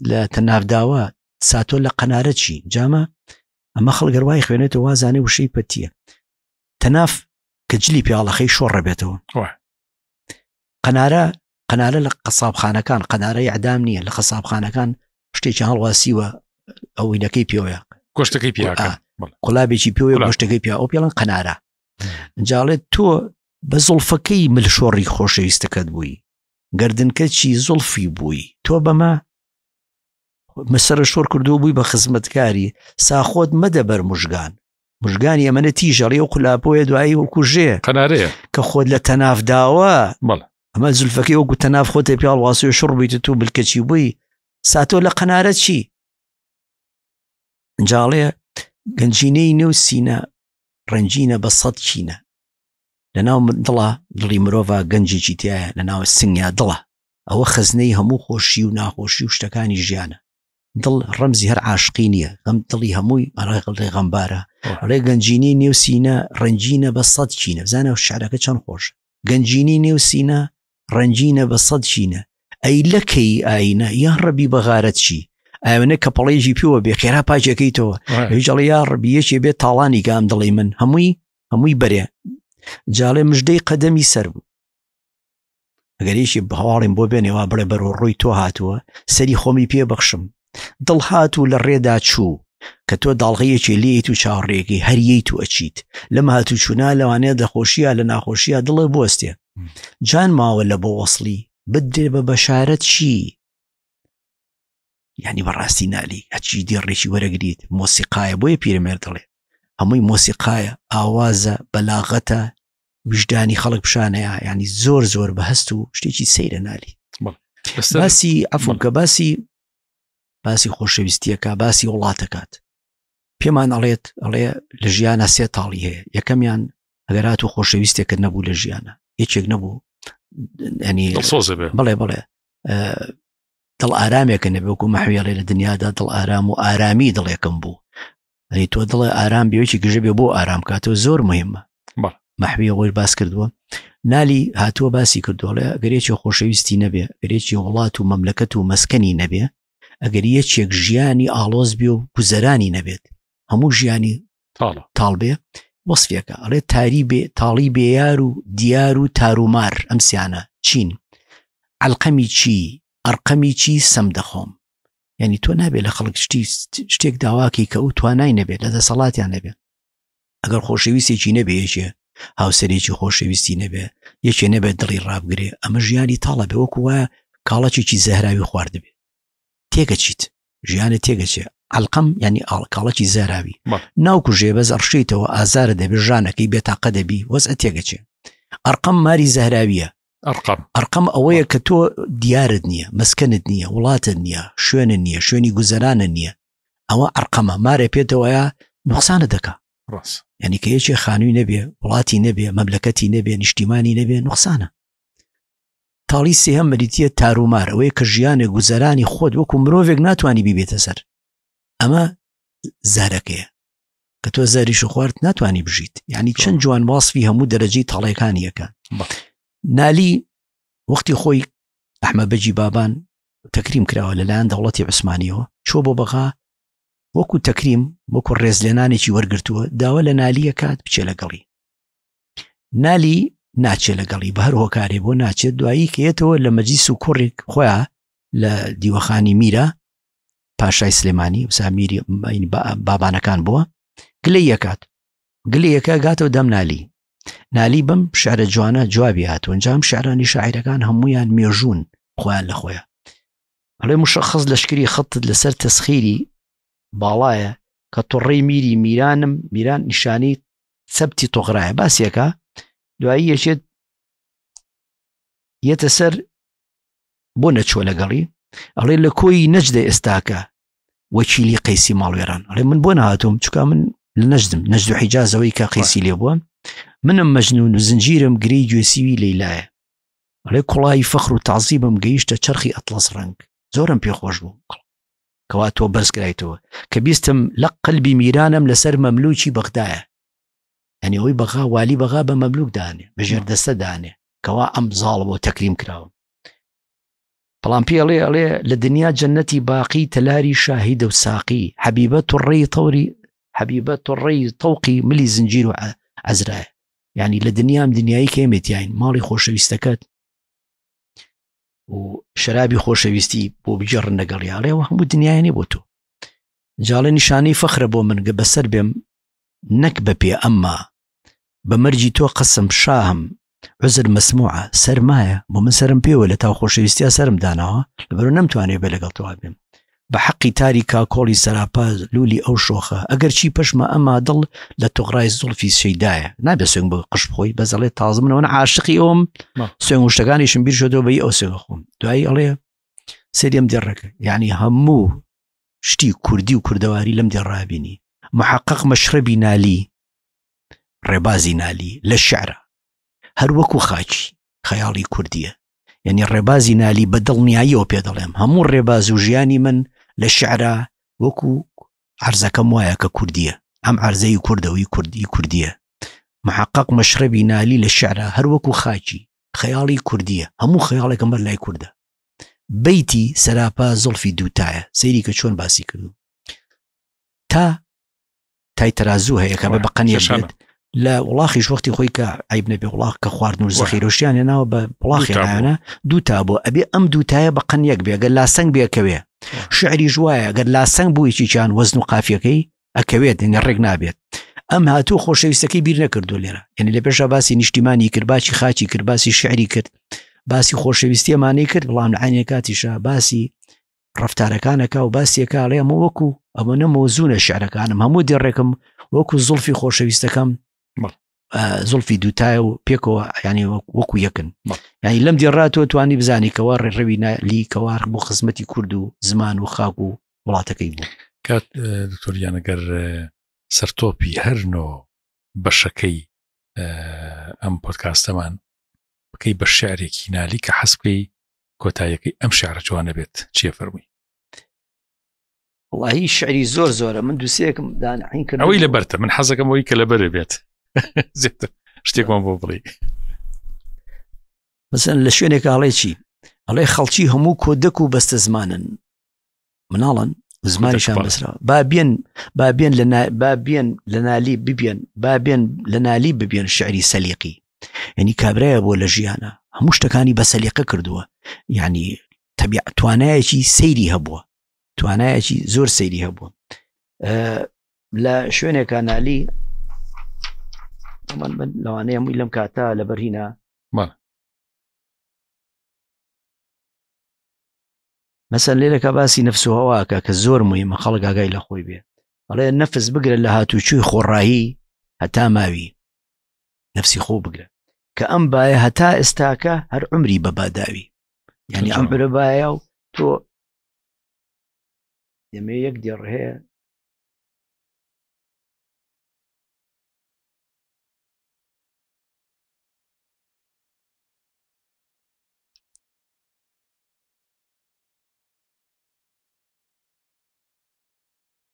لە تەنافداوە ساتۆ لە قەنارە چی جامە ئەمە خەڵگەروای خوێنێتەوە وازانێ وشەی پەتیە تەناف کە جلی پیاڵەخەی شۆڕە بێتەوە قەنارە قەنارە لە قەسابخانەکان قەنارە یعدام نییە لە قەسابخانەکان شتێکی هەڵواسیوە ئەوینەکەی پێوەیە گۆشتەکەی پیاکە قولابێکی پێوەیە گۆشتەکەی پیا ئەو پێڵەن قەنارە جاڵێت تۆ بە زوڵفەکەی ملشۆڕی خۆشەویستەکەت بووی گردنکەچی زوڵفی بووی تۆ بەمە مەسەرە شۆر کردو بووی بە خزمەتکاری ساخۆت مەدە بەر مژگان مژگانی ئەمەە تیژەڵی و قولاپۆیە دوایی وەکو ژێ قەنارەیە کە خۆت لە تەناف داوە ئەمە زولفەکەی وەکو تەناف خۆتێ پیاڵ واسوێ شڕ بیت تو بلکەچی بووی ساتۆ لە قەنارە چی جاڵێ گەنجینەی نێو سینە ڕەنگینە بە سەد چینە لە ناو دڵە دڵی مرۆڤ گەنجێکی تایە لە ناو سنگیا دڵە ئەوە خزنەی هەموو خۆشی و ناخۆشی و شتەکانی ژیانە دڵ ڕەمزی هەر عاشقی نییە غەم دڵی هەمووی ئەڕێ غەمبارە ڕێ گەنجینی نێو سینە ڕەنگینە بە سەد چینە بزانە شعرەکە چەند خۆش گەنجینی نێو سینە ڕەنگینە بە سەد چینە ئەی لەکەی ئاینە یان ڕەبی بەغارەت چی ئاوێنە کە پەڵەیەکی پێوە بێ خێرا پاکەکەیتەوە هیچ ئەڵێ یا ڕەبی یەکێ بێ تاڵانی گام دڵی من هەمووی هەمووی بەرێ جاڵێ مژدەی قەدەمی سەر بوو ئەگەر یەکی هەواڵیم بۆ بێنێ وا بڵێ بەرەو ڕووی تۆ هاتووە سەری خۆمی پێ بەخشم دڵ هات و لە ڕێدا چوو کە تۆ داڵغەیەکی لێیت و چاوەڕێکی هەر یەیت و ئەچیت لەم هاتوو چوونا لەوانەیە دەخۆشیە لە ناخۆشیە دڵێ بوەستێ جان ماوە لە بۆ وەصلی بدرێ بە بەشارەت چی یعنی بەڕاستی نالی هەچی دێڕێکی وەرەگریت مۆسیقایە بۆیە پیرەمێرد دەڵێ هەمووی مۆسیقایە ئاوازە بەلاغەتە ویژدانی خەڵک پیشانەیە ینی زۆر زۆر بە هەست و شتێکی سەیرە نالی باسی ئەفکە باسی باسی خۆشەویستیەکە باسی وڵاتەکات پێمان ئەڵێت ئەڵێ لە ژیانە سێ تاڵی هەیە یەکەمیان ئەگەرات و خۆشەویستێکت نەبوو لە ژیانە یەکێک نەبوو ینی بڵێ بڵێ دڵ ئارامێکە نەبێ وەکو مەحویڵێ لە دنیادا دڵ ئارام و ئارامی دڵێکم بوو ئەی تۆ دڵێ ئارام بێکی گژە بێ بۆ ئارام کاتەوە زۆر مهمە مەحوی ئەوەی باس کردووە نالی هاتووە باسی کردوڵێ ئەگەرێکی خۆشەویستی نەبێ گەرێکی وڵات و مەملەکەت و مەسکەنی نەبێ ئەگەر یەکێک ژیانی ئاڵۆز بێ و گوزەرانی نەبێت هەموو ژیانی تاڵ بێ وەصفێکە ئەڵێ تاری بێ تاڵی بێیار و دیار و تارومار ئەم سیانە چین ئەلقەمی چی ئەرقەمی چی سەم دەخۆم یعنی تۆ نابێت لە خەڵک شتی شتێک داواکەی کە ئەو توانای نەبێت لە دەسەڵاتیان نەبێت ئەگەر خۆشەویستێکی نەبێ یەکێ هاوسەرێکی خۆشەویستی نەبێ یەکێ نەبێت دڵی ڕابگرێ ئەمە ژیانی تاڵە بێ وەکو وایە کاڵەکێکی زەهراوی خواردبێ تێگەچیت ژیانە تێگەچێ ئەلقەم ینی ئاڵکاڵەکی زەراوی ناوکوژێ بەس ئەڕشیتەوە ئازارە دەبێ ژانەکەی بێتاقە دەبی وەزع تێگەچێ ئەرقەم ماری زەهراویە ئەرقەم ئەرقەم ئەوەیە کە تۆ دیارت نییە مەسکەنت نییە وڵاتت نییە شوێنت نییە شوێنی گوزەرانە نییە ئەوە ئەرقەمە مارێ پێتەوەیە نقصانە دەکا ڕاست یعنی کە یەکێ خانووی نەبێ وڵاتی نەبێ مەملەکەتی نەبێ نیشتیمانی نەبێ نقصانە تاڵی سێهەم بریتە تارومار ئەوەیە کە ژیانێک گوزەرانی خۆت وەکو مرۆڤێک ناتوانانی بیبێتە سەر ئەمە زارەکەیە. کە تۆ زەریش خوارد ناتوانانی بژیت یعنی چەند جوان واسفی هەموو دەرەجەی تاڵەکانیەکە نالی وەختی خۆی ئەحمە بەجی بابان تەکریم کراوە لەلایەن دەوڵەتی عوسمانیەوە چۆ بۆ بەغا وەکو تەکریم وەکو ڕێزلێنانێکی وەرگتووە داوا لە نالیە کات بچێ لەگەڵی نالی ناچێ لەگەڵی بە هەر هۆکارێ بۆ ناچێت دوایی کێتەوە لە مەجلیس و کوڕێک خۆیان لە دیوەخانی میرە پاشای سلێمانی وسامیری بابانەکان بووە گلە یەکات گلەیەکە گاتەوە دەم نالی نالی بەم شعرە جوانە جوابی هاتوون جام شعرانی شاعرەکان هەمویان مێژوون خۆیان لە خۆیان ئەڵێ مشخص لەشکری خەتت لەسەر تەسخیری باڵایە کە تۆڕەی میری میرانم میران نیشانی سەبتی تۆغرایە باسیەکە دوایی یەکێت یەتە سەر بۆ نەچووە لەگەڵی ئەڵێ لە کۆی نەجدە ئێستاکە وەکیلی قەیسی ماڵوێران ئەڵێ من بۆ نهاتوم چکا من لە نەجدم نەجد و حیجازەوەی کە قەیسی لێ بووە منم مەجنون و زنجیرم گرێی گوێسیوی لەیلایە ئەڵێ کوڵای فەخر و تازیبم گەیشتە چەرخی ئەتڵەس ڕەنگ زۆرم پێخۆش بوو کەوا تۆ بەرزکرایتەوە کە بیستم لە قەلبی میرانم لەسەر مەملوکی بەغدایە یعنی ئەوەی بەغا والی بەغا بە مەملوک دانێ بەژێر دەستە دانێ کەوا ئەم زاڵ بۆ تەکریم کراوە بەڵام پێ ئەڵێ ئەڵێ لە دنیا جەنەتی باقی تەلاری شاهیدە و ساقی حەبیبە توڕەی تەوری حەبیبە توڕەی تەوقی ملی زنجیر و عەزرایە یعنی لە دنیام دنیایی کێمێتیین ماڵی خۆشەویستەکەت و شەرابی خۆشەویستی بۆ بگێڕن لەگەڵ یاڵێەوە هەموو دنیای بۆ تۆ جاڵێ نیشانەی فەخرە بۆ من گە بەسەر بێم نەک بە پێ ئەمما بە مەرجی تۆ قەسم شاهم عزر مەسموعە سەرمایە بۆ من سرم پێوە لە تاو خۆشەویستیا سرم داناوە لەبەرو نەمتوانێ بێ لەگەڵ تۆ بێم بە حەقی تاری کاکۆڵی سەراپا لولی ئەو شۆخە ئەگەر چی پەشمە ئەما دڵ لە تۆغرای زوڵفی شەیدایە نابێ سوێن بۆ قش بخۆی بەزەڵێ تازە منەوە عاشقی ئەوم سوێن و شتەکانیشم بیر شۆتەوە بەی ئەو سوێن خۆم دوایی ئەڵێ سەریم دێڕەکە یعنی هەموو شتی کوردی و کوردەواری لەم دێڕابینی محقق مەشرەبی نالی ڕێبازی نالی لە شعرە هەر وەکو خاکی خەیاڵی کوردیە یعنی ڕێبازی نالی بە دڵنیاییەوە پێ دەڵێم هەموو ڕێباز و ژیانی من لە شعرا وەکو عرزەکەم وایە کە کوردیە ئەم عرزەی کوردەوەی کوردی کوردیە محقق مەشرەبی نالی لە شعرا هەر وەکو خاکی خەیاڵی کوردیە هەموو خەیاڵێکم بەر لای کوردە بەیتی سەراپا زوڵفی دووتایە سەیری کە چۆن باسی کردو تا تای تەرازوو هەیە کە بە قەنیە بێت لە وڵاخیش وەختی خۆی کە عیب نەبێ وڵاخ کە خواردن و زەخیرۆشیان هێناوە بە وڵاخێنایانە دوو تا بۆ ئەبێ ئەم دووتایە بە قەن یەک بێ گەر لاسەنگ بێکەوێ شعری ژوایە گەر لاسەنگ بوو یەکێکیان وەزن و قافیەکەی ئەکەوێت یعنی ڕێک نابێت ئەم هاتوو خۆشەویستەکەی بیر نەکردو لێرە یعنی لە پێشا باسی نیشتیمانی کرد باسی خاچی کرد باسی شعری کرد باسی خۆشەویستی ئەمانەی کرد بەڵام لە عینێ کاتیشا باسی ڕفتارەکانەکە و باسیەکە ئەڵێ ئەمە وەکو ئەمە نە مۆزونە شعرەکانم هەموو دێڕێکم وەکو زوڵفی خۆشەویستەکەم زوڵفی دووتایە و پێکەوە ینی وەکو یەکن ینی لەم دێڕا تۆ توانی بزانی کەوا ڕێڕەوی لی کەوار بۆ خزمەتی کورد و زمان و خاک و وڵاتەکەی بوو کات دکتۆریانەگەر سەرتۆپی هەرنۆ بەشەکەی ئەم پۆتکاستەمان بکەی بە شعرێکی نالی کە حەز بکەی کۆتاییەکەی ئەم شعرە جوانە بێت چیە فەرمووی وڵی شعری زۆر زۆرە من دووسێکم دانعین کرد ئەوەی لەبەرتە من حەزەکەم ئەوی کە لەبەرێ بێت زیاتر شتێکمان بۆ بڵێ مەسەن لە شوێنێک ئاڵێ چی ئەڵێ خەڵکی هەموو کۆدەک و بەستە زمانن مناڵن زمانیشان بەسرا با بێن با بێن لە با بێن لە نالی ببێن با بێن لە نالی ببێن شعری سەلیقی یعنی کابرایە بۆ لە ژیانە هەموو شتەکانی بە سەلیقە کردووە یعنی تەبیع توانایەکی سەیری هەبووە توانایەکی زۆر سەیری هەبووە لە شوێنێکا نالی من لەوانەیە هەمووی لەم کاتە لەبەر هینا مەسەن لێرەکە باسی نفس و هەواکە کە زۆر مهمە خەڵک ئاگای لە خۆی بێ ئەڵێ نەفس بگرە لە هاتوچوی خۆڕایی هەتا ماوی نفسی خۆ بگرە کە ئەم باە هەتا ئێستاکە هەر عمری بە باداوی یعنی ئەم برە باە و تۆ دەمێ یەک دێڕ هەیە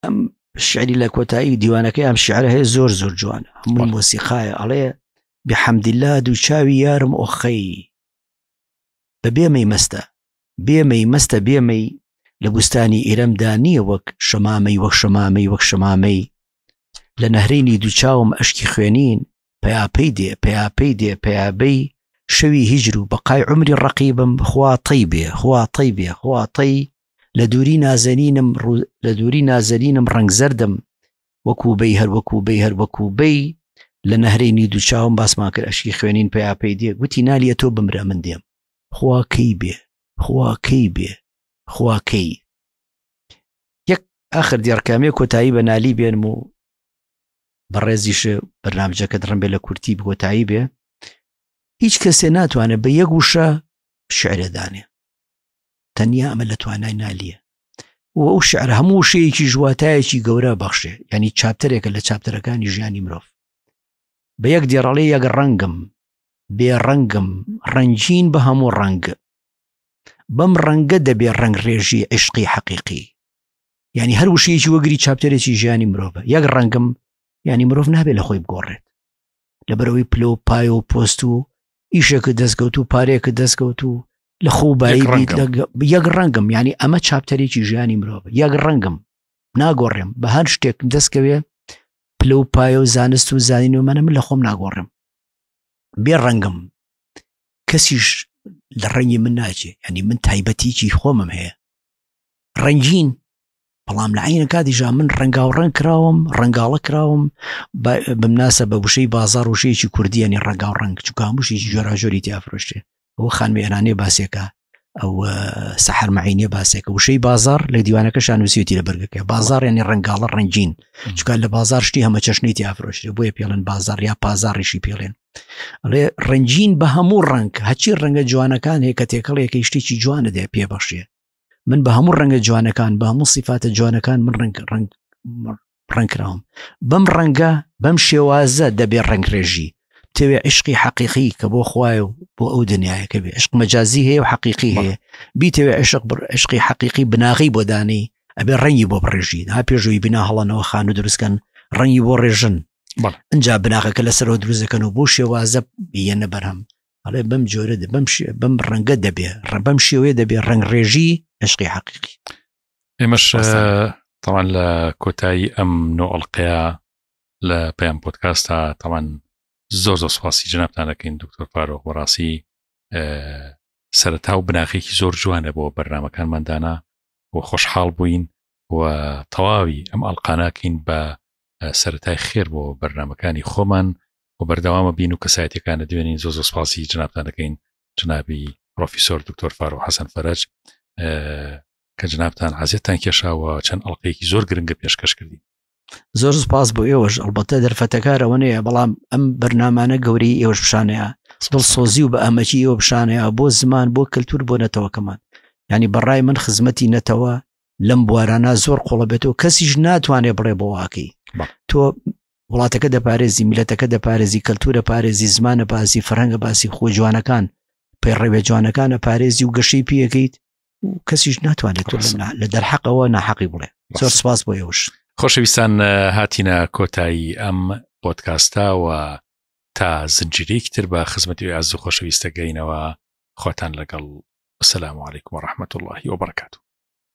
ئەم. شعری لە کۆتایی دیوانەکەی ئەم شعرە هەیە زۆر زۆر جوانە هەموو مۆسیقایە ئەڵێ بحەمدللا دوو چاوی یارم ئۆخەی بە بێمەی مەستە بێمەی مەستە بێمەی لە بوستانی ئیرەمدا نییە وەک شەمامەی وەک شەمامەی وەک شەمامەی لە نەهرینی دووچاوم ئەشکی خوێنین پەیاپەی دێ پەیاپەی دێ پەیابەی شەوی هیجر و بەقای عمری ڕەقیبم خوا تەی بێ خوا تەی بێ خوا تەی لە دووری نازەنینم لە دووری نازەنینم ڕەنگ زەردم وەکو بەی هەر وەکو بەی هەر وەکو بەی لە نەهرینی دووچاوم باسمان کرد ئەشکی خوێنین پەیاپەی دێ گوتی نالیە تۆ بمرە من دێم خوا کەی بێ خوا کەی بێ خوا کەی یەک ئاخر دێڕکامێ کۆتایی بە نالی بێنم و بەڕێزیش بەرنامجەکەت ڕم بێ لە کورتی کۆتایی بێ هیچ کەسێ ناتوانێت بە یەک وشە شعرێ دانێ تەنیا ئەمە لە توانای نالیە و ئەو شعر هەموو شەیەکی ژواتایەکی گەورە بەخشێ ینی چاپتەرێکە لە چاپتەرەکانی ژیانی مرۆڤ بە یەک دێڕڵێ یەک ڕەنگم بێ ڕەنگم ڕەنگین بە هەموو ڕەنگ بەم ڕەنگە دەبێ ڕەنگ ڕێژی عشقی حەقیقی یعنی هەر وشەیەکی وەگری چاپتەرێکی ژیانی مرۆڤە یەک ڕەنگم یعنی مرۆڤ نابێت لە خۆی بگۆڕێت لەبەرەوەی پلە و پای و پۆست و ئیشێکە دەستکەوت و پارێکە دەستکەوت و لە خۆ بایی یەک ڕەنگم یعنی ئەمە چاپتەرێکی ژیانی مرۆڤ یەک ڕەنگم ناگۆڕێم بە هەر شتێک دەستکەوێ پلە و پایە و زانست و زانین و منە من لە خۆم ناگۆڕێم بێ ڕەنگم کەسیش لە ڕەنگی من ناچێ ینی من تایبەتیکی خۆمم هەیە ڕەنگین بەڵام لە عینە کاتیشا من ڕەنگاو ڕەنگ کراوم ڕەنگاڵە کراوم بمناسە بە وشەی بازار وشەیەکی کوردیانی ڕەنگاو ڕەنگ چونکە هەمووشێکی جۆراجۆری تیا فرۆشتێ ئەو خانمی ئێرانێ باسێکە ئەو سەحەر مەعینیە باسێکە وشەی بازار لە دیوانەکە شانوسیەتی لە بەرگەکە بازار ینی ڕەنگاڵە ڕەنگین چکار لە بازار شتی هەمە چەشنی تیا فرۆشتێ بۆیە پێڵێن بازار یا پازاڕیشی پێڵێن ئەڵێ ڕەنگین بە هەموو ڕەنگ هەچی ڕەنگە جوانەکان هەیە کە تێکەڵێکی شتێکی جوانە دێ پێبەخشێ من بە هەموو ڕەنگە جوانەکان بە هەموو سیفاتە جوانەکان من ڕەنگ ڕەنگ ڕەنگ کراوم بەم ڕەنگە بەم شێوازە دەبێ ڕەنگڕێژی تێوێ عشقی حەقیقی کە بۆ خوایە و بۆ ئەو دنیاەکە بێ عشق مەجازی هەیە و حەقیقی هەیە بیتەوێ عشق عشقی حەقیقی بناغی بۆ دانی ئەبێ ڕەنگی بۆ بڕێژی ها پێشوی بنا هەڵەنەوە خانوو دروستکەن ڕەنگی بۆ ڕێژن ئەجا بناغەکە لەسەرەوە دروست دەکەن و بۆ شێوازە بیەنە بەرهەم ئەڵێ بەم جۆرە بەم بەم ڕەنگە دەبێ ڕەبەم شێوەیە دەبێ ڕەنگ ڕێژی عشقی حەقیقی ئێمەش تاوان لە کۆتایی ئەم نۆ ئەڵلقەیە لە پەیام پۆتکاستا تاوان زۆر زۆر سوپاسی جنابتان دەکەین دکتۆر فارۆ بەڕاستی سەرەتا و بناخێکی زۆر جوانە بۆ بەرنمەکانمان دانا و خۆشحاڵ بووین و تەواوی ئەم ئەڵلقاناکەین بە سەتای خێر بۆ بەرنمەکانی خۆمان و بەردەوامە بین و کەسایەتەکانە دوێنین زۆ زۆر سپاسی جنابتان دەکەین جنابی پرۆفیسۆر دکتۆر فارۆ حەسەن فەرەج کە جنابتان عزیەتتان کێشاوە چەند ئەڵلقەیەکی زۆر گرنگە پێشکەش کردین زۆر سپاس بۆ ئێوەش ئەڵبەتە دەرفەتەکارەوە نەیە بەڵام ئەم بەرنامانە گەورەی ئێوەش پیشانەیە دڵسۆزی و بە ئەمەکی ئێوە پیشانەیە بۆ زمان بۆ کەلتور بۆ نەتەوەکەمان ینی بەڕای من خزمەتی نەتەوە لەم بوارانە زۆر قوڵە بێتەوە کەسیش ناتوانێت بڵێ بۆ واکەی تۆ وڵاتەکە دەپارێزی میلەتەکە دەپارێزی کەلتورە پارێزی زمانە باسی فەرهەنگە باسی خۆ جوانەکان پەیڕەوێ جوانەکانە پارێزی و گەشەی پێەکەیت و کەسیش ناتوانێت تۆ لە دەرحەقەوە ناحەقی بڵێ زۆر سپاس بۆ ئێوەش. خۆشەویستان هاتینە کۆتایی ئەم پۆدکاستە و تا زنجیرەیەکی تر بە خزمەتی ئازیز و خۆشەویستە گەینەوە خواتان لەگەڵ السلام علیکم و رحمة الله وبرکاته.